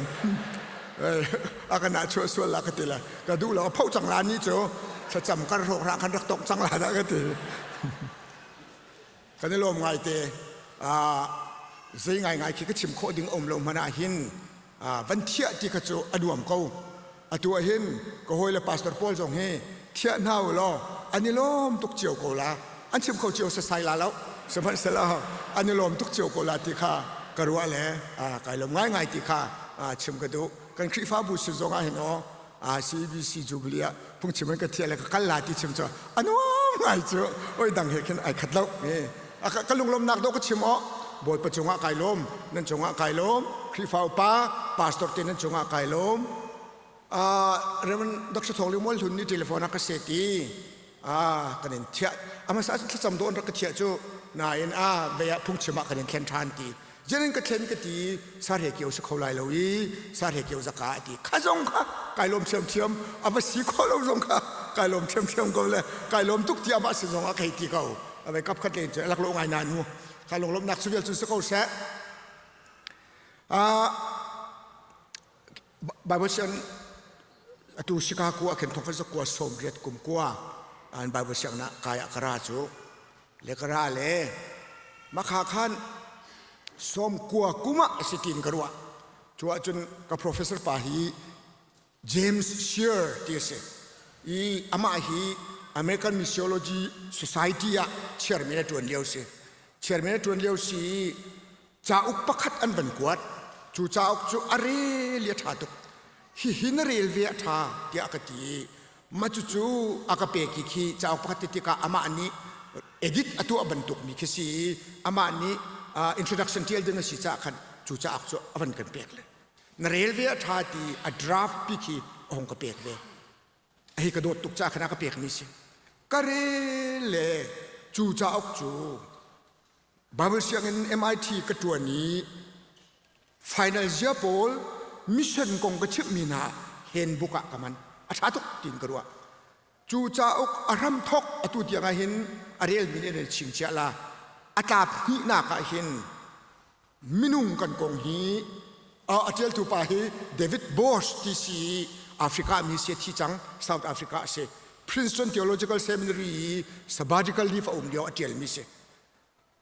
a ka nah chuah sual la ka ti le ka duh lo a pho cang la ni cu thlacam kar hrawk ra khan rak tong cang la dah ka ti Kan i lawm ngaite. Zei ngaingai khi ka chim khawh ding um lo hmanh ah hin van thiah ti kha cu a nuam ko. Atu ah hin ka hawile pastor pawl zong hi thiah hna u law an i lawm tuk cio ko la. An chim kho cio sasai la lo. Sihmanhsehlaw an i lawm tuk cio ko la ti kha ka ruah le kai lawm ngaingai ti kha chim ka duh. Kan Khrihfabu sin zong ah hin aw CBC Jubilee ah phungchim an ka thiah le ka kal la ti chim cu a nuam ngai cu oi dang he khin ai khat lo ka lunglawmnak dawh ka chim aw Bawipa cungah kai lawm nan cungah kai lawm Khrihfa upa pastor te nan cungah kai lawm Reverend Dr. Thawng Liu Mual Hlun nih telephone a ka set i kan in thiah amasa thlacam dawh an rak ka thiah cu nain a vei ah phungchim ah kan in thlen ṭhan ti Jenin ka thlen ka ti sarhe kio si kho lai lo i sarhe kio zaka a ti kha zong kha kai lawm thiamthiam a va si kho lo zong kha kai lawm thiamthiam ko le kai lawm tuk ti amah sin zong ah kai ti ko a kap khat len cu lak lo ngai na nu kha lung lawmnak su vial cu si ko seh Bible siang atu Chicago ah khin thong khat zakua sawm riat kum kua an Bible siang na kai ah kara cu le kara le makha khan sawm kua kum ah si tin ka ruah cu ahcun ka professor pa hi James Shear ti a si i amah hi American Missiology Society ah chairman a ṭuan lio si. Chairman a ṭuan lio si i cauk pakhat an van kuat. Cu cauk cu a rel i a ṭha tuk. Hihi na rel ve a ṭha tiah a ka ti i mah cucu a ka pek i khi cauk pakhat ti tikah amah nih edit a tuah bantuk mi khi si i amah nih introduction ṭial ding a si caah khan cu cauk cu a van kan pek le na rel ve a ṭha ti a draft pi khi a hung ka pek ve. Hi ka dawt tuk caah khan a ka pekmi si. Ka rel le cu cauk cu Bible sianginn MIT ka ṭuan i final year pawl mission kong ka chimhmi hna handbook ah ka man. A ṭha tuk tiin ka ruah. Cu cauk a hram thok atu tiang ah hin a relmi nih an chingchiah la. A tlap hnihnak ah hin minung kan kong hi a ṭialtu pa hi David Bosch ti si i Africa mi si a thi cang South Africa a si Princeton Theological Seminary i sabbatical leave a um lio a ṭialmi si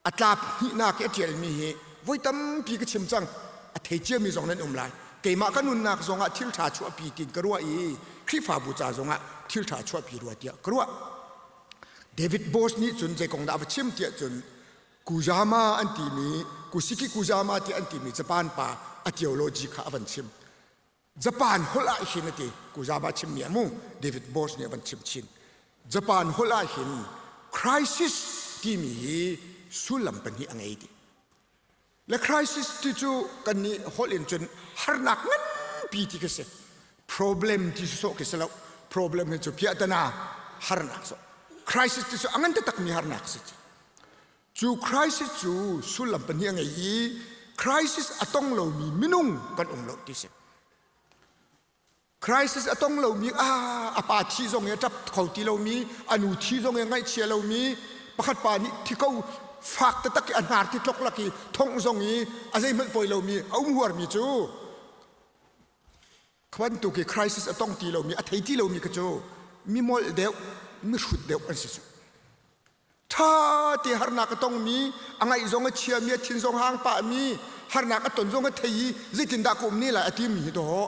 a tlap hnihnak i a ṭialmi hi voi tampi ka chim cang a thei ciami zong nan um lai keimah ka nunnak zongah thil ṭha chuahpi tiin ka ruah i Khrihfabu ca zongah thil ṭha chuahpi rua tiah ka ruah David Bosch nih cun zei kong dah a va chim tiah cun Kuzama an timi Kusiki Kuzama ti an timi Japan pa a theology kha a van chim. Japan holh ah hin a ti Kuzama chimmi a mu David Bosch nih a van chim chin. Japan holh ah hin crisis timi hi sullam pahnih a ngei ti. Le crisis ti cu kan nih holh in cun harnak nganpi ti khi si. Problem ti sawh khi si lo. Problem hi cu piahtana harnak so. Crisis ti cu a ngan taktakmi harnak si. Cu crisis cu sullam pahnih a ngei i crisis a tong lomi minung kan um lo ti si. Crisis a tong lomi ah a pa thi zong i a ṭap kho ti lomi, a nu thi zong i a ngaihchia lomi, pakhat pa nih thi ko fak taktak i a hnar ti tlok lak i thongh zong i a zeihmanh poi lomi a um huarmi cu bantuk i crisis a tong ti lomi a thei ti lomi kha cu mi molh deuh mi hrut deuh an si cu. Ṭha te harnak a tongmi, a ngaih zong a chiami, a thin zong hang pahmi, harnak a ton zong a thei i zeitindah ka um ne lai a timi hi dawh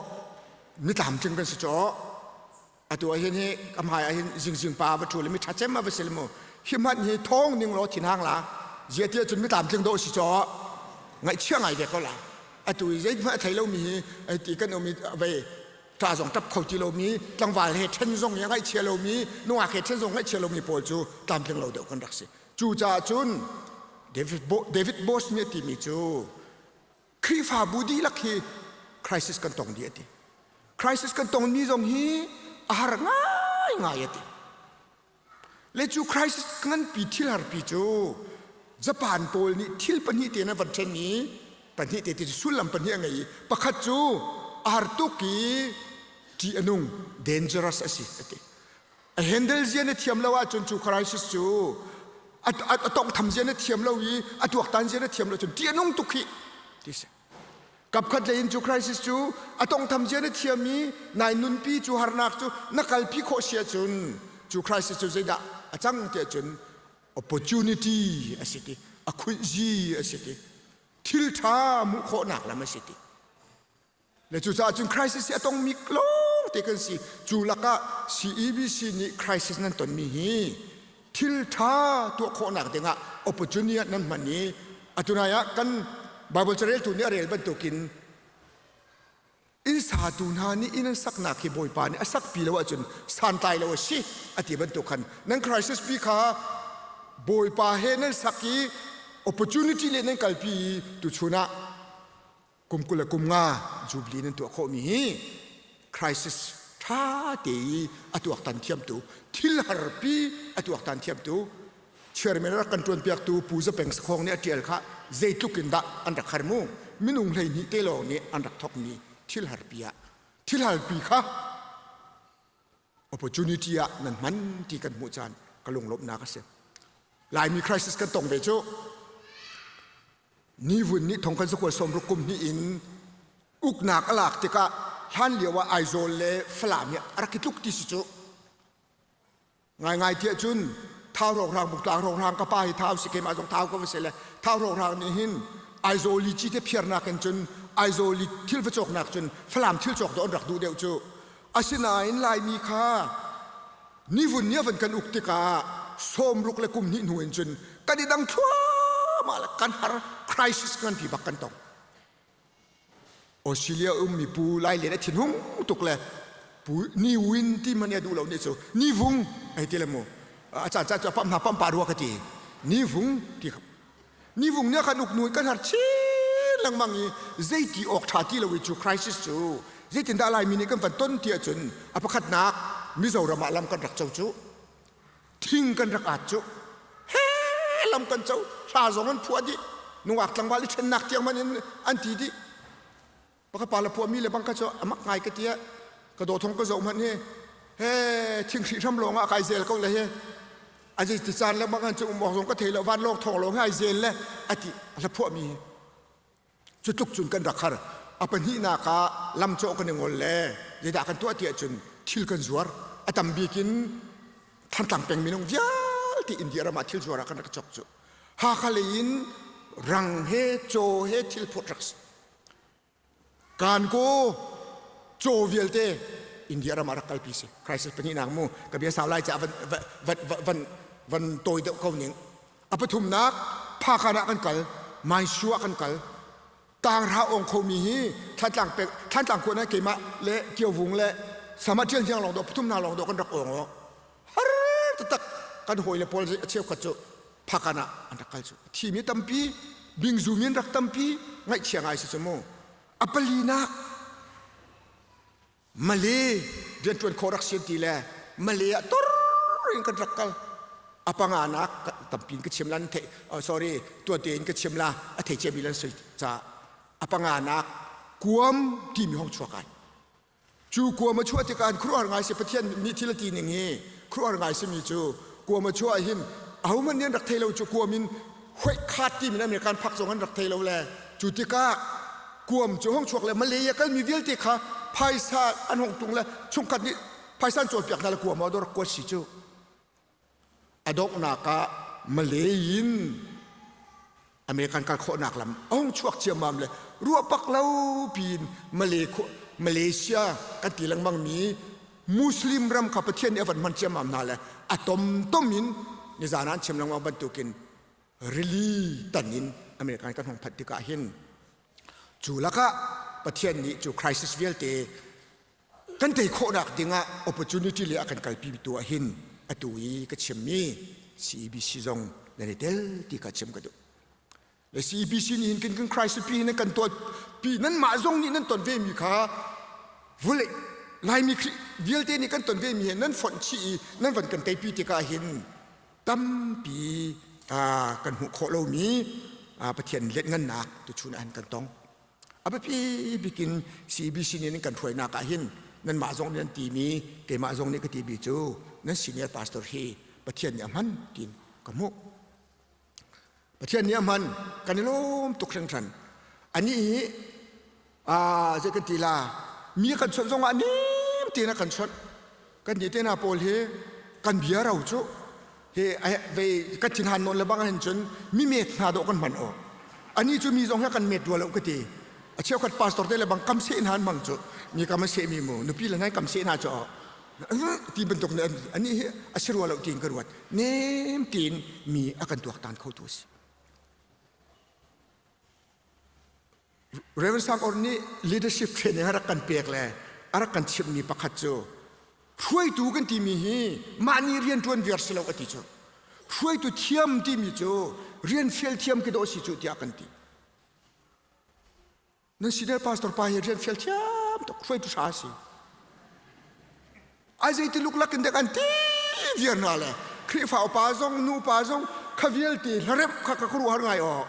mi tlamtling kan si cawh. Atu ah hin hi ka hmai ah hin zingzing pa va ṭhu le mi ṭha cem a va si le mu. Hi hmanh hi thawng ning law thin hang la. Zia tiah cun mi tlamtling dawh si cawh. Ngaihchia ngai ve ko la. Atu i zeihmanh a thei lomi hi ai ti kan um i vei ṭa zong ṭap kho ti lomi tlangval he ṭhen zong i a ngaihchia lomi nungak he ṭhen zong ngaihchia lomi pawl cu tlamtling lo deuh kan rak si cucaah cun David, Bo David Bosch nih a timi cu Khrihfabu dihlak hi crisis kan tong dih a ti crisis kan tongmi zong hi a har ngaingai a ti Le cu crisis nganpi thil harpi cu Japan pawl nih thil pahnih te an van ṭhen i pahnih te ti cu sullam pahnih a ngei i pakhat cu a har tuk i ṭih a nung dangerous a si a ti. A handle zia na thiam lo ahcun cu crisis cu a tawnghtham zia na thiam lo i a tuaktan zia na thiam lo cun ṭih a nung tuk hi ti si. Kapkhat lei in cu crisis cu a tongtham zia na thiam i nai nunpi cu harnak cu na kalpi khawh si ahcun cu crisis cu zeidah a cang tiah cun opportunity a si ti a khuihzi a si ti thil ṭha hmuh khawhnak lam a si ti le cucaah cun crisis hi a tongmi lawng te kan si cu lakah CEBC nih crisis nan tonmi hi thil ṭha tuah khawhnak dingah opportunity nan hman i atunai ah kan Bible careltu nih a rel bantukin inn satu hna nih inn an saknak hi Bawipa nih a sakpi lo ahcun santlai lo a si a ti bantuk khan nan crisis pi kha Bawipa he nan sak i opportunity le nan kalpi i tuchun ah kum 20 le kum nga jubilee nan tuah khawhmi hi crisis ṭha te i a tuaktan thiamtu thil harpi a tuaktan thiamtu chairman rak kan ṭuanpiaktu Pu Zapeng Sakhong nih a ṭial kha zeitluk in dah an rak har mu minung 12 te lawng nih an rak thawkmi thil harpi ah thil harpi kha opportunity ah nan hman ti kan hmuh caan ka lunglawmhnak a si Laimi crisis kan tong ve cu Nivun nih thong kan zakual sawmruk kum hnih in uknak a lak tikah hlan lio ah Aizawl le Falam hi a rak i tluk ti si cu. Ngaingai tiah cun Thau rawkrang Buktlang rawkrang ka pa hi Thau si keimah zong Thau ka va si le Thau rawkrang nih hin Aizawl i cite phiarnak in cun Aizawl i thil va cawknak cun Falam thil cawk dawh an rak duh deuh cu. Asinain Laimi kha. Nivun nih a van kan uk tikah sawmruk le kum hnih hnu in cun kan i dang thluahmah le kan har crisis nganpi bak kan tong. Australia ummi Pu Lai Lian a thinhung tuk le Pu Ni Win ti man a duh lo nih cu Ni Vung ai ti le mu a caan caan cu a pam hna pam pa rua ka ti Ni Vung ti Ni Vung nih a kan uk nu kan har chin lengmang i zeiti awk ṭha ti lo i cu crisis cu zeitindah Laimi nih kan van ton ti ahcun a pakhatnak Mizoram ah lam kan rak co cu thing kan rak at cu he lam kan co hla zong an phuah dih nungak tlangval i ṭhennak tiang man in an ti dih pakhat pa le phuah mi le bang kha cu amak ngai ka tia ka daw thong ka zoh hmanh hi he thing hri hram lawng ah kai zel ko le hi a zei ti caan le bang an cu um awk zong ka thei lo van lawng thong lawng hi ai zel le ati hla phuah mi hi Cu tluk cun kan rak har. A pahnihnak ah lamcawh kan i ngol le zeidah kan tuah ti ahcun thil kan zuar. A tam bik in Thantlang peng minung vialte India ram ah thil zuar ah kan rak cawk cu. Hakha lei in rang he caw he thil phut rak si. Kan ko caw vialte India ram ah rak kalpi si. Crisis pahnihnak mu ka bia sau lai caah van van van van tawi deuh ko ning. A pathumnak Phakhan ah kan kal, Mainsu ah kan kal. Tanghra ong khomi hi Thantlang pek Thantlang khua na keimah le Kiovung le Sama Ṭial Hniang lawng dawh pathum hna lawng dawh kan rak ong aw. Har taktak kan hawi le pawl a cheukhat cu Phakhan ah an rak kal cu. Thimi tampi, bingzu min rak tampi, ngaihchia ngai si cu mu. A palinak Malay rianṭuan khawh rak si ti le Malay ah tur in kan rak kal. A panganak tampi in ka chim lan thei oh, sorry tuante in ka chim la a thei cia mi lan soi ca a panganak kuam timi hong chuak ai cu kuam a chuah tikah khuaruahhar ngai si Pathian nih thil a ti ning hi khuaruahhar ngai simi cu kuam a chuah hin ahohmanh nih an rak thei lo cu kuam in huaih khat ti min American phak zong an rak thei lo le cu tikah kuam cu hong chuak le Malay a kalmi vialte kha phaisa an hong tung le chungkhat nih phaisa an cawnpiak hna le kuam ah dor kuat si cu a donghnak ah Malay in American kal khawhnak lam a hong chuak ciammam le ruah pak lo piin Malay Malaysia kan ti lengmang mi Muslim ram kha Pathian nih a van hman ciammam hna le a tomtom in nizan ah an chim lengmang bantukin rili tan in American kan hong phanh tikah hin cu lakah Pathian nih cu crisis vialte kan tei khawhnak dingah opportunity le a kan kalpi tu ah hin atu i ka chimmi CEBC zong nan i tel ti ka chim ka duh. Le CEBC nih hin kan kan crisis pi hin kan tuah pi nan mah zong nih nan ton ve mi kha vulei Laimi Khrih vialte nih kan ton ve mi he nan fonh chih i nan van kan teipi tikah hin tampi kan hmuh khawh lomi Pathian lianhngannak tuchun ah kan tong. A biapi bikin CBC nih nan kan hruainak ah hin nanmah zong nih nan timi keimah zong nih ka timi cu nan senior pastor hi Pathian nih a hman tiin ka hmuh. Pathian nih a hman kan i lawm tuk hringhran. Anih hi aa zei kan ti la mi kan chawnh zongah nim tein a kan chawnh. Kan nih te hna pawl hi kan bia ro cu hi vei kan thinhan nawn le bang hin cun mi met hna dawh kan hman aw. Ani cu mi zong hi kan met rua lo ka ti. A cheukhat pastor te le bang kam seh hna an hmang cu mi kam a seh mi mu nupi le hna kam seh hna cu ti bantuk nih anih hi a si rua lo tiin ka ruat nem tiin mi a kan tuaktan kho tu a si Reverend Sang Or nih leadership training a rak kan pek le a rak kan chimhmi pakhat cu hruaitu kan timi hi mah nih rian ṭuan viar si lo a ti cu hruaitu thiam timi cu rian fial thiam ki dawh si cu tiah kan ti Nan senior pastor pa hi rian fial thiam tuk hruaitu hra si. Ai zei ti luklak in dek an ti viar hna le Khrihfa upa zong nu pa zong kha vialte hlaremh kha ka khuaruah har ngai aw.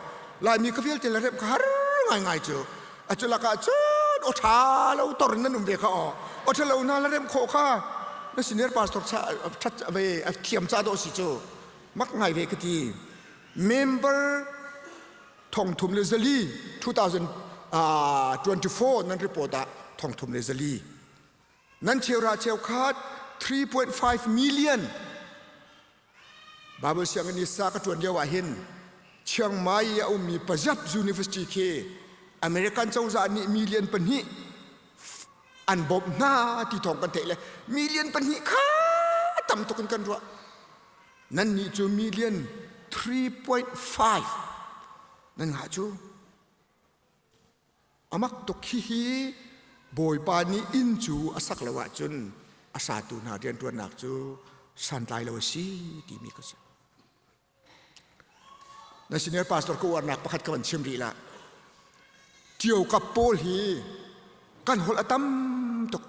Laimi kha vialte hlaremh kha har ngai ngai cu. A cu lakah cun aw ṭha lo tor in nan um ve kha aw. Aw ṭha lo hna hlaremh khawh kha na senior pastor cha ṭhat ve a thiam ca dawh si cu. Mak ngai ve ka ti. Member 3400 2024 nan report ah 3400 nan cheura cheukhat 3.5 million Bible sianginn i sa ka ṭuan lio ah hin Chiang Mai i a ummi Pajab University khi American cozah nih million pahnih an bawmh hna ti thawng kan theih le million pahnih kha tak. tam tuk in kan ruah. Nan nih cu million 3.5 nan ngah cu. Amak tuk hihi Bawipa nih inn cu a sak lo ahcun a satu hna rianṭuannak cu santlai lo a si timi ka si. Na senior pastor ka uarnak pakhat ka van chim rih la. Tio kap pawl hi kan holh a tam tuk.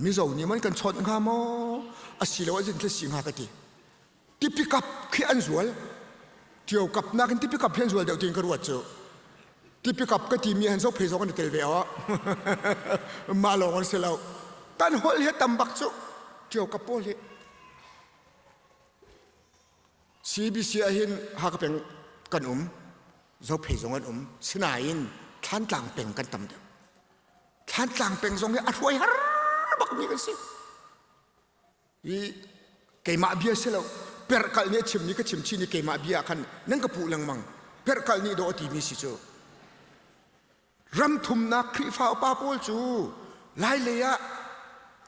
Mizo nih man kan chawnh hnga maw? Asilo azin thil si hnga ka ti. Tipi kap khi an zual. Tio kap nakin tipi kap hi an zual deuh tiin ka ruat cu. Tipi kap ka timi han zo phei zong an i tel ve aw. Mah lawng an si lo. Kan holh hi tam bak cu. Tio kap pawl hi. CBC ah hin Hakha peng kan um, Zophei zong an um, sinain Thlantlang peng kan tam deuh. Thlantlang peng zong hi a hruai har bakmi kan si. I keimah bia si lo, perhkalh nih a chimmi ka chim chin i keimah bia ah khan nan ka puh lengmang. Perhkalh nih dawh a timi si cu. Ram thumnak Khrihfa upa pawl cu Lailei ah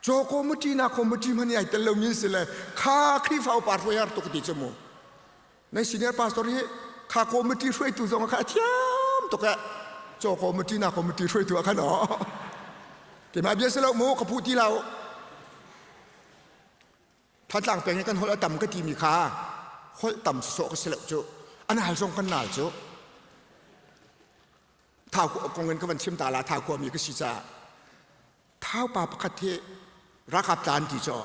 caw committee na committee hmanh i ai tel lomi an si le kha Khrihfa upa hruai har tuk ti cu mu. Nan senior pastor hi kha committee hruaitu zong kha a thiam tuk eh. Caw committee na committee hruaitu ah khan aw. Keimah bia si lo mu ka puh ti lo. Thantlang peng i kan holh a tam ka timi kha holh tam sawsawh ka si lo cu. A nal zong kan nal cu. Thau kong in ka van chim ta la Thau khuami ka si caah. Thau pa pakhat hi ralkap tla an ti cu.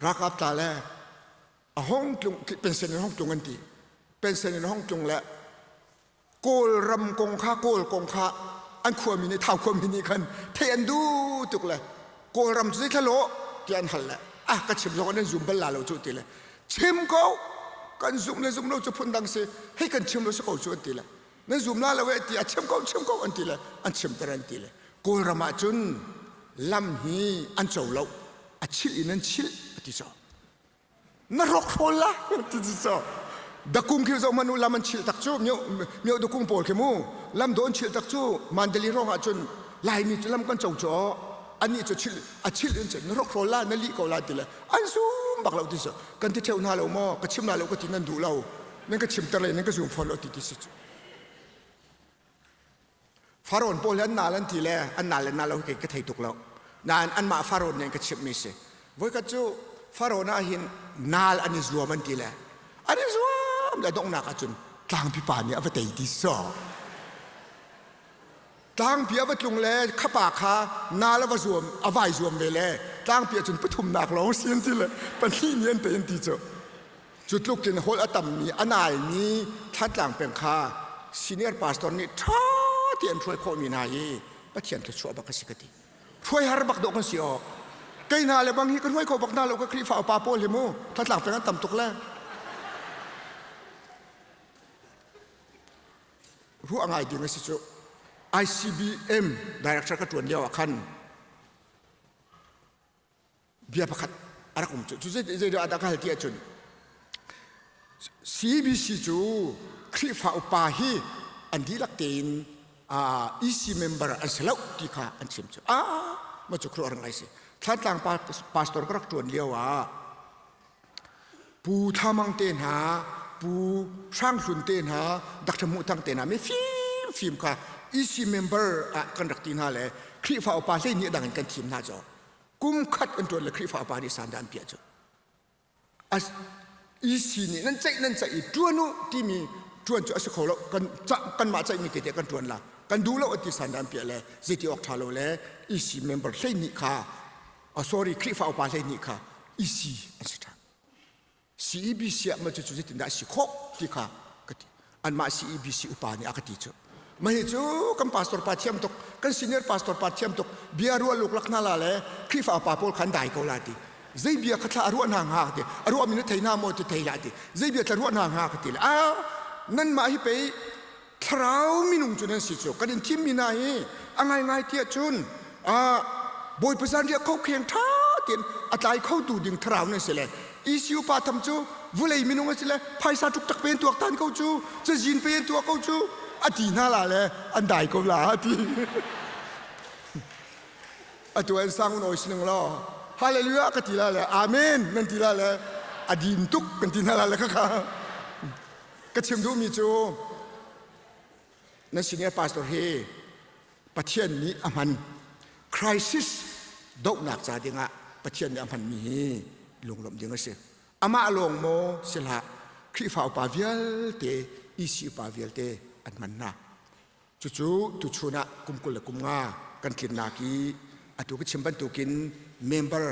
Ralkap tla le a hong tlung pension in hong tlung an ti. Pension in hong tlung le Kawlram kong kha Kawl kong kha an khuami nih Thau khuami nih khan theih an duh tuk le Kawlram cu zeithla lawh tiah an hal le ah ka chim zong an zum bal la lo cu ti le chim ko kan zum le zum lo cu phun dang si hei kan chim lo si ko cu an ti le nan zum la lo eh ti a chim ko chim ko an ti le an chim ter an ti le Kawlram ah cun lam hi an co lo a chilh in an chilh a ti so Na rawkhrawl la ti so dakung khi zo manu lam an chil tak cu myo myo dakung pawl khi mu lam do an chil tak cu mandali rong ah cun laimi cu lam kan co cu ani cu chil a chil in cun na rawkhrawl la na li ko la ti le an zum bak lo ti so kan ti theu hna lo maw ka chim la lo ka ti nan duh lo nan ka chim ter le nan ka zum fawn lo ti ti si cu Farawn pawl hi an nal an ti le an nal le nal lo hi ka thei tuk lo. Nain anmah Farawn nih an ka chimhmi si. Voikhat cu Farawn ah hin nal an i zuam an ti le an i zuam le donghnak ahcun tlangpi pa nih a va tei ti so. Tlangpi a va tlung le khapa kha nal a va zuam a vai zuam ve le tlangpi ahcun pathumnak lawng si an ti le pahnih nih an tei an ti cu. Cu tluk in holh a tammi a nalmi Thlantlang peng kha senior pastor nih ṭha ti an hruai khawhmi hna hi Pathian thluachuah bak a si ka ti. Hruai har bak dawh kan si awk. Kei hna le bang hi ka hruai kho bak hna lo ka Khrihfa upa pawl hi mu Thlantlang peng an tam tuk le. Ruah ngai ding a si cu ICBM director ka ṭuan lio ah khan bia pakhat a rak um cu cu zei dah ka hal ti ahcun CBC cu Khrihfa upa hi an dihlak tein EC member an si lo ti kha an chim cu ah ma cu khuaruahhar ngai si Thlantlang pastor ka rak ṭuan lio ah Pu Thla Mang te hna Pu Hrang Hlun te hna Dr. Hmuh Thang te hna mi fimfim kha EC member ah kan rak ti hna le Khrihfa upa hlei nih dang in kan thim hna cu kum khat an ṭuan le Khrihfa upa nih san dah an piah cu as EC nih nan ceih nan ceih i ṭuan u timi ṭuan cu a si kho lo kan kanmah ceihmi te te kan ṭuan la kan duh lo ti san dah an piah le zeiti awk ṭha lo le EC member 12 kha oh, sorry Khrihfa upa 12 kha EC an si ṭhan CEBC ah ma cu cu zeitindah a si khawh ti kha ka ti anmah CEBC upa nih a ka ti cu mah hi cu kan pastor pa thiam tuk kan senior pastor pa thiam tuk bia ruah luklak hna la le Khrihfa upa pawl khan dai ko la ti zei bia kha thla a ruah hna hnga ti a ruah mi na thei hna maw ti thei la ti zei bia thla ruah hna hnga ka ti le a nan mah hi pei thlarau minung cu nan si cu kan in thim mi hna hi a ngai ngai tiah cun a bawipa zan riah kho kheng ṭha tein a tlai kho tu ding thlarau nan si le ECU pa tham cu vulei minung a si le phaisa tuk tak pen tuak tan ko cu cazin pen tuak ko cu a ti hna la le an dai ko la a ti atu an sang un oi sining law. Hallelujah ka ti la le Amen nan ti la le a din tuk kan ti hna la le khakha. Ka chim duhmi cu na senior pastor hi Pathian nih a hman crisis dohnak ca dingah Pathian nih a hmanmi hi lunglawmh ding a si. Amah lawng maw si hlah Khrihfa upa vialte EC upa vialte an hman hna. Cucu tuchun ah kum 25 kan tlinnak i atu ka chim bantukin member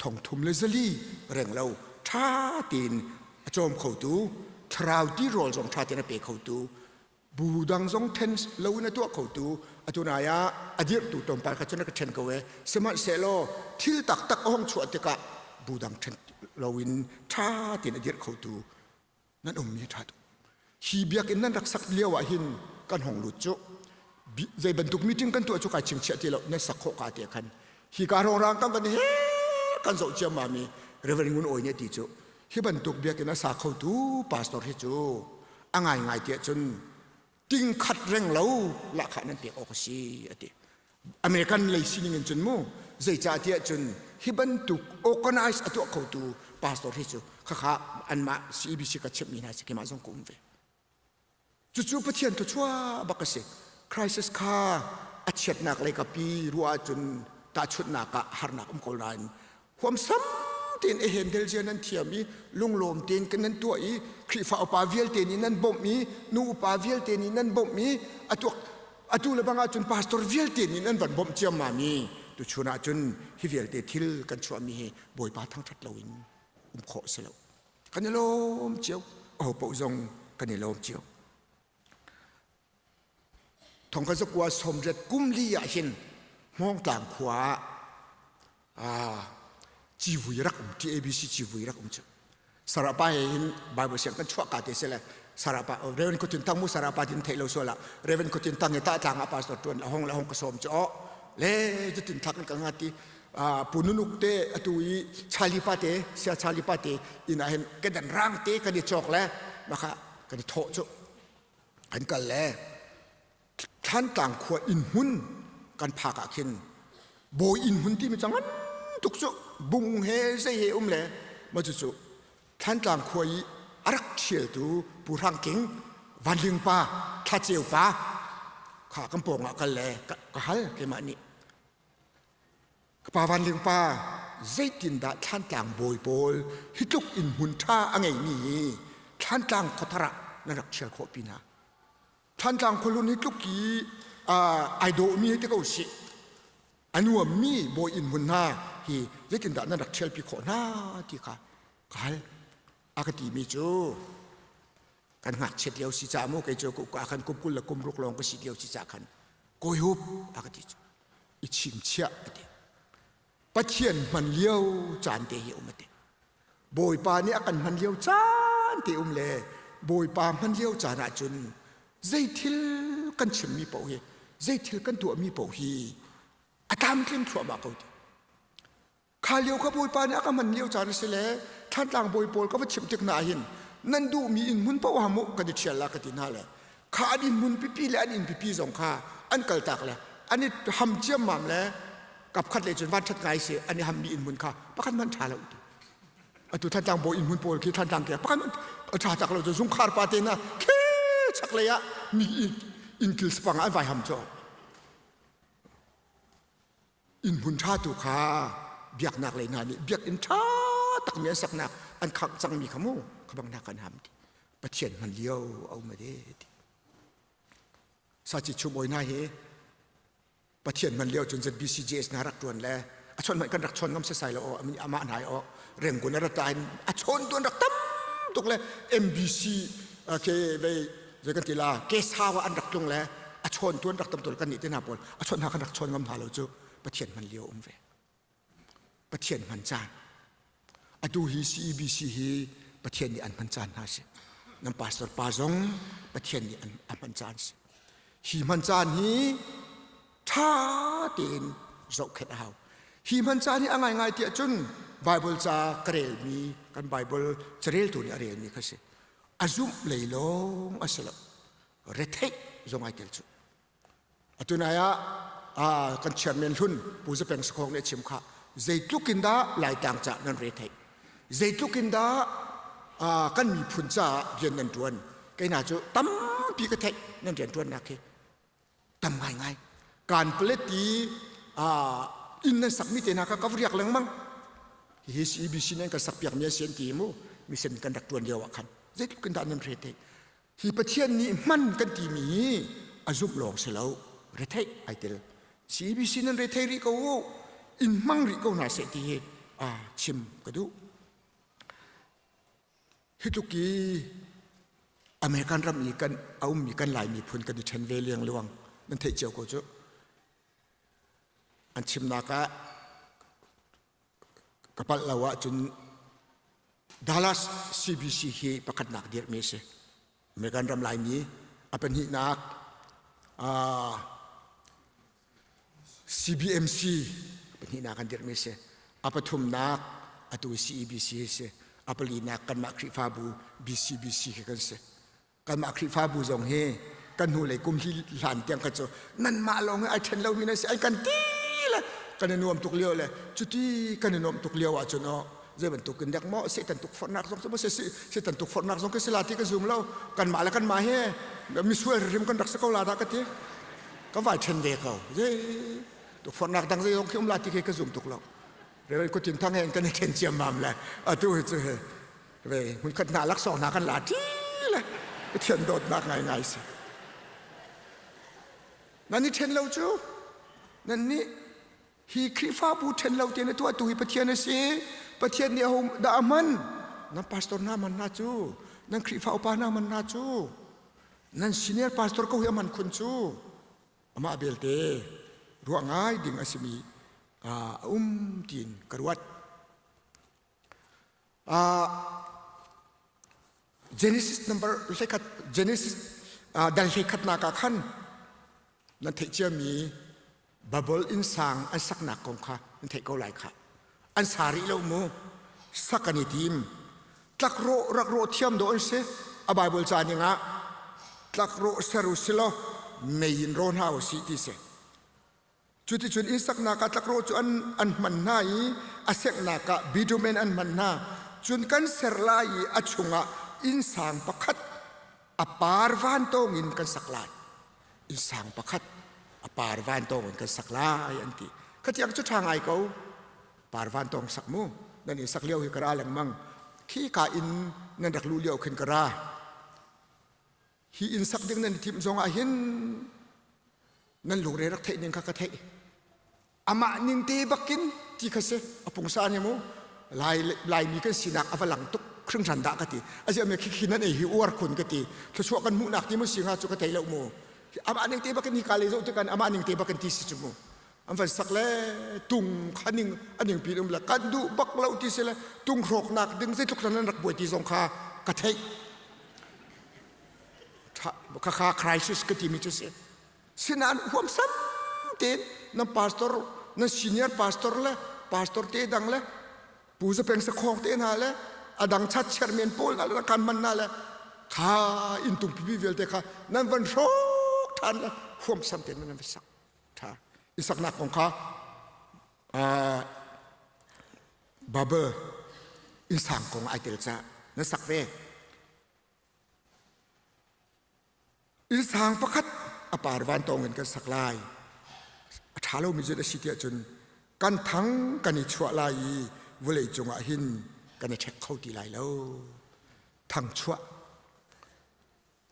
3400 reng lo ṭha tein a cawm khotu thlarau tirawl zong ṭha tein a pe khotu bu dang zong then lo in a tuah khotu atu nai ah a dirhtu tlawmpal kha cun a ka then ko e sihmanhsehlaw thil taktak a hong chuah tikah bu dang then lo in ṭha tein a dirh khotu nan ummi ṭha tuk hi biakinn nan rak sak lio ah hin kan hong lut cu zei bantuk meeting kan tuah cu kai chingchiah ti lo nan sak khawh ka te khan hi ka rongrang kan van he kan zoh ciammam i Reverend Ngun Awi nih ti cu hi bantuk biakinn a sa khotu pastor hi cu a ngaingai tiah cun ting khat reng lo lahkhah nan pek awk a si a ti American lei sining in cun mu zeicah tiah cun hi bantuk organize a tuah khotu pastor hi cu khakha anmah CEBC ka chimhmi hna si keimah zong ka um ve Cucu Pathian thluachuah bak a si. Crisis kha a chiatnak lei kapi ruah ahcun tahchunhnak ah harnak um ko nain huamsam tein a handle zia nan thiam i lunglawm tein kan nan tuah i Khrihfa upa vialte nih nan bawmh i nu upa vialte nih nan bawmh i atuak atu le bang ahcun pastor vialte nih nan van bawmh ciammam i tuchun ahcun hi vialte thil kan chuahmi hi Bawipa thangṭhat loin um khawh si lo. Kan i lawm cio. Aho paoh zong kan i lawm cio. Thongkhat zakua sawmriat kum li ah hin Hmawngtlang khua ah civui rak um TABC civui rak um cu. Sarapa he hin Bible siang kan chuah ka te se le Sarapa Reverend Kutin Tang mu Sarapa tin thei lo suala Reverend Kutin Tang he ta tlang ah pastor tuan la hong la hong ka som chu o le cutin thak kan nga ti pu nunuk te atu i chali pa te sia chali pa te inn ah hin kedan rang te kan i cawk le maka kan i thawh cu kan kal le Thlantlang khua inn hmun kan phak ah khin bawi inn hmun timi cang tuk cu bung he zei he um le ma cu cu Thlantlang khua i a rak ṭhialtu Pu Hrang King Vanling pa Thlaceu pa kha kan pawng ah kal le ka hal keimah nih Ka pa Van Ling pa zeitindah Thlantlang bawi pawl hi tluk in hmun ṭha a ngeimi hi Thlantlang khuathar ah nan rak ṭhial khawh pinah Thlantlang khuahlun hi tluk i ai dawhmi hi ti ko sih a nuammi bawi inn hmun hna hi zeitindah nan rak ṭhialpi khawh hna ti kha ka hal. A ka timi cu kan ngakchiat lio si ca mu kei cu ka khan kum 20 le kum ruk lawng ka si lio si ca khan kawi hup a ka ti cu i chingchiah a ti Pathian hman lio caan te hi um a ti Bawipa nih a kan hman lio caan te um le Bawipa hman lio caan ahcun zei thil kan chimmi paoh hi zei thil kan tuahmi paoh hi a tlamtling thluahmah ko ti Kha lio kha Bawipa nih a ka hman lio caan a si le Thlantlang bawi pawl ka va chimh tik hna ahhin nan duhmi inn hmun paoh ah mu kan i ṭhial la ka ti hna le kha an inn hmun pipi le an inn pipi zong kha an kaltak le an i ham ciammam le kapkhat lei cun vanṭhat ngai si an i hammi inn hmun kha pakhat hmanh ṭha lo ti atu Thlantlang bawi inn hmun pawl khi Thlantlang ke pakhat hmanh ṭha tak lo cu zungkhar pa te hna khi chaklei ah mi inn kil sapang ah an vai ham cu Innhmun ṭha tu kha biaknak lei hna nih biakinn ṭha takmi an saknak an khangh cangmi kha mu kha bang hna kan ham ti Pathian hman lio a um ade ti saci chum oi hna hi Pathian hman lio cun ZBCJS hna rak ṭuan le a chon hmanh kan rak chon ngam sesai lo amah hna o Rangoon a rat in a chawn tuan rak tam tuk le MBC ke vei zei kan ti la ke sau an rak tlung le a chawn tuan rak tam tuk kan nih te hna pawl a chawn hna kan rak chawn ngam hna lo cu Pathian hman lio um ve Pathian hman caan atu hi CEBC hi Pathian nih an hman caan hna si nan pastor pa zong Pathian nih an hman caan si hi hman caan hi ṭha tein zohkhenh a hau. Hi hman caan hi a ngaingai tiah cun Bible ca ka relmi kan Bible careltu nih a relmi kha si. A zumh lei lawng a si lo. Retheih zong ai tel cu. Atu nai ah kan chairman hlun Pu Zapeng Sakhong nih a chim kha. Zeitluk in dah Laitlang ca nan re theih? Zeitluk in dah kan miphun caah rian nan ṭuan? Kei hna cu tampi ka theih nan rian ṭuannak hi. Tam ngaingai. Kan paleti inn nan sakmi te hna kha ka va riak lengmang. Hihi CEBC nan kan sakpiakmi a si an ti mu. Mission kan rak ṭuan lio ah khan. Zeitluk in dah nan re theih? Hi Pathian nih hman kan timi hi a zumh lawng si lo, retheih ai tel. CBC nan rethei rih ko u, in hmang rih ko hna seh ti hi a chim ka duh. Hi tluk i American ram i kan a ummi kan Lai miphun kan i ṭhen ve liangluang nan theih cio ko cu. An chimnak ah ka palh lo ahcun Dallas CBC hi pakhatnak dirhmi a si. American ram Laimi a pahnihnak uh, CBMC pahnihnak an dirhmi a si. A pathumnak atu CEBC hi si. A palinak kanmah Khrihfabu BCBC khi kan si. Kanmah Khrihfabu zong hi kan hnulei kum hi hlan tiang kha cu nanmah lawng hi ai ṭhen lomi nan si an kan ti le kan i nuam tuk lio le cuti kan i nuamh tuk lio ahcun aw zei bantuk in dek maw Satan tukforhnak zong cu maw Satan tukforhnak zong khi si la ti ka zum lo kanmah le kanmah hi misual hrim kan rak si ko la dah ka ti ka vai ṭhen ve ko zei tukforhnak dang zei zong khi um la ti khi ka zum tuk lo Reverend Kutin Thang he kan i ṭhen ciammam le atu hi cu he ve hmunkhat hna laksawng hna kan la ṭi le Pathian dawtnak ngaingai si. Nan i ṭhen lo cu nan nih hi Khrihfabu ṭhen lo tein a tuahtu hi Pathian a si. Pathian nih aho dah a hman? Nan pastor hna man hna cu, nan Khrihfa upa hna man hna cu, nan senior pastor ko hi a man khun cu. Amah belte ruah ngai ding a simi a um tiin ka ruat. Genesis number hlekhat Genesis dal hlekhatnak ah khan nan theih ciami Babel innsang an saknak kong kha nan theih ko lai kha. An sa rih lo mu. Sak an i tim. Tlakrawh rak rawh thiam dawh an si. A Bible ca ning ah tlakrawh ser u silaw mei in raw hna u sih ti si. Cuticun inn saknak ah tlakrawh cu an, an hman hna i a senghnak ah bitumen an hman hna. Cun kan ser lai i a chungah innsang pakhat a par vantawng in kan sak lai. Innsang pakhat a par vantawng in kan sak lai an ti. Khatiang cu ṭha ngai ko. Par vantawng sak mu. Nan inn sak lio hi ka ra lengmang. Khi ka inn nan rak luh lio khin ka ra. Hi inn sak ding nan i timh zong ah hin nan lungre rak theih ning kha ka theih. Amah ning te bakin ti kha si a pungsan hi mu lai laimi kan sinak a va lang tuk hringhran dah ka ti azi ame khi khi nan ei hi uar khun ka ti thluachuah kan hmuhnak ti mu si hnga cu ka thei lo mu amah ning te bakin hi ka le zoh tikan amah ning te bakin ti si cu mu an van sak le tung kha ning aning pin um le kan duh bak lo ti si le tung hrawknak ding zeitluk nan rak buai ti zong kha ka theih Khakha crisis ka timi cu si. Sinain huamsam tein nan pastor, nan senior pastor le pastor te dang le pu zapeng sakhong te hna le adang chat chairman pawl hna le kan man hna le kha intung pipi vialte kha nan van hrawk than le huamsam tein nan va sak tha i saknak kong kha Babel innsang kong ai tel ca na sak ve. Innsang pakhat a par vantawng in kan sak lai. A ṭha lomi zet a si tiah cun kan thang kan i chuah lai i vawlei cungah hin kan i ṭhek kho ti lai lo. Thangchuah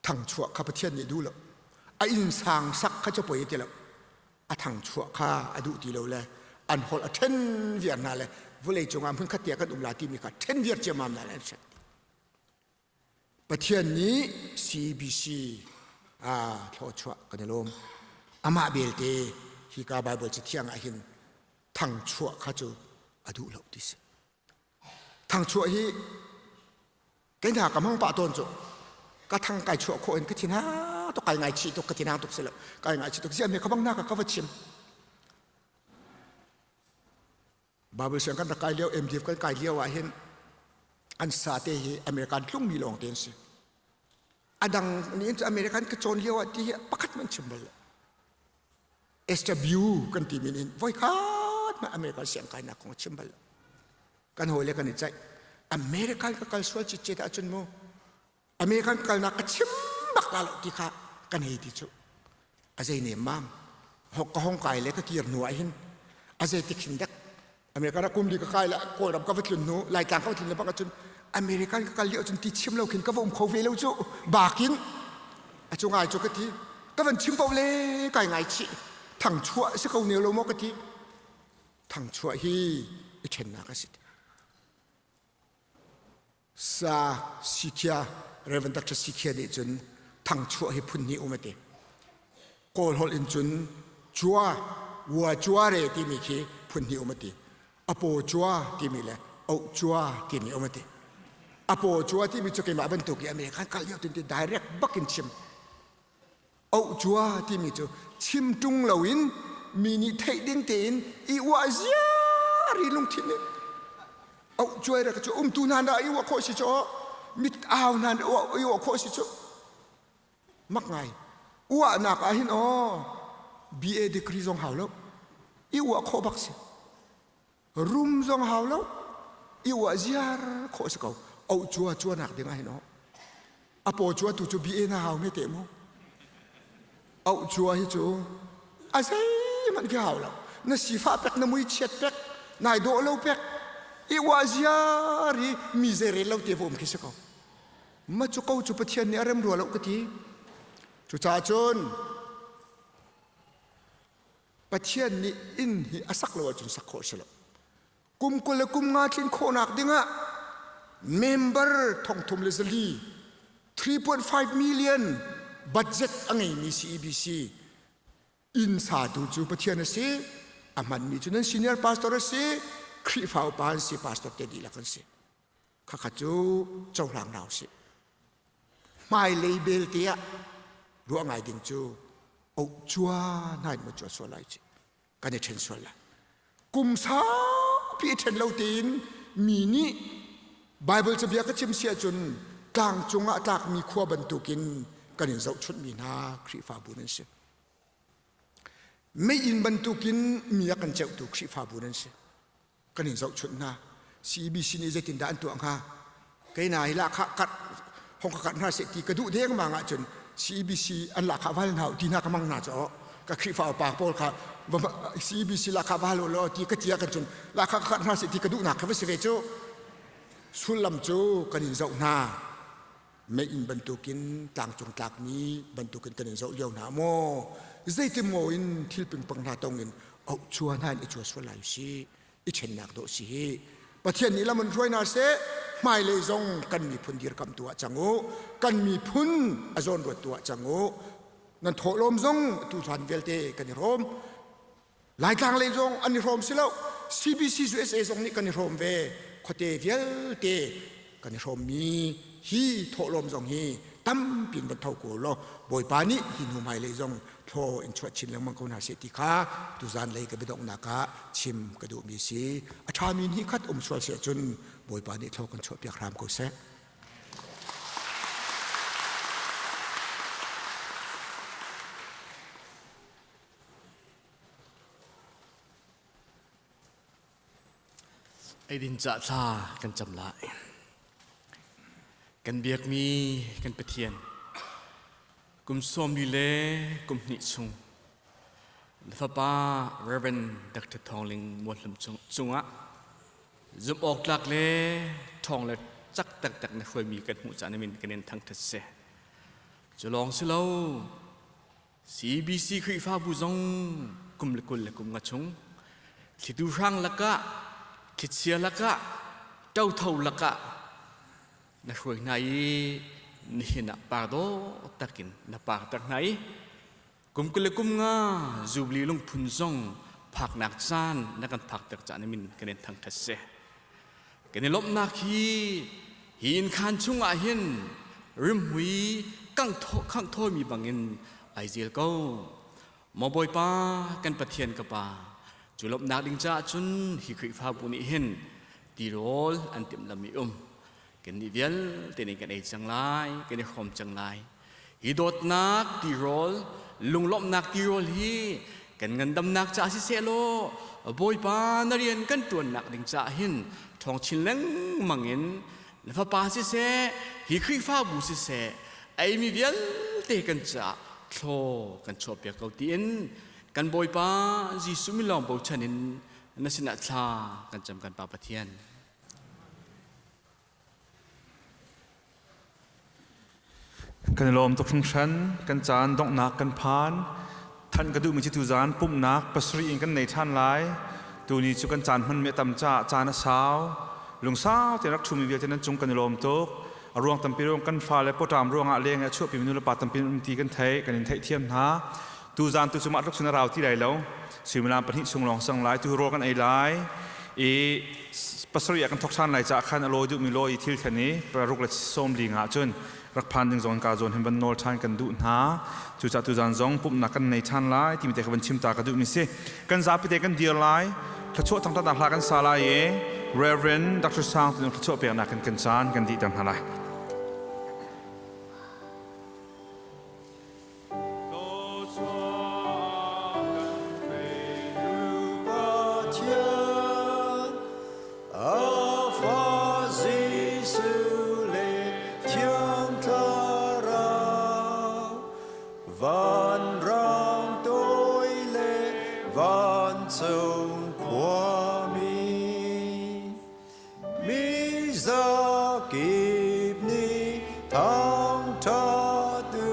thangchuah kha Pathian nih duh lo. A innsang sak kha cu poi ti lo. A thangchuah kha a duh ti lo le an holh a ṭhen viar hna le vawlei cungah hmunkhat tiah kan um la timi kha ṭhen viar ciammam hna le an hrek. Pathian nih CBC ah thluachuah kan i lawm. Amah belte hika Bible cathiang ah hin thangchuah kha cu a duh lo ti si. Thangchuah hi kei hna ka hmang pah tawn cu ka thang kai chuah khawh in ka thin hang tuk kai ngaichih tuk ka thin hang tuk si lo kai ngaichih tuk ziah me ka bang na ka ka va chim Bible siang kan rak kai lio MDF kan kai lio ah hin an sa te hi American tlungmi lawng te an si adang nih cu American ka cawn lio ah ti hi pakhat man chim bal SW kan ti min in voi khat. Pakhat hmanh America siang kainak kong a chim bal lo. Kan hawile kan i ceih. American ka kal sual citcet ahcun mu American kalnak ka chim bak la lo ti kha kan hei ti cu. A zei ne mam ka hong kai le ka kir hnu ah hin a zei tik hin dek American ah kum li ka kai la Kawlram ka va tlun hnu Laitlang ka va tlun le bak ahcun American ka kal lio cun ti chim lo khin ka va um kho ve lo cu bakin a cu ngai cu ka ti ka van chim po le kai ngai chih thangchuah si ko ne lo maw ka ti thangchuah hi i ṭhennak a si Sa Sikhia Reverend Dr. Sikhia nih cun thangchuah hi phun hnih um a ti. Kawl holh in cun chua wua chua re timi khi phun hnih um a ti. Apaw chua timi le oh chua timi um a ti. Apaw chua timi cu keimah bantuk i American kal lio tin ti direct bak in chim. Oh chua timi cu chim ṭung loin mi nih theih ding tein i uah ziar i lungthin in oh cuai ra cu umtu hna dah i uah khawh si cu mit au hna i uah khawh si cu mak ngai uahnak ah hin aw BA degree zong hau lo i uah khawh bak si rum zong hau lo i uah ziar khawh si ko oh cua cuanak ding ah hin aw a paw cua tu cu BA na hau me te mu auh cua hi cu a zeihmanh khi hau lo na sifah pek na mui chiat pek nai dawh lo pek i uah ziar i mi zei rel lo te va um khi si ko ma cu ko cu Pathian nih a rem rua lo ka ti cucaah cun Pathian nih inn hi a sak lo ahcun sak khawh si lo kum 20 le kum nga tlin khawhnak dingah member thongthum le zali 3.5 million budget a ngeimi CEBC inn satu cu Pathian a si a hmanmi cu nan senior pastor a si Khrihfa upa an si pastor te dihlak an si khakha cu cohlang hna usih hmailei belte ah ruah ngai ding cu oh cua hna in maw cua sual lai ci kan i ṭhen sual lai kum saupi i ṭhen lo tein mi nih Baibal cabia ka chim si ahcun tlang cungah a tlakmi khua bantukin kan in zohchunhmi hna Khrihfabu nan si. Meiinn bantukin mi a kan ceuhtu Khrihfabu nan si. Kan in zohchunh hna. CEBC nih zeitindah an tuah hnga? Kei na hi lahkhah kat hong ka kat hna seh ti ka duh dengmang ahcun CEBC an lahkhah val hna ti hna ka mang hna cu ka Khrihfa upa pawl kha CEBC lahkhah val u law ti ka tia kan cun lahkhah ka kat hna seh ti ka duhnak kha va si ve cu sullam cu kan in zoh hna meiinn bantukin tlangcung tlakmi bantukin kan in zoh lio hna maw zeitin maw in thil pingpang hna tong in auh chua hna in i chua sual lai si i ṭhennak dawh si hi Pathian nih lam in hruai hna seh hmailei zong kan miphun dirkamtu ah cang u kan miphun a zawnruattu ah cang u nan thawhlawm zong tu hlan vialte kan i hrawm Laitlang lei zong an i hrawm si lo CBC USA zong nih kan i hrawm ve khuate vialte kan i hrawmmi hi thawhlawm zong hi tampi in van tho ko law Bawipa nih hi hnu hmailei zong thlaw in chuah chin lengmang ko hna seh ti kha tuzan lei ka biadonghnak ah chim ka duhmi si a ṭhami hnih khat um sual si ahcun Bawipa nih thlaw kan chuahpiak hram ko seh. Eidin cah thla kan cam lai. Kan biakmi kan Pathian kum 40 le kum hnih chung na fapa Reverend Dr. Thawng Ling Mualhlum cungah zumh awk tlak le ṭhawng le cak taktak na hruaimi kan hmuh caan min kan in thangṭhat si. Cu lawng si lo, CBC Khrihfabu zong kum le 20 le kum nga chung thlitu hrang lakah thlichia lakah ṭotho lakah na hruai hna i nihin ah par dawh takin na parter hna i kum 20 le kum nga Jubilee lungphun zong phaknak caan na kan phakter caan min kan in thangṭhat si. Kan i lawmhnak hi hi innkhan chungah hin rimhmui khangh thawimi bangin ai zel ko. Maw Bawipa kan Pathian ka Pa, cu lawmhnak ding caah cun hi Khrihfabu nih hin tirawl an timhlamh i um. Kannih vialte nih kan ei cang lai, kan i hrawm cang lai. Hi dawtnak tirawl, lunglawmhnak tirawl hi Kan ngandamnak ca siseh law Bawipa na rian kan ṭuannak ding caah hin ṭhawng chin lengmang in na fapa siseh, hi Khrihfabu siseh, eimi vialte kan caah thlaw kan chuahpiak ko tiin kan Bawipa Jesuh min lawng bochan in na sinah thla kan cam kan Pa Pathian. Kan i lawm tuk hringhran. Kan caan donghnak kan phan. Thanh ka duhmi cu tuzaan pumhnak pasarih in kan nei ṭhan lai. Tuni cu kan caan hmanmi a tam caah caan a sau. Lungsau tein rak ṭhumi vialte nan cung kan i lawm tuk. A ruang tampi ruang kan fale pawṭam ruangah leng i a chuahpimi nulepa tampi an um ti kan theih. Kan in theihthiam hna. Tuzaan tu cu mah tluk cun a rau ti lai lo. Suimilam pahnih chung lawng sang lai. Tu rawl kan ei lai. I pasarih ah kan thok ṭhan lai caah khan a lawi duhmi lawi i thil thlen i paruk le sawmli nga cun rak phan ding zong ka zawn hin van nawl ṭhan kan duh hna. Cucaah tuzaan zong pumhnak kan nei ṭhan lai timi te kha van chim ta ka duhmi si. Kan zapi te kan dir lai. Thluachuah thangṭhatnak hla kan sa lai i Reverend Dr. Sang tu thluachuah peknak kan kan caan kan dih ter hna lai. Vanrang toi le vancung khuami Mi zakip nih thangṭhat u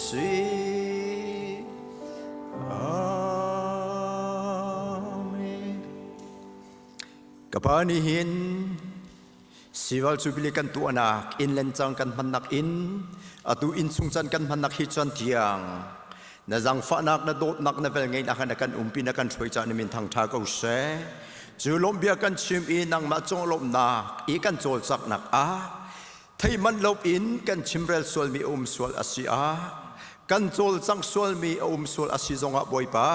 sih. Amen. Ka pa nih hin sival cubili kan tuahnak inn len cang kan hmannak in atu inn chung can kan hmannak hi chuan tiang na zangfahnak na dawtnak na velngeihnak na kan umpi na kan hruai ca na min thangṭha ko seh. Cu lawmhbia kan chim i nangmah cung lawmhnak i kan cawlcaknak ah theiman lo in kan chimrel sualmi a um sual a si ah kan cawlcang sualmi a um sual a si zongah Bawipa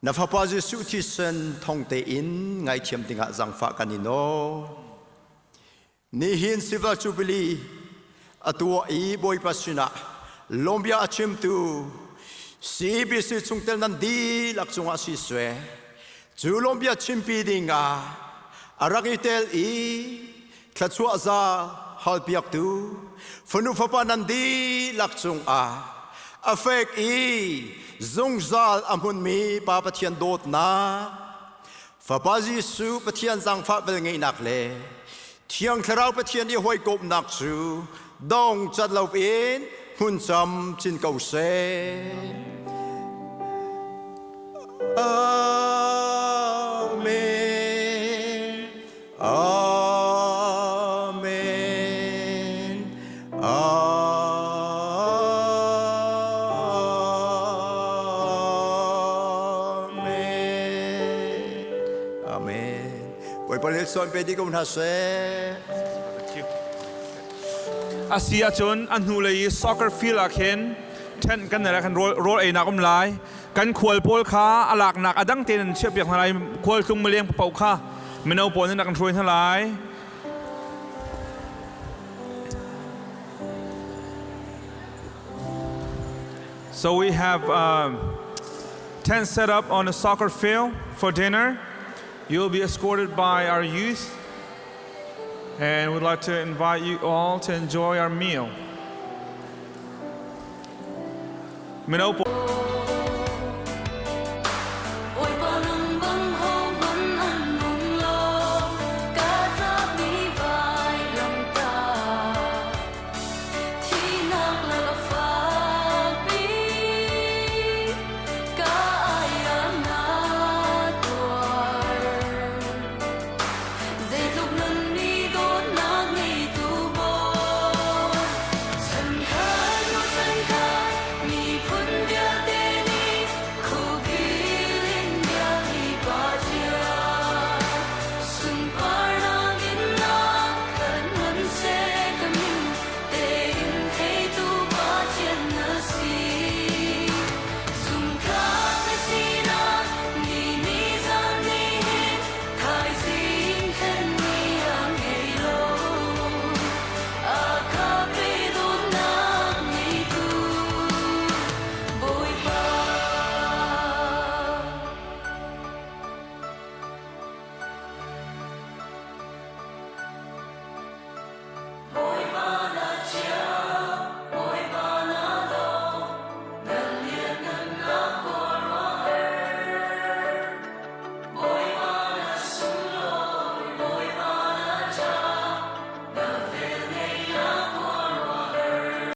na fapa Jesuh thisen thong tein ngaithiam dingah zangfah kan i nawl. Nihin Silver Jubilee a tuah i Bawipa sinah lawmbia a chimtu CBC chungtel nan dihlak cungah siseh cu lawmbia chimpi dingah a rak i tel i thluachuah za halpiaktu fanu fapa nan dihlak cungah a fek i zungzal a hmunmi Pa Pathian dawtnak Fapa Jesuh Pathian zaangfah velngeihnak le Thiang Thlarau Pathian i hawikomhnak cu dong cat loin hmun cam cin ko seh. Amen. Amen. Amen. Amen. Bawipa nih suan pe dih ko hna seh. Asi ahcun a hnulei i soccer field ah khin tent kan nei lai khan rawl einak um lai. Kan khual pawl kha a laknak a dang tein an chiahpiak hna lai. Khualtlung mileng paoh kha mino pawl nih an hruai hna lai. So we have tent set up on the soccer field for dinner. You'll be escorted by our youth, and we'd like to invite you all to enjoy our meal. Mino.